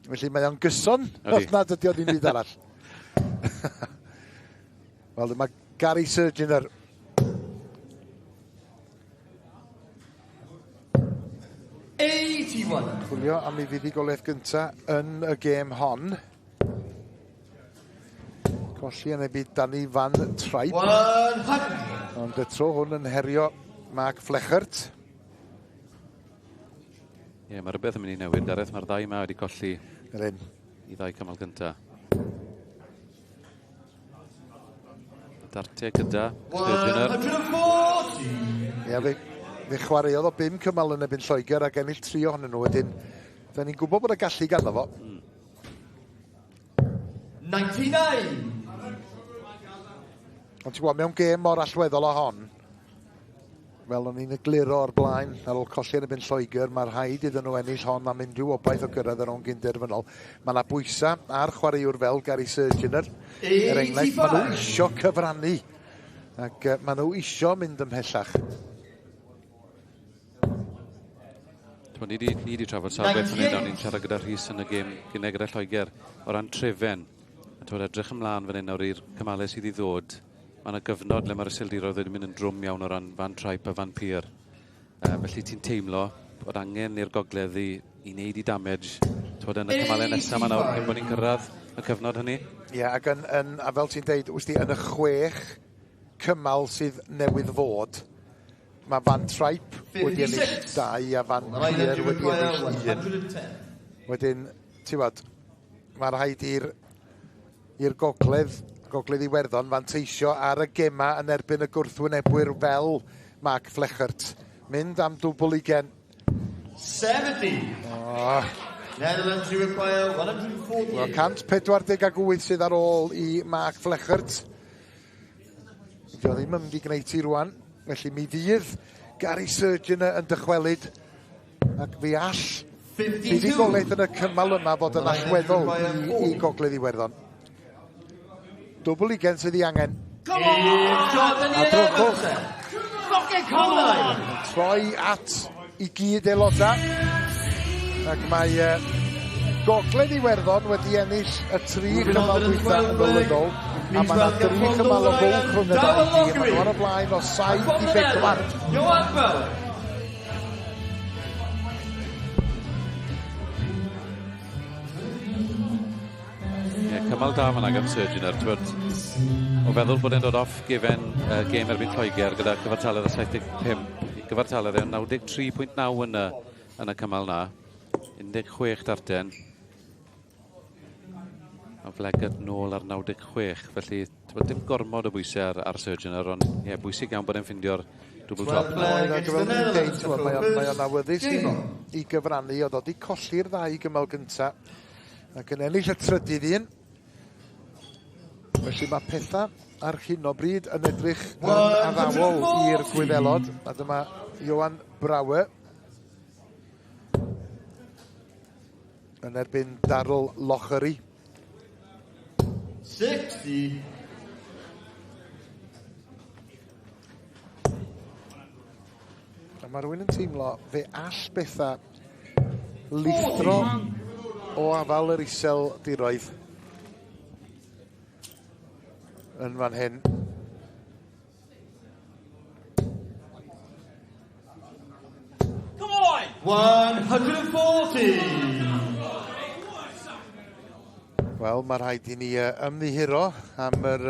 Felly mae o'n gyson, os nad ydi o ddim byd arall. Wel, dyma Gary Surgeoner. Chwilio am ei fuddugoliaeth gynta yn y gêm hon. Colli yn erbyn Danny Van Trijp. Ond y tro hwn yn herio Mark Flechert. Ie, mae rhywbeth yn mynd i newid, Gareth. Mae'r ddau yma wedi colli i ddau cymal gynta. Dartiau gyda Surgeoner. Ie, fe chwaraeodd o 5 cymal yn erbyn Lloegr ac ennill 3 ohonyn nhw wedyn. Da ni'n gwybod bod y gallu ganddo fo. 99. Ond ti'n gwybod, mewn gêm mor allweddol o hon, fel o'n i'n egluro o'r blaen, ar ôl colli yn erbyn Lloegr, mae rhaid iddyn nhw ennill hon am unrhyw obaith o gyrraedd yr rownd gynderfynol. Mae yna bwysau ar chwaraewr fel Gary Surgeoner. Er enghraifft, maen nhw isio cyfrannu. Ac maen nhw isio mynd ymhellach. Ni di trafod sawl beth fan hyn, o'n i'n siarad gyda Rhys yn y gêm gynnau gyda Lloegr o ran trefen. A ti'n edrych ymlaen fan hyn nawr i'r cymalau sydd i ddod. Mae yna gyfnod le mae'r Iseldiroedd wedi mynd yn drwm iawn o ran Van Trijp a Van Peer. Felly ti'n teimlo bod angen i'r Gogledd i wneud i damage. Ti'n yn y cymalau nesaf yma nawr cyn bod ni'n cyrraedd y cyfnod hynny. Ie, ac a fel ti'n deud, wsti, yn y 6 cymal sydd newydd fod, mae Van Trijp wedi ennill 2 a Van Peer wedi ennill 1. Wedyn, ti'n gwbod, mae rhaid i'r Gogledd Iwerddon fanteisio ar y gema yn erbyn y gwrthwynebwyr fel Mark Flechert. Mynd am dwbl ugain. 70. Oh. Netherlands require 148. Wel, 148 sydd ar ôl i Mark Flechert. Dio ddim yn mynd i gwneud ti rwan. Felly mi fydd Gary Surgeoner yn dychwelyd ac fi all fuddugoliaeth yn y cymal yma fod yn allweddol i Gogledd Iwerddon. Dwbl ugain sydd ei angen. A drwchwch. Troi at i gyd aelodau. Ac mae Gogledd Iwerddon wedi ennill y 3 cymal dwytha yn olynol. A mae yna 3 cymal o fwlch rhwng y ddau dîm. Maen nhw ar y blaen o 7 i 4. Ie, cymal da fan'na gan Surgeoner, t'wod, o feddwl bod e'n dod off gefen gêm erbyn Lloegr gyda cyfartaledd o 75, gyfartaledd e 93.9 yn y cymal na. 16 darten. A Fleggat nôl ar 96, felly dim gormod o bwysau ar, ar Surgeoner, ond ie, bwysig iawn bod e'n ffindio'r dwbl top. Mae o'n awyddus i, i gyfrannu, oedd o wedi colli'r ddau gymal gynta ac yn ennill y trydydd un. Felly mae pethau ar hyn o bryd yn edrych yn addawol i'r Gwyddelod. A dyma Johan Brouwer yn erbyn Darryl Lochery. 60. A mae rhywun yn teimlo fe all bethau lithro o afal yr isel diroedd yn fan hyn. Come on! 140! Wel, mae rhaid i ni ymddihiro am yr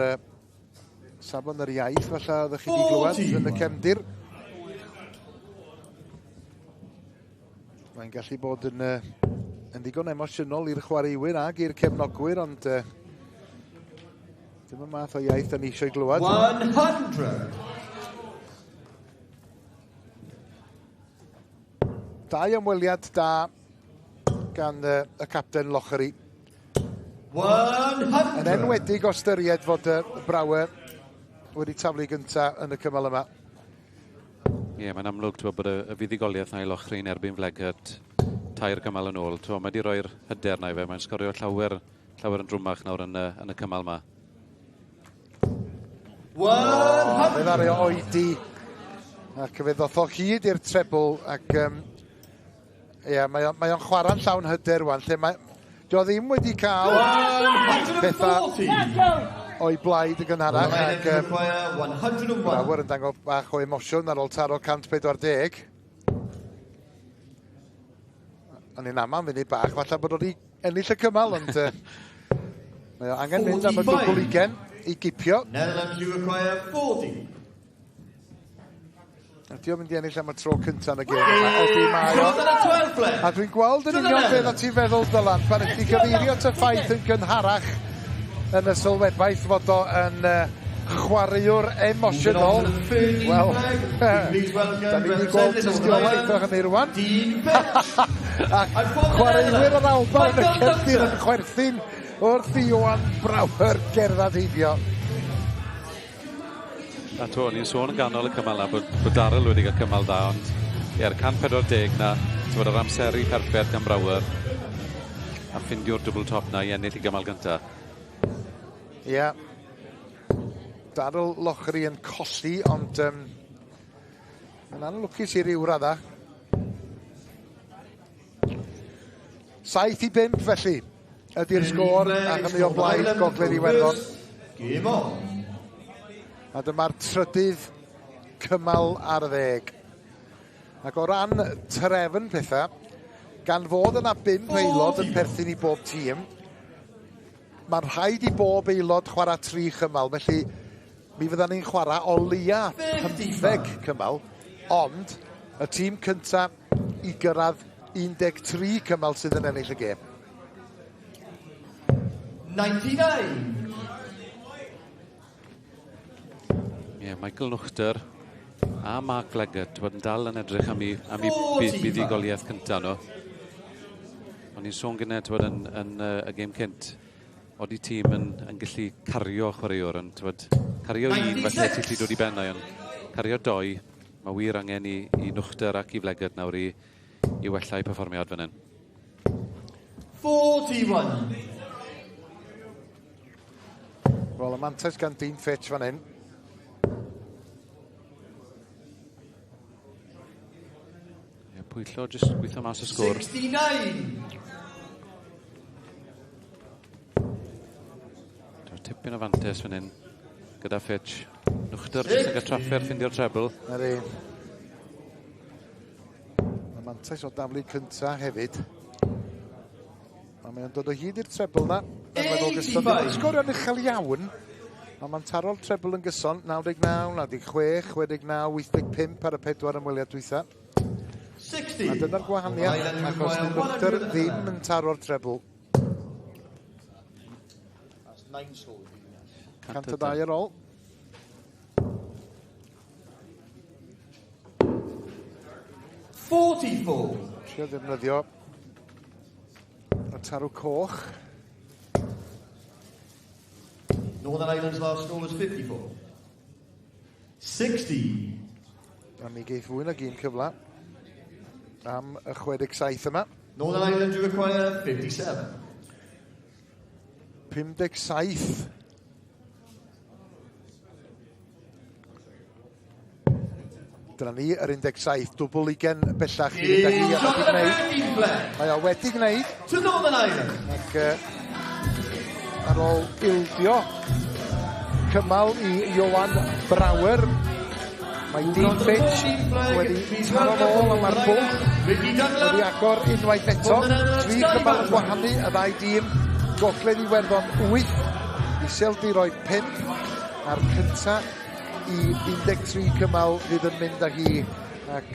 safon yr iaith, falle oeddech chi wedi glywed yn y cefndir. Mae'n gallu bod yn, yn ddigon emosiynol i'r chwaraewyr ag i'r cefnogwyr, ond dim y math o iaith da ni eisiau glywed. 100! Dau ymweliad da gan y capten Lochery. 100! Yn enwedig o ystyried fod y Brouwer wedi taflu gynta yn y cymal yma. Ie, yeah, mae'n amlwg bod y, y fuddugoliaeth na i Lochry yn erbyn Fleggat tair cymal yn ôl. Mae wedi rhoi'r hyder na i fe. Mae'n sgorio llawer, llawer yn drwmach nawr yn y, yn y cymal yma. 100! Fe ddaru o oedi ac fe ddoth o hyd i'r trebl ac ie, mae o'n mae chwarae'n llawn hyder rwan, lle mae... Dio ddim wedi cael pethau o'i blaid y gynharach. Ac, Brouwer yn dangos bach o emosiwn ar ôl taro 140. O'n i'n amau am funud bach, falle bod o wedi ennill y cymal, ond mae o angen mynd am y dwbl ugen i gipio. Netherlands, you require 40. Ydy o'n mynd i ennill am y tro cyntaf yn y gêm yma? Ydy mae o. A dwi'n gweld yn union beth o ti'n feddwl, Dylan, pan ydych chi'n gyfeirio at y ffaith yn gynharach yn y sylwebaeth fod o yn chwaraewr emosiynol. Wel, da ni wedi gweld tystiolaeth o hynny rwan. A chwaraewyr yr Alban yn y cefndir yn chwerthin wrth i Johan Brouwer gerdded heibio. A to, ni'n sôn yn ganol y cymal na bod, bod Darryl wedi cael cymal da, ond ie'r 140 na, ti'n bod yr amseru perffaith gan Brouwer a ffindio'r double top na i ennill i gymal gynta. Ie. Yeah. Darryl Lochery yn colli, ond mae'n anlwcus i ryw radda. 7-5 felly ydy'r sgôr, a hynny o blaid Gogledd Iwerddon. Game on. A dyma'r trydydd cymal ar ddeg. Ac o ran trefn pethau, gan fod yna 5 aelod yn perthyn i bob tîm, mae'n rhaid i bob aelod chwarae 3 chymal, felly mi fyddan ni'n chwarae o leia 15 cymal, ond y tîm cyntaf i gyrraedd 13 cymal sydd yn ennill y gêm. 99. Ie, yeah, Michael Nuchter a Mark Fleggat bod yn dal yn edrych am ei, am ei buddugoliaeth cyntaf nhw. O'n i'n sôn gynnau bod yn, yn, y gêm cynt, oeddi tîm yn, yn gallu cario chwaraewr, yn twyd, cario un, felly ti'n gallu dod i bennau, ond cario doi, mae wir angen i, i Nuchter ac i Fleggat nawr i, i wella eu perfformiad fan hyn. 41. Wel, y mantais gan Dean Fitch fan hyn. Ie, pwyllo, jyst gweithio mas y sgôr. 69. Tipyn o fantes fan hyn gyda Fitch. Nuchter jyst yn cael trafferth ffindio'r treble. Na di. Mae mantais o daflu cynta hefyd. A mae o'n dod o hyd i'r treble na. Yn weddol gyson. Ddim yn sgorio'n uchel iawn. Ond mae'n taro'r treble yn gyson. 99, 96, 69, 85 ar y pedwar ymweliad dwytha. 69. A dyna'r gwahaniaeth, achos dyw Nwchter ddim yn taro'r trebl. 102 ar ôl. Trio ddefnyddio y tarw coch. Northern Ireland's last score was 54. 60. A mi geith fwy nag un cyfle am y 67 yma. Northern Ireland do require 57. 57. Dyna ni, yr 17, dwbl ugen bellach i fynd â hi a wedi gwneud. Mae o wedi gwneud. To Northern Ireland. Ac ar ôl ildio cymal i Johan Brouwer, mae Dean Fitch wedi taro nôl a mae'r bwlch wedi agor unwaith eto. Tri cymal yn gwahanu y ddau dîm. Gogledd Iwerddon 8, Iseldiroedd 5, a'r cynta i 13 cymal fydd yn mynd â hi. Ac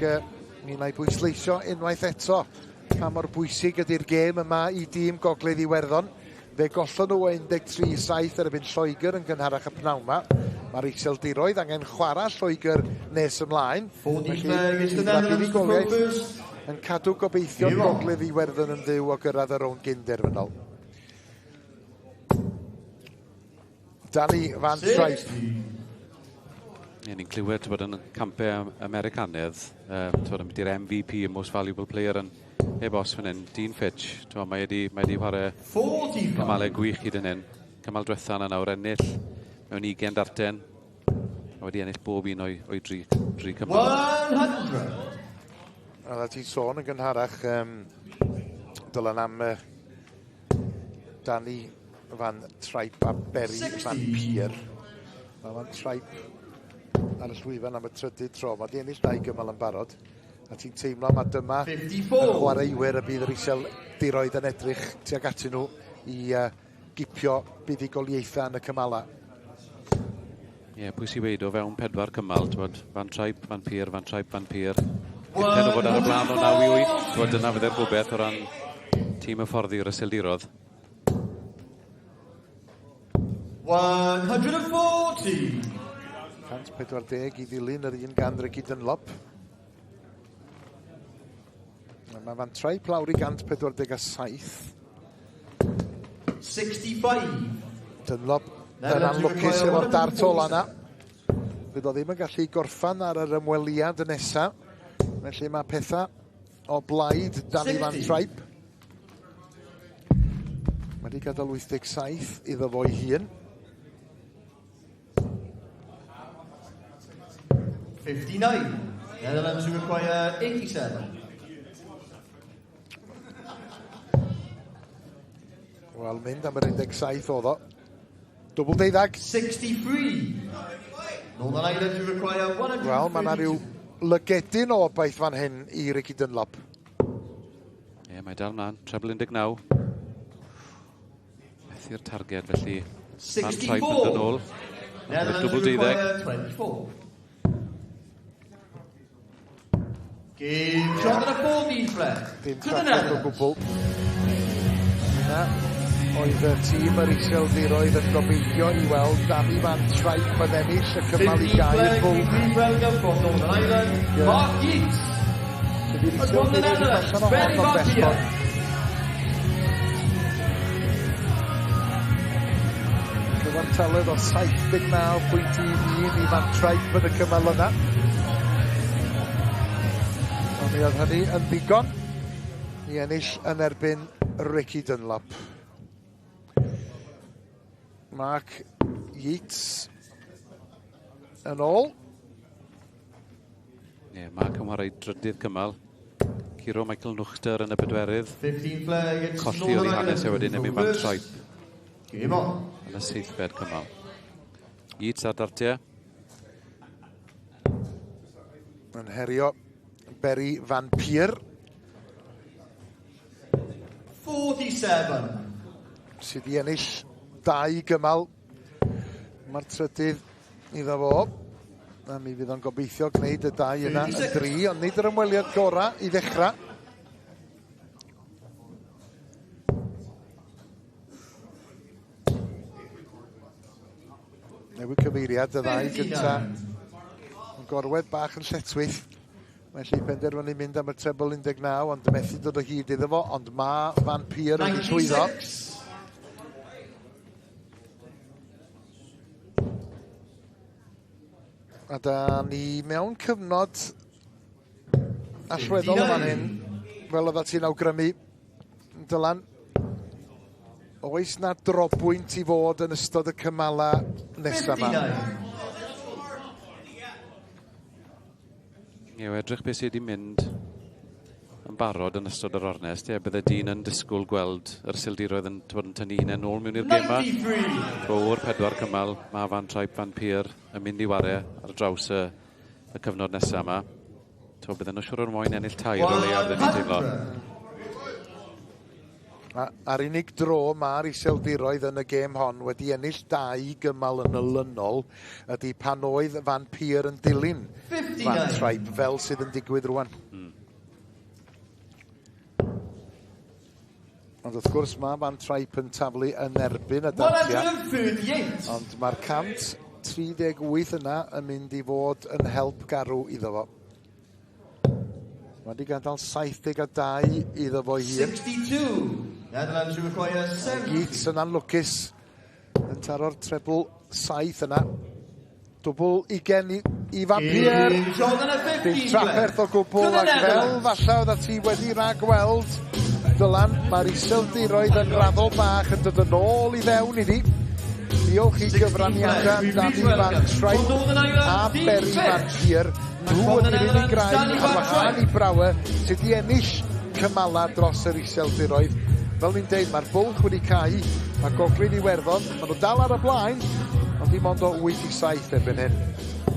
mi wna i bwysleisio unwaith eto pa mor bwysig ydy'r gêm yma i dîm Gogledd Iwerddon. Fe gollon nhw o 13-7 erbyn Lloegr yn gynharach y pnawn yma. Mae'r Iseldiroedd angen chwarae Lloegr nes ymlaen. Felly, mae'r buddugoliaeth yn cadw gobeithio Gogledd Iwerddon yn fyw o gyrraedd y rownd gyn-derfynol. Danny Van Trijp. Ie, ni'n clywed bod yn campau Americanaidd, um, ambiti'r MVP, Most Valuable Player yn heb os fan hyn, Dean Fitch, t'mo, mae wedi chwarae cymalau gwych hyd yn hyn. Cymal diwetha yna nawr, ennill mewn 20 darten. A wedi ennill bob un o'i dri cymal. 100. A ti'n sôn yn gynharach, Dylan, am Danny Van Trijp a Berry Van Peer. Mae Van Trijp ar y llwyfan am y trydydd tro. Mae di ennill dau gymal yn barod. A ti'n teimlo mae dyma y chwaraewyr y bydd yr Iseldiroedd yn edrych tuag atyn nhw i gipio buddugoliaethau yn y cymala. Ie, yeah, pwy sy'n weid o fewn pedwar cymal, t'wod, Van Trijp, Van Peer, Van Trijp, Van Peer. Gallen nhw fod ar y blaen o 9-8, t'wod, dyna fydde'r gobeith o ran tîm hyfforddi i'r Iseldiroedd. 140. 140 i ddilyn yr un gan Ricky Dunlop. Mae Van Trijp lawr i 147. 65. Dunlop yn anlwcus efo'r dart ola yna. Fydd o ddim yn gallu gorffan ar yr ymweliad nesaf. Felly mae pethau o blaid Danny Van Trijp. Mae wedi gadael 87 iddo fo'i hun. 59. Netherlands require 87. Wel, mynd am yr 17 oedd o. Dwbl deuddag. 63. Northern Ireland require 132. Wel, mae yna rhyw lygedyn o obaith fan hyn i Ricky Dunlop. Ie, yeah, mae dal mlaen. Treble 19. Methu'r targed, felly. 64. Yn ôl. Netherlands Dwbl deuddeg. require 24. Game shot at a 14 flag. Dim To the trafferth o Netherlands. gwbl. Na, oedd y tîm yr Iseldiroedd yn gobeithio i weld Danny Van Trijp yn ennill y cymal i 15 gau'r flag, bwlch. please welcome from Northern Ireland, Yeah. Mark Yeates. Dydy'r Has won the Iseldiroedd yn Netherlands, allan Berry ohono Van bellach. Peer. Cyfartaledd o 79.11 i Van Trijp yn y cymal yna. Ond mi oedd hynny yn ddigon i ennill yn erbyn Ricky Dunlop. Mark Yeates yn ôl. Ie, yeah, Mark yn chwarae drydydd cymal. Curo Michael Nuchter yn y bedwerydd. 15 flag, it's Colli oedd ei Northern hanes e Ireland wedyn yn for Van first. Trijp. Game on. Yn y seithfed cymal. Yeates ar dartiau. Yn herio Berry Van Peer. 47. Sydd wedi ennill dau gymal. Mae'r trydydd iddo fo. A mi fydd o'n gobeithio gwneud y dau yna yn dri, ond nid yr ymweliad gorau i ddechrau. Newid cyfeiriad y ddau gynta. Yn gorwedd bach yn lletwyth. Mae'n lli penderfynu mynd am y treble 19, ond methu dod o hyd iddo fo, ond mae Van Pier wedi llwyddo. A da ni mewn cyfnod allweddol yn fan hyn, fel oedda ti'n awgrymu, Dylan, oes na drobwynt i fod yn ystod y cymala nesaf yma? Ie, edrych beth sydd wedi mynd yn barod yn ystod yr ornest. Ie, bydde dyn yn disgwyl gweld yr Iseldiroedd yn, tywod, yn tynnu hunain nôl mewn i'r gêm 'ma. O'r pedwar cymal, mae Van Trijp Van Peer yn mynd i ware ar draws y, y cyfnod nesaf yma. Tywod, bydden nhw siŵr o'r moyn ennill tair o leiaf, bydden ni'n teimlo. A'r unig dro mae'r Iseldiroedd yn y gêm hon wedi ennill dau gymal yn olynol ydy pan oedd Van Peer yn dilyn Van Trijp, fel sydd yn digwydd rwan. Ond wrth gwrs mae Van Trijp yn taflu yn erbyn y dartiau. Ond mae'r 138 yna yn mynd i fod yn help garw iddo fo. Mae wedi gadael 72 iddo fo hun. 62. Netherlands require 70. Geats yn anlwcus yn taro'r trebl 7 yna. Dwbl ugen i, i Van Pier. Dim trafferth o gwbl ac fel falle oedd ti wedi ragweld Dylan, mae'r Iseldiroedd yn raddol bach yn dod yn ôl i fewn iddi. Diolch i gyfraniadau Danny Van Trijp a Berry Van Pier. Nhw ydy'r unig rai ar wahân i Brouwer sydd wedi ennill cymala dros yr Iseldiroedd. Fel ni'n deud, mae'r bwlch wedi cau, mae Gogledd Iwerddon, maen nhw dal ar y blaen, ond dim ond o 8 i 7 erbyn hyn.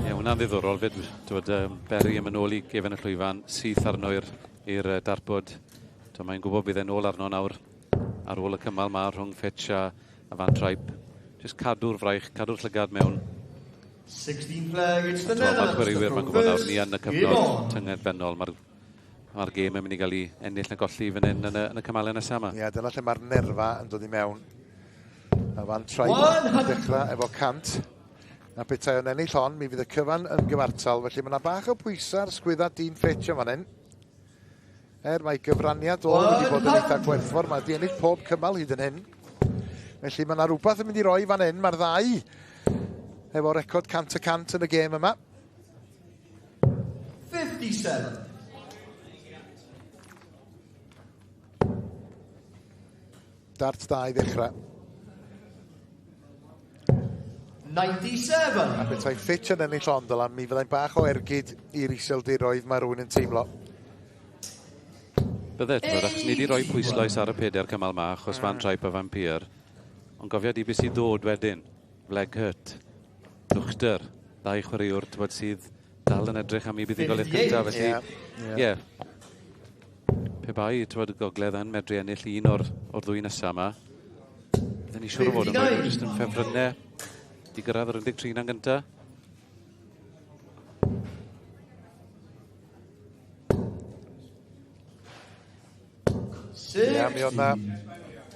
Ie, hwnna'n ddiddorol fyd. Twyd, um, Berry yn mynd ôl i gefen y llwyfan, syth arno i'r darpod. Mae'n gwybod bydd e'n ôl arno nawr ar ôl y cymal ma rhwng Fitch a, a Van Trijp. Just cadw'r fraich, cadw'r llygad mewn. 16 flag, it's the Mae'r Netherlands. chwaraewyr, mae'n gwybod nawr ni yn y cyfnod tyngedfennol. Mae'r ma gêm yn mynd i gael ei ennill na golli fan hyn yn y, yn y cymalau nesaf yma. Ie, dyna lle mae'r nerfa yn dod i mewn. A Van Trijp yn dechrau efo 100. A petai o'n ennill hon, mi fydd y cyfan yn gyfartal. Felly mae yna bach o bwysau ar sgwydda Dean Fitch yn fan hyn. Er mae gyfraniad o wedi bod yn eitha gwerthfawr. Mae wedi ennill pob cymal hyd yn hyn. Felly mae yna rhywbeth yn mynd i roi fan hyn. Mae'r ddau efo record 100% yn y gêm yma. 57. Dart da i ddechrau. 97. A petai Fitch yn ennill ond Dylan, mi fyddai'n bach o ergyd i'r Iseldiroedd mae rhywun yn teimlo. Bydde, ti'n gwbod, achos ni wedi rhoi pwyslais ar y peder cymal ma, achos Van Trijp a Van Pier. Ond gofia di beth sydd ddod wedyn. Vleggeert, Leuchter, ddau chwaraewr, ti'n gwbod, sydd dal yn edrych am ei buddugoliaeth gyntaf. Felly, ie. Yeah. Pe bai, ti'n gwbod, y gogledd yn medru ennill un o'r, or ddwy nesaf yma, bydden ni siŵr o fod yn rhoi nhw jyst yn ffefrynnau di gyrraedd yr 13 na'n gyntaf. Ie, yeah, mi oedd na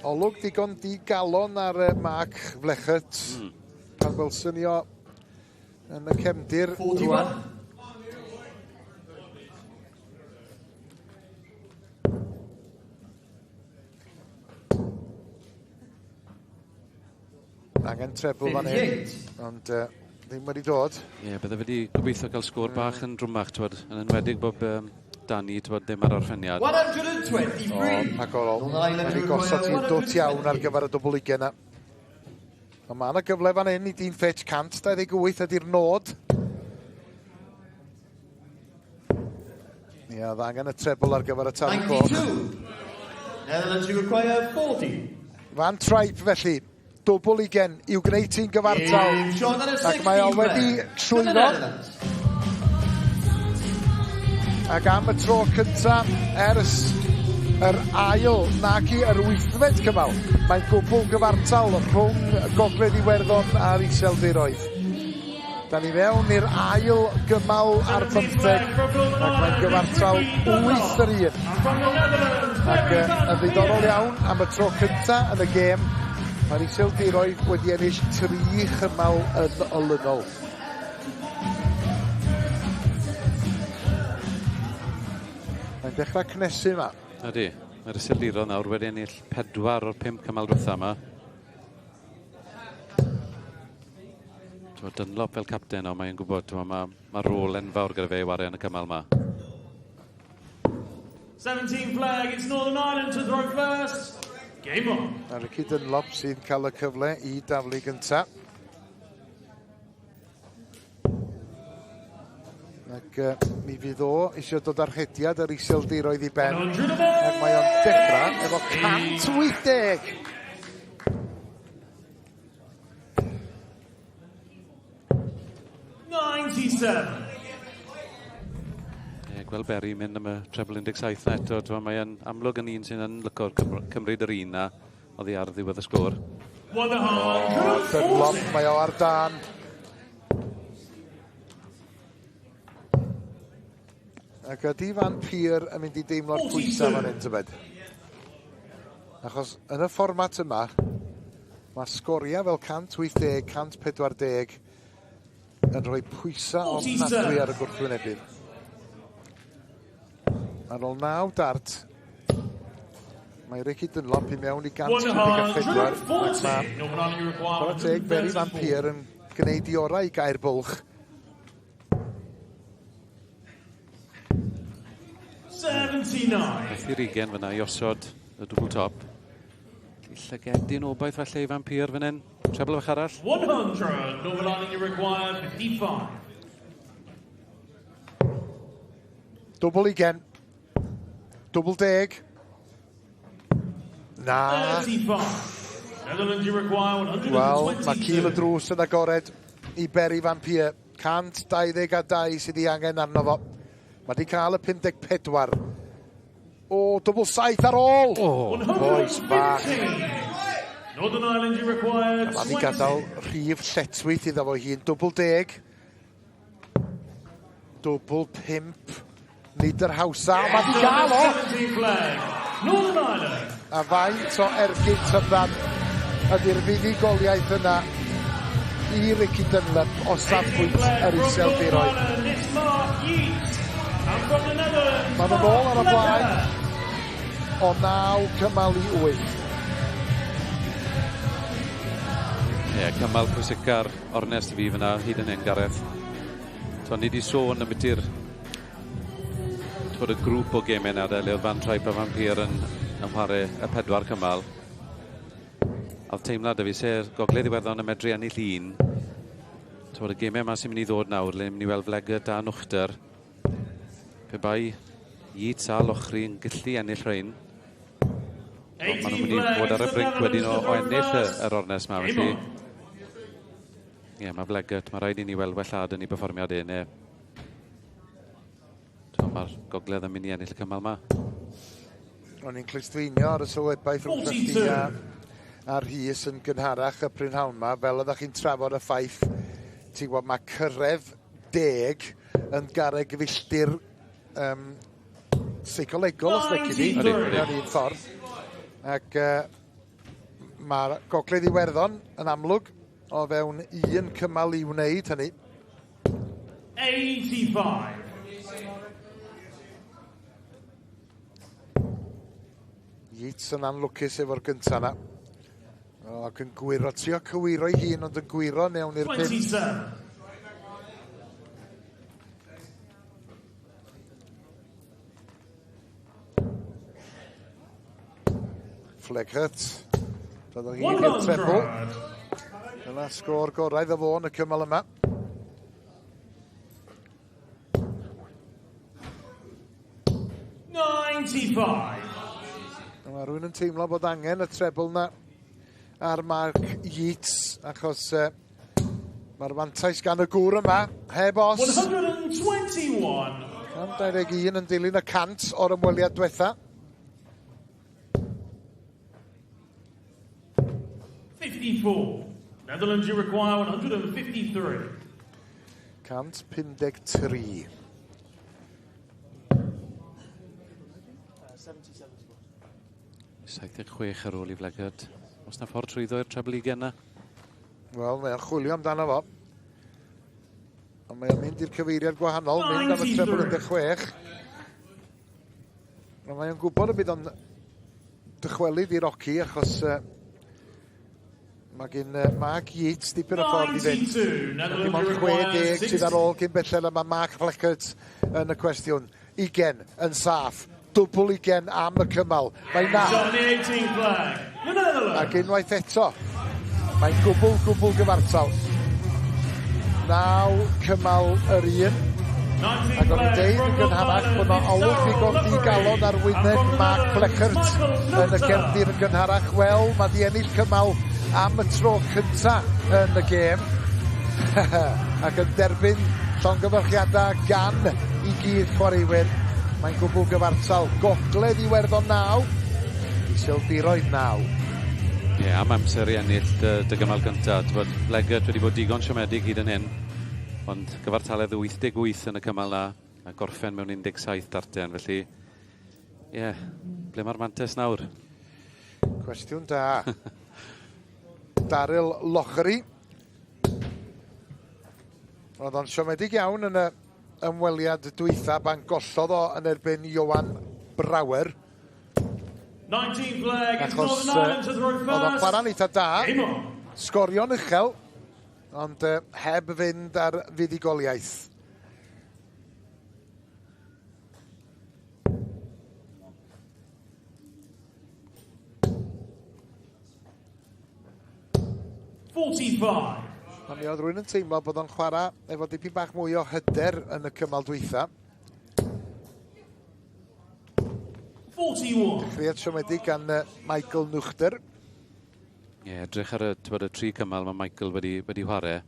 olwg digon digalon ar Mark Vleggeert. Pan welson ni o yn y cefndir rwan. Angen trebl fan hyn, ond ddim wedi dod. Ie, yeah, bydde wedi gobeithio cael sgôr bach yn drwmach, twod, yn enwedig bod Dani, twod, ddim ar orffeniad. 123. O, rhagorol. Wedi gosod hi'n dwt iawn ar gyfer y dwbl ugen na. Ond mae yna gyfle fan hyn i Dean Fitch, 128 ydy'r nod. Ie, oedd angen y trebl ar gyfer y tan coch. 92. Netherlands require 40. Van Trijp felly, dwbl ugen i'w gwneud ti'n gyfartal. Ac mae o wedi llwyddo. Ac am y tro cyntaf ers yr ail nac i yr wythfed cymal, mae'n gwbl gyfartal rhwng Gogledd Iwerddon a'r Iseldiroedd. Da ni fewn i'r ail gymal ar 15, ac mae'n gyfartal 8-1. Ac yn ddiddorol iawn am y tro cyntaf yn y gêm, mae'r Iseldiroedd wedi ennill 3 chymal yn olynol. Mae'n dechrau cnesu yma. Ydy, mae'r Iseldiroedd nawr wedi ennill 4 o'r 5 cymal diwetha yma. Dunlop fel capten o, mae'n gwybod, mae ma rôl enfawr gyda fe i wario yn y cymal yma. 17 flag, it's Northern Ireland to throw first. Game on. A Ricky Dunlop sy'n cael y cyfle i daflu gyntaf. Ac mi fydd o eisiau dod â'r rhediad yr Iseldiroedd i ben. Ac mae o'n dechrau efo 180. Ie, gweld Berry mynd am y treble 17 na eto, t'mo' mae yn amlwg yn un sy'n yn lyco'r cymryd yr un na oddi ar ddiwedd y sgôr. Dunlop, mae o ar dan. Ac ydy Van Peer yn mynd i deimlo'r pwysau fan hyn, tybed? Achos yn y fformat yma, mae sgoriau fel 180, 140 yn rhoi pwysau ofnadwy ar y gwrthwynebydd. Ar ôl 9 dart, mae Ricky Dunlop i mewn i 134, ac mae chwarae teg Berry Van Peer yn gwneud i orau i gau'r bwlch. 79. Methu'r 20 fyna i osod y double top. Llygedyn obaith falle i Van Peer fan hyn. Treble fach arall. 100. Northern Ireland, you require 55. Dwbl 20. Dwbl 10. Na. 35. Netherlands, you require 122. Wel, mae cil y drws yn agored i Berry Van Peer. 122 sydd ei angen arno fo. Mae di cael y 54. O, dwbl 7 ar ôl! Oh. Boys bach. Northern Ireland, you require Mae di gadael rhif lletchwith iddo fo hun. Dwbl 10. Dwbl 5. Nid yr hawsa. Mae di gael o! Northern Ireland. A faint o ergyd tybad ydy'r fuddugoliaeth yna i Ricky Dunlop o safbwynt yr Iseldiroedd. Maen nhw'n ôl ar y blaen o 9 cymal i 8. Ie, cymal pwysica'r ornest i fi fyna hyd yn hyn, Gareth. So, ni wedi sôn am ydy'r y grŵp o gemau yna, le oedd Van Trijp a Van Peer yn chwarae y 4 cymal. A oedd teimlad y fi, sef Gogledd Iwerddon yn medru ennill un. Y gemau yma sy'n mynd i ddod nawr, le mynd i weld Vleggert a Nugter. Pe bai Yeats a Lochrie yn gallu ennill rhain. Maen nhw'n mynd i fod ar y brink wedyn o ennill yr ornest yma, felly. Ie, mae Vleggert, mae rhaid i ni weld wellhad yn ei berfformiad e, neu mae'r Gogledd yn mynd i ennill y cymal yma. O'n i'n clustfeinio ar y sylwebaeth rhwng chdi a Rhys yn gynharach y prynhawn yma, fel oeddech chi'n trafod y ffaith, ti'n gwybod, mae cyrraedd 10 yn garreg filltir seicolegol, os lici di, mewn un ffordd. Ac mae'r Gogledd Iwerddon yn amlwg o fewn un cymal i wneud hynny. 85. Yeats yn anlwcus efo'r gynta na. Ac yn gwyro, trio cywiro ei hun, ond yn gwyro mewn i'r pump. 27. Fleghert. Doedd hi i'r treble. Dyna sgôr gorau iddo fo yn y cymal yma. 95. Mae rhywun yn teimlo bod angen y treble na ar Mark Yeats, achos mae'r fantais gan y gŵr yma, heb os. 121. 121 yn dilyn y 100 o'r ymweliad diwetha. 54. Netherlands, you require 153. 153. 76 ar ôl i Flegert. Oes na ffordd trwyddo i'r treble ugain na? Wel, mae'n chwilio amdano fo. Ond mae'n mynd i'r cyfeiriad gwahanol, mynd am y treble 16. Ond mae'n gwybod y bydd o'n dychwelyd i'r oci achos mae gen Mark Yeates dipyn o ffordd i fynd. Dim ond 60 sydd ar ôl cyn belled a mae Mark Fleckert yn y cwestiwn. Ugen yn saff. Dwbl ugen am y cymal. Mae na. Ac unwaith eto, mae'n gwbl, gwbl gyfartal. Naw cymal yr un. Ac o'n i'n deud yn gynharach bod yna olwg ddigon digalon ar wyneb Mark Fleckert yn y cefndir yn gynharach. Wel, mae di ennill cymal am y tro cynta yn y gêm. Ac yn derbyn llongyfarchiadau gan i gyd chwaraewyr. Mae'n gwbl gyfartal. Gogledd Iwerddon 9, Iseldiroedd 9. Ie, yeah, am amser i ennill dy, dy gymal gyntaf. Ti'n bod Leggett wedi bod digon siomedig hyd yn hyn, ond gyfartaledd 88 yn y cymal na, a gorffen mewn 17 darten, felly, ie, yeah, ble mae'r mantes nawr? Cwestiwn da. Daryl Lochery. Roedd o'n siomedig iawn yn y ymweliad dwytha pan gollodd o yn erbyn Johan Brouwer. 19 flag, it's Achos Northern Ireland to throw oedd o'n first. chwarae'n eitha da. Game on. Sgorio'n uchel, ond heb fynd ar fuddugoliaeth. Forty-five. Ond mi oedd rhywun yn teimlo bod o'n chwarae efo dipyn bach mwy o hyder yn y cymal dwytha. 41. Dechreuad siomedig gan Michael Nuchter. Ie, yeah, edrych ar y, tywed, y tri cymal mae Michael wedi, wedi chwarae.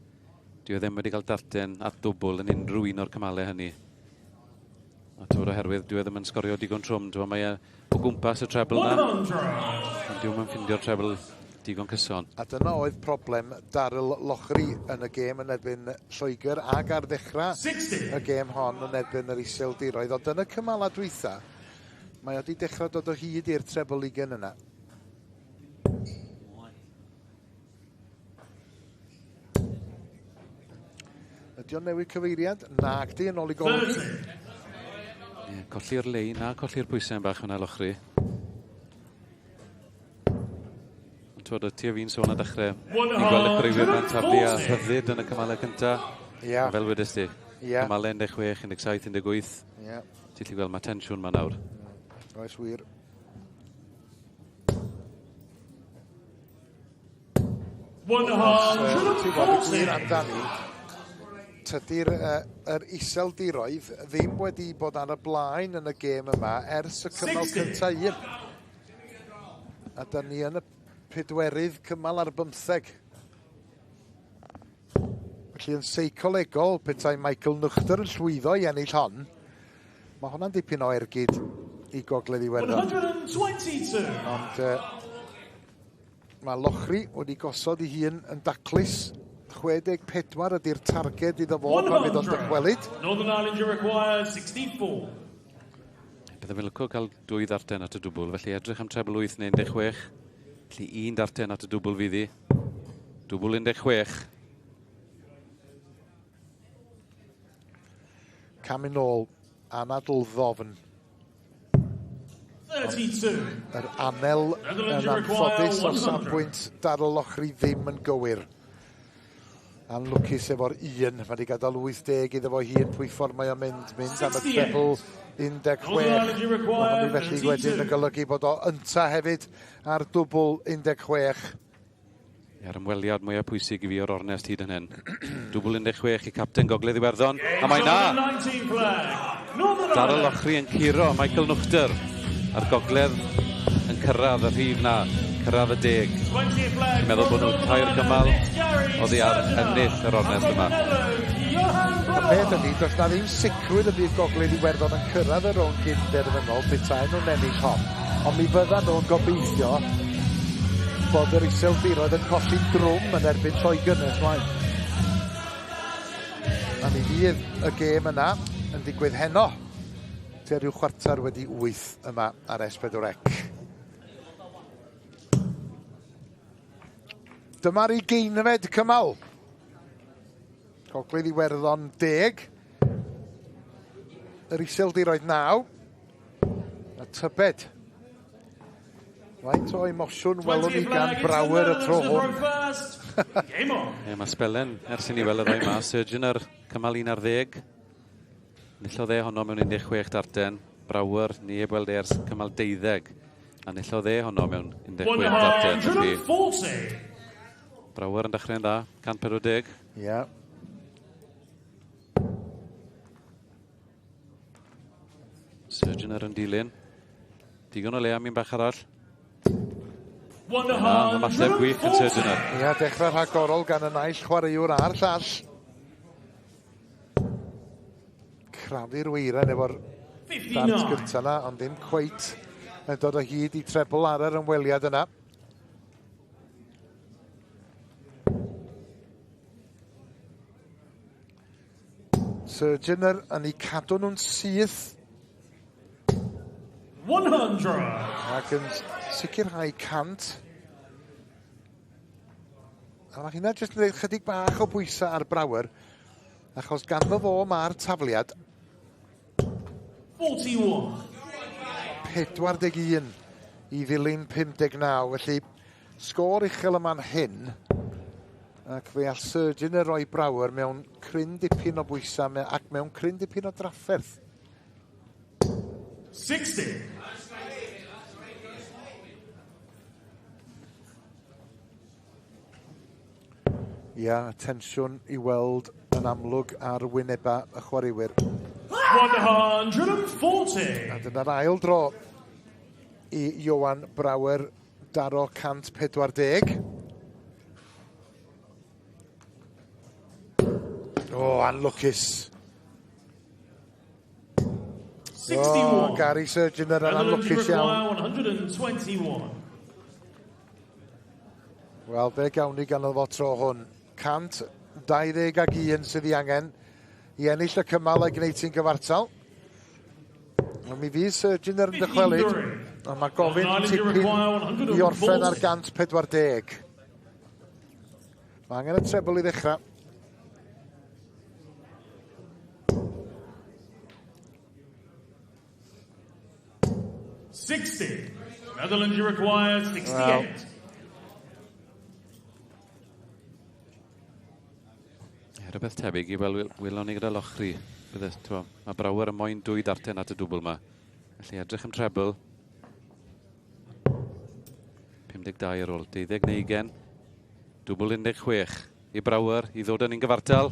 Dwi e ddim wedi cael darten at ddwbl yn unrhyw un o'r cymalau hynny. A tywed oherwydd, dwi e ddim yn sgorio digon trwm. Tywed, mae e o gwmpas y treble na. Ond dwi yn ffindio'r treble digon cyson. A dyna oedd problem Daryl Lochery yn y gêm yn erbyn Lloegr ac ar ddechrau y gêm hon yn erbyn yr Iseldiroedd. Ond yn y cymalau dwytha, mae o wedi dechrau dod o hyd i'r treble ugain yna. Ydy o'n newid cyfeiriad? Nag di, yn ôl i golwg. Yeah, colli'r lein a colli'r pwysau yn bach yna Lochery. Ond twyd, ti a fi'n sôn ar dechrau. Ni'n gweld y chwaraewyr ma'n taflu a rhyddid yn y cymalau cynta. Yeah. Fel wedys ti. Yeah. Cymalau 16, 17, 18. Yeah. Ti'n gallu gweld mae tensiwn ma nawr. Oes wir. One Ti'n gwybod y gwir amdani, tydi'r yr Iseldiroedd ddim wedi bod ar y blaen yn y gêm yma ers y cymal cyntaf un. A da ni yn y pedwerydd cymal ar bymtheg. Felly yn seicolegol, petai Michael Nuchter yn llwyddo i ennill hon, mae hwnna'n dipyn o ergyd i Gogledd Iwerddon. 122. Ond mae Lochery wedi gosod ei hun yn daclus. 64 ydy'r targed iddo fo pan fydd o'n dychwelyd. Northern Ireland, you require 64. Bydde fe'n licio cael dwy ddarten at y dwbl, felly edrych am treble 8 neu 16. Felly un darten at y dwbl fydd hi. Dwbl 16. Cam yn ôl, anadl ddofn. 32. Yr anel yn anffodus o safbwynt Daryl Lochery ddim yn gywir. Anlwcus efo'r un. Mae wedi gadael 80 iddo fo hun. Pwy ffordd mae o'n mynd? Mynd am y treble 16. Mae hynny felly wedyn yn golygu bod o ynta hefyd ar dwbl 16. A'r ymweliad mwyaf pwysig i fi o'r ornest hyd yn hyn. Dwbl 16 i capten Gogledd Iwerddon. A mae na! Daryl Lochery yn curo Michael Nuchter. A'r Gogledd yn cyrraedd y rhif na, cyrraedd y deg. Dwi'n meddwl bod nhw'n tair cymal oddi ar ennill yr ornest yma. Y peth ydy, does na ddim sicrwydd y bydd Gogledd Iwerddon yn cyrraedd y rownd gyn-derfynol petai nhw'n ennill hon. Ond mi fyddan nhw'n gobeithio bod yr Iseldiroedd yn colli'n drwm yn erbyn Lloegr nes mlaen. A A mi fydd y gêm yna yn digwydd heno. Tua rhyw 8:15 yma ar S4C. Dyma'r 20fed cymal. Gogledd Iwerddon 10. Yr Iseldiroedd 9. A tybed. Faint o emosiwn welwn ni gan Brouwer y tro hwn. Ie, mae sbelen ers i ni weld y ddau ma. Surgeoner cymal 11. Nillodd e honno mewn 16 darten. Brouwer, ni heb weld e ers cymal 12. A nillodd e honno mewn 16 darten. 140. Brouwer yn dechrau'n dda, 140. Ie. Yeah. Surgeoner yn dilyn. Digon o le am un bach arall. Na, ymateb gwych yn Surgeoner. Ia, dechrau rhagorol gan y naill chwaraewr a'r llall. Crafu'r weiren efo'r dart gynta yna, ond ddim cweit yn dod o hyd i trebl ar yr ymweliad yna. Surgeoner yn eu cadw nhw'n syth. 100. Ac yn sicrhau 100. A mae hynna jyst yn rhoi chydig bach o bwysau ar Brouwer, achos ganddo fo mae'r tafliad. 41. 41 i ddilyn 59, felly sgôr uchel yma'n hyn, ac fe all Surgeoner roi Brouwer mewn cryn dipyn o bwysau ac mewn cryn dipyn o drafferth. 60. Ia, tensiwn i weld yn amlwg ar wynebau y chwaraewyr. 140. A dyna'r ail dro i Johan Brouwer daro 140. O, anlwcus. 61. O, Gary Surgeoner yn anlwcus iawn. 121. Wel, be gawn ni ganddo fo tro hwn? 121 sydd ei angen i ennill y cymal a gwneud ti'n gyfartal. Ond mi fydd Surgeoner yn dychwelyd, ond mae gofyn tipyn i orffen ar 140. Mae angen y trebl i ddechrau. 60. Netherlands, you require 68. Ie, rhywbeth tebyg i fel welon ni gyda Lochri. Bydde, t'mo, mae Brouwer yn moyn 2 darten at y dwbl yma. Felly edrych am trebl. 52 ar ôl, 12 neu 20. Dwbl 16 i Brouwer i ddod yn un gyfartal.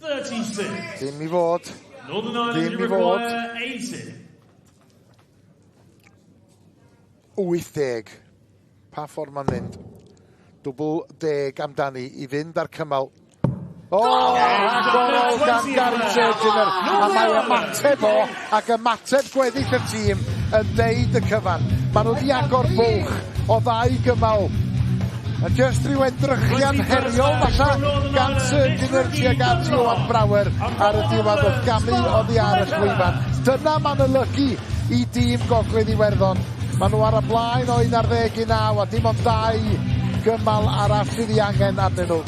36. Dim i fod. Northern Ireland, Dim you i fod. require 80. 80. Pa ffordd mae'n mynd? Dwbl 10 amdani i fynd ar cymal. O, rhagorol gan Gary Surgeoner. A mae ymateb o, ac ymateb gweddill y tîm yn deud y cyfan. Maen nhw wedi agor bwlch o ddau gymal. A jyst rhyw edrychiad heriol falle gan Surgeoner tuag at Johan Brouwer ar y diwedd wrth gamu oddi ar y llwyfan. Dyna ma'n olygu i dîm Gogledd Iwerddon. Maen nhw ar y blaen o 11 i 9 a dim ond 2 gymal arall sydd ei angen arnyn nhw.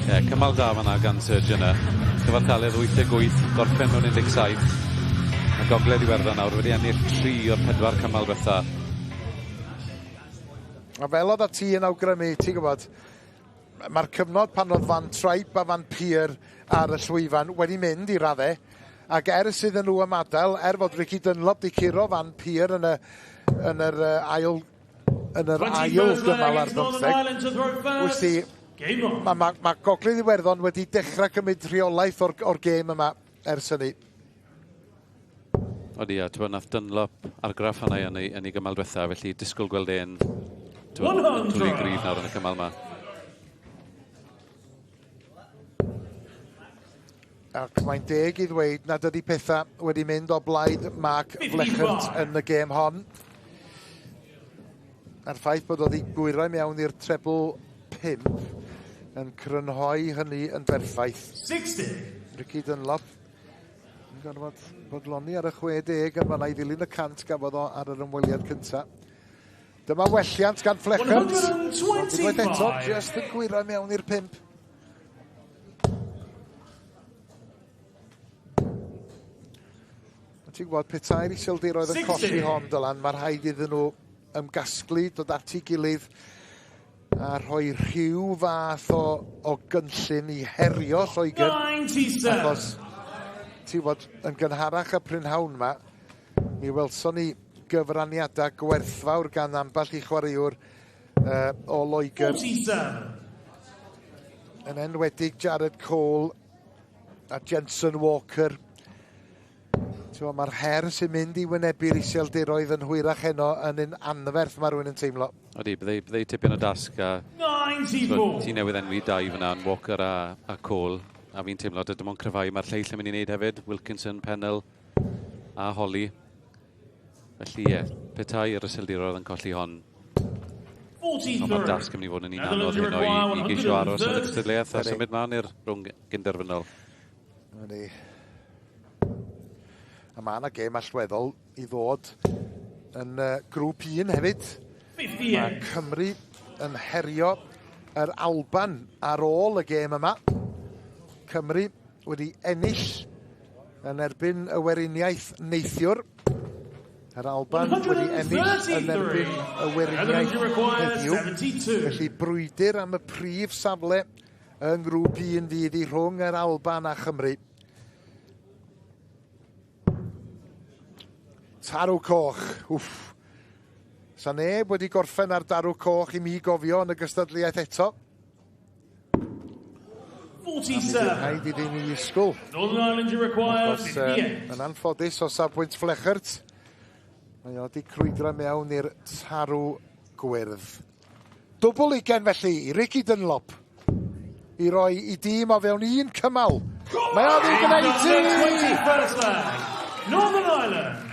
Ie, cymal da fan'na gan Surgeoner. Cyfartaledd 88, gorffen mewn 17. Mae Gogledd Iwerddon nawr wedi ennill 3 o'r 4 cymal diwetha. A fel oedd ti yn awgrymu, ti'n gwybod, mae'r cyfnod pan oedd Van Trijp a Van Peer ar y llwyfan wedi mynd i raddau, ac ers iddyn nhw ymadael, er fod Ricky Dunlop di curo Van Peer yn y, yn yr ail yn yr ail gymal ar bymtheg. Wyt ti, mae ma, ma Gogledd Iwerddon wedi dechrau cymryd rheolaeth o'r, or gêm yma ers hynny. Odi, a ti'n nath Dunlop argraff yna yn ei, yn ei gymal diwetha, felly disgwyl gweld e'n twlu gryf nawr yn y cymal yma. Ac mae'n deg i ddweud nad ydy pethau wedi mynd o blaid Mark Vlekkert yn y gêm hon. A'r ffaith bod oedd i gwyro mewn i'r treble 5 yn crynhoi hynny yn berffaith. 60. Ricky Dunlop yn gorfod bodloni ar y 60 yn fanna i ddilyn y 100 gafodd o ar yr ymweliad cyntaf. Dyma welliant gan Fleckert. 125. Unwaith eto, just yn gwyro mewn i'r 5. Ti'n gwybod, petai'r Iseldiroedd yn colli hon, Dylan, mae rhaid iddyn nhw ymgasglu, dod at ei gilydd a rhoi rhyw fath o gynllun i herio Lloegr. 97. Achos, ti'n gwybod, yn gynharach y prynhawn yma, mi welson ni gyfraniadau gwerthfawr gan ambell i chwaraewr o Loegr. 47. Yn enwedig Jared Cole a Jensen Walker. Mae'r her sy'n mynd i wynebu'r Iseldiroedd yn hwyrach heno yn un anferth, mae rhywun yn teimlo. Odi, byddai tipyn o dasg a... 94. Ti newydd enwi dau fyna yn Walker a Cole, a fi'n teimlo dim ond cryfhau mae'r lleill yn mynd i wneud hefyd, Wilkinson, Pennell a Holly. Felly ie, petai yr Iseldiroedd yn colli hon, 43. ond mae'r dasg yn mynd i fod yn un anodd heno i geisio aros yn y gystadleuaeth a symud mlaen i'r rownd gynderfynol. Ydy. A mae yna gêm allweddol i ddod yn grŵp 1 hefyd. Mae Cymru yn herio yr Alban ar ôl y gêm yma. Cymru wedi ennill yn erbyn y Weriniaeth neithiwr. Yr Alban wedi ennill yn erbyn y Weriniaeth heddiw. Felly brwydr am y prif safle yng ngrŵp 1 fydd i rhwng yr Alban a Chymru. Tarw coch, wff. Sa neb wedi gorffen ar darw coch i mi gofio yn y gystadleuaeth eto. 47. Rhaid iddyn ni ysgol. Northern Ireland you require 58. Yn anffodus o safbwynt Fleckert, mae o wedi crwydro mewn i'r tarw gwyrdd. Dwbl ugain felly i Ricky Dunlop i roi i dîm o fewn un cymal. Mae o wedi gwneud ti! Northern Ireland.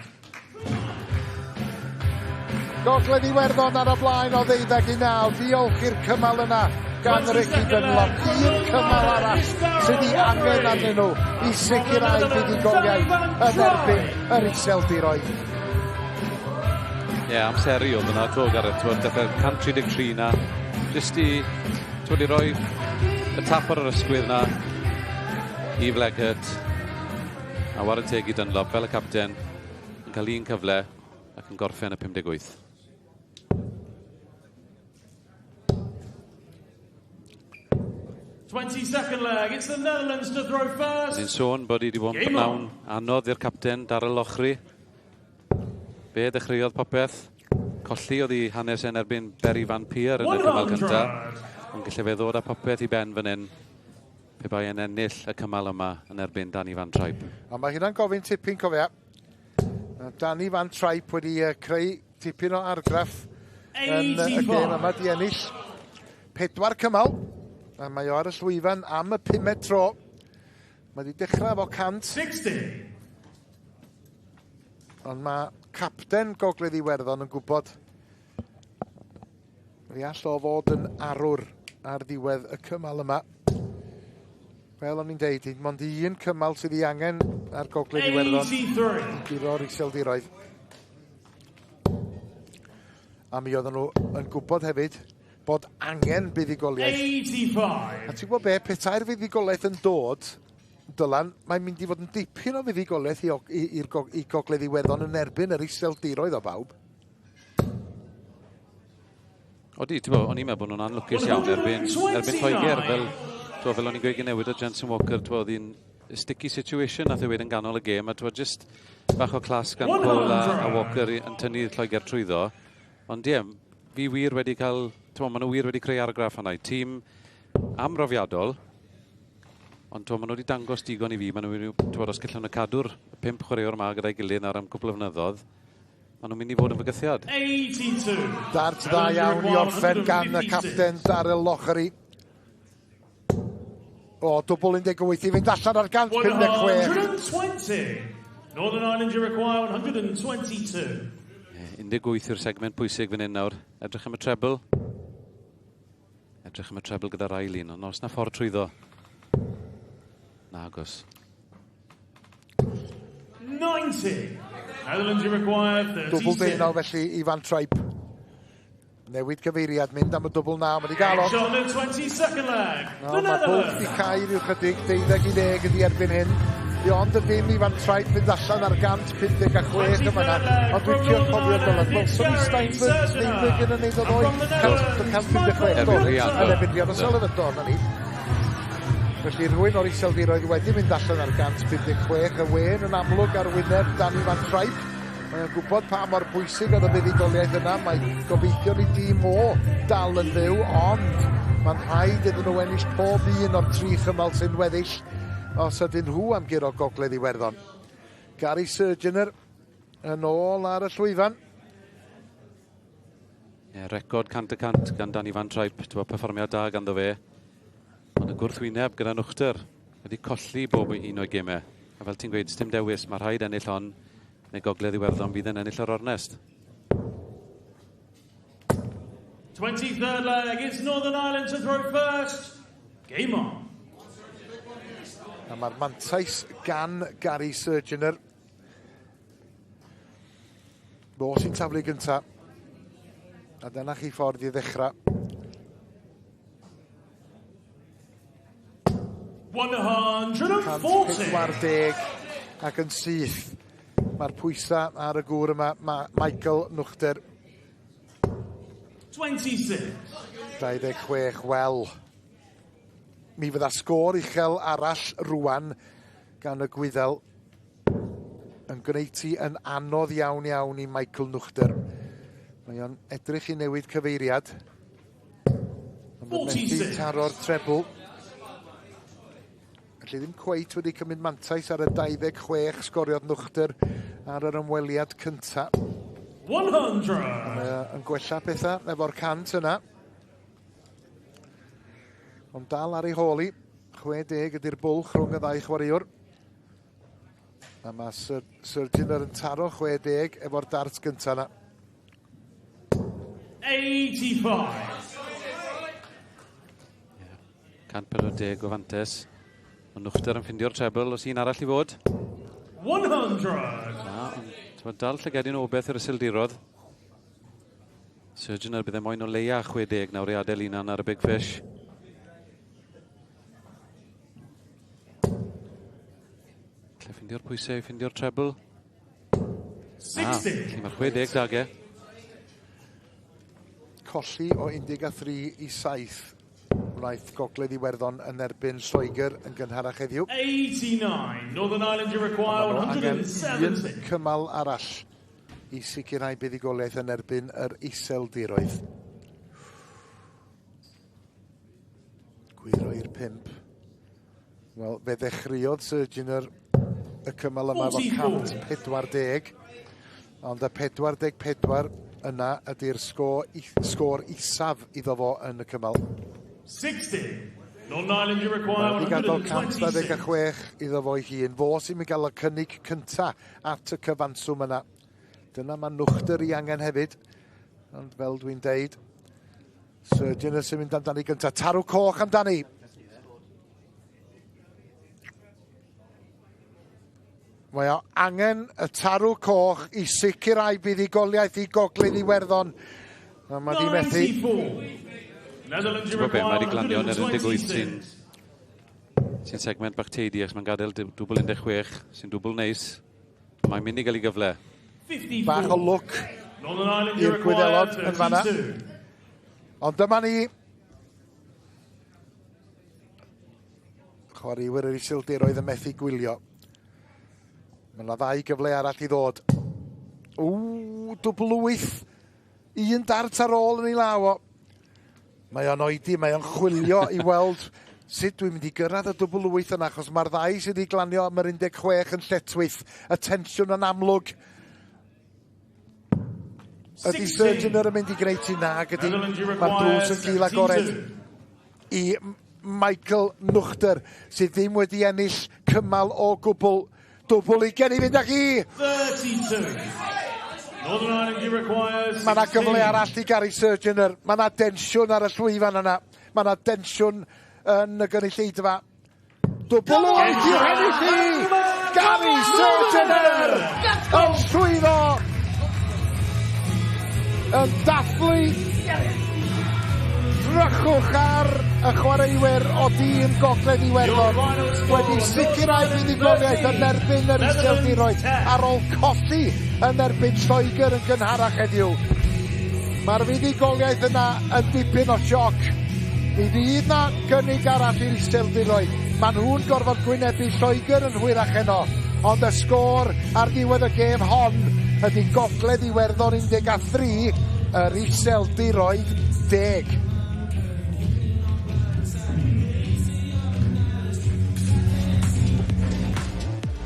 Gogledd Iwerddon ar y blaen o 12-9. Diolch i'r cymal yna gan Ricky Dunlop. Un cymal arall sydd ei angen arnyn nhw i sicrhau buddugoliaeth yn erbyn yr Iseldiroedd. Ie, amseru oedd yna, to Gareth, twyd, dechrau 133 na, jyst i, twyd, i roi y tap ar yr ysgwydd na i Fleckert, a whare teg i Dunlop fel y capten, yn cael un cyfle ac yn gorffen y 58. 22nd leg, it's the Netherlands to throw first. Ni'n sôn bod hi wedi bod yn bnawn anodd i'r capten Darryl Lochry. Fe ddechreuodd popeth. Colli oedd hi hanes yn erbyn Berry Van Peer yn y cymal cyntaf. Ond gallai fe ddod â popeth i ben fan hyn pe bai yn ennill y cymal yma yn erbyn Danny Van Trijp. A mae hynna'n gofyn tipyn, cofia. Danny Van Trijp wedi creu tipyn o argraff yn y gêm yma, di ennill 4 cymal. A mae o ar y llwyfan am y 5 tro. Mae wedi dechrau efo 100. 60. Ond mae capten Gogledd Iwerddon yn gwybod mi all o fod yn arwr ar ddiwedd y cymal yma. Fel o'n i'n deud, mond un cymal sydd ei angen ar Gogledd Iwerddon i guro'r Iseldiroedd. A mi oedden nhw yn gwybod hefyd bod angen buddugoliaeth. 85. A ti'n gwybod be, petai'r fuddugoliaeth yn dod, Dylan, mae'n mynd i fod yn dipyn o fuddugoliaeth i Gogledd Iwerddon yn erbyn yr Iseldiroedd o bawb. Odi, ti'n bod, o'n i'n meddwl bod nhw'n anlwcus iawn erbyn Lloegr, fel o'n i'n gweud newid o Jensen Walker, ti'n bod, oedd hi'n sticky situation nath e wedi yn ganol y gêm, a ti'n bod, just bach o clas gan Cole a Walker yn tynnu Lloegr trwyddo. Ond ie, fi wir wedi cael, ti'n bod, maen nhw wir wedi creu argraff yna. Tîm amrofiadol, ond ti'n bod, maen nhw wedi dangos digon i fi. Maen nhw wedi, ti'n bod, os gallan nhw cadw'r 5 chwaraewr yma gyda'i gilydd nawr am cwpl o flynyddoedd, maen nhw'n mynd i fod yn fygythiad. 82. Dart dda iawn i orffen gan y capten Darryl Lochery. O, dwbl 18 i fynd allan ar 156. 120. Northern Ireland you require 122. 18 yw'r segment pwysig fan hyn nawr. Edrych am y treble. Edrych am y treble gyda'r ail un, ond os na ffordd trwyddo. Nagos. 90. Netherlands you require 36. Dwbl deunaw felly i Van Trijp. Newid cyfeiriad, mynd am y dwbl naw, mae wedi gael o. Shot the 22nd leg. No, mae bwlch di cau rhyw chydig, 12 i 10 ydi erbyn hyn. Di ond y dim i Van Trijp fynd allan ar 156 yma na. Ond dwi'n trio cofio Dylan. Welson ni Steinberg, Steinberg yn neud o ddoe. 156. Erbyn Rhian. Yn erbyn Rhian O'Sullivan, do, na ni. Felly rhywun o'r Iseldiroedd wedi mynd allan ar 156. Y wên yn amlwg ar wyneb Danny Van Trijp. Mae o'n gwybod pa mor bwysig oedd y fuddugoliaeth yna. Mae gobeithio i dîm o dal yn fyw, ond mae'n rhaid iddyn nhw ennill pob un o'r tri chymal sy'n weddill os ydyn nhw am guro Gogledd Iwerddon. Gary Surgeoner yn ôl ar y llwyfan. Ie, record 100% gan Danny Van Trijp. Ti'n perfformiad da ganddo fe. Ond y gwrthwyneb gyda Nugter wedi colli bob un o'i gemau. A fel ti'n gweud, dim dewis, mae rhaid ennill hon neu Gogledd Iwerddon fydd yn ennill yr ornest. 23rd leg, it's Northern Ireland to throw first. Game on. A mae'r mantais gan Gary Surgeoner. Fo sy'n taflu gynta. A dyna chi ffordd i ddechrau. 140. 140 ac yn syth. Mae'r pwysau ar y gŵr yma, ma Michael Nugter. 26. 26, wel. Mi fydda sgôr uchel arall rwan gan y Gwyddel yn gwneud ti yn anodd iawn iawn i Michael Nugter. Mae o'n edrych i newid cyfeiriad. Ond mae'n methu taro'r treble. Felly ddim cweit wedi cymryd mantais ar y 26 sgoriodd Nugter ar yr ymweliad cynta. 100. Mae yn gwella pethau efo'r 100 yna. Ond dal ar ei hôl i. 60 ydy'r bwlch rhwng y ddau chwaraewr. A mae Surgeoner yn taro 60 efo'r dart gyntaf yna. 85. 140 o fantes. Mae Nugter yn ffindio'r treble, os un arall i fod. 100. Na, ond dal llygedyn o beth yr Iseldiroedd. Surgeoner bydd e moyn o leia 60 nawr i adael unan ar y big fish. Lle ffindio'r pwysau, ffindio'r treble. 60. Mae 60 dag e. Colli o 13 i 7 wnaeth Gogledd Iwerddon yn erbyn Lloegr yn gynharach heddiw. 89. Northern Ireland you require 170. Un cymal arall i sicrhau buddugoliaeth yn erbyn yr Iseldiroedd. Gwyro i'r 5. Wel, fe ddechreuodd Surgeoner y cymal yma efo 140. Ond y 44 yna ydy'r sgôr isaf iddo fo yn y cymal. 60. Northern Ireland you require Wedi gadael 126. 126 iddo fo ei hun. Fo sy'n mynd gael y cynnig cynta at y cyfanswm yna. Dyna mae Nugter i angen hefyd. Ond fel dwi'n deud, Surgeoner sy'n mynd amdani gynta. Tarw coch amdani. Mae o angen y tarw coch i sicrhau buddugoliaeth i Gogledd Iwerddon. A mae di methu. 94. Netherlands you Ti'n gwybod be, mae require wedi glanio yn yr 18 sy'n 126. sy'n segment bach teidi, ac mae'n gadael dwbl 16, sy'n dwbl neis. Mae'n mynd i gael ei gyfle. 54. Bach o lwc Northern Ireland you i'r require Gwyddelod yn fanna. 32. Ond dyma ni. Chwaraewyr yr Iseldiroedd yn methu gwylio. Mae yna ddau gyfle arall i ddod. Ww, dwbl 8. Un dart ar ôl yn ei law o. Mae o'n oedi, mae o'n chwilio i weld sut dwi'n mynd i gyrraedd y dwbl 8 yna, achos mae'r ddau sydd wedi glanio am yr 16 yn lletwyth. Y tensiwn yn amlwg. Ydy 16. Surgeoner yn mynd i gwneud ti nag ydy. Netherlands you Mae'r require drws yn gul agored 72. i Michael Nugter, sydd ddim wedi ennill cymal o gwbl. Dwbl 20 i fynd ag i! 32. Northern Ireland you require 16. Mae yna gyfle arall i Gary Surgeoner. Mae yna densiwn ar y llwyfan yna. Mae yna densiwn yn y gynulleidfa. Dwbl o waith i'w hennill hi! Gary Surgener yn llwyddo yn dathlu. Drychwch ar y chwaraewyr o dîm Gogledd Iwerddon wedi sicrhau fuddugoliaeth yn erbyn yr Iseldiroedd ar ôl colli yn erbyn Lloegr yn gynharach heddiw. Mae'r fuddugoliaeth yna yn dipyn o sioc. Mi fydd na gynnig arall i'r Iseldiroedd. Maen nhw'n gorfod gwynebu Lloegr yn hwyrach heno, ond y sgôr ar ddiwedd y gêm hon ydy Gogledd Iwerddon 13, yr Iseldiroedd 10.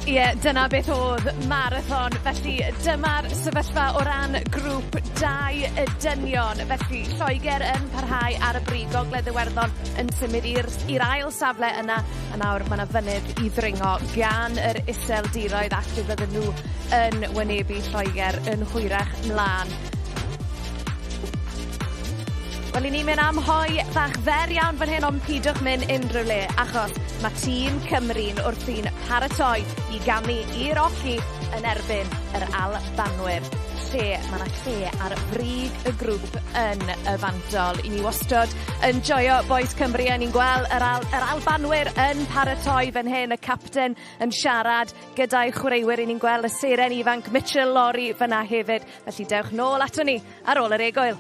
Ie, dyna beth oedd marathon. Felly dyma'r sefyllfa o ran grŵp 2 y dynion. Felly Lloegr yn parhau ar y brig, Gogledd Iwerddon yn symud i'r i'r ail safle yna. A nawr mae yna fynydd i ddringo gan yr Iseldiroedd ac fe fydden nhw yn wynebu Lloegr yn hwyrach mlaen. Wel, i ni'n mynd am hoe fach fer iawn fan hyn, ond pidwch mynd unrhyw le, achos mae tîm Cymru'n wrthi'n paratoi i gamu i'r oci yn erbyn yr Albanwyr, lle mae yna lle ar frig y grŵp yn y fantol. I ni wastod yn joio bois Cymru, a ni'n gweld yr, Al yr Albanwyr yn paratoi fan hyn, y capten yn siarad gyda'i chwaraewyr. I ni'n gweld y seren ifanc Mitchell Lawrie fyna hefyd. Felly dewch nôl ato ni ar ôl yr egwyl.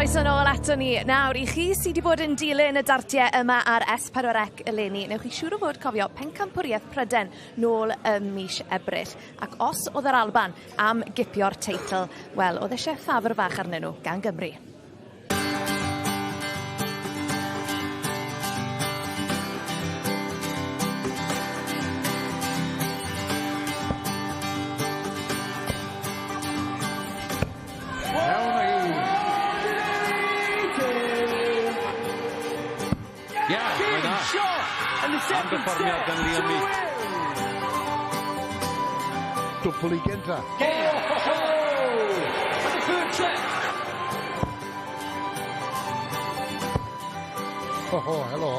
Croeso nôl ato ni nawr i chi sy 'di bod yn dilyn y dartiau yma ar S4C eleni, newch chi siŵr o fod cofio pencampwriaeth Pryden nôl ym mis Ebrill. Ac os oedd yr Alban am gipio'r teitl, wel, oedd eisiau ffafr fach arnyn nhw gan Gymru. Mewn â hi. Ie, mae 'na. Am berfformiad gan Liam Meek. Dwbl i gynta. Oho, helo.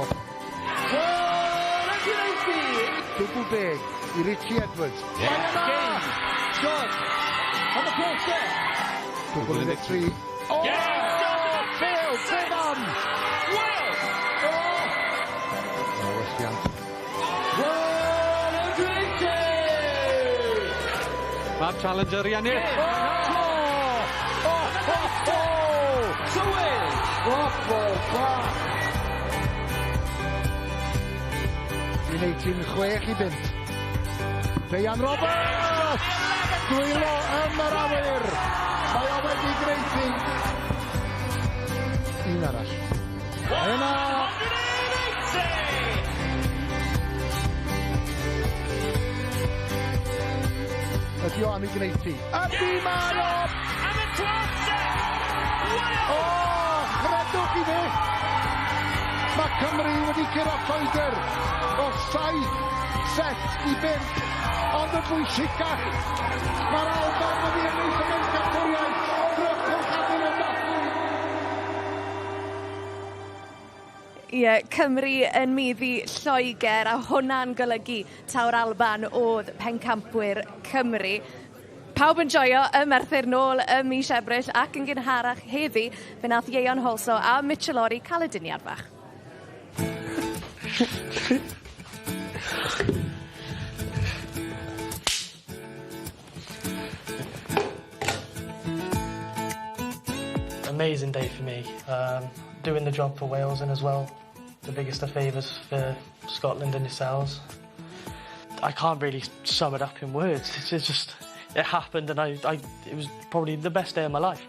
Dwbl deg i Richie Edwards. Yeah. Mae yna! Shot! On the first set! Dwbl 13. O! Phil, beth am? Wales! O! O, welliant. Mae'r challenger i ennill. O! O! O! O! To Wales! Waffle bach! I wneud ti'n 6 i 5. Deian Roberts! Dwylo yn yr awyr! Mae o wedi gwneud hi. Un arall. Yna! Ydy o am ei gwneud hi? Ydy mae o! O, chredwch chi fi! Mae Cymru wedi curo Lloegr o 7 set i 5, ond yn bwysicach, mae'r Alban wedi ennill y bencampwriaeth. Drychwch arnyn nhw'n dathlu. Ie, Cymru yn maeddu Lloegr a hwnna'n golygu taw'r Alban oedd pencampwyr Cymru. Pawb yn joio ym Merthyr nôl ym mis Ebrill ac yn gynharach heddi fe nath Ieuan Halsall a Mitchell Lawrie cael y diniad bach. Amazing day for me. Doing the job for Wales and as well the biggest of favours for Scotland and yourselves. I can't really sum it up in words. It's just, it happened and it was probably the best day of my life.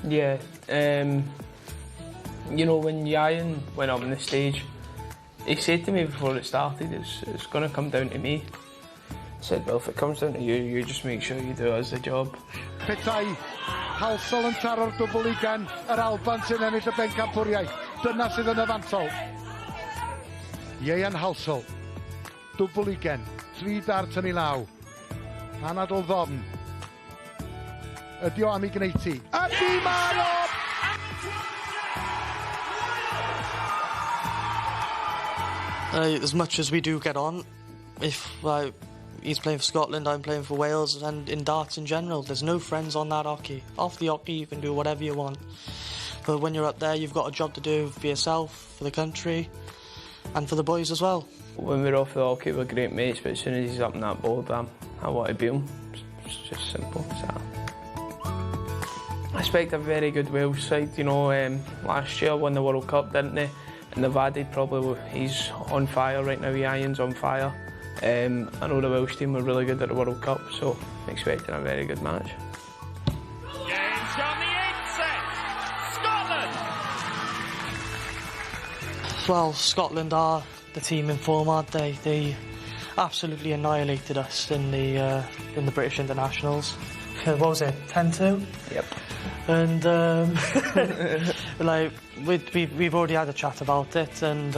Yeah, you know, when Ieuan went up on the stage, he said to me before it started, it's going to come down to me. I said, well, if it comes down to you, you just make sure you do us the job. Petai Halsall yn taro'r dwbl ugain, yr Alban sy'n ennill y bencampwriaeth. Dyna sydd yn y fantol. Ieuan Halsall, dwbl ugain, 3 dart yn ei law. Anadl ddofn. Ydy o am ei gwneud ti? Ydy mae o! As much as we do get on, if he's playing for Scotland, I'm playing for Wales, and in darts in general, there's no friends on that oche. Off the oche, you can do whatever you want. But when you're up there, you've got a job to do for yourself, for the country, and for the boys as well. When we're off the oche, we're great mates, but as soon as he's up on that board, I want to beat him. It's just simple as that. I expect a very good Wales side, you know, last year won the World Cup, didn't they? And they've added probably, he's on fire right now, Ieuan's on fire. I know the Welsh team were really good at the World Cup, so I'm expecting a very good match. Games on the 8th set, Scotland! Well, Scotland are the team in form, aren't they? They absolutely annihilated us in the British Internationals. What was it, 10-2? Yep. And like we've already had a chat about it, and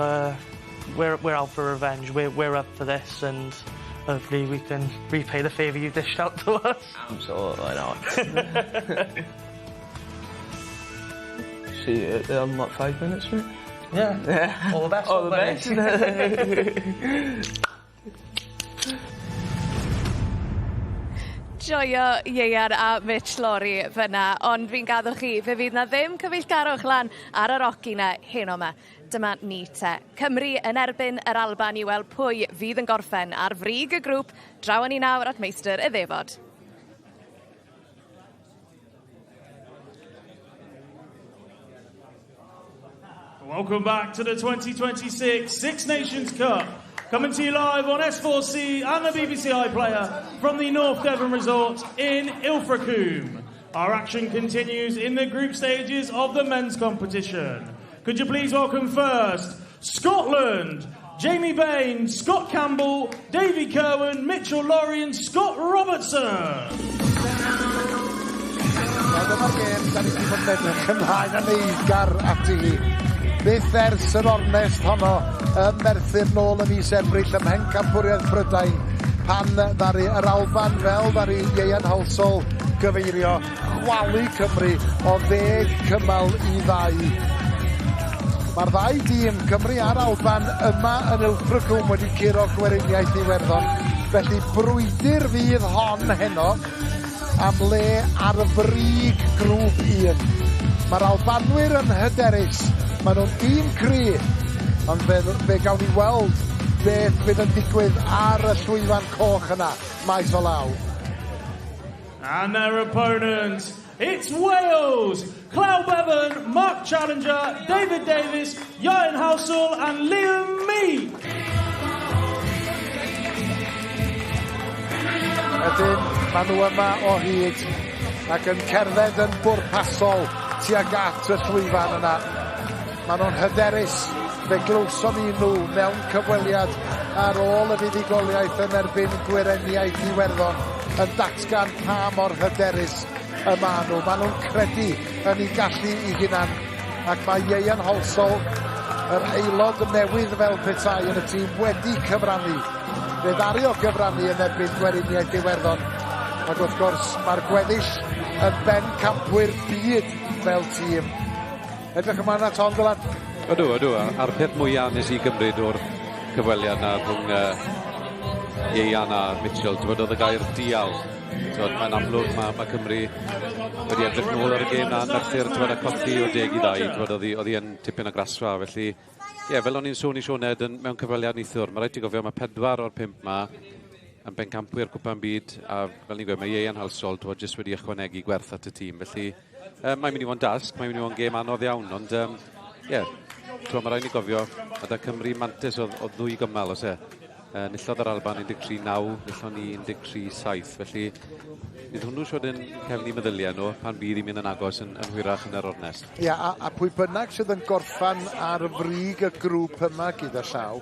we're out for revenge. We're up for this, and hopefully we can repay the favour you dished out to us. Absolutely not. See you out there in like 5 minutes, mate. Yeah. Yeah. All the best. All the buddy. best. Joio Ieuan a Mitch Lawrie fyna, ond fi'n gadw chi, fe fydd na ddim cyfeillgarwch lan ar yr oche na heno yma. Dyma ni te. Cymru yn erbyn yr Alban i weld pwy fydd yn gorffen ar frig y grŵp. Draw ni nawr at meistr y ddefod. Welcome back to the 2026 Six Nations Cup. Coming to you live on S4C and the BBC iPlayer from the North Devon Resort in Ilfracombe. Our action continues in the group stages of the men's competition. Could you please welcome first Scotland, Jamie Bain, Scott Campbell, Davy Kerwin, Mitchell Laurie and Scott Robertson. Wel, dyma'r gêm da ni wedi bod yn edrych ymlaen yn eiddgar ati hi. Byth ers yr ornest honno ym Merthyr nôl ym mis Ebrill ym Mhencampwriaeth Prydain pan ddaru yr Alban fel ddaru Ieuan Halsall gyfeirio chwalu Cymru o ddeg cymal i ddau. Mae'r ddau dîm, Cymru a'r Alban, yma yn Ilfracombe wedi curo Gweriniaeth Iwerddon. Felly brwydr fydd hon heno am le ar y frig grŵp 1. Mae'r Albanwyr yn hyderus, maen nhw'n dîm cry, ond fe, fe gawn ni weld beth fydd yn digwydd ar y llwyfan coch yna, maes o law. And their opponents, it's Wales! Clow Bevan, Mark Challenger, David Davis, Ian Halsall and Liam Meek. Ydyn, maen nhw yma o hyd ac yn cerdded yn bwrpasol tuag at y llwyfan yna. Maen nhw'n hyderus, fe glywson ni nhw mewn cyfweliad ar ôl y fuddugoliaeth yn erbyn Gweriniaeth Iwerddon yn datgan pa mor hyderus y maen nhw. Maen nhw'n credu yn eu gallu eu hunan ac mae Ieuan Halsall, yr aelod newydd fel petai yn y tîm, wedi cyfrannu. Fe ddaru o gyfrannu yn erbyn Gweriniaeth Iwerddon ac wrth gwrs mae'r gweddill yn bencampwyr byd fel tîm. Edrych ymlaen at hon, Dylan. Ydw, ydw. A'r peth mwyaf nes i gymryd o'r cyfweliad na rhwng Ieuan a Mitchell, ti'n oedd y gair dial. T'wod, mae'n amlwg mae, mae Cymru wedi edrych nôl ar y gêm na yn Merthyr, t'wod, a colli o 10 i 2, t'wod, oedd hi yn tipyn o grasfa, felly, ie, yeah, fel o'n i'n sôn i Sioned yn, mewn cyfweliad neithiwr, mae rhaid ti gofio, mae pedwar o'r pump ma yn bencampwyr Cwpan Byd, a fel ni'n gweud, mae Ieuan Halsall, t'wod, jyst wedi ychwanegu gwerth at y tîm, felly mae'n mynd i fod yn dasg, mae'n mynd i fod yn gêm anodd iawn, ond ie, yeah, mae rhaid ni gofio, a da Cymru mantais oedd ddwy gymal, os e. Nillodd yr Alban 13-9, nillon ni 13-7, felly bydd hwnnw siwr yn cefnu meddyliau nhw pan bydd i'n mynd yn agos yn hwyrach yn yr ornest. Ia, a pwy bynnag sydd yn gorffan ar frig y grŵp yma gyda llaw,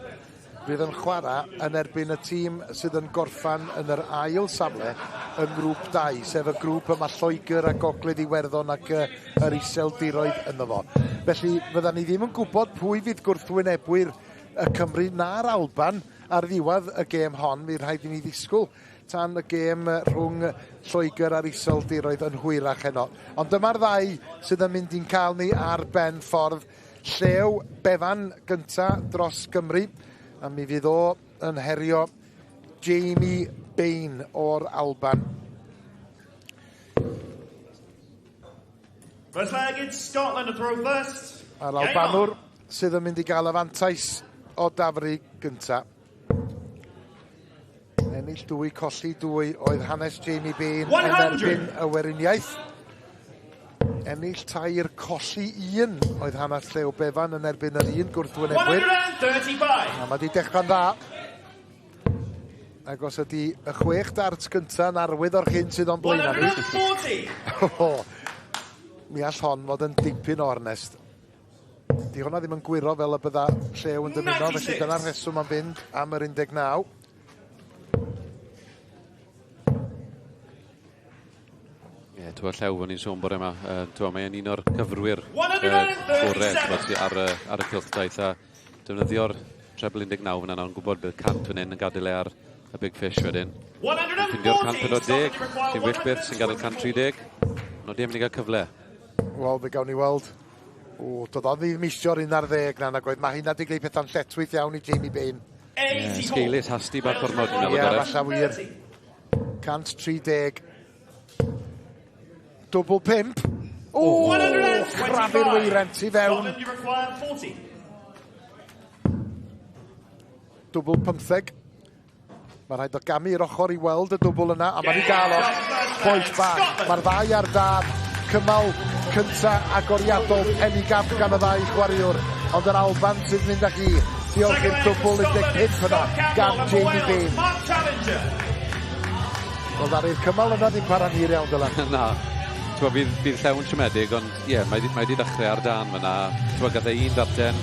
fydd yn chwarae yn erbyn y tîm sydd yn gorffan yn yr ail safle yng ngrŵp 2, sef y grŵp yma Lloegr a Gogledd Iwerddon ac yr Iseldiroedd ynddo fo. Felly, fydda ni ddim yn gwybod pwy fydd gwrthwynebwyr y Cymru na'r Alban ar ddiwedd y gêm hon. Fydd rhaid i ni ddisgwyl tan y gêm rhwng Lloegr a'r Iseldiroedd yn hwyrach heno. Ond dyma'r ddau sydd yn mynd i'n cael ni ar ben ffordd. Llew Bevan gynta dros Gymru, a mi fydd o yn herio Jamie Bain o'r Alban. First leg, it's Scotland to throw first. A'r Albanwr sydd yn mynd i gael y fantais o dafru gynta. Ennill dwy, colli dwy oedd hanes Jamie Bain yn erbyn y Weriniaeth. Ennill tair, colli un oedd hanes Llew Bevan yn erbyn yr un gwrthwynebwyr. 135. A mae di dechrau'n dda. Ac os ydy y chwech dart gyntaf yn arwydd o'r hyn sydd o'n blaenau ni. 140. Mi all hon fod yn dipyn o ornest. Di hwnna ddim yn gwyro fel y bydda Llew yn dymuno, felly dyna'r rheswm am fynd am yr 19. Ie, yeah, ti'n Llew, o'n i'n sôn bore yma, uh, mae'n un o'r cyfrwyr gorau ar y cylchdaith a defnyddio'r treble 19 fyna nawr yn gwybod bydd 100 fan hyn yn gadael e ar y big fish wedyn. Ffindio'r 140, sy'n wych beth sy'n gadael 130. No di mynd i gael cyfle. Wel, fe gawn ni weld. O, doedd o ddim isio'r 11 na, nag oedd. Mae hynna di gwneud pethau'n lletchwith iawn i Jamie Bain. Yeah, Sgeulus, hasty bach ormod. Ie, yeah, falla wir. 130. Dwbl pump. O, crafu'r weiren tu fewn. Dwbl 15. Mae rhaid o gamu i'r ochr i weld y dwbl yna, a mae wedi gael o. Pwynt bach. Mae'r ddau ar dân. Cymal cynta agoriadol penigamp gan y ddau chwaraewr. Ond yr Alban sydd mynd â hi. Diolch i'r dwbl 15 yna gan Jamie Bain. Wel, ddaru'r cymal yna ddim para'n hir iawn, Dylan. Na. T'mo, bydd, bydd Llew yn siomedig, ond ie, yeah, mae mae di ddechrau ar dan fyna. T'mo, gath e un ddarten,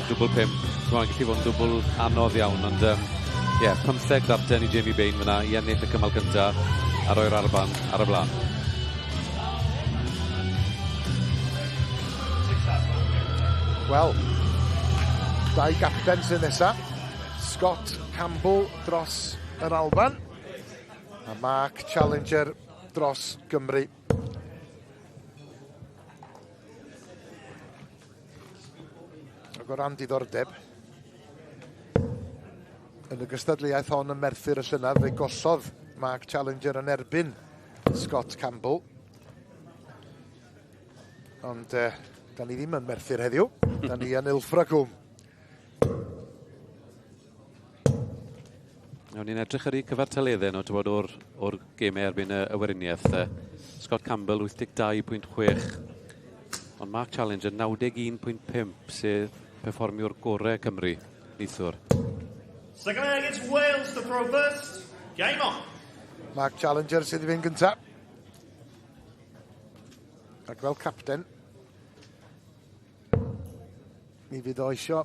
dwbl 5. T'mo, mae'n gallu fod yn dwbl anodd iawn, ond ie, yeah, 15 ddarten i Jamie Bain fyna i ennill y cymal cynta a roi'r Alban ar y blaen. Wel, dau gapten sydd nesa. Scott Campbell dros yr Alban a Mark Challenger dros Gymru. Ac o ran diddordeb, yn y gystadleuaeth hon ym Merthyr y llynedd, fe gollodd Mark Challenger yn erbyn Scott Campbell. Ond da ni ddim yn Merthyr heddiw, da ni yn Ilfracombe. O'n ni'n edrych ar eu cyfartaleddau nhw, ti'n o'r, or gemau erbyn y, y Weriniaeth. Scott Campbell 82.6, ond Mark Challenger 91.5, sef perfformiwr gorau Cymru neithiwr. Second leg, it's Wales to throw first. Game on. Mark Challenger sydd i fynd gyntaf. Ac fel capten, mi fydd o isio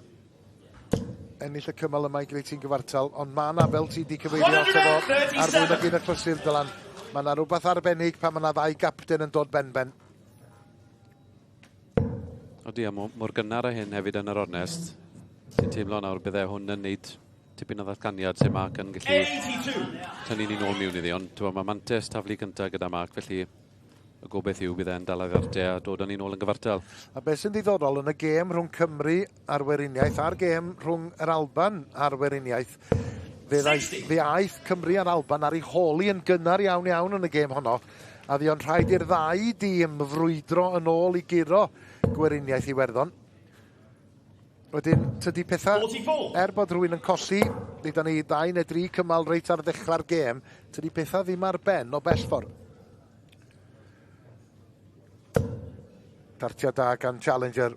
ennill y cymal yma i greu tîm gyfartal, ond mae yna, fel ti di cyfeirio ato fo, ar fwy nag un achlysur, Dylan, mae yna rhywbeth arbennig pan mae yna ddau gapten yn dod ben-ben. Odi, a mor gynnar â hyn hefyd yn yr ornest, ti'n teimlo nawr bydde hwn yn neud tipyn o ddatganiad lle Mark yn gallu tynnu ni nôl mewn iddi, ond mae mantes taflu cyntaf gyda Mark, felly y gobeith yw bydd e'n dal ar a dod â ni nôl yn gyfartal. A beth sy'n ddiddorol yn y gêm rhwng Cymru a'r Weriniaeth a'r gêm rhwng yr Alban a'r Weriniaeth, fe, ddaeth, fe aeth Cymru a'r Alban ar ei holi yn gynnar iawn iawn yn y gêm honno, a fuo'n rhaid i'r ddau dîm frwydro yn ôl i guro Gweriniaeth Iwerddon. Wedyn, tydi pethau, er bod rhywun yn colli, deudan ni ddau neu dri cymal reit ar ddechrau'r gêm, tydi pethau ddim ar ben o bell ffordd. Dartiad da gan Challenger.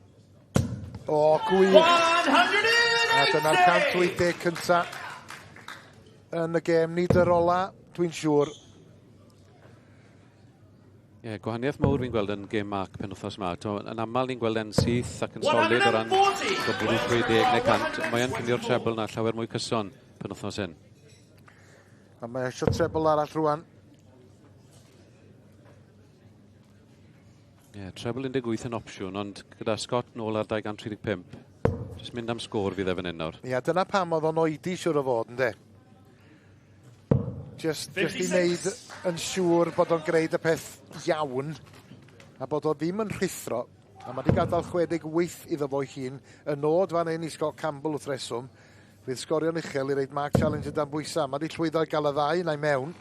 O, gwych! A dyna'r 180 cynta yn y gêm. Nid yr ola, dwi'n siŵr. Ie, yeah, gwahaniaeth mawr fi'n gweld yn gêm Mark penwythnos yma. Yn aml ni'n gweld e'n syth ac yn solid o ran bwrw 60 neu 100. Mae e'n ffindio'r treble na llawer mwy cyson penwythnos hyn. A mae eisiau treble arall rwan. Ie, yeah, treble 18 yn opsiwn, ond gyda Scott nôl ar 235, jyst mynd am sgôr fydd e fan hyn nawr. Ie, yeah, dyna pam oedd o'n oedi siŵr o fod, ynddo? Just i wneud yn siŵr bod o'n gwneud y peth iawn, a bod o ddim yn rhuthro, a mae wedi gadael 68 iddo fo'i hun, y nod fan hyn i Scott Campbell wrth reswm, fydd sgorio'n uchel i roid Mark Challenger dan bwysau. Mae wedi llwyddo i gael y ddau yna i mewn.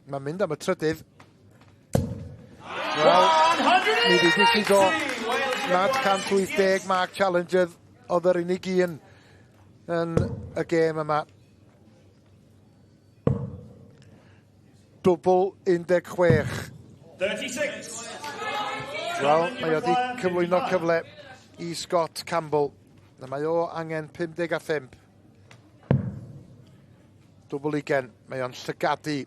Mae'n mynd am y trydydd. Wel, mi ddigwydd chi do nad 180 Mark Challenger oedd yr unig un yn y gêm yma. Dwbl 16. 36. Wel, mae o wedi cyflwyno cyfle i Scott Campbell. Na mae o angen 55. Dwbl 20. Mae o'n llygadu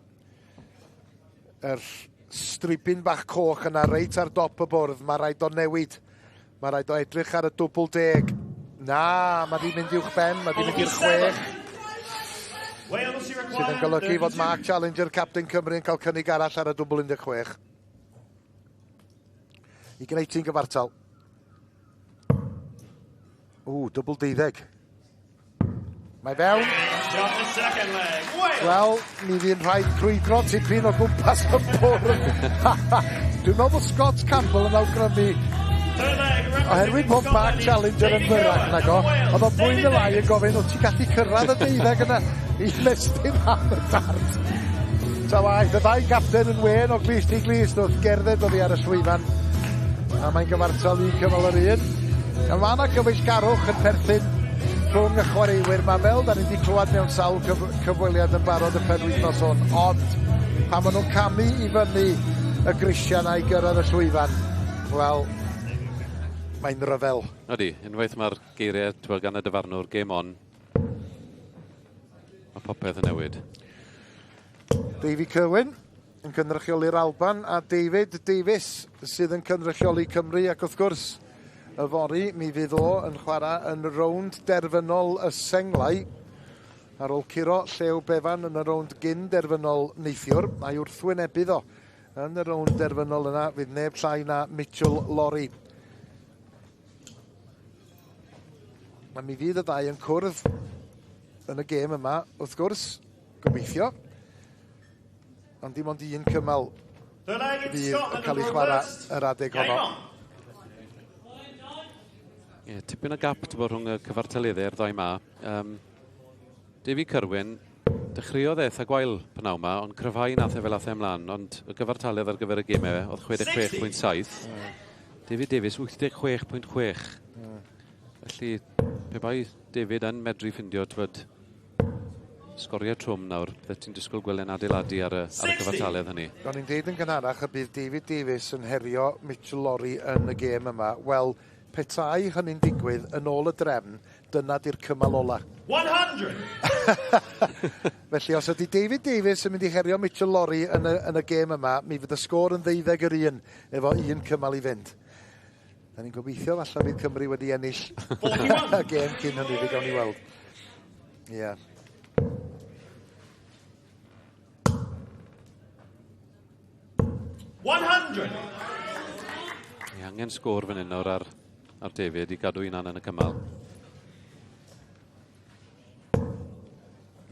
yr stribyn bach coch yna reit ar dop y bwrdd. Mae rhaid o newid. Mae rhaid o edrych ar y dwbl 10. Na, mae di mynd uwch ben, mae di mynd i'r 6. Sydd yn golygu fod Mark Challenger, Captain Cymru, yn cael cynnig arall ar y dwbl 16. I gwneud ti'n gyfartal. Ww, dwbl 12. Mae fewn. Wel, mi fydd rhaid crwydro tipyn o gwmpas y bwrdd. Dwi'n meddwl bod Scott Campbell yn awgrymu oherwydd bod Mark Challenger yn fyrrach nag o, oedd o'n fwy neu lai yn gofyn, o ti'n gallu cyrraedd y deuddeg yna i mestyn am y dart. Ta waeth, y ddau gapten yn wên o glust i glust wrth gerdded oddi ar y llwyfan. A mae'n gyfartal un cymal yr un. A mae yna gyfeillgarwch yn perthyn rhwng y chwaraewyr. Mae fel da ni wedi clywed mewn sawl cyfweliad yn barod y penwythnos hwn, ond pan maen nhw'n camu i fyny y grisiau na i gyrraedd y llwyfan, wel, Mae'n ryfel. Ydy, unwaith mae'r geiriau twel, gan y dyfarnwr, game on, mae popeth yn newid. Davy Kirwan yn cynrychioli'r Alban a David Davies sydd yn cynrychioli Cymru ac wrth gwrs yfory mi fydd o yn chwarae yn rownd derfynol y senglau ar ôl curo Llew Befan yn y rownd gyn derfynol neithiwr a'i wrthwynebydd o yn y rownd derfynol yna fydd neb llai na Mitchell Lawrie. A mi fydd y ddau yn cwrdd yn y gêm yma, wrth gwrs, gobeithio. Ond dim ond un cymal fydd yn cael ei chwarae yr adeg honno. Ie, yeah, tipyn o gap ti'n bod rhwng y cyfartaleddau i'r ddau ma. Davy Kirwan, dechreuodd e eitha gwael pnawn ma, ond cryfhau nath e fel ath e ymlaen, ond y gyfartaledd ar gyfer y gemau oedd 66.7. David Davies 86.6. Felly, pe bai David yn medru ffindio, t'wod, sgoriau trwm nawr, bydde ti'n disgwyl gweld e'n adeiladu ar y, ar y cyfartaledd hynny. O'n i'n deud yn gynharach y bydd David Davies yn herio Mitchell Lawrie yn y gêm yma. Wel, petai hynny'n digwydd, yn ôl y drefn, dyna di'r cymal ola. 100! Felly, os ydy David Davies yn mynd i herio Mitchell Lawrie yn y gêm yma, mi fydd y sgôr yn 11-1 efo un cymal i fynd. Da ni'n gobeithio falle bydd Cymru wedi ennill y gêm cyn hynny, fe gawn ni weld. Ie. Yeah. 100! Mae angen sgôr fan hyn nawr ar David i gadw hunan yn y cymal.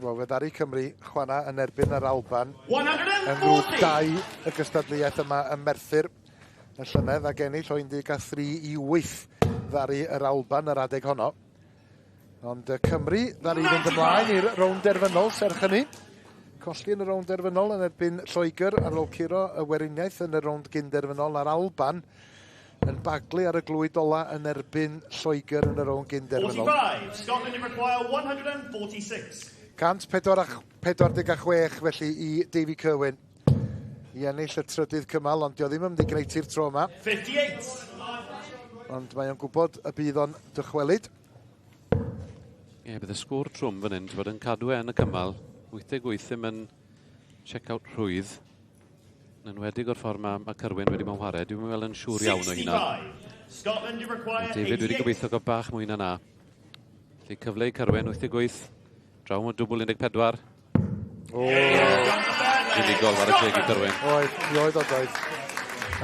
Wel, fe ddaru Cymru chwarae yn erbyn yr Alban yng ngrŵp 2 y gystadleuaeth yma ym Merthyr y llynedd ac ennill o 13-8 ddaru yr Alban yr adeg honno. Ond Cymru ddaru fynd ymlaen i'r rownd derfynol serch hynny. Colli yn y rownd derfynol yn erbyn Lloegr ar ôl curo y Weriniaeth yn y rownd gynderfynol a'r Alban yn baglu ar y glwyd ola yn erbyn Lloegr yn y rownd gynderfynol. 45. Scotland require 146. 146 felly i Davy Kirwan i ennill y trydydd cymal, ond dio ddim yn mynd i gwneud ti'r tro yma. 58. Ond mae o'n gwybod y bydd o'n dychwelyd. Ie, bydd y sgôr trwm fan hyn, ti'n bod yn cadw e yn y cymal. 88 ddim yn check-out rhwydd. Yn enwedig o'r ffordd mae Kirwan wedi mewn chwarae. Dwi'n meddwl yn siŵr iawn o hynna. 65. Scotland require David wedi 88. gobeithio gael bach mwy na na. Felly cyfle i Kirwan, 88. Draw mewn dwbl 14. O. Clinigol, whare teg i Kirwan. Oedd, mi oedd o doedd.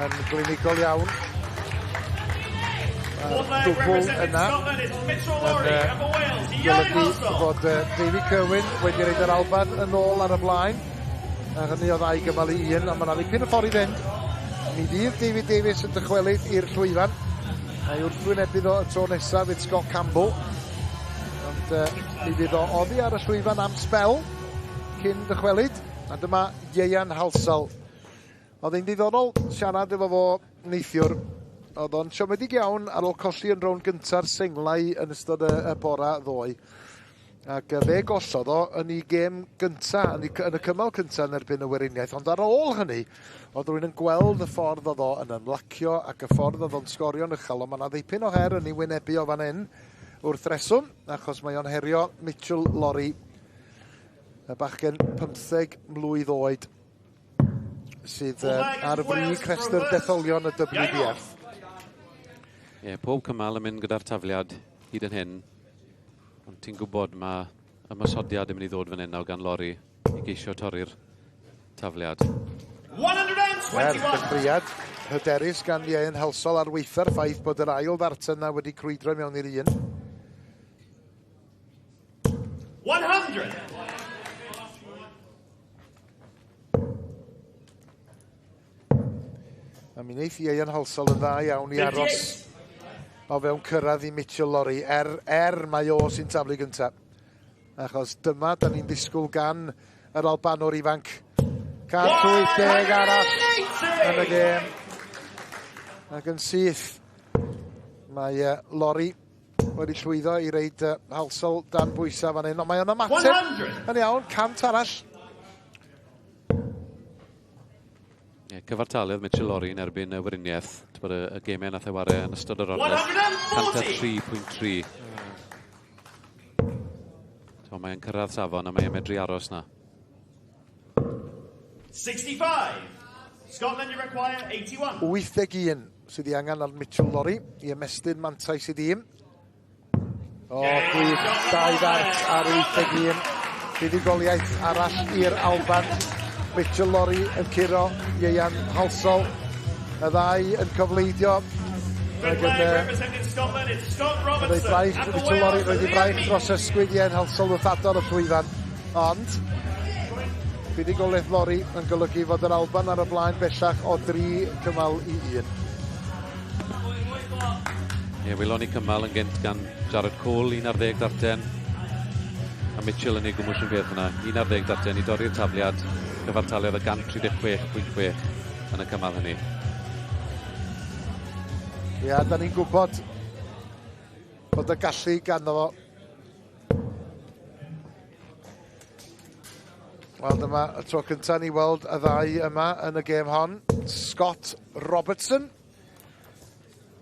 Yn glinigol iawn. Dwbl yna. Yn golygu fod Davy Kirwan wedi roid yr Alban yn ôl ar y blaen. A hynny o 2-1, ond mae yna ddipyn o ffordd i fynd. Mi fydd David Davies yn dychwelyd i'r llwyfan. A'i wrthwynebydd o y tro nesaf fydd Scott Campbell. Ond mi fydd o oddi ar y llwyfan am sbel cyn dychwelyd. A dyma Ieuan Halsall. Oedd hi'n ddiddorol siarad efo fo neithiwr. Oedd o'n siomedig iawn ar ôl colli yn rownd gynta'r senglau yn ystod y bora ddoe. Ac fe gollodd o yn ei gêm gynta, yn y cymal cynta yn erbyn y Weriniaeth. Ond ar ôl hynny, oedd rhywun yn gweld y ffordd oedd o yn ymlacio ac y ffordd oedd o'n sgorio'n uchel. Ond mae yna ddipyn o her yn ei wynebu o fan hyn wrth reswm, achos mae o'n herio Mitchell Lawrie, y bachgen 15 mlwydd oed sydd ar frig rhestr detholion y WDF. Ie, yeah, pob cymal yn mynd gyda'r tafliad hyd yn hyn. Ond ti'n gwybod mae ymosodiad yn mynd i ddod fan hyn nawr gan Lawrie i geisio torri'r tafliad. 121. Dechreuad hyderus gan Ieuan Halsall ar weitha'r ffaith bod yr ail ddarten yna wedi crwydro mewn i'r un. 100. A mi wneith Ieuan Halsall yn dda iawn i aros o fewn cyrraedd i Mitchell Lawrie, er mae o sy'n taflu gyntaf. Achos dyma, da ni'n disgwyl gan yr Albanwr ifanc. 180 arall yn y gêm. Ac yn syth, mae Lawrie wedi llwyddo i reid Halsall dan bwysau fan hyn. Ond mae o'n ymateb yn iawn, 100 arall. Ie, cyfartaledd Mitchell Lorry yn erbyn y Weriniaeth. Bod y gemau nath e ware yn ystod yr ornest. 103.3. So mae'n cyrraedd safon a mae'n medru aros na. 65. Scotland, you require 81. 81 sydd ei angen ar Mitchell Lorry i ymestyn mantais i dîm. O, gwych, 2 ddart ar 81. Buddugoliaeth arall i'r Alban. Mitchell Lorry yn curo Ieuan Halsall. Y ddau yn cofleidio. Ac yn rhoi braich, Mitchell Lorry roedd ei braich dros ysgwydd Ieuan Halsall wrth adael y llwyfan. Ond, buddugoliaeth Lorry yn golygu fod yr Alban ar y blaen bellach o 3 cymal i 1. Ie, welon ni cymal yn gynt gan Jared Cole, 11 darten. A Mitchell yn ei gwmwys yn peth yna, 11 darten i dorri'r tafliad, cyfartaledd o 136.6 yn y cymal hynny. Ia, da ni'n gwybod bod y gallu ganddo fo. Wel, dyma y tro cyntaf ni weld y ddau yma yn y gêm hon. Scott Robertson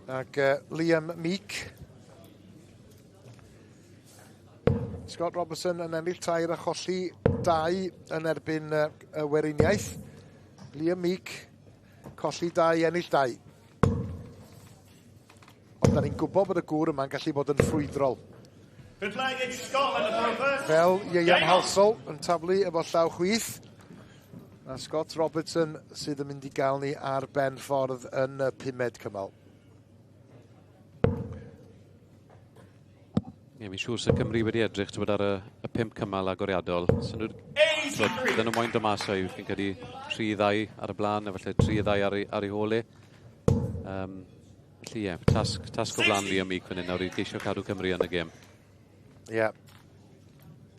ac Liam Meek. Scott Robertson yn ennill 3 a cholli 2 yn erbyn y Weriniaeth. Liam Meek colli 2, ennill 2. Ond da ni'n gwybod bod y gŵr yma'n gallu bod yn ffrwydrol. Fel Ieuan Halsall yn taflu efo llaw chwith. A Scott Robertson sydd yn mynd i gael ni ar ben ffordd yn y pumed cymal. Ie, mi'n siŵr sy'n Cymru wedi edrych bod ar y 5 cymal agoriadol. So nhw, bydden nhw moyn dod mas o'i, fi'n credu 3-2 ar y blaen, a falle 3-2 ar ei hôl e. Felly ie, tasg o flaen Liam Meek fan hyn nawr i geisio cadw Cymru yn y gêm. Ie.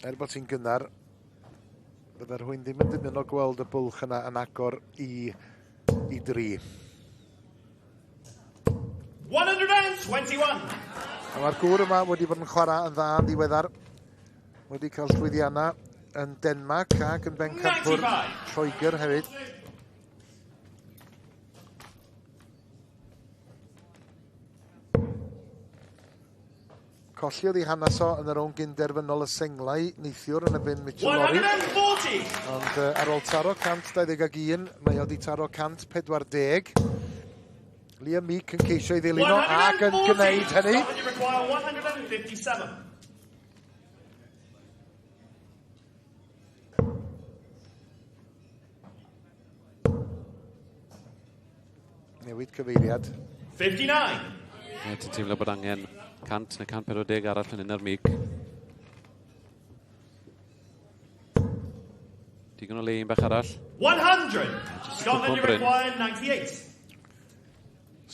Er bod ti'n gynnar, bydde rhywun ddim yn dymuno gweld y bwlch yna yn agor i 3. 121. A mae'r gŵr yma wedi bod yn chwarae yn dda yn ddiweddar. Wedi cael llwyddiannau yn Denmark ac yn bencampwr Lloegr hefyd. Colli oedd ei hanes o yn yr rownd gynderfynol y senglau neithiwr yn erbyn Mitchell Lorry. 140. Ond ar ôl taro 121, mae o wedi taro 140. Liam Meek yn ceisio i ddilyn o ac yn gwneud hynny. Scotland, you require 157. Newid cyfeiriad. 59. Ie, ti'n teimlo bod angen 100 neu 140 arall yn un ar Meek. Digon o le un bach arall. 100. Scotland, you Bryn. require 98.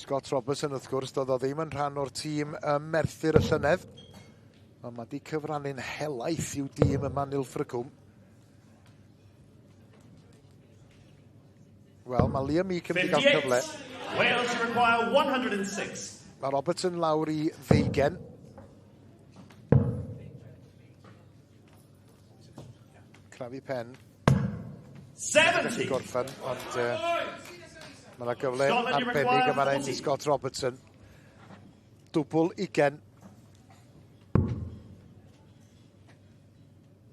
Scott Robertson wrth gwrs, doedd o ddim yn rhan o'r tîm ym Merthyr y llynedd. Ond mae di cyfrannu'n helaeth i'w dîm yma yn Ilfracombe. Wel, mae Liam Meek yn mynd i gael 58. cyfle. Wales, you require 106. Mae Robertson lawr i 20. Crafu pen. 70. Gorffen, ond mae yna gyfle Scotland, you arbennig require yma i 40. Scott Robertson. Dwbl 20.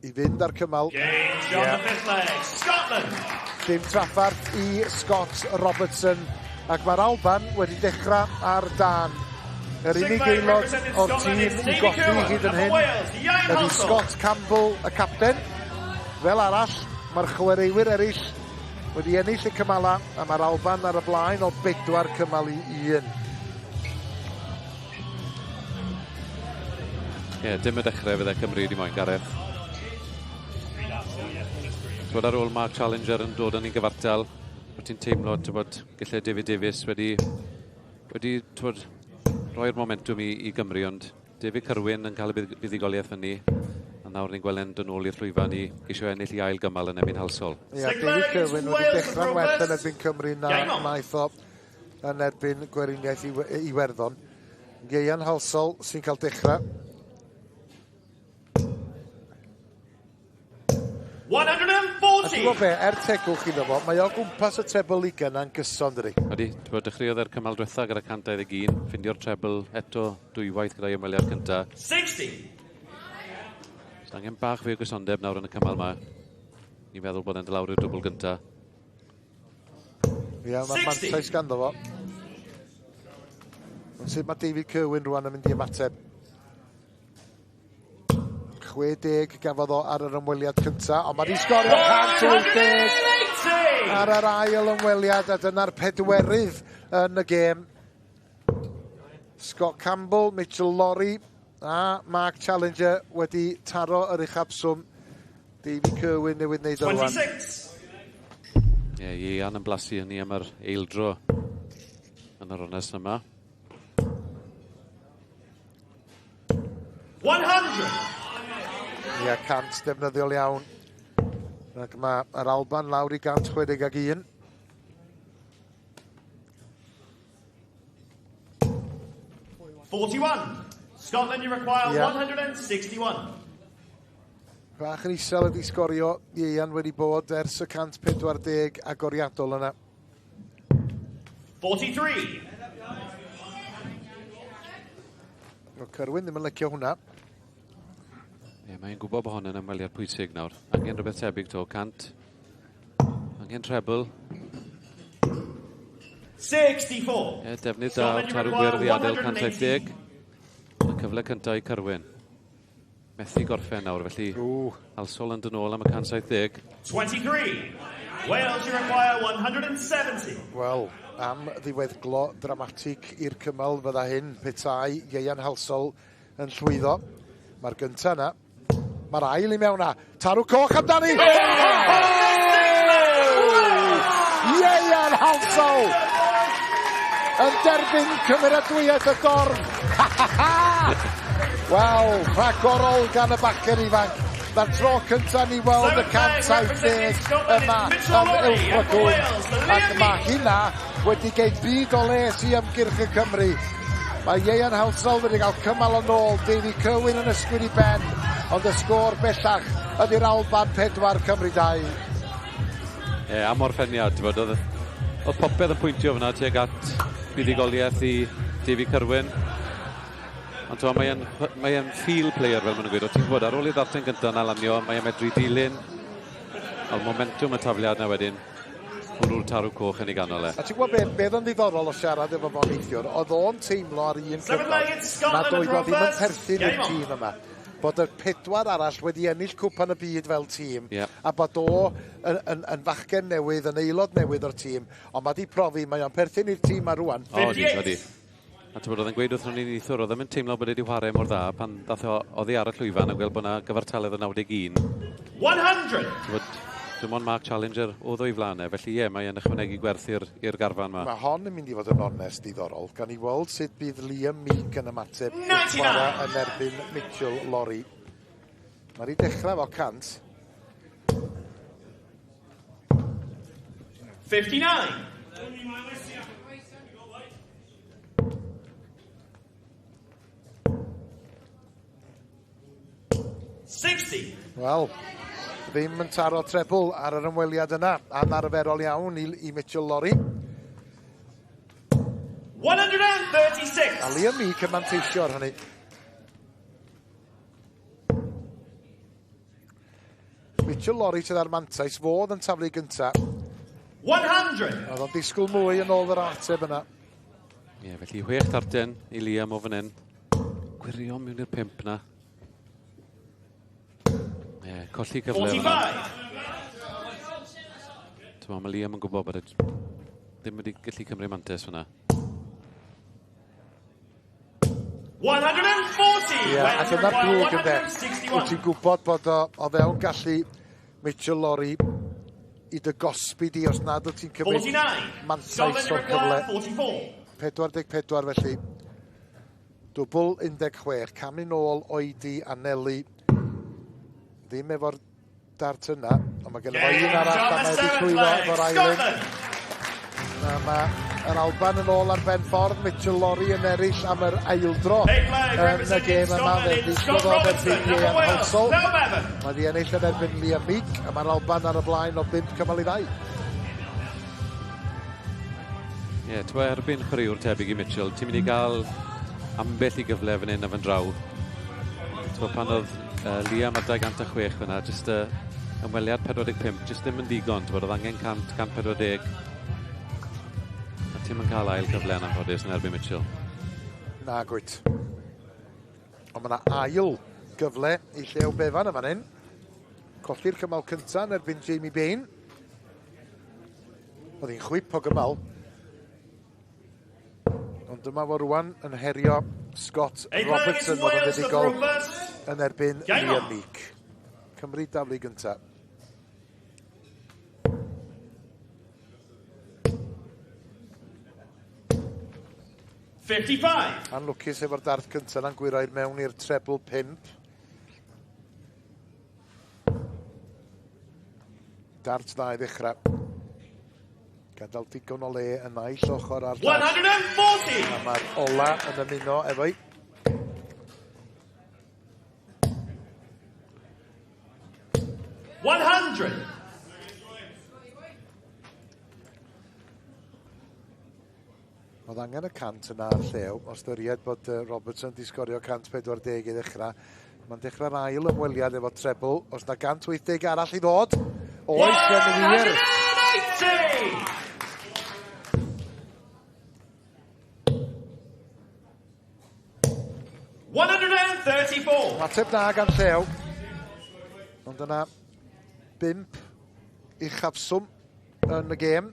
I fynd ar cymal. Games on the fifth leg. Scotland. Dim traffarth i Scott Robertson. Ac mae'r Alban wedi dechrau ar dan. Yr unig aelod o'r tîm i golli hyd yn hyn ydy Scott Campbell, y capten. Fel arall, mae'r chwaraewyr eraill wedi ennill y cymala a mae'r Alban ar y blaen o 4 cymal i 1. Ie, dim y dechrau fydde Cymru wedi moyn, Gareth. Twyd ar ôl Mark Challenger yn dod yn ei gyfartal, bod ti'n teimlo bod gallai David Davies wedi twyd, roi'r momentwm i Gymru, ond David Curwen yn cael y buddugoliaeth fyny, a nawr ni'n gweld e'n dod nôl i'r llwyfan i geisio ennill i ail gymal yn erbyn Halsall. Ie, David Curwen wedi dechrau'n well yn erbyn Cymru na wnaeth o yn erbyn Gweriniaeth Iwerddon. Ieuan Halsall sy'n cael dechrau. 140. A ti'n gwybod be, er tegwch iddo fo, mae o gwmpas y treble ugain yna'n gyson, dydi? Ydy, ti'n gwybod, dechreuodd e'r cymal diwetha gyda 121, ffindio'r treble eto dwywaith gyda'i ymweliad cynta. 60. Os angen bach fwy o gysondeb nawr yn y cymal yma. Ni'n meddwl bod e'n dod lawr i'r dwbl gynta. Ia, mae mantais ganddo fo. Ond sut mae David Kirwan rwan yn mynd i ymateb? 60 gafodd o ar yr ymweliad cynta, ond mae wedi sgorio 180 ar yr ail ymweliad, a dyna'r pedwerydd yn y gêm. Scott Campbell, Mitchell Lawrie a Mark Challenger wedi taro yr uchafswm. David Kirwan newydd wneud o rwan. 26. Ie, Ieuan yn blasu hynny am yr eildro yn yr ornest yma. 100. Ia, 100 defnyddiol iawn. Ac mae yr Alban lawr i 161. 41. Scotland, you require Yeah. 161. Bach yn isel ydi sgorio Ieuan wedi bod ers y 140 agoriadol yna. 43. O Kirwan ddim yn licio hwnna. Ie, mae'n gwybod bod hon yn ymweliad pwysig nawr. Angen rhywbeth tebyg to, 100. Angen treble. 64. Ie, defnydd da o'r Scotland, you tarw require gwyrdd i adael 180. 170. Y cyfle cyntaf i Kirwan. Methu gorffen nawr, felly Halsall yn dod nôl am y 170. 23. Wales, you require 170. Wel, am ddiweddglo dramatig i'r cymal fydda hyn, petai Ieuan Halsall yn llwyddo. Mae'r gynta yna. Mae'r ail i mewn na. Tarw coch amdani! Ieuan Halsall! Yn derbyn cymeradwyaeth y dorf. Wel, rhagorol gan y bachgen ifanc. Na'r tro cyntaf ni weld y 170 yma yn Ilfracombe. Ac mae hynna wedi geud byd o les i ymgyrch y Cymru. Mae Ieuan Halsall wedi cael cymal yn ôl, David Kirwan yn ysgwyd i ben, ond y sgôr bellach ydy'r Alban 4, Cymru 2. Ie, am orffeniad, ti'n bod, oedd popeth yn pwyntio fyna tuag at buddugoliaeth i David Kirwan. Ond t'mo, mae e'n feel player fel maen nhw'n gweud. O ti'n gwybod, ar ôl i ddarten gyntaf na lanio, mae e'n medru dilyn. Ond momentum y tafliad na wedyn, bwrw'r tarw coch yn ei ganol e. A ti'n gwybod be oedd yn ddiddorol o siarad efo fo neithiwr, oedd o'n teimlo ar un cyfnod nad oedd o ddim yn perthyn i'r tîm yma. Bod y pedwar arall wedi ennill cwpan y byd fel tîm, a bod o yn fachgen newydd, yn aelod newydd o'r tîm, ond mae di profi, mae o'n perthyn i'r tîm ma rwan. O, odi, odi. A ti'n bod, oedd yn gweud wrthon ni neithiwr, oedd ddim yn teimlo bod e wedi chwarae mor dda pan ddath o oddi ar y llwyfan a gweld bod yna gyfartaledd o 91. 100. Ti'n bod, dim ond Mark Challenger oedd o'i flaen e, felly ie, mae e'n ychwanegu gwerth i'r garfan yma. Mae hon yn mynd i fod yn onest diddorol. Gan i weld sut bydd Liam Meek yn ymateb wrth chwarae yn erbyn Mitchell Lawrie. Mae wedi dechrau efo 100. 59. 60. Wel, ddim yn taro trebl ar yr ymweliad yna. Anarferol iawn i Mitchell Lawrie. 136. A Liam Meek yn manteisio ar hynny. Mitchell Lawrie sydd ar mantais, fodd yn taflu gynta. 100. Oedd o'n disgwyl mwy yn ôl yr ateb yna. Ie, felly 6 darten i Liam o fan hyn. Gwirio mewn i'r 5 na. Ie, colli cyfle fan'na. 45. T'mo, mae Liam yn gwybod bod e ddim wedi gallu cymryd mantais fyna. 140. Ie, a Wales dyna'r require drwg ynde. 161. Wyt ti'n gwybod bod o fewn gallu Mitchell Lawrie i dy gosbi di os nad wyt ti'n cymryd 49. mantais Scotland o'r cyfle. require 44. 44 felly. Dwbl 16, camu nôl oedi a Nelly. Ddim efo'r dart yna, ond mae gennym fo un arall a mae wedi llwyddo efo'r ail un. Na, mae Yr Alban yn ôl ar ben ffordd, Mitchell Lawrie yn eraill am yr aildro yn y gêm yma. Fe ddisgodd o erbyn Ian Halsall. Mae di ennill yn erbyn Liam Meek, a mae'r Alban ar y blaen o 5 cymal i 2. Ie, yeah, ti'n erbyn chwaraewr tebyg i Mitchell, ti'n mynd i gael ambell i gyfle fan hyn a fan draw. Ti'n pan oedd Liam ar 206 fyna, jyst ymweliad 45, jyst ddim yn ddigon, ti'n oedd angen 100, 140. A ti'n mynd cael ail gyfle yn anffodus yn erbyn Mitchell. Na, gwyt. Ond mae yna ail gyfle i Llew Bevan yma hyn. Colli'r cymal cyntaf yn erbyn Jamie Bain. Oedd hi'n chwip o gymal. Ond dyma fo rwan yn herio Scott Robertson oedd yn fuddugol yn erbyn Liam Meek. Cymru daflu gyntaf. Anlwcus efo'r darth cyntaf na'n gwyro i'r mewn i'r treble 5. Dart dda i ddechrau. Gadael digon o le y naill ochr a'r llall. 140! A mae'r ola yn ymuno efo'i. 100! Oedd angen y 100 yna ar Llew, o ystyried bod Robertson di sgorio 140 i ddechrau. Mae'n dechrau'r ail ymweliad efo treble. Os na 180 arall i ddod, oes yn wir. 180! 134. Ateb da gan Llew. Ond yna 5 uchafswm yn y gêm.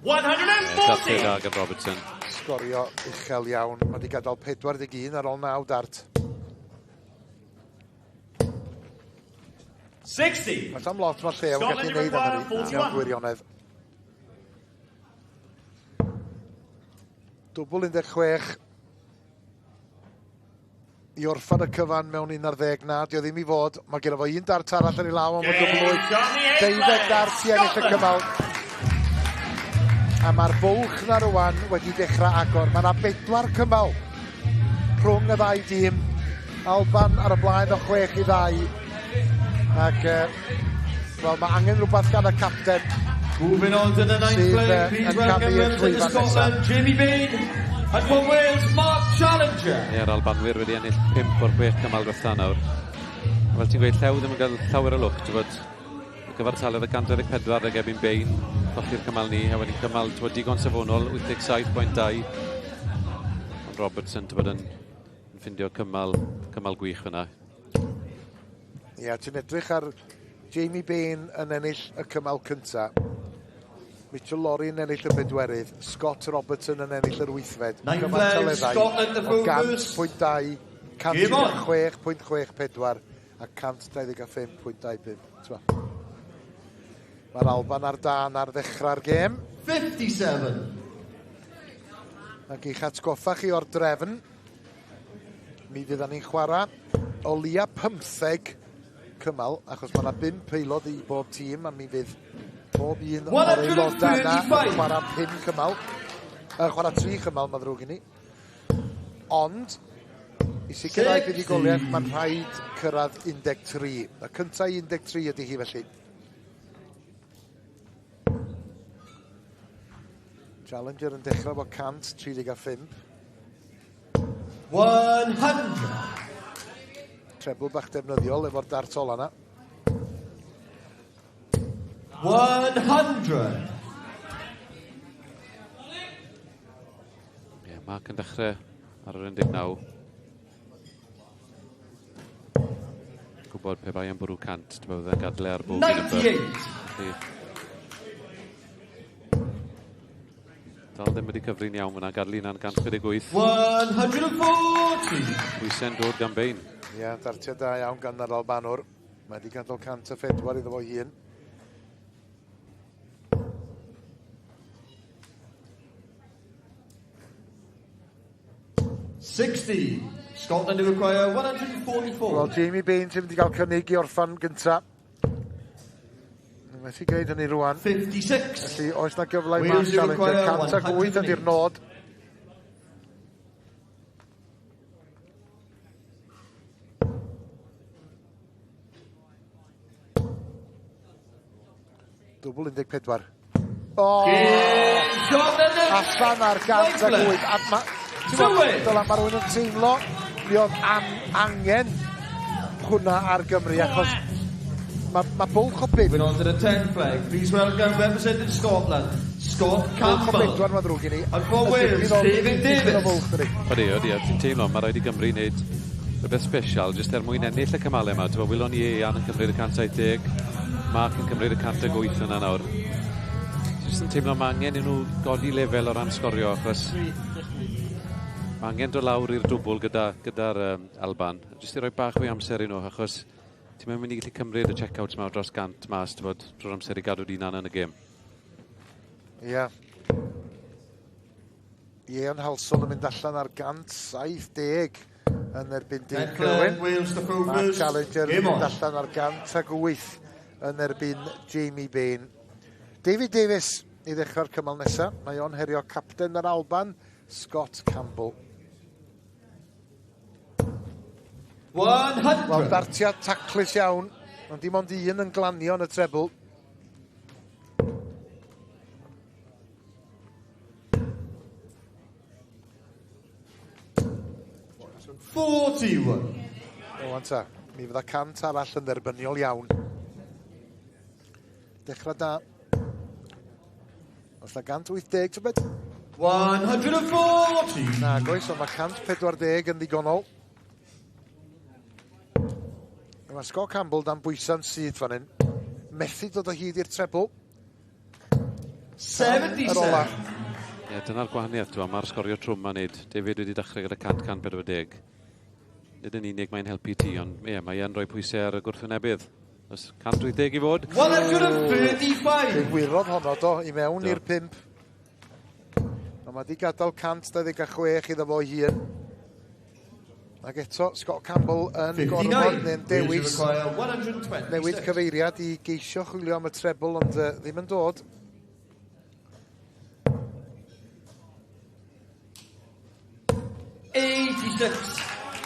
140! Da gan Robertson. Sgorio uchel iawn. Mae wedi gadael 41 ar ôl 9 dart. 60. Mae am lot mae Llew yn gallu gwneud am hynny mewn gwirionedd. Dwbl 16 i orffan y cyfan mewn 11. Na, dio ddim i fod. Mae gen fo un dart arall yn ei law, ond mae'n dwbl 8. 12 dart i ennill y cymal. A mae'r bwlch na rwan wedi dechrau agor. Mae yna 4 cymal rhwng y ddau dîm. Alban ar y blaen o 6-2. Ac, wel, mae angen rhywbeth gan y capten. Moving on to the ninth leg, please welcome representing Scotland, Jamie Bain, and from Wales, Mark Challenger. Ie, yr Albanwyr wedi ennill 5 o'r 6 cymal diwetha nawr. A fel ti'n gweud, Llew ddim yn cael llawer o lwc, ti'n bod, y gyfartaledd y 124 ag erbyn Bain, colli'r cymal ni, a wedyn cymal, ti'n bod, digon safonol, 87.2. Ond Robertson, ti'n bod, yn ffindio cymal gwych fyna. Ie, ti'n edrych ar Jamie Bain yn ennill y cymal cynta. Mitchell Lawrie yn ennill y bedwerydd, Scott Robertson yn ennill yr wythfed. Cyfartaleddau o 100.2, 106.64 a 125.25. Mae'r Alban ar dan ar ddechrau'r gêm. 57. Ac i'ch atgoffa chi o'r drefn, mi fyddan ni'n chwarae o leia 15 cymal, achos mae yna 5 aelod i bob tîm, a mi fydd pob un o'r aelodau yna yn chwarae 5 cymal. Chwarae 3 cymal, mae ddrwg i ni. Ond, i sicrhau buddugoliaeth, mae'n rhaid cyrraedd 13. Y cyntaf i 13 ydy hi felly. Challenger yn dechrau efo 135. 100. Treble bach defnyddiol efo'r dart ola yna. 100. Ie, Mark yn dechrau ar yr 19. Gwybod pe bai yn bwrw 100, dwi'n meddwl yn gadle ar bob un. 98. Dal ddim wedi cyfri'n iawn fyna, gadlu yna'n 168. 140. Pwysau'n dod gan Bain. Ie, dartiad da iawn gan yr Albanwr. Mae wedi gadael 104 iddo fo hun. 60. Scotland to require 144. Wel, Jamie Bain sy'n mynd i gael cynnig i orffan gynta. Methu gwneud hynny rwan. 56. Felly oes na gyfle i Mark Challenger. 108 ydy'r nod. Dwbl 14. O! Allan ar 108. A ma, ti'n ma rhywun yn teimlo mi oedd angen hwnna ar Gymru, achos mae bwlch o 5. Moving on to the 10 flag. Please welcome representing Scotland, Scott Bwlch o Campbell. 4 mae'n ddrwg i ni. And for Wales, David Davis. Odi, odi, a ti'n teimlo, mae rhaid i Gymru wneud rhywbeth special jyst er mwyn ennill y cymalau yma. Ti'n welon ni Ian yn cymryd y 170, Mark yn cymryd y 108 yna nawr. Jyst yn teimlo mae angen i nhw godi lefel o ran sgorio, achos mae angen dod lawr i'r dwbl gyda'r gyda Alban. Jyst i roi bach fwy amser i nhw, achos ti'n mynd i gallu cymryd y check-outs yma o dros 100 mas, ti'n bod, drwy'r amser i gadw dy hunan yn y gêm. Ie. Yeah. Ian Halsall yn mynd allan ar 170 yn erbyn Dave Kirwan. Mark Challenger yn mynd allan ar 108 yn erbyn Jamie Bain. David Davis i ddechrau'r cymal nesaf. Mae o'n herio capten yr Alban, Scott Campbell. 100. Wel, dartiad taclus iawn, ond dim ond un yn glanio yn y trebl. Forty-one. O, wan ta, mi fydda 100 arall yn dderbyniol iawn. Dechrau da. Os na 180, tybed? 140. Nag oes, ond mae 140 yn ddigonol. Mae Scott Campbell dan bwysa'n syth fan hyn. Methu dod o hyd i'r trebl. 77. Yr ola. Ie, dyna'r gwahaniaeth, ti'n mae'r sgorio trwm ma'n neud. David wedi dechrau gyda 100-140. Nid yn unig mae'n helpu ti, ond ie, mae e'n rhoi pwysau ar y gwrthwynebydd. Os 180 i fod. 135. Fe wyrodd honno do, i mewn i'r 5. Ond mae di gadael 126 iddo fo ei hun. Ac eto, Scott Campbell yn gorfod neu'n dewis newid cyfeiriad i geisio chwilio am y trebl, ond ddim yn dod.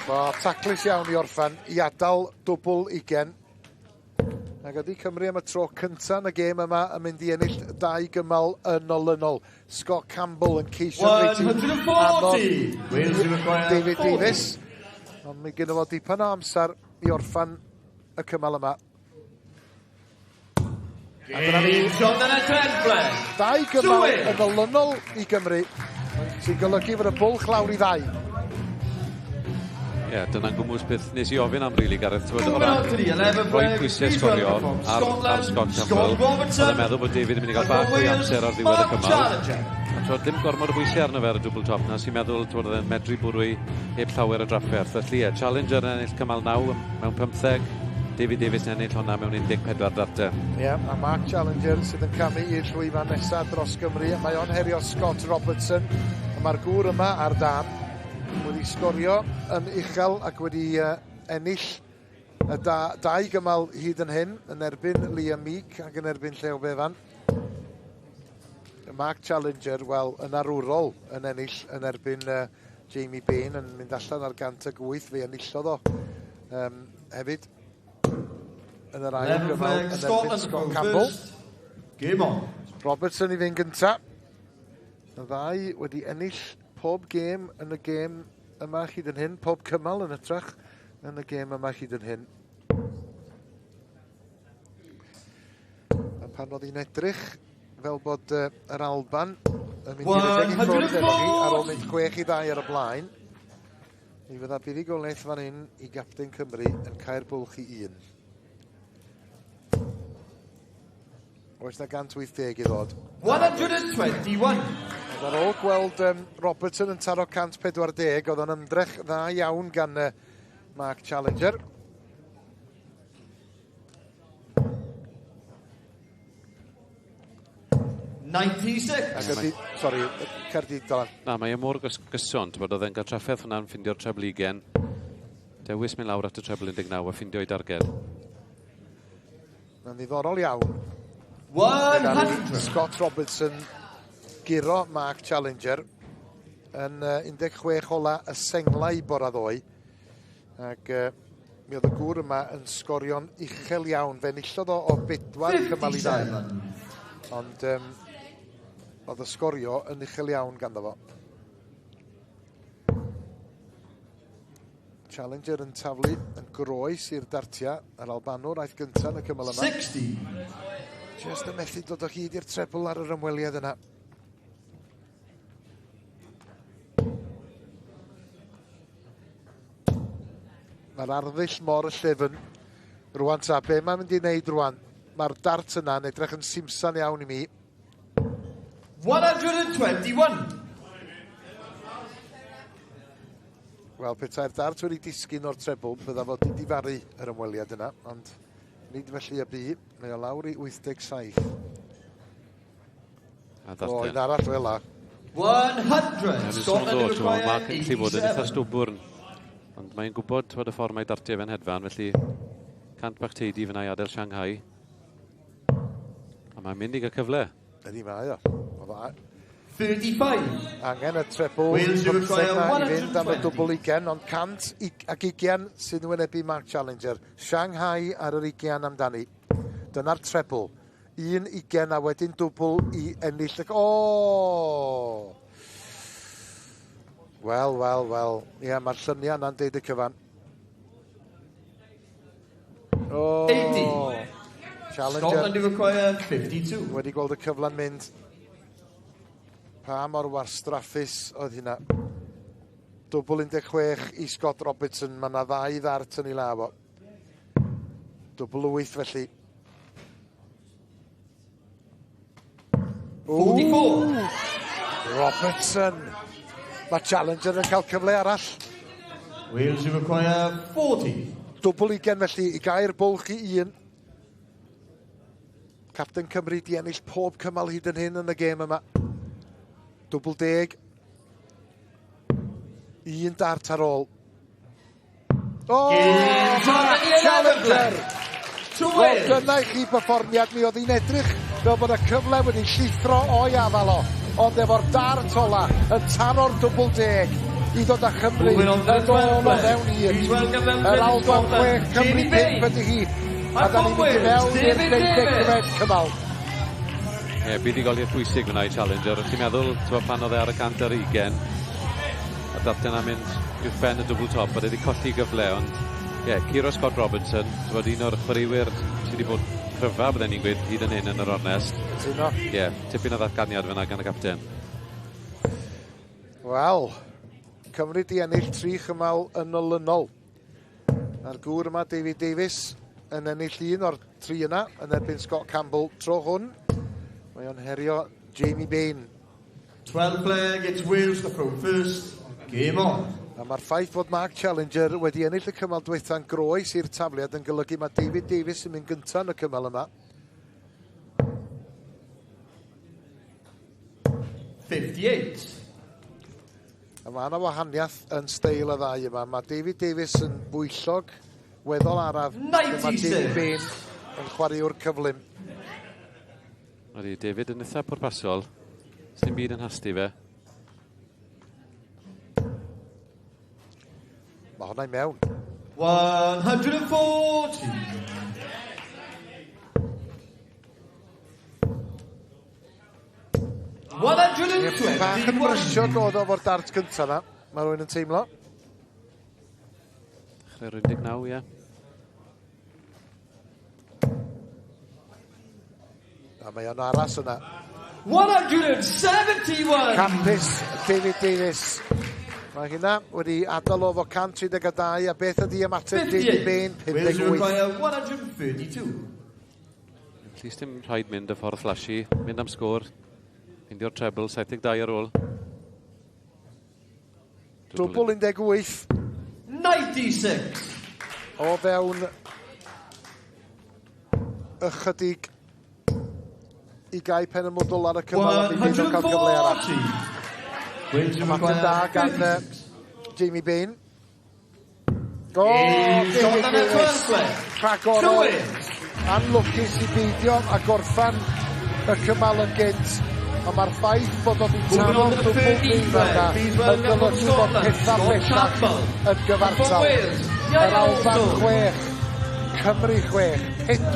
Bo, taclus iawn i orffan, i adael dwbl 20. Ac ydy Cymru am y tro cyntaf yn y gêm yma yn mynd i ennill 2 gymal yn olynol. Scott Campbell yn ceisio 140. David Davis. Ond mi gynno fo dipyn o amser i orffan y cymal yma. A dyna ni. 2 gymal yn olynol i Gymru, sy'n golygu fod y bwlch lawr i 2. Ie, dyna'n gwmws beth nes i ofyn am rili, Gareth, ti'n o ran rhoi pwysau sgorio ar Scott Campbell. Oedd e'n meddwl bod David yn mynd i gael bach fwy amser ar ddiwedd y cymal. Ond twod, ddim gormod o bwysau arno fe ar y dwbl top na, sy'n meddwl twod, oedd e'n medru bwrw heb llawer o drafferth. Felly ie, Challenger yn ennill cymal 9 mewn 15, David Davies yn ennill hwnna mewn 14 dartau. Ie, yeah, a Mark Challenger sydd yn camu i'r llwyfan nesaf dros Gymru. Mae o'n herio Scott Robertson. A mae'r gŵr yma ar dan wedi sgorio yn uchel ac wedi ennill y 2 gymal hyd yn hyn yn erbyn Liam Meek ac yn erbyn Llew Bevan. Mark Challenger, wel, yn arwrol yn ennill yn erbyn Jamie Bain yn mynd allan ar 108, fe enillodd o hefyd yn yr ail gymal yn erbyn Scott Campbell. Game on. Robertson i fynd gynta. Y ddau wedi ennill pob gêm yn y gêm yma hyd yn hyn, pob cymal yn hytrach yn y gêm yma hyd yn hyn. A pan oedd hi'n edrych fel bod yr Alban yn mynd i redeg i ffwrdd efo hi ar ôl mynd 6-2 ar y blaen, mi fydda buddugoliaeth fan hyn i gapten Cymru yn cael bwlch i 1. Oes na 180 i ddod. 121. Ar ôl gweld Robertson yn taro 140, oedd o'n ymdrech dda iawn gan Mark Challenger. Ac ydy, sori, Caerdydd Dylan. Na, mae e mor gyson, ti'n bod, oedd e'n cael trafferth hwnna'n ffindio'r trebl 20. Dewis mynd lawr at y trebl 19 a ffindio'i darged. Mae'n ddiddorol iawn. 100. Scott Robertson guro Mark Challenger yn 16 ola y senglau bora ddoe. Ac mi oedd y gŵr yma yn sgorio'n uchel iawn. Fe enillodd o o bedwar cymal i ddau. Ond oedd y sgorio yn uchel iawn ganddo fo. Challenger yn taflu yn groes i'r dartia. Yr Albanwr aeth gyntaf yn y cymal yma. 60. Just yn methu dod o hyd i'r trebl ar yr ymweliad yna. Mae'r arddull mor y llyfn. Rwan ta, be mae'n mynd i wneud rwan? Mae'r dart yna'n edrych yn simsan iawn i mi. 121. Wel, petai'r dart wedi disgyn o'r trebl, bydda fod wedi difaru yr ymweliad yna, ond nid felly y bu. Mae o lawr i 87. A O, un arall fel la. 100. Scotland require Mark yn gallu bod yn eitha 87. stwbwrn. Ond mae'n gwybod twod, y ffordd mae dartiau fe'n hedfan, felly cant bach teidi fyna i adael Shanghai. A mae'n mynd i gael cyfle. Ydy mae o. Oedd o 35. Angen y trebl Wales 15 require na i fynd am y 120. dwbl 20, ond 120 sy'n wynebu Mark Challenger. Shanghai ar yr 20 amdani. Dyna'r trebl. 1-20 a wedyn dwbl i ennill. O! Wel, wel, wel. Ie, mae'r lluniau yna'n deud y cyfan. O! 80. Challenger Scotland require 52. wedi gweld y cyfle'n mynd. Pa mor wastraffus oedd hynna. Dwbl 16 i Scott Robertson. Mae yna ddau ddart yn ei law o. Dwbl 8 felly. 44. Robertson. Mae Challenger yn cael cyfle arall. Wales require 40. Dwbl 20 felly i gair bwlch i un. Capten Cymru di ennill pob cymal hyd yn hyn yn y gêm yma. Dwbl 10. Un dart ar ôl. O! Challenger! To Wel, Wales. dyna i chi perfformiad. Mi oedd hi'n edrych fel bod y cyfle wedi llithro o'i afal o. Ond efo'r dart ola yn taro'r dwbl 10 i ddod â Chymru Moving on to the yn ôl o 12th fewn un. Please welcome them Yr to Alban Scotland, 6, Cymru Jamie 5 Bain. ydy hi. A And da ni'n from mynd i Wales, mewn i'r David deuddegfed Davis. cymal. Ie, buddugoliaeth bwysig fyna i Challenger. Os ti'n meddwl, ti'n pan oedd e ar y 120, a darten am mynd uwch ben y dwbl top, bod e wedi colli gyfle, ond ie, curo Scott Robertson, ti'n bod un o'r chwaraewyr sydd wedi bod cryfa, bydden ni'n gweud, hyd yn hyn yn yr ornest. Cytuno. Ie, tipyn o ddatganiad fyna gan y capten. Wel, Cymru di ennill 3 chymal yn olynol. A'r gŵr yma, David Davies, yn ennill un o'r tri yna yn erbyn Scott Campbell tro hwn. Mae o'n herio Jamie Bain. 12 leg, it's Wales to throw first. Game on. A mae'r ffaith fod Mark Challenger wedi ennill y cymal diwetha'n groes i'r tafliad yn golygu mae David Davies yn mynd gyntaf yn y cymal yma. 58. A mae yna wahaniaeth yn steil y ddau yma. Mae David Davies yn bwyllog, weddol araf. Mae David 96. Bain yn chwaraewr cyflym. Ydy, David yn eitha pwrpasol. Sdim byd yn hasti fe. Mae hwnna i mewn. 140. Bach yn 121. brysio dod o fo'r dart gyntaf na. Mae rhywun yn teimlo. Dechrau'r 19, ie. A mae o'n aras yna. 171. Campus David Davies. Mae hynna wedi adael o fo 132 a beth ydi ymateb David 58. Bain Wales 58. require 132. At least dim rhaid mynd y ffordd flashy. Mynd am sgôr. Ffeindio'r treble, 72 ar ôl. Dwbl 18 96. o fewn ychydig i gau pen y mwdl ar y cymal a mi fydd o'n cael cyfle arall. 140. Wales Ymateb require da gan 36. Jamie Bain. O, Games David on at Davies. 12 play. Rhagorol. To Wales. Anlwcus i beidio a gorffan y cymal yn gynt. Ond mae'r ffaith bod o wedi taro'r dwbl deifr yna yn golygu bod pethau bellach yn gyfartal. Yr Alban 6, Cymru 6,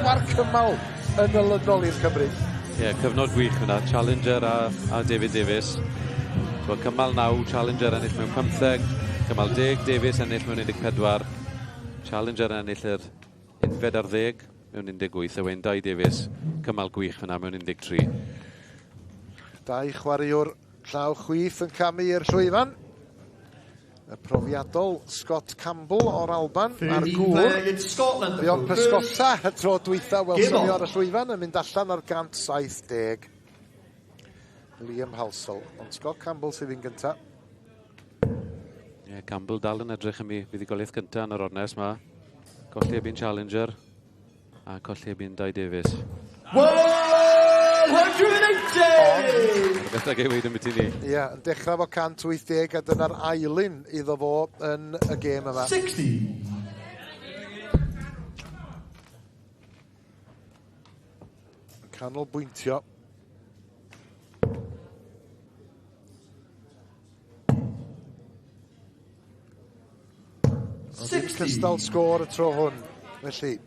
4 cymal yn olynol i'r Cymru. Ie, yeah, cyfnod gwych yna. Challenger a David Davies. So, cymal 9, Challenger ennill mewn 15, cymal 10, Davies ennill mewn 14, Challenger ennill yr unfed ar ddeg mewn 18, a wedyn Dai Davies, cymal gwych fyna mewn 13. Dau chwaraewr llaw chwith yn camu i'r llwyfan. Y profiadol Scott Campbell o'r Alban a'r gŵr. Fuo'n pysgota y tro dwytha welson ni ar y llwyfan yn mynd allan ar 170. Liam Halsall. Ond Scott Campbell sydd yn gyntaf. Ie, yeah, Campbell dal yn edrych am ei fuddugoliaeth gyntaf yn yr ornest ma. Colli erbyn Challenger a colli erbyn Dai Davies. 180! Beth ag ei weid am ni. Ie, yeah, yn dechrau fo 180 a dyna'r ailun iddo fo yn y gêm yma. 60! Canolbwyntio. Ddim cystal sgôr y tro hwn. Felly,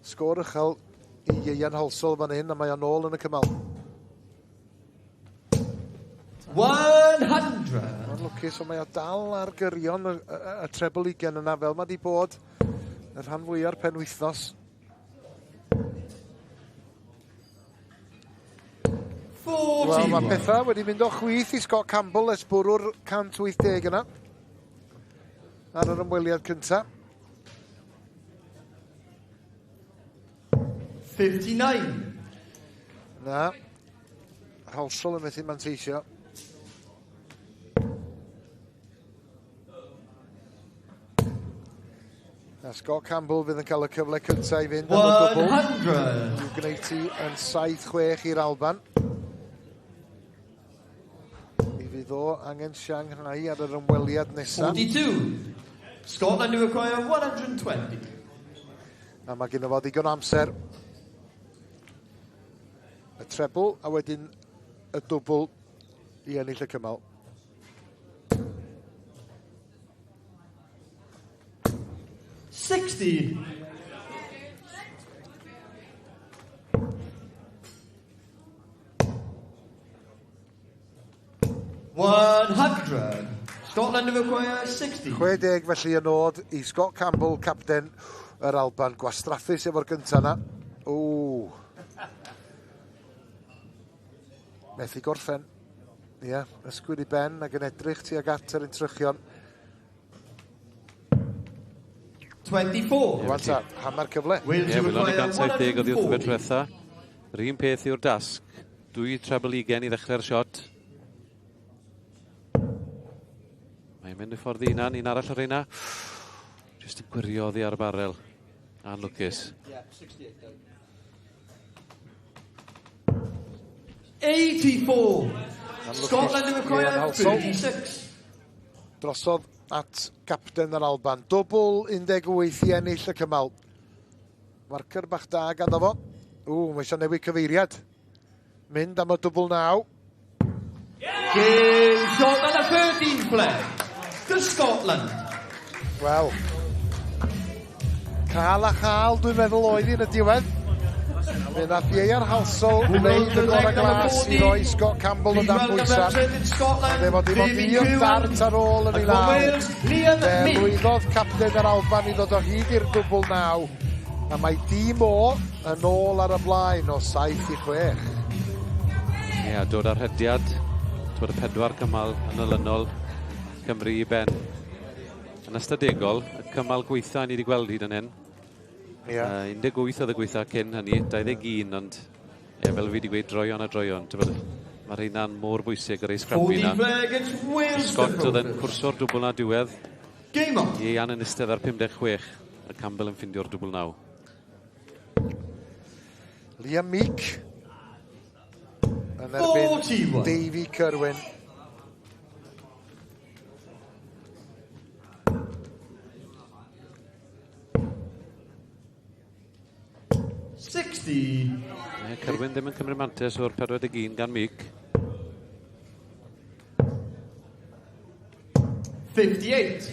sgôr uchel i Ieuan Halsall fan hyn, a mae o'n ôl yn y cymal. 100! Mae'n lwcus, ond mae o dal ar gyrion y treble ugain yna, fel mae di bod y rhan fwyaf o'r penwythnos. Wel, mae pethau wedi mynd o chwith i Scott Campbell ers bwrw'r 180 yna ar yr ymweliad cyntaf. 59. Na. Halsall yn methu manteisio. A Scott Campbell fydd yn cael y cyfle cyntaf i fynd am y dwbl. 100. I'w gwneud ti yn 7-6 i'r Alban. Mi fydd o angen Shanghai ar yr ymweliad nesaf. 42. Scotland to require 120. A mae gen fo ddigon amser. Y treble a wedyn y dwbl i ennill y cymal. 60. 100. Scotland to require 60. 60 felly y nod i Scott Campbell, capten yr Alban. Gwastraffus efo'r gyntaf na. Ww. Methu gorffen. Ie, yeah, ysgwyd i ben ac yn edrych tuag at yr entrychion. 24. Rwan ta, hanner cyfle. Ie, yeah, welon ni 170 oddi wrth y diwetha. Yr un peth yw'r dasg. Dwy treble ugain i ddechrau'r siot. Mae'n mynd i ffordd unan, un arall o'r reina. Just yn gwirio oddi ar y barel. Anlwcus. 84. Scotland to require 36. Drosodd at capten yr Alban. Dwbl 18 i ennill y cymal. Marcer bach da ganddo fo. Ww, mae eisiau newid cyfeiriad. Mynd am y dwbl 9. Game shot and a 13 play to Scotland. Wel, cael a chael, dwi'n meddwl oedd hi'n y diwedd. Fe nath Ieuan Halsall wneud y gorau glas i roi Scott Campbell o dan bwysau. Ond efo dim ond un dart ar ôl yn ei law. Fe lwyddodd capten yr Alban i ddod o hyd i'r dwbl 9. A mae dîm o yn ôl ar y blaen o 7-6. Ie, yeah, dod ar rhediad. Dod y pedwar cymal yn olynol Cymru i ben. Yn ystadegol, y cymal gweitha ni wedi gweld hyd yn hyn. Yeah. 18 oedd y gweitha cyn hynny, 21, ond ie, fel fi wedi gweud, droion a droion. Mae'r rheina'n mor bwysig yr ei scrappy na. Scott oedd yn cwrso'r dwbl na diwedd. Game on. Ieuan yn eistedd ar 56, a Campbell yn ffindio'r dwbl 9. Liam Meek yn erbyn Davy Kerwin. Ie, Kerwin ddim yn cymryd mantais o'r 41 gan Meek. 58.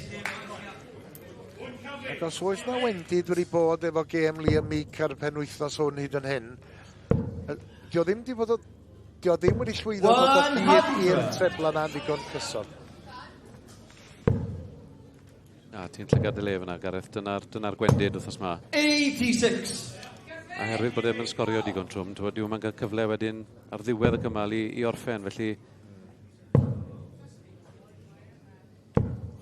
Ac os oes na wendid wedi bod efo gêm Liam Meek ar y penwythnos hwn hyd yn hyn, dio ddim wedi bod o, dio ddim wedi llwyddo dod o hyd i'r trebla na'n ddigon cyson. Na, ti'n llygad y le fyna, Gareth. Dyna'r dyna gwendid wythnos ma. 86. A herwydd bod e'n sgorio digon trwm, ti'n gwbod, dyw e'm yn cael cyfle wedyn ar ddiwedd y cymal i orffen, felly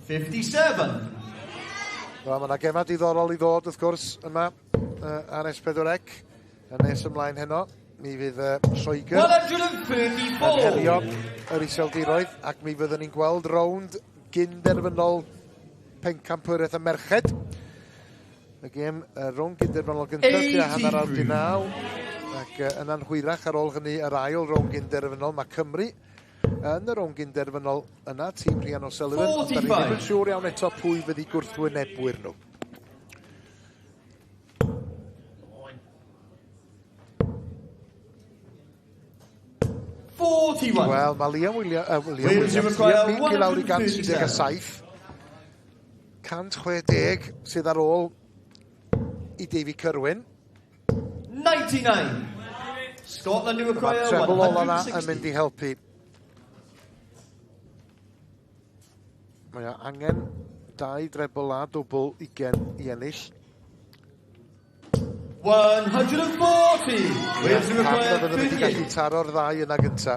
57. Wel, mae yna gemau diddorol i ddod, wrth gwrs, yma ar S4C. Yn nes ymlaen heno, mi fydd Lloegr 134. yn herio yr Iseldiroedd, ac mi fyddwn ni'n gweld rownd gynderfynol pencampwriaeth y merched. Y gêm rownd gynderfynol gyntaf tua 8:30, ac yna'n hwyrach ar ôl hynny yr ail rownd gynderfynol. Mae Cymru yn y rownd gynderfynol yna, tîm Rhian O'Sullivan. Ond da ni ddim yn siŵr iawn eto pwy fydd eu gwrthwynebwyr nhw. 41. Wel, mae Liam Williams, Liam Wales Williams, require Liam Meek i lawr i 137. 137. 160 sydd ar ôl i Davy Kerwin. 99. Scotland do require Mae'r treble ola yna yn 160. mynd i helpu. Mae o angen dau drebl a dwbl 20 i ennill. 140. Wales Pam require na fydden nhw wedi gallu 38. taro'r ddau yna gynta.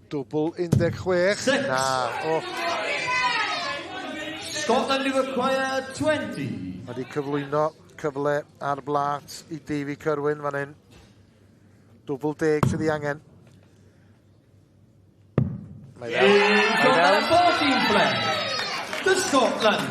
Dwbl 16. Six. Na, o. Scotland do require 20. Mae wedi cyflwyno cyfle ar blat i Davy Kerwin fan hyn. Dwbl 10 sydd ei angen. Mae fewn. Is Mae on fewn. 14 flag to Scotland.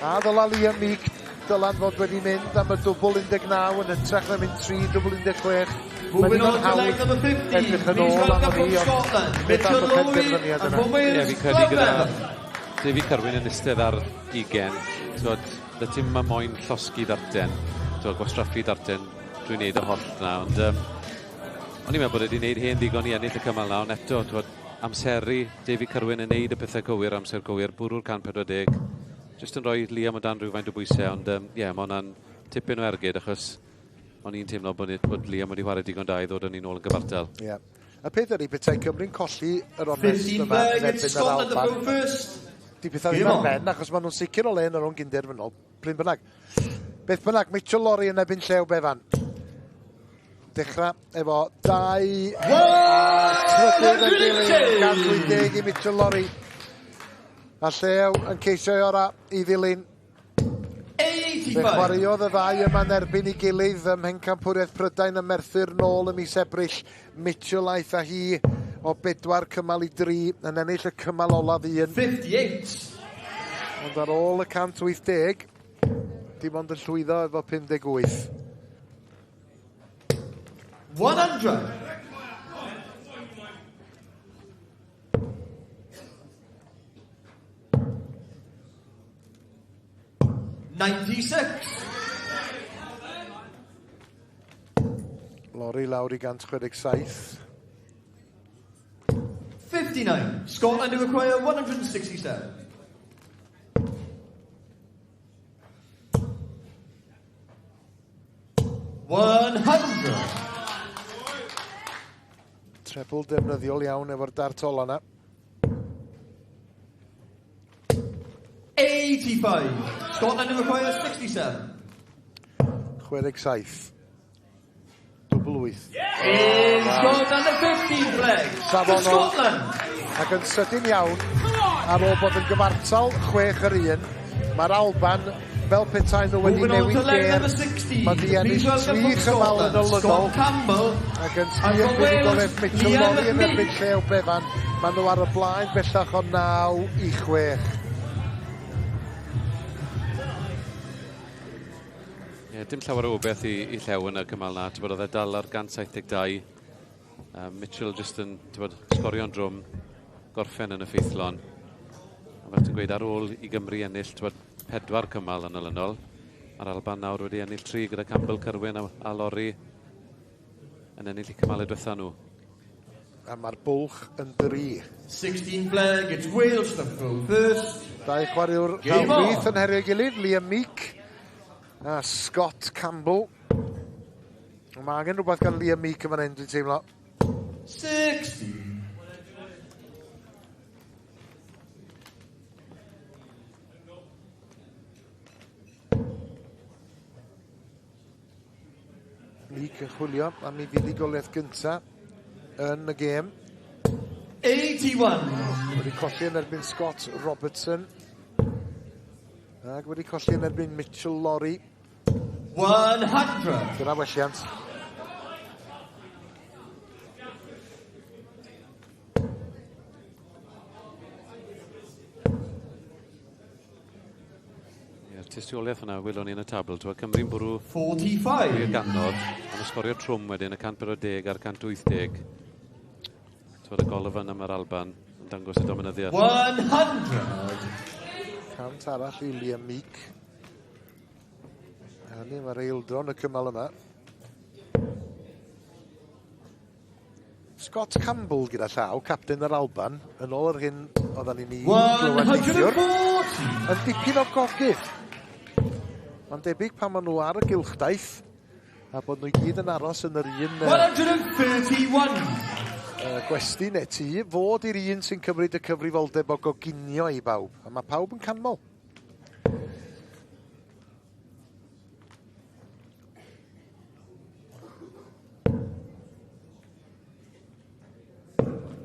A ddyla Liam Meek dylan fod wedi mynd am y dwbl 19 yn hytrach na mynd 3 dwbl 16. Moving on to leg number 15. Edrych yn Please ôl am welcome from hynny, ond Scotland, beth am Mitchell y Lowry penderfyniad and yna? from Ie, Wales, fi'n credu gyda Glove Davy Kerwin yn eistedd ar 20, t'wod, dy ti'n ma moyn llosgi darten, t'wod, gwastraffu darten drwy wneud y holl na, ond o'n i'n meddwl bod e wedi wneud hen ddigon i ennill y cymal na, ond eto, t'wod, amseru Davy Kerwin yn neud y pethau cywir, amser cywir, bwrw'r 140, jyst yn rhoi Liam o dan rhywfaint o bwysau, ond ie, yeah, mae hwnna'n tipyn o ergyd, achos o'n i'n teimlo bod Liam wedi chwarae digon da i ddod yn un ôl yn gyfartal. Ie. Y peth ydy, petai Cymru'n colli yr ornest 15 yma yn leg, erbyn it's yr Scotland to go Alban. first. Di pethau ddim Come ar on. ben, achos maen nhw'n sicr o le yn yr rownd gynderfynol. Pryn bynnag. Beth bynnag, Mitchell Lawrie yn erbyn Llew Bevan. Dechrau efo dau... Trydydd yn dilyn, 180 i Mitchell Lawrie. A Llew yn ceisio ei ora i ddilyn. Fe 85. chwaraeodd y ddau yma yn erbyn ei gilydd ym Mhencampwriaeth Prydain ym Merthyr nôl ym mis Ebrill. Mitchell aeth â hi o 4 cymal i 3 yn ennill y cymal olaf un. 58. Ond ar ôl y 180, dim ond yn llwyddo efo 58. 100. 96. Lawrie lawr i 167. 59. Scotland do require 167. 100. Trebl defnyddiol iawn efo'r dart ola na. 85. Scotland do require 67. 67. Dwbl 8. In Scotland the 15 flag to Safonol. Scotland. Ac yn sydyn iawn, ar ôl bod yn gyfartal 6-1, mae'r Alban fel petai nhw wedi Moving on newid to leg gêr. number 16. Mae di ennill Please welcome tri from chymal yn Scotland, olynol. Scott Campbell. Ac yn And sgil from Wales, buddugoliaeth Mitchell Liam Lawrie yn erbyn Meek. Llew Bevan. Maen nhw ar y blaen bellach o 9-6. Ie, dim llawer o beth i Llew yn y cymal na. Ti'n bod, oedd e dal ar 172. Mitchell jyst yn, ti'n bod, sgorio'n drwm, gorffen yn effeithlon. A fel ti'n gweud, ar ôl i Gymru ennill, ti'n bod, 4 cymal yn olynol, Mae'r Alban nawr wedi ennill 3 gyda Campbell, Curwen a Laurie yn ennill eu cymalau diwetha nhw. A mae'r bwlch yn 3. 16 flag, it's Wales to throw first. Dau chwaraewr llaw chwith yn herio'i gilydd, Liam Meek a Scott Campbell. Mae angen rhywbeth gan Liam Meek yn fan hyn, dwi'n teimlo. 60. Meek yn chwilio am ei fuddugoliaeth gyntaf yn y gêm. 81. Wedi colli yn erbyn Scott Robertson. Ac wedi colli yn erbyn Mitchell Laurie. 100. Dyna welliant. Ie, tystiolaeth yna welwn ni yn y tabl. T'wod, Cymru'n bwrw 45. i'r gannodd, ond yn sgorio trwm wedyn y 140 a'r 180. T'wod, y golofn am yr Alban yn dangos y dominyddiaeth. 100. 100 arall i Liam Meek. A hynny mae'r eildro yn y cymal yma. Scott Campbell gyda llaw, captain yr Alban, yn ôl yr hyn oedden ni'n ei glywed neithiwr. 140. Yn dipyn o gogydd. Mae'n debyg pan maen nhw ar y gylchdaith a bod nhw i gyd yn aros yn yr un 131. gwesti neu tŷ, fod i'r un sy'n cymryd y cyfrifoldeb o goginio i bawb. A mae pawb yn canmol.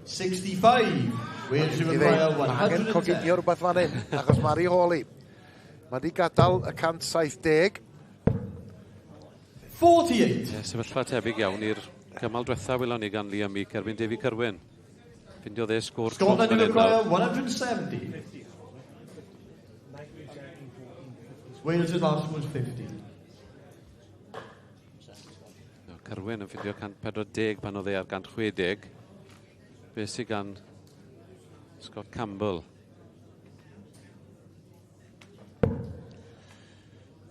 65. Wales to require Mae angen 110. coginio rhywbeth fan hyn, achos mae'r ei hôl i. Mae di gadael y 170. 48. Ie, sefyllfa tebyg iawn i'r cymal diwetha welon ni gan Liam Meek erbyn Davy Curwen. Ffindiodd e sgôr trwm Scotland fan to hyn require nawr. 170. Wales' last was 50. No, Curwen yn ffindio 140 pan oedd e ar 160. Be sydd gan Scott Campbell?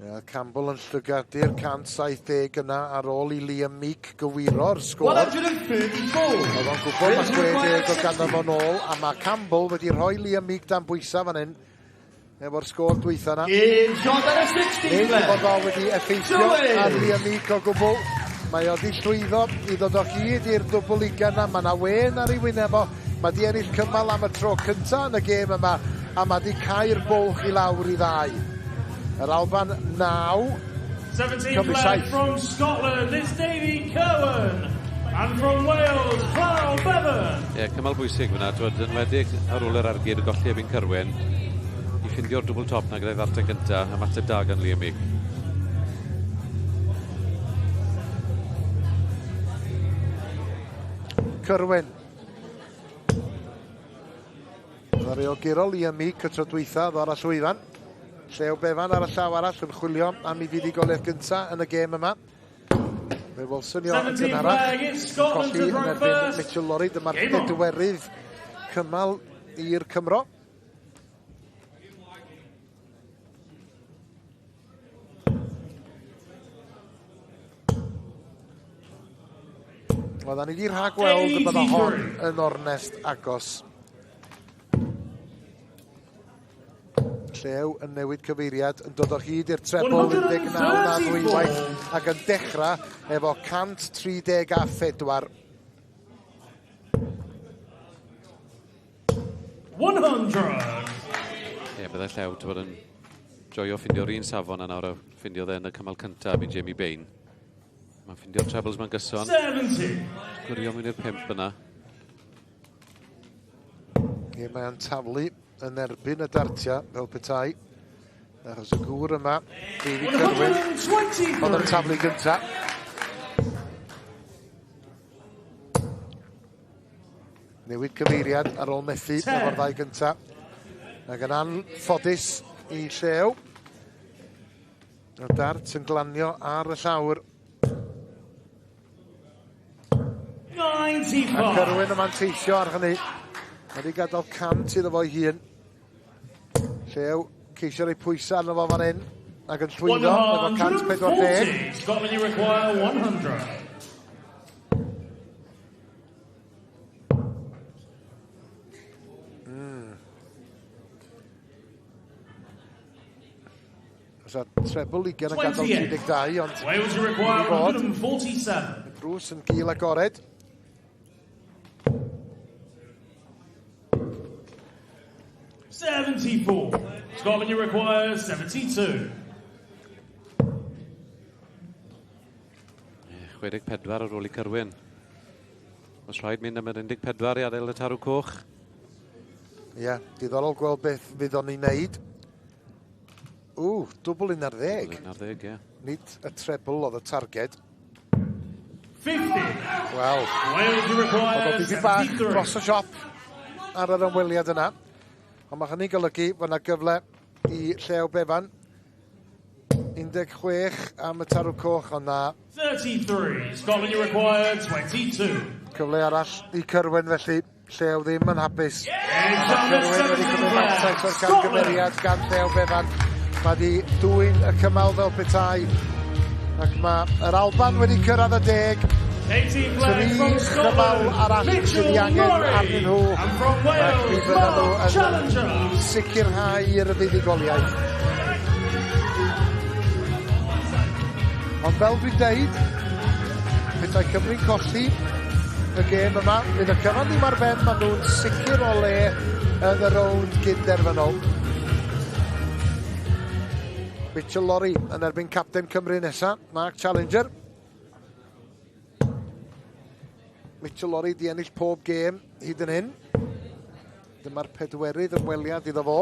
Yeah, Campbell yn llygadu'r 170 yna ar ôl i Liam Meek gywiro'r sgôr. 134. Oedd o'n gwybod mae 60 o ganddo fo'n ôl, a mae Campbell wedi rhoi Liam Meek dan bwysau fan hyn efo'r sgôr dwytha yna. Game shot at a 16 Nid flag. bod o wedi effeithio Two ar Liam Meek o gwbl. Mae o wedi llwyddo i ddod o hyd i'r dwbl ugain yna. Mae yna wen ar ei wyneb o. Mae di ennill cymal am y tro cynta yn y gêm yma, a mae di cau'r bwlch i lawr i ddau. Yr Alban 9, 17 Cymru flag 7. from Scotland, it's Davy Curwen. And from Wales, Carl Bevan. Ie, cymal bwysig fyna, twyd, yn enwedig ar ôl yr ergyd y golli erbyn Curwen, i ffindio'r dwbl top na gyda'i ddarten gynta, ymateb da gan Liam Meek. Curwen. Ddaru o guro Liam Meek y tro dwytha ddo ar y llwyfan. Llew Bevan ar y llaw arall yn chwilio am ei fuddugoliaeth gynta yn y gêm yma. Fe welson ni o yn 17 gynharach. flag, it's Scotland Colli to yn throw erbyn first. Mitchell Laurie. Dyma'r Game on. pedwerydd cymal i'r Cymro. Oedden ni wedi rhagweld y bydda hon 83. yn ornest agos. Llew yn newid cyfeiriad yn dod o hyd i'r trebl 19 na ddwywaith ac yn dechrau efo 134. 100. Ie, byddai Llew, ti'n bod yn joio ffindio'r un safon a nawr a ffindiodd e yn y cymal cyntaf i Jamie Bain. Mae'n ffindio'r trebles ma'n gyson. 70. Gwirio mewn i'r 5 yna. Ie, mae o'n taflu yn erbyn y dartia fel petai. Achos y gŵr yma, Davy Curwen, oedd yn 123. taflu gynta. Newid cyfeiriad ar ôl methu efo'r ddau gynta. Ac yn anffodus i Llew. Y dart yn glanio ar y llawr. A 95. Curwen yn manteisio ar hynny. Mae wedi gadael 100 iddo fo'i hun. Llew ceisio rhoi pwysau arno fo fan hyn. ac yn llwyddo efo 140. 140. Scotland, you require 100. Fysa treble ugain yn gadael 28. 32, ond... Wales, you require i fod. 147. Y drws yn gil agored. 74. Scotland, you require 72. Ie, 64 ar ôl i Cyrwyn. Os rhaid mynd am yr 14 i adael y tarw coch. Ie, yeah, diddorol gweld beth fydd o'n ei wneud. Ww, dwbl 11. Dwbl 11, ie. Nid y treble oedd y targed. 50. Wel, Wales, you oedd require o dipyn bach 73. dros y siop ar yr ymweliad yna. Ond mae hynny'n golygu fod yna gyfle i Llew Befan. 16 am y tarw coch, ond na 33. Scotland, you require 22. cyfle arall i Cyrwyn felly. Llew ddim yn hapus. It's Mae on the Cyrwyn wedi cymryd 17th mantais o'r flag. camgymeriad gan Llew Befan. Mae di dwyn y cymal fel petai. Ac mae yr Alban wedi cyrraedd y deg. 18 flag Tri from chymal Scotland. arall sydd Mitchell ei angen Murray. arnyn nhw. And from Ac mi Wales, fyddan nhw Mark yn Challenger. sicrhau'r fuddugoliaeth. Ond fel dwi'n deud, petai Cymru'n colli y gêm yma, fydd y cyfan ddim ar ben, maen nhw'n sicr o le yn y rownd gynderfynol. Mitchell Lorry yn erbyn capten Cymru nesa, Mark Challenger. Mitchell Lorry di ennill pob gêm hyd yn hyn. Dyma'r pedwerydd ymweliad iddo fo.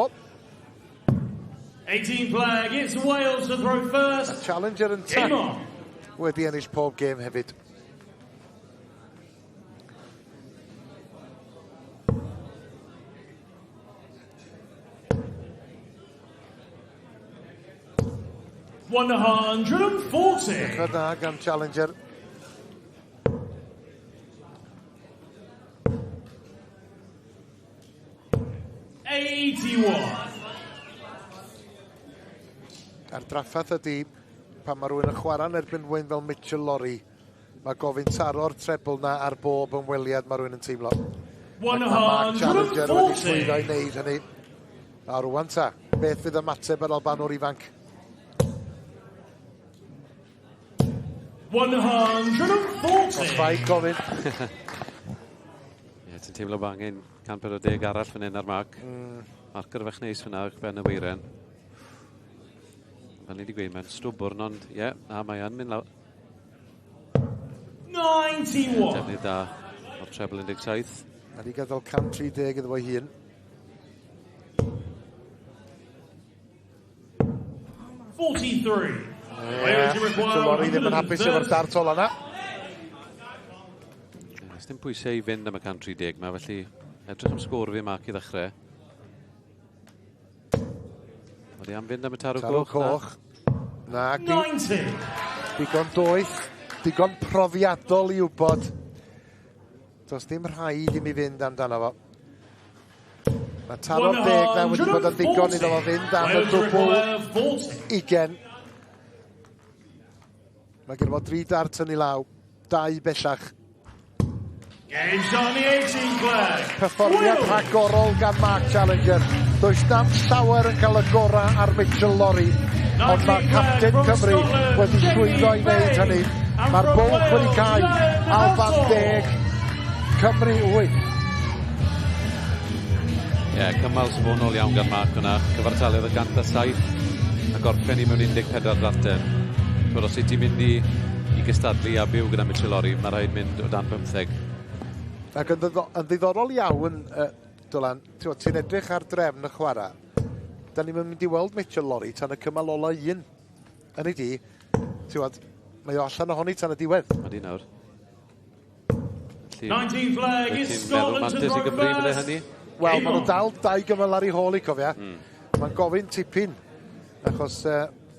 18 flag, it's Wales to throw first. Challenger yn Game on. wedi ennill pob gêm hefyd. $140. Dechrau da gan Challenger. $81. A'r draffath ydy pan mae rhywun yn chwarae yn erbyn rhywun fel Mitchell Lorry, mae gofyn taro'r treble na ar bob ymweliad mae rhywun yn teimlo. Ac mae Mark Challenger wedi llwyddo i 140. wneud hynny. A rwan ta, beth fydd ymateb yr Albanwr ifanc? 140. Os rhaid gofyn. Ie, ti'n teimlo bod angen 140 arall fan hyn ar Mark. Mark gyda fech neis fyna uwch ben y weiren. Fel ni wedi gweud, mae'n stwbwrn, ond ie, na, mae yn mynd lawr. 91. Defnydd da o'r treble 17. Mae wedi gadael 130 iddo fo'i hun. 43. Wales, you Mitchell require Lorry ddim yn hapus efo'r 130. dart ola na. Does dim pwysau i fynd am y 130 ma, felly edrych am sgôr fi Mark i ddechrau. Wedi am fynd am y tarw Tarw coch. na? coch. Na, di, 90. digon doeth, digon profiadol i wybod. Does dim rhaid i mi fynd amdano fo. Mae taro'r deg na wedi bod yn ddigon iddo fo fynd am y Wales dwbl require 40. 20. Mae gen fo dri dart yn ei law, dau bellach. Games on the 18 flag. Perfformiad Wales. rhagorol gan Mark Challenger. Does na'm llawer yn cael y gorau ar Mitchell Lorry, ond mae capten Cymru wedi llwyddo i wneud hynny. Mae'r bwlch wedi cau, Alban 10, Cymru 8. Ie, cymal safonol iawn gan Mark yna. Cyfartaledd y 107 a gorffen i mewn 14 ddarten. Twyd, os wyt ti'n mynd i gystadlu a byw gyda Mitchell Lorry, mae rhaid mynd o dan 15. Ac yn ddiddorol iawn, Dylan, ti'n edrych ar drefn y chwarae. Da ni'n mynd i weld Mitchell Lorry tan y cymal ola un. Yn ei di, ti'n mae o allan ohoni tan y diwedd. Ydy nawr. Felly, 19 flag wyt is ti'n meddwl Scotland to mantais i throw Gymru fydde first. hynny? Wel, maen nhw dal dau gymal ar ei hôl i, cofia. Mae'n gofyn tipyn, achos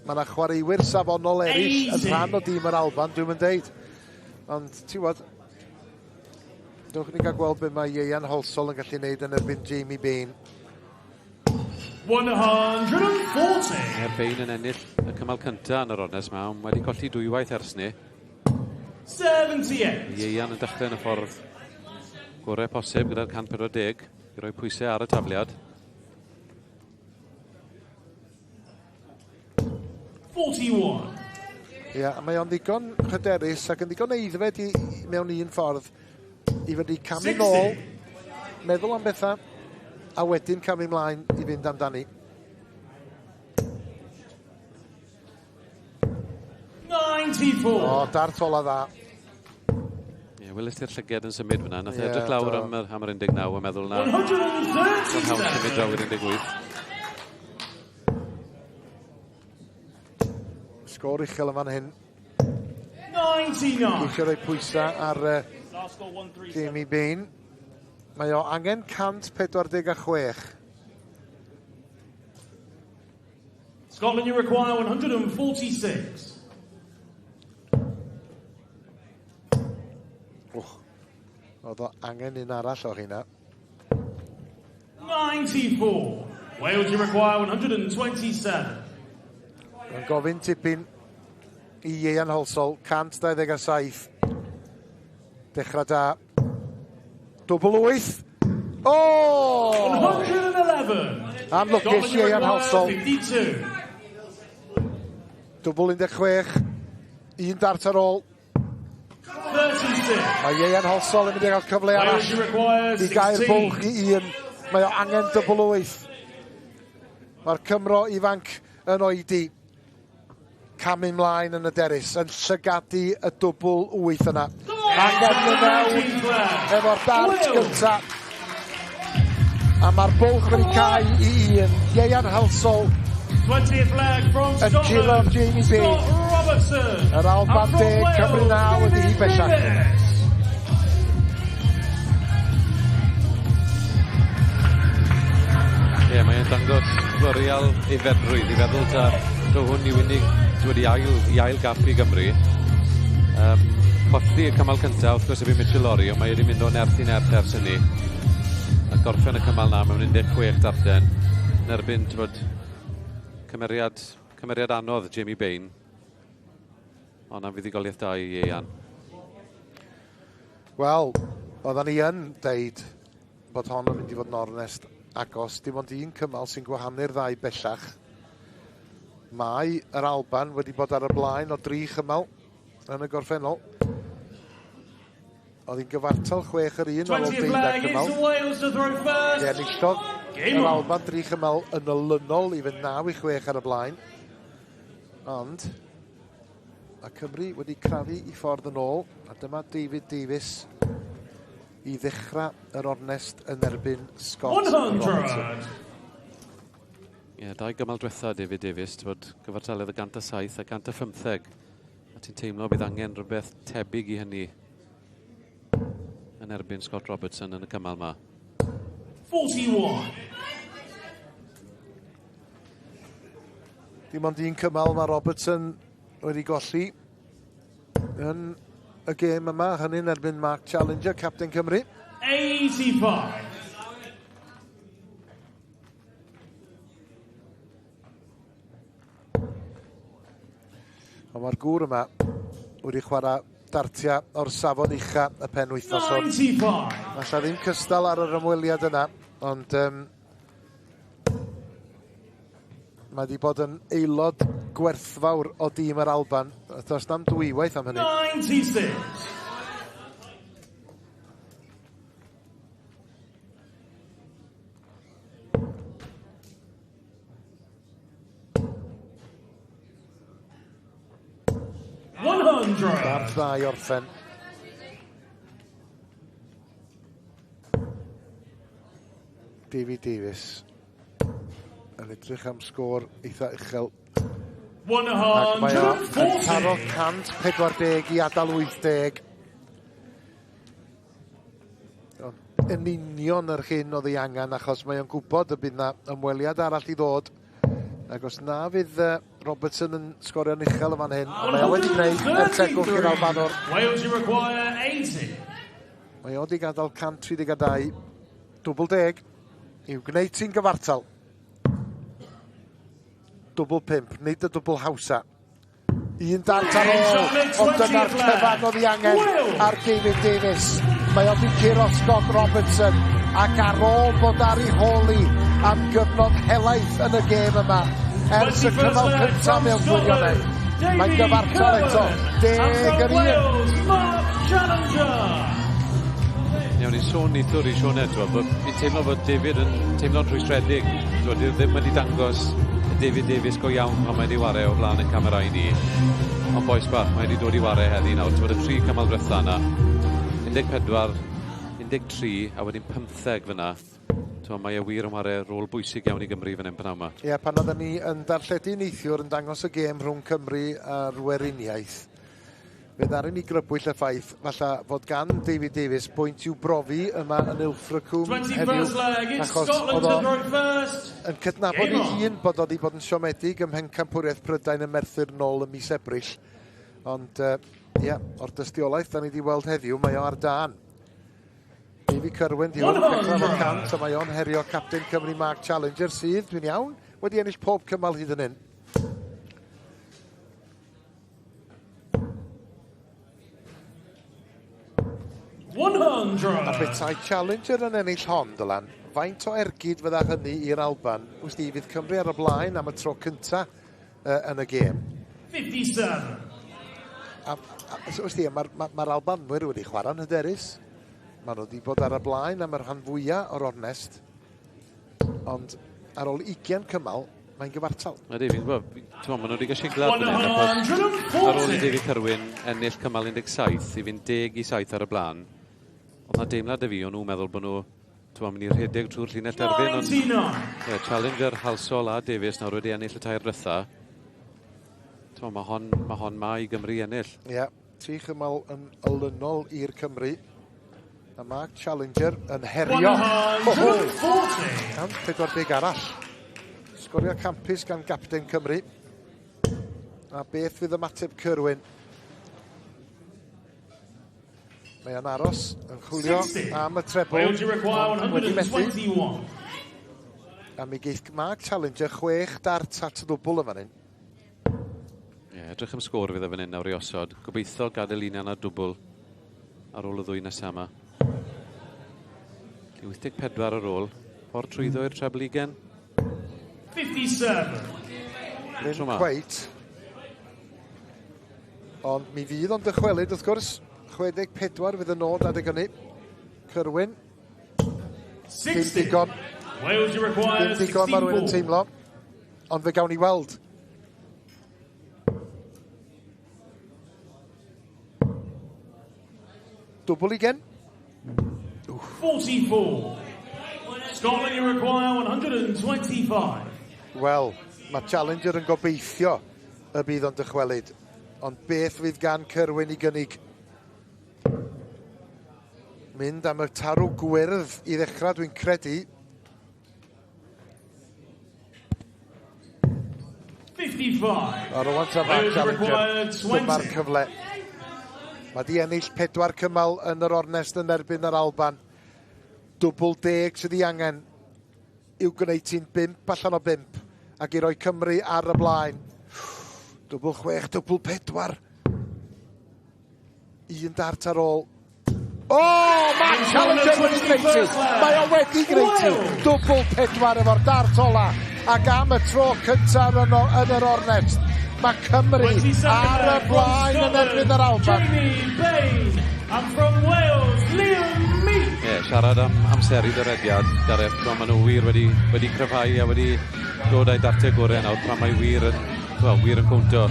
mae yna chwaraewyr safonol eraill yn rhan o dîm yr Alban, dwi'n mynd deud. Ond, ti'n gwbod, dewch i ni gael gweld be mae Ieuan Holsol yn gallu gwneud yn erbyn Jamie Bain. 140. Mae Bain yn ennill y cymal cyntaf yn yr ornest yma, ond wedi colli dwywaith ers ni. 78. Ieuan yn dechrau yn y ffordd gorau posib gyda'r 140 i roi pwysau ar y tafliad. 41. Ie, yeah, a mae o'n ddigon hyderus ac yn ddigon aeddfed i, mewn un ffordd i fod i camu nôl, meddwl am bethau, a wedyn camu mlaen i fynd amdani. 94. O, dart ola dda. Ie, yeah, welys ti'r llyged yn symud fyna. Nath e yeah, edrych lawr am yr, am yr 19 a meddwl na. 137. Hawn symud draw i'r 18. Sgôr uchel yn fan hyn. 99. Geisio rhoi pwysau ar Jamie Bain. Mae o angen 146. Scotland, you require 146. Och, oedd o angen un arall o hynna. 94. Wales, you require 127. Mae'n gofyn tipyn i Ieuan Halsall, 127. Dechrau da. Dwbl wyth. O! 111. Anlwcus Ieuan Halsall. 52. Dwbl 16. Un dart ar ôl. 36. Mae Ieuan Halsall yn mynd i gael cyfle arall i gael bwlch i un. Mae o angen dwbl wyth. Mae'r Cymro ifanc yn oedi. Camu mlaen yn y derys, yn llygadu y dwbl wyth yna. Angen mynd mewn efo'r dart gynta. A mae'r bwlch wedi cau i un. Ieuan Halsall yn curo Jamie Bain. Yr Alban 10, Cymru 9 ydi hi bellach. Ie, yeah, mae'n dangos glorial aeddfedrwydd i feddwl ta do hwn yw unig dwi ail, i ail gaff i Gymru. Colli y cymal cyntaf, wrth gwrs, erbyn Mitchell Lorry, ond mae wedi mynd o nerth i nerth ers hynny. A gorffen y cymal na mewn 16 darllen. Yn erbyn, ti'n cymeriad, cymeriad anodd Jamie Bain. Ond am fuddugoliaeth da i Ieuan. Wel, oedden ni yn deud bod hon yn mynd i fod yn ornest agos. Dim ond un cymal sy'n gwahanu'r ddau bellach. Mae yr Alban wedi bod ar y blaen o dri chymal yn y gorffennol. Oedd hi'n gyfartal 6 yr un ar ôl 12 cymal. Fe enillodd yr Alban dri chymal yn olynol i fynd 9-6 ar y blaen. Ond mae Cymru wedi crafu i ffordd yn ôl, a dyma David Davies i ddechrau yr ornest yn erbyn Scott Robertson. Ie, yeah, dau gymal diwetha David Davies, bod gyfartaledd y 107 a 115. A ti'n teimlo bydd angen rhywbeth tebyg i hynny yn erbyn Scott Robertson yn y cymal yma. 41. Dim ond un cymal mae Robertson wedi golli yn y gêm yma, hynny'n erbyn Mark Challenger, captain Cymru. 85. Ond mae'r gŵr yma wedi chwarae dartiau o'r safon ucha y penwythnos hwn. 95. Falla ddim cystal ar yr ymweliad yna, ond mae wedi bod yn aelod gwerthfawr o dîm yr Alban. Does na'm dwywaith am hynny. 96. Dart dda i orffen. David Davies yn edrych am sgôr eitha uchel. Ac mae o yn taro 140 i adael 80. Yn union yr hyn oedd ei angen, achos mae o'n gwybod y bydd na ymweliad arall i ddod. Ac os na fydd Robertson yn sgorio'n uchel yn fan hyn, ond mae o wedi gwneud er tegwch i'r Albanwr. Wales, you require 80. Mae o wedi gadael 132, dwbl deg, i'w gwneud ti'n gyfartal. Dwbl 5, nid y dwbl hawsa. Un dart ar ôl, ond dyna'r cyfan oedd ei angen ar David Davies. Mae o 'di curo Scott Robertson, ac ar ôl bod ar ei hôl hi am gyfnod helaeth yn y gêm yma, ers y cymal cyntaf mewn gwirionedd, mae'n gyfartal eto, 10 yr un. Ie, o'n i'n sôn neithiwr i Sioned, t'wod, bod fi'n teimlo fod David yn teimlo'n rhwystredig. T'wod, dyw e ddim wedi dangos y David Davies go iawn pan mae wedi ware o flaen y camerâu ni. Ond bois bach, mae wedi dod i ware heddi nawr. T'wod, y tri cymal diwetha yna. 14, 13 a wedyn 15 fyna. T'wod, mae e wir yn ware rôl bwysig iawn i Gymru fan hyn p'nawn 'ma. Ie, pan oedden ni yn darlledu neithiwr yn dangos y gêm rhwng Cymru a'r Weriniaeth, fe ddaru ni grybwyll y ffaith falla fod gan David Davies bwynt i'w brofi yma yn Ilfracombe heddiw, achos oedd o yn cydnabod ei hun bod o wedi bod yn siomedig ym Mhencampwriaeth Prydain ym Merthyr nôl ym mis Ebrill. Ond ie, yeah, o'r dystiolaeth da ni wedi weld heddiw, mae o ar dân. David Curwen di hwn, dechrau fo 100, a mae o'n herio captain Cymru Mark Challenger sydd, dwi'n iawn, wedi ennill pob cymal hyd yn hyn. A petai Challenger yn ennill hon, Dylan, faint o ergyd fydda hynny i'r Alban? Wsti, fydd Cymru ar y blaen am y tro cynta yn y gêm. 57. A wsti, mae'r ma Albanwyr wedi chwarae'n hyderus. Maen nhw wedi bod ar y blaen am y rhan fwyaf o'r ornest. Ond ar ôl 20 cymal, mae'n gyfartal. Ydy, fi'n gwybod, ti'n maen nhw wedi cael siglad fan hyn, achos ar ôl i David Curwen ennill cymal 17 i fynd 10 i 7 ar y blaen, oedd na deimlad y fi, o'n nhw'n meddwl bod nhw ti'n mynd i rhedeg trwy'r llinell derfyn, ond yeah, Challenger, Halsall a Davies nawr wedi ennill y tair dwytha. Ti'n mae hon ma i Gymru ennill. Ie, yeah, tri chymal yn olynol i'r Cymru. A Mark Challenger yn herio. 140. 140 arall. Sgorio campus gan gapten Cymru. A beth fydd ymateb Curwen? Mae o'n aros yn chwilio am y treble. Wales, you require Wedi methu. 121. A mi geith Mark Challenger 6 dart at y ddwbl yma hyn. Ie, yeah, edrych am sgôr fydd e fan hyn nawr i osod. Gobeithio gadael un yna dwbl ar ôl y ddwy nesaf yma. 84 ar ôl. Ffordd trwyddo i'r treble ugen. 57. Ddim cweit. Ond mi fydd o'n dychwelyd wrth gwrs. 64 fydd y nod adeg hynny. Curwen. Dim 60. digon. Wales, you require Dim digon mae rhywun yn 64. teimlo. Ond fe gawn ni weld. Dwbl ugen. 44. Scotland, you require 125. Wel, mae Challenger yn gobeithio y bydd o'n dychwelyd. Ond beth fydd gan Curwen i gynnig? Mynd am y tarw gwyrdd i ddechrau, dwi'n credu. 55. A rwan ta Mark Wales Challenger. require Dyma'r 20. cyfle. Mae di ennill pedwar cymal yn yr ornest yn erbyn yr Alban. Dwbl 10 sydd ei angen i'w gwneud ti'n 5 allan o 5 ac i roi Cymru ar y blaen. Dwbl 6, dwbl 4. Un dart ar ôl. O, oh, Mark Challenger wedi gwneud ti. Mae o wedi gwneud ti. Dwbl 4 efo'r dart ola. Ac am y tro cyntaf yn yr ornest, mae Cymru ar y blaen yn erbyn yr Alban. Jamie Bain. And from Wales, Liam Meek. Ie, yeah, siarad am amseru dyrediad, Gareth, maen nhw wir wedi cryfhau a wedi dod â'i dartiau gorau nawr, pan mae wir yn, well, wir yn cwnto.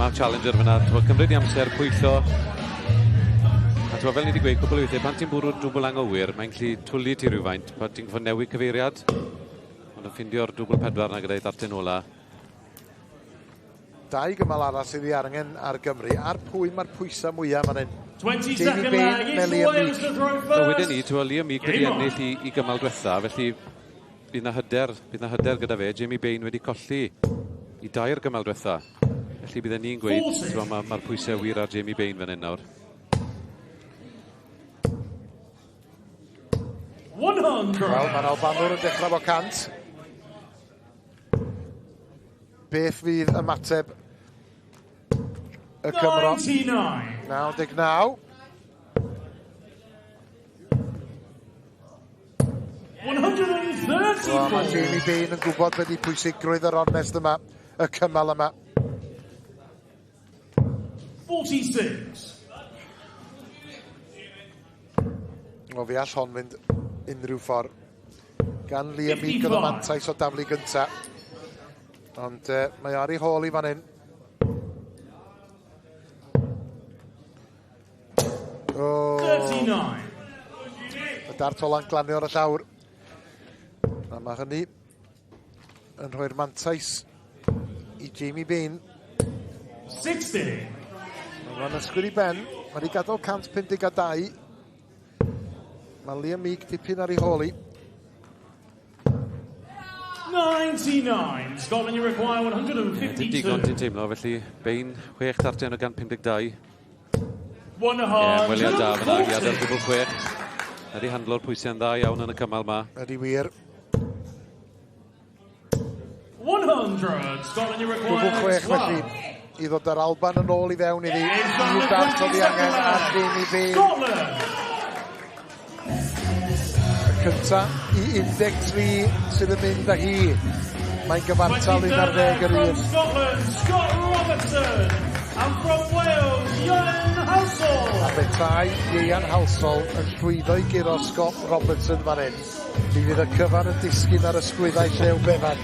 Mark Challenger fyna, t'mod, cymryd i amser, pwyllo. A t'mod, fel ni wedi gweud, cwbl o weithiau, pan ti'n bwrw'r dwbl anghywir, mae'n gallu twlu ti rhywfaint, pan ti'n gorfod newid cyfeiriad. Ond yn ffindio'r dwbl 4 na gyda'i ddartyn ola. Dau gymal arall sydd ei angen ar Gymru. Ar pwy mae'r pwysau mwyaf fan hyn? 20 Jamie second Bain leg. neu It's Liam Wales Meek? to throw No, wedyn first. ni, ti'n Liam Meek wedi Game on. ennill i gymal diwetha, felly bydd na hyder gyda fe. Jamie Bain wedi colli i dair gymal diwetha. Felly bydden ni'n gweud, 40. ti'n mae'r ma pwysau wir ar Jamie Bain fan hyn nawr. 100. Wel, mae'r Albanwr yn dechrau fo 100. Beth fydd ymateb y Cymro? 99. 99. 134. Wel, mae Jamie Bain yn gwybod beth ydi pwysigrwydd yr ornest yma, y cymal yma. 46. O, fi all hon fynd unrhyw ffordd. Gan Liam Meek oedd y mantais o daflu gynta. Ond mae ar ei hôl i fan hyn. O. 39. Y dart ola'n glanio ar y llawr. A mae hynny yn rhoi'r mantais i Jamie Bain. 60. Mae'n ysgwyr i ben. Mae wedi gadael 152. Mae Liam Meek dipyn ar ei hôl i. 99. Scotland, you require Ie, dim digon 152. ti'n teimlo, felly Bain 6 darten o 152. Ie, ymweliad da fyna i adael 140. dwbl 6. Ydy handlo'r pwysau'n dda iawn yn y cymal ma. Ydy wir. 100. Scotland, you Dwbl require 6 felly 12. i ddod â'r Alban yn ôl i fewn iddi. Un dart oedd ei angen ar Jamie Bain. Scotland. Y cynta i 13 sydd yn mynd â hi. Mae'n gyfartal 11 yr From un. Scotland, Scott Robertson. And from Wales, Ian Halsall. A petai Ieuan Halsall yn llwyddo i guro Scott Robertson fan hyn. Mi fydd y cyfan yn disgyn ar ysgwyddau Llew Bevan.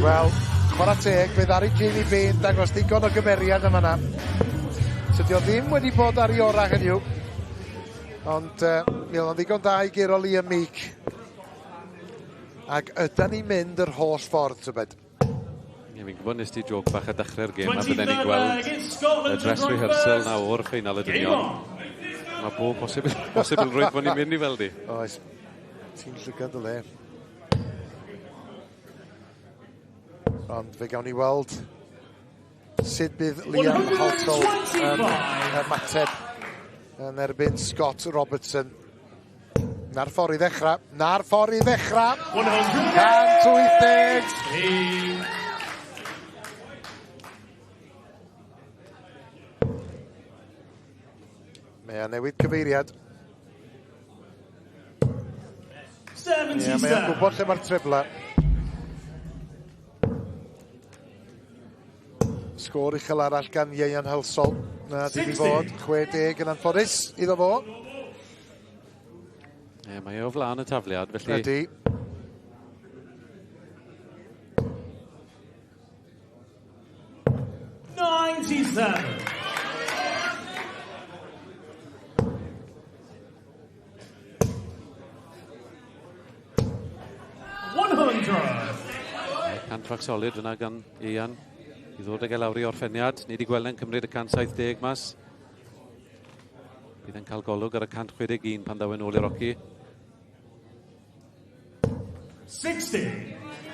Wel, chwarae teg, fe ddaru Jamie Bain dangos digon o gymeriad yma na. Tydi o ddim wedi bod ar ei orau heddiw. Ond mi oedd o'n ddigon da i guro Liam Meek. Ac ydan ni'n mynd yr holl ffordd, tybed? Ie, fi'n gwybod nes ti joc bach a dechrau'r gêm a bydden ni'n 23rd gweld leg, it's y Scotland to dress throw rehearsal first. na o'r ffeinal y Game dynion. on. Mae bob posibilrwydd bod ni'n mynd i weld i. Oes, ti'n llygad y le. Ond fe gawn ni weld sut bydd Liam Halsall yn ymateb yn erbyn Scott Robertson. Na'r ffordd i ddechrau. Na'r ffordd i ddechrau. 180. Mae o'n newid cyfeiriad. Ie, mae o'n gwybod lle mae'r trebla. Sgôr uchel arall gan Ieuan Halsall. Na, dim i fod. 60 yn anffodus iddo fo. Ie, mae o flaen y tafliad, felly... Ydy. 97. Cant fach solid yna gan Ian i ddod ag e lawr i orffeniad. Ni wedi gweld e'n cymryd y 170 mas. Bydd e'n cael golwg ar y 161 pan ddaw e'n ôl i'r oci. 60.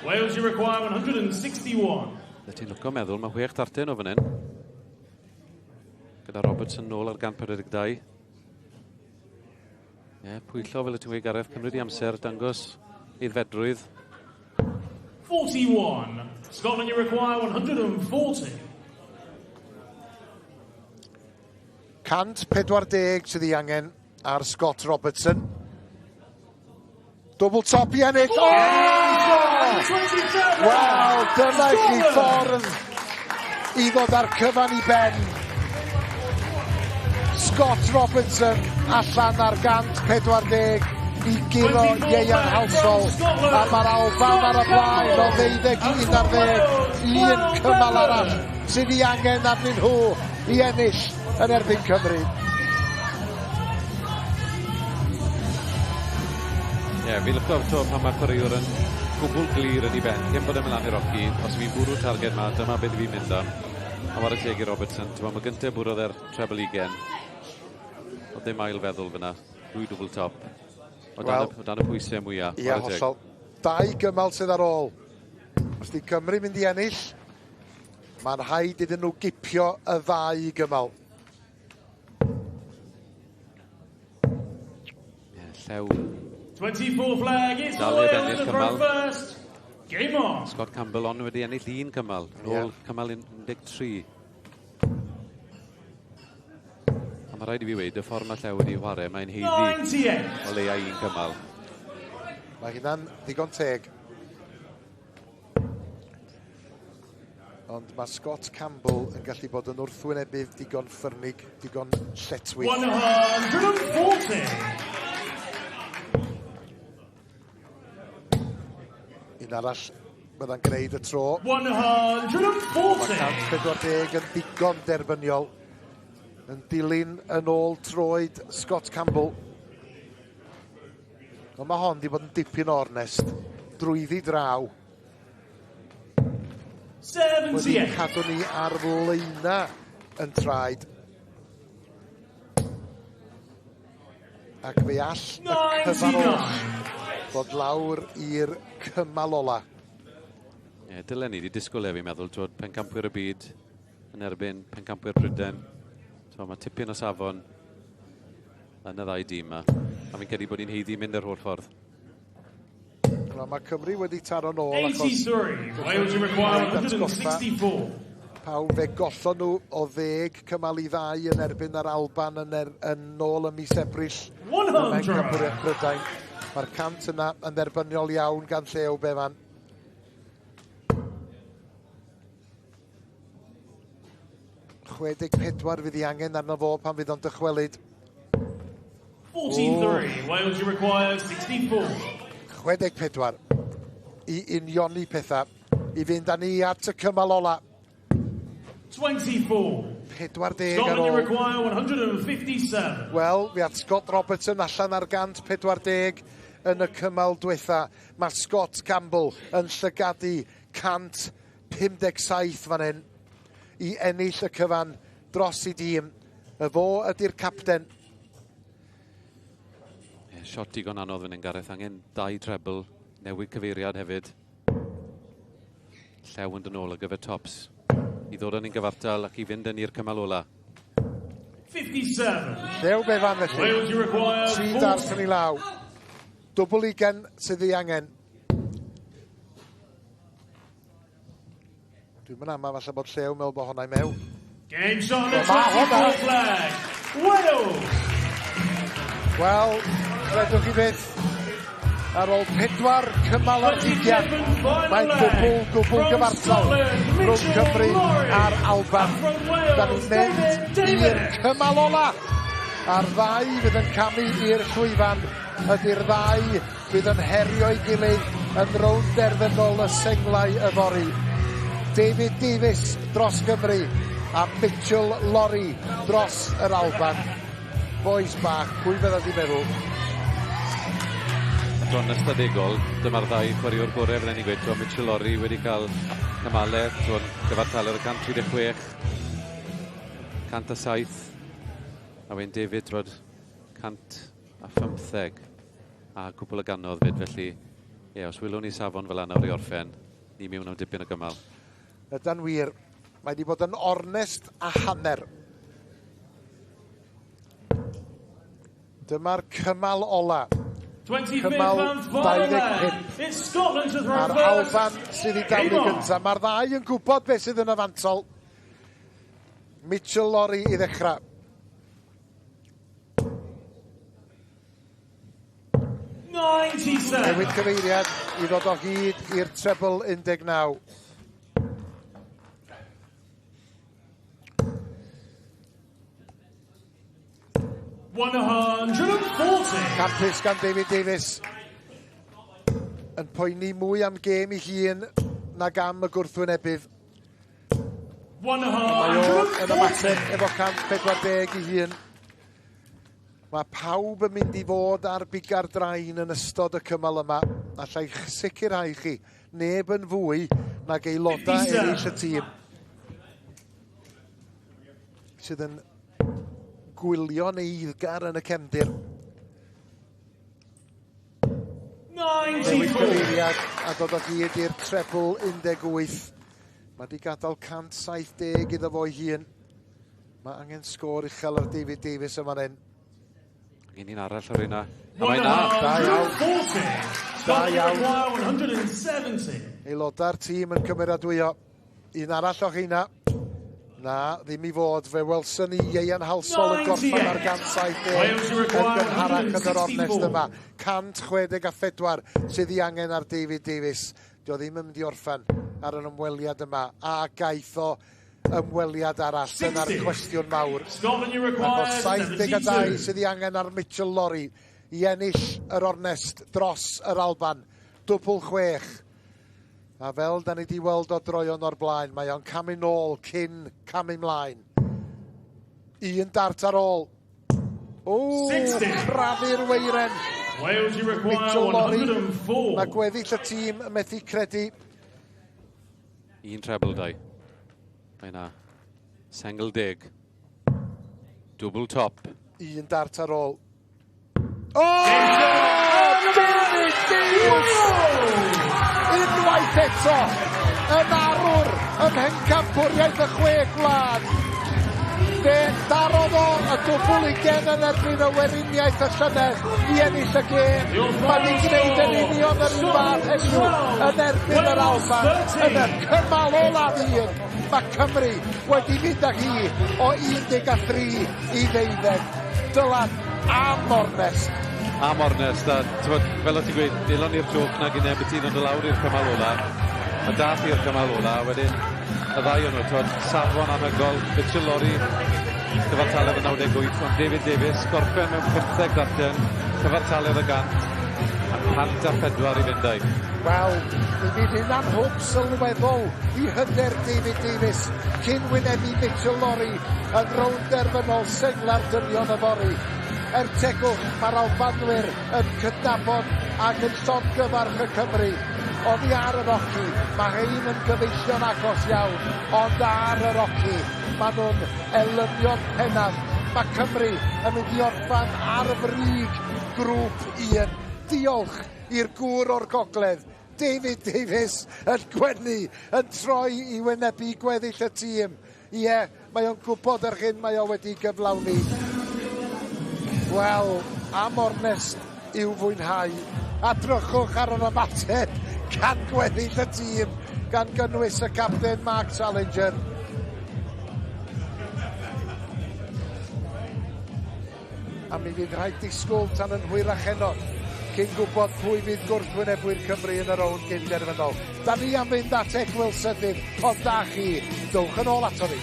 Wales, you require 161. Bydde ti'n lwco meddwl, mae 6 darten o fan hyn. Gyda Robertson nôl ar 142. Ie, pwyllo fel y ti'n gweud Gareth, cymryd i amser, dangos aeddfedrwydd. 41. Scotland, you require 140. 140 sydd ei angen ar Scott Robertson. Double top i ennill. Oh! Wel, dyma i chi ffordd i ddod â'r cyfan i ben. Scott Robertson allan ar 140 i guro Ieuan Halsall. A mae'r Alban ar y blaen o 12 i 11. Un cymal arall sydd ei angen arnyn nhw i ennill yn erbyn Cymru. Ie, fi'n lyfo to pan mae'r chwaraewr yn gwbl glir yn ei ben. Cyn bod e'n mynd lan i'r oci, os fi'n bwrw targed ma, dyma beth fi'n mynd am. A whare teg i Robertson, ti'n mae gyntaf bwrodd e'r treble ugen. Oedd ddim ail feddwl fyna, dwy dwbl top. O dan, Wel, o dan y pwysau mwyaf. Ie, hollol. Dau gymal sydd ar ôl. Os di Cymru mynd i ennill, mae'n rhaid iddyn nhw gipio y ddau gymal. Ie, llew. 24 flag, it's Dal i'r Wales ennill to throw cymal. first. Game on. Scott Campbell ond wedi ennill un cymal, yn ôl yeah. cymal 13. A mae rhaid i fi weud, y ffordd mae Llew wedi chwarae, mae'n heiddi o leia un cymal. Mae hynna'n ddigon teg. Ond mae Scott Campbell yn gallu bod yn wrthwynebydd digon ffyrnig, digon lletchwith. 140! Un arall bydda'n gwneud y tro. 140! Mae 140 yn ddigon derbyniol. Yn dilyn yn ôl troed Scott Campbell. Ond mae hon wedi bod yn dipyn o ornest. Drwyddi draw. Wedi cadw ni ar flaena yn traed. Ac fe all y cyfan oll fod lawr i'r cymal ola. Ie, dylen ni wedi disgwyl e, fi'n meddwl, twod, pencampwyr y byd yn erbyn pencampwyr Prydain. So, mae tipyn o safon yn y ddau dîm yma. A fi'n credu bod ni'n haeddu mynd yr holl ffordd. Wel, mae Cymru wedi taro nôl achos... 83, Wales require 164. Pawb fe gollon nhw o ddeg cymal i ddau yn erbyn yr Alban yn, er, yn nôl ym mis Ebrill. 100! Pencampwriaeth Prydain. Mae'r cant yna yn dderbyniol iawn gan Llew Befan. 64 fydd ei angen arno fo pan fydd o'n dychwelyd. 43, Wales you require 64. 64 i unioni pethau, i fynd â ni at y cymal ola. 24. 40 ar Scotland you ôl. require 157. Wel, mi at Scott Robertson allan ar 140 yn y cymal diwetha. Mae Scott Campbell yn llygadu 157 fan hyn i ennill y cyfan dros i dîm. Y fo ydy'r capten. Ie, shot digon anodd fan hyn, Gareth. Angen dau treble, newid cyfeiriad hefyd. Llew yn dod nôl ar gyfer tops. I ddod â ni'n gyfartal ac i fynd yn i'r cymal ola. 57. Llew Befan felly. Wales you require Tri dart yn ei law. Dwbl ugen sydd ei angen. Dwi'n mynd ama falle bod Llew mewn bod hwnna i mewn. Game shot on the Wel, ma' hwnna- 24 flag. Wales! Wel, credwch chi beth, ar ôl pedwar cymal ar hugian, mae'n gwbl, gwbl gyfartal rhwng Cymru a'r Alban. Da ni'n mynd i'r cymal ola. A'r ddau fydd yn camu i'r llwyfan ydy'r ddau fydd yn herio'i gilydd yn rownd derfynol y senglau yfory. David Davies dros Gymru a Mitchell Lawrie dros yr Alban. Boys bach, pwy fydda di meddwl? Yn ystadegol, dyma'r ddau chwaraewr gorau fel ni'n gweud. T'wo, Mitchell Lawrie wedi cael cymalau, t'wo, gyfartaledd y 136, 107, a wedyn David, t'wod, 115 a cwpl o gannoedd fyd, felly, ie, os wylwn ni safon fel yna nawr i orffen, ni mewn am dipyn o gymal. Yda'n wir, mae wedi bod yn ornest a hanner. Dyma'r cymal ola. 25th Cymal and final leg. 25. It's Scotland to throw A'r first. Alban sydd i daflu Game on. gyntaf. Mae'r ddau yn gwybod beth sydd yn y fantol. Mitchell Lawrie i ddechrau. 97. Newid cyfeiriad i ddod o hyd i'r treble 19. 140. Campus gan David Davies. Yn poeni mwy am gêm ei hun nag am y gwrthwynebydd. Mae o yn ymateb 140. efo 140 i hun. Mae pawb yn mynd i fod ar biga'r drain yn ystod y cymal yma. Alla i sicrhau chi, neb yn fwy nag aelodau 57. eraill y tîm. Sydd yn gwylio'n eiddgar yn y cefndir. Newid 94. cyfeiriad a dod o hyd i'r treble 18. Mae di gadael 170 iddo fo'i hun. Mae angen sgôr uchel ar David Davies yma hyn. Angen un arall o'r un. A mae na. Da iawn. 140. Da iawn. 170. Aelodau'r tîm yn cymeradwyo. Un arall o rheina. Na, ddim i fod. Fe welson ni Ieuan Halsall yn gorffen ar 170 yn gynharach yn yr ornest yma. 164 sydd ei angen ar David Davies. Dio ddim yn mynd i orffen ar yr ymweliad yma. A gaeth o ymweliad arall. Dyna'r cwestiwn mawr. Scotland, you require Ac o 72 sydd ei angen ar Mitchell Lorry i ennill yr ornest dros yr Alban. Dwbl 6. A fel da ni wedi weld o droion o'r blaen, mae o'n camu nôl cyn camu mlaen. Un dart ar ôl. O, crafu'r weiren. Wales, you require Mitchell Lorry. 104. Mae gweddill y tîm yn methu credu. Un treble dau. Mae na. Sengl deg. Double top. Un dart ar ôl. O! David Davies! Unwaith eto, yn arwr ym mhencampwriaeth y chwe gwlad. Fe darodd o y dwbl ugen yn erbyn y Weriniaeth y llynedd i ennill y gêm. Mae wedi gwneud yn union yr un fath heddiw yn erbyn yr Alban yn y cymal olaf un. Mae Cymru wedi mynd â hi o 13 i 12. Dylan, am ornest. Am ornest, a t'mod, fel o ti'n gweud, dilon ni'r joc na gyda beth ti'n dod lawr i'r cymal ola. A dath i'r cymal ola, wedyn y ddau o'n nhw, t'mod, safon anhygoel, Mitchell Lorry, cyfartaledd y 98, ond David Davies, gorffen mewn 15 darten, cyfartaledd y 100, a 104 i fynd â'i. Wel, mi fydd hynna'n hwb sylweddol i hyder David Davies cyn wynebu Mitchell Lorry yn rownd derfynol sengla'r dynion yfory. Er tegwch, mae'r Albanwyr yn cydnabod ac yn llongyfarch y Cymru. Oddi ar yr oci, mae rhain yn gyfeillion agos iawn, ond ar yr oci, maen nhw'n elynion pennaf. Mae Cymru yn mynd i orffan ar frig grŵp 1. Diolch i'r gŵr o'r gogledd, David Davies yn gwenu, yn troi i wynebu gweddill y tîm. Ie, mae o'n gwybod yr hyn mae o wedi gyflawni. Wel, am ornest i'w fwynhau. A drychwch ar yr ymateb gan gweddill y tîm, gan gynnwys y capten Mark Challenger. A mi fydd rhaid disgwyl tan yn hwyrach heno cyn gwybod pwy fydd gwrthwynebwyr Cymru yn y rownd gyn derfynol. Da ni am fynd at egwyl sydyn, ond da chi, dowch yn ôl ato ni.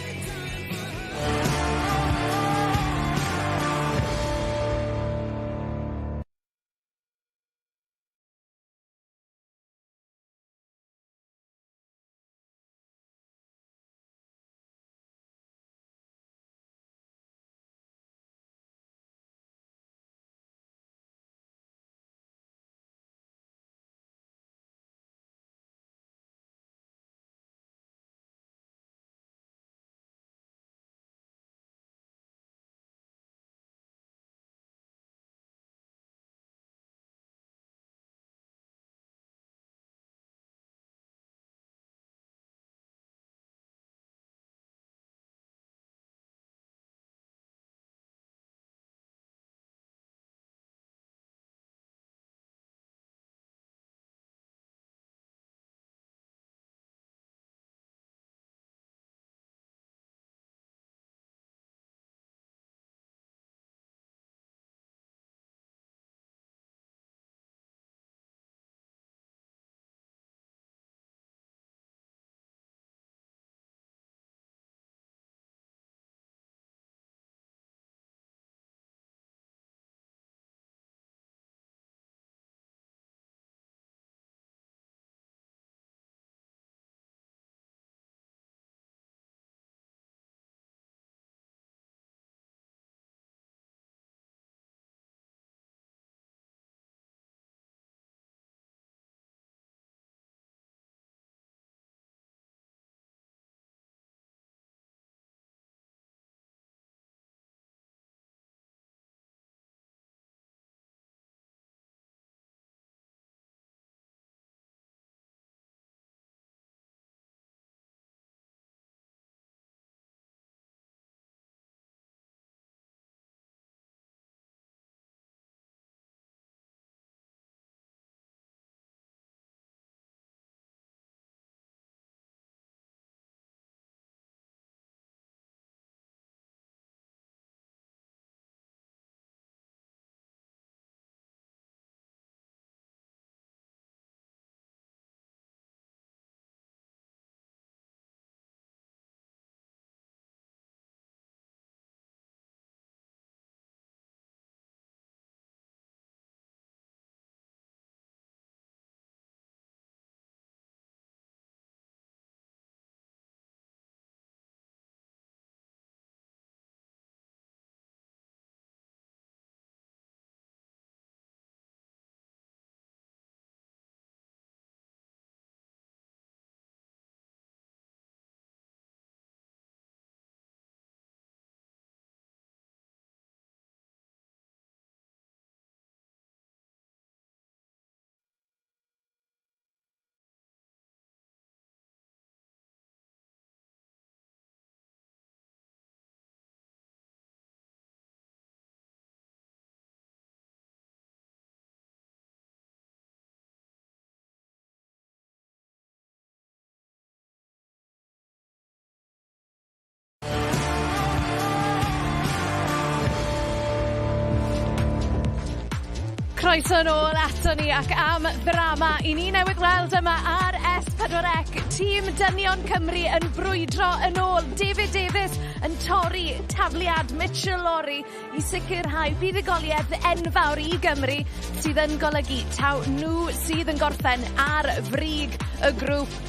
Croeso nôl ato ni ac am ddrama i ni newydd weld yma ar S4C. Tîm Dynion Cymru yn brwydro yn ôl. David Davies yn torri tafliad Mitchell Lawrie i sicrhau buddugoliaeth enfawr i Gymru sydd yn golygu taw nhw sydd yn gorffen ar frig y grŵp.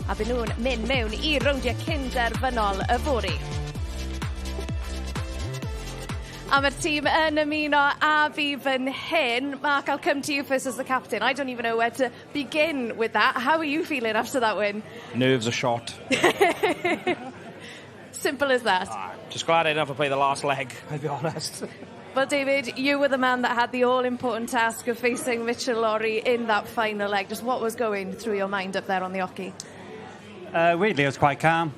A byd nhw'n mynd mewn i rowndiau cyn-derfynol yfory. A mae'r tîm yn ymuno â fi fan hyn. Mark, I'll come to you first as the captain. I don't even know where to begin with that. How are you feeling after that win? Nerves are shot. Simple as that. Just glad I didn't have to play the last leg, I'll be honest. Well, David, you were the man that had the all-important task of facing Mitchell Lawrie in that final leg. Just what was going through your mind up there on the oche? Weirdly, I was quite calm.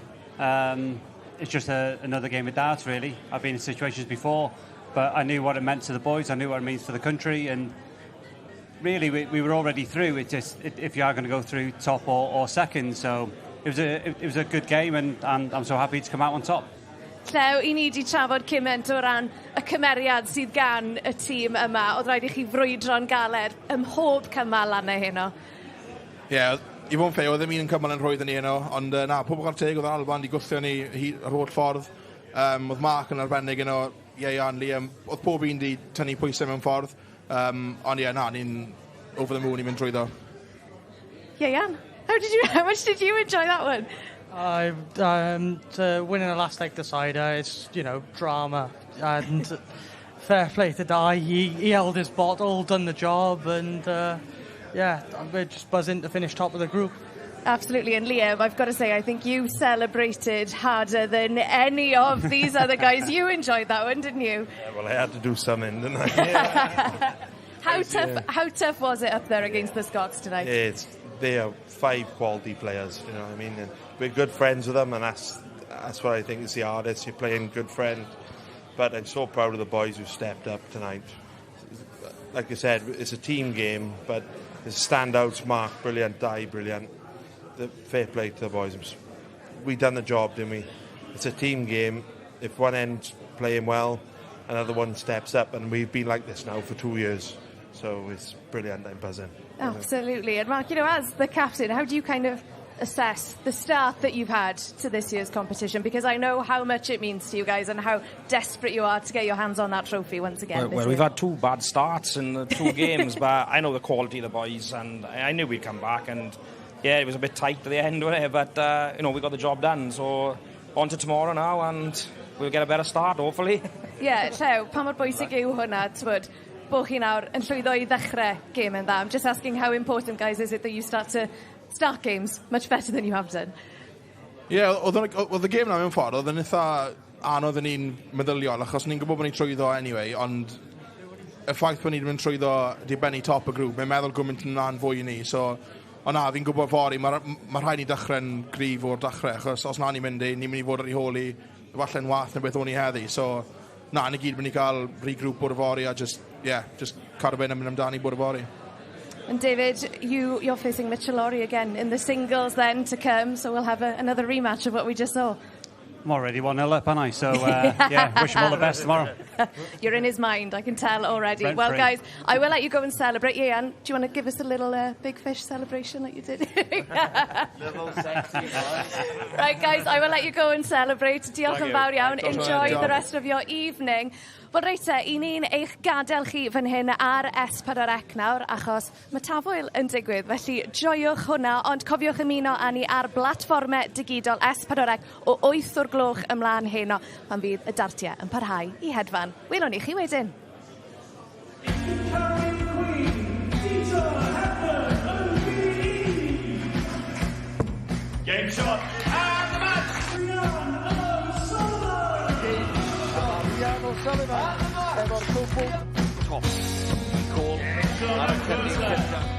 It's just another game of darts, really. I've been in situations before, but I knew what it meant to the boys. I knew what it means to the country, and really, we were already through. It just if you are going to go through top or second, so it was a good game, and I'm so happy to come out on top. Llew, i ni wedi trafod cymaint o ran y cymeriad sydd gan y tîm yma. Oedd rhaid i chi frwydro'n galed ym mhob cymal lan heno. Ie, yeah, i fod yn fair, oedd ddim un yn cymal yn rhwydd ni heno, ond na, pob chwarae teg oedd Alban di gwthio ni yr holl ffordd. Oedd Mark yn arbennig yno, Ieuan, Liam, oedd pob un di tynnu pwysau mewn ffordd. Ond ie, na, ni'n over the moon i mynd drwyddo. Ieuan, how much did you enjoy that one? To winning a last leg decider, it's drama and fair play to Dai. He held his bottle, done the job, and yeah, we're just buzzing to finish top of the group. Absolutely. And Liam, I've got to say, I think you celebrated harder than any of these other guys. You enjoyed that one, didn't you? Yeah, well, I had to do something, didn't I? How tough was it up there against the Scots tonight? They are five quality players, you know what I mean? And we're good friends with them, and that's what I think is the hardest. You're playing good friend. But I'm so proud of the boys who stepped up tonight. Like I said, it's a team game, but the standouts, Mark, brilliant, Dai, brilliant. The fair play to the boys. We done the job, didn't we? It's a team game. If one end's playing well, another one steps up, and we've been like this now for 2 years. So it's brilliant. I'm buzzing. Absolutely. And Mark, as the captain, how do you kind of assess the start that you've had to this year's competition? Because I know how much it means to you guys and how desperate you are to get your hands on that trophy once again. Well, we've had two bad starts in the two games, but I know the quality of the boys, and I knew we'd come back. And yeah, it was a bit tight at the end, wasn't it? But we got the job done. So on to tomorrow now, and we'll get a better start, hopefully. Yeah, Llew, pa mor bwysig yw hwnna, t'mod, bo chi nawr yn llwyddo i ddechrau gêm yn dda. I'm just asking, how important, guys, is it that you start to start games much better than you have done? Ie, yeah, oedd y gêm na mewn ffordd, oedd yn eitha anodd yn un meddyliol, achos ni'n gwybod bod ni'n trwyddo anyway, ond y ffaith bod ni wedi mynd trwyddo di bennu top y grŵp, mae'n meddwl gymaint yn rhan fwy i ni, so ond na, fi'n gwybod fory, mae rhaid ni dechrau'n gryf o'r dechrau, achos os na ni'n mynd i, ni'n mynd i fod ar ei hôl i, falle'n wath na beth o'n i heddi, so na, ni gyd mynd i gael regroup bore fory a just, yeah, just cadw fe'n mynd amdani bore fory. And David, you're facing Mitchell Lawrie again in the singles then to come, so we'll have another rematch of what we just saw. I'm already 1-0 up, aren't I? So, yeah, wish him all the best tomorrow. You're in his mind, I can tell already. Rent Well, free. guys, I will let you go and celebrate. Ian, do you want to give us a little big fish celebration like you did? Little sexy. Right, guys, I will let you go and celebrate. Diolch Thank yn you. fawr iawn. Diolch yn Enjoy fawr. the rest of your evening. Wel, reit te, i ni'n eich gadael chi fan hyn ar S4C nawr, achos mae tafwyl yn digwydd, felly joiwch hwnna, ond cofiwch ymuno â ni ar blatfformau digidol S4C o 8 o'r gloch ymlaen heno, pan fydd y dartiau yn parhau i hedfan. Welwn ni chi wedyn. Carrie Queen, Dieter Hepburn, OBE. Game shot and the match. Rhian O'Sullivan. Rhian O'Sullivan efo'r cwpl. Top. Call ar y cynnig cyntaf.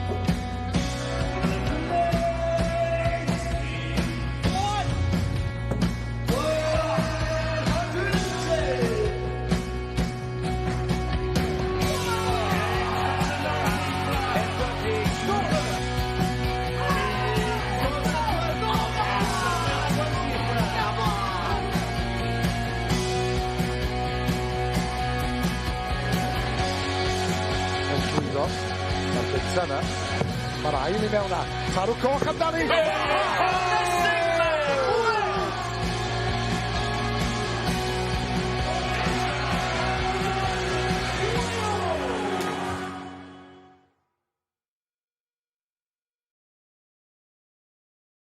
Yn llwyddo. Gynta yna. Mae'r ail i mewn na. Tarw coch amdani.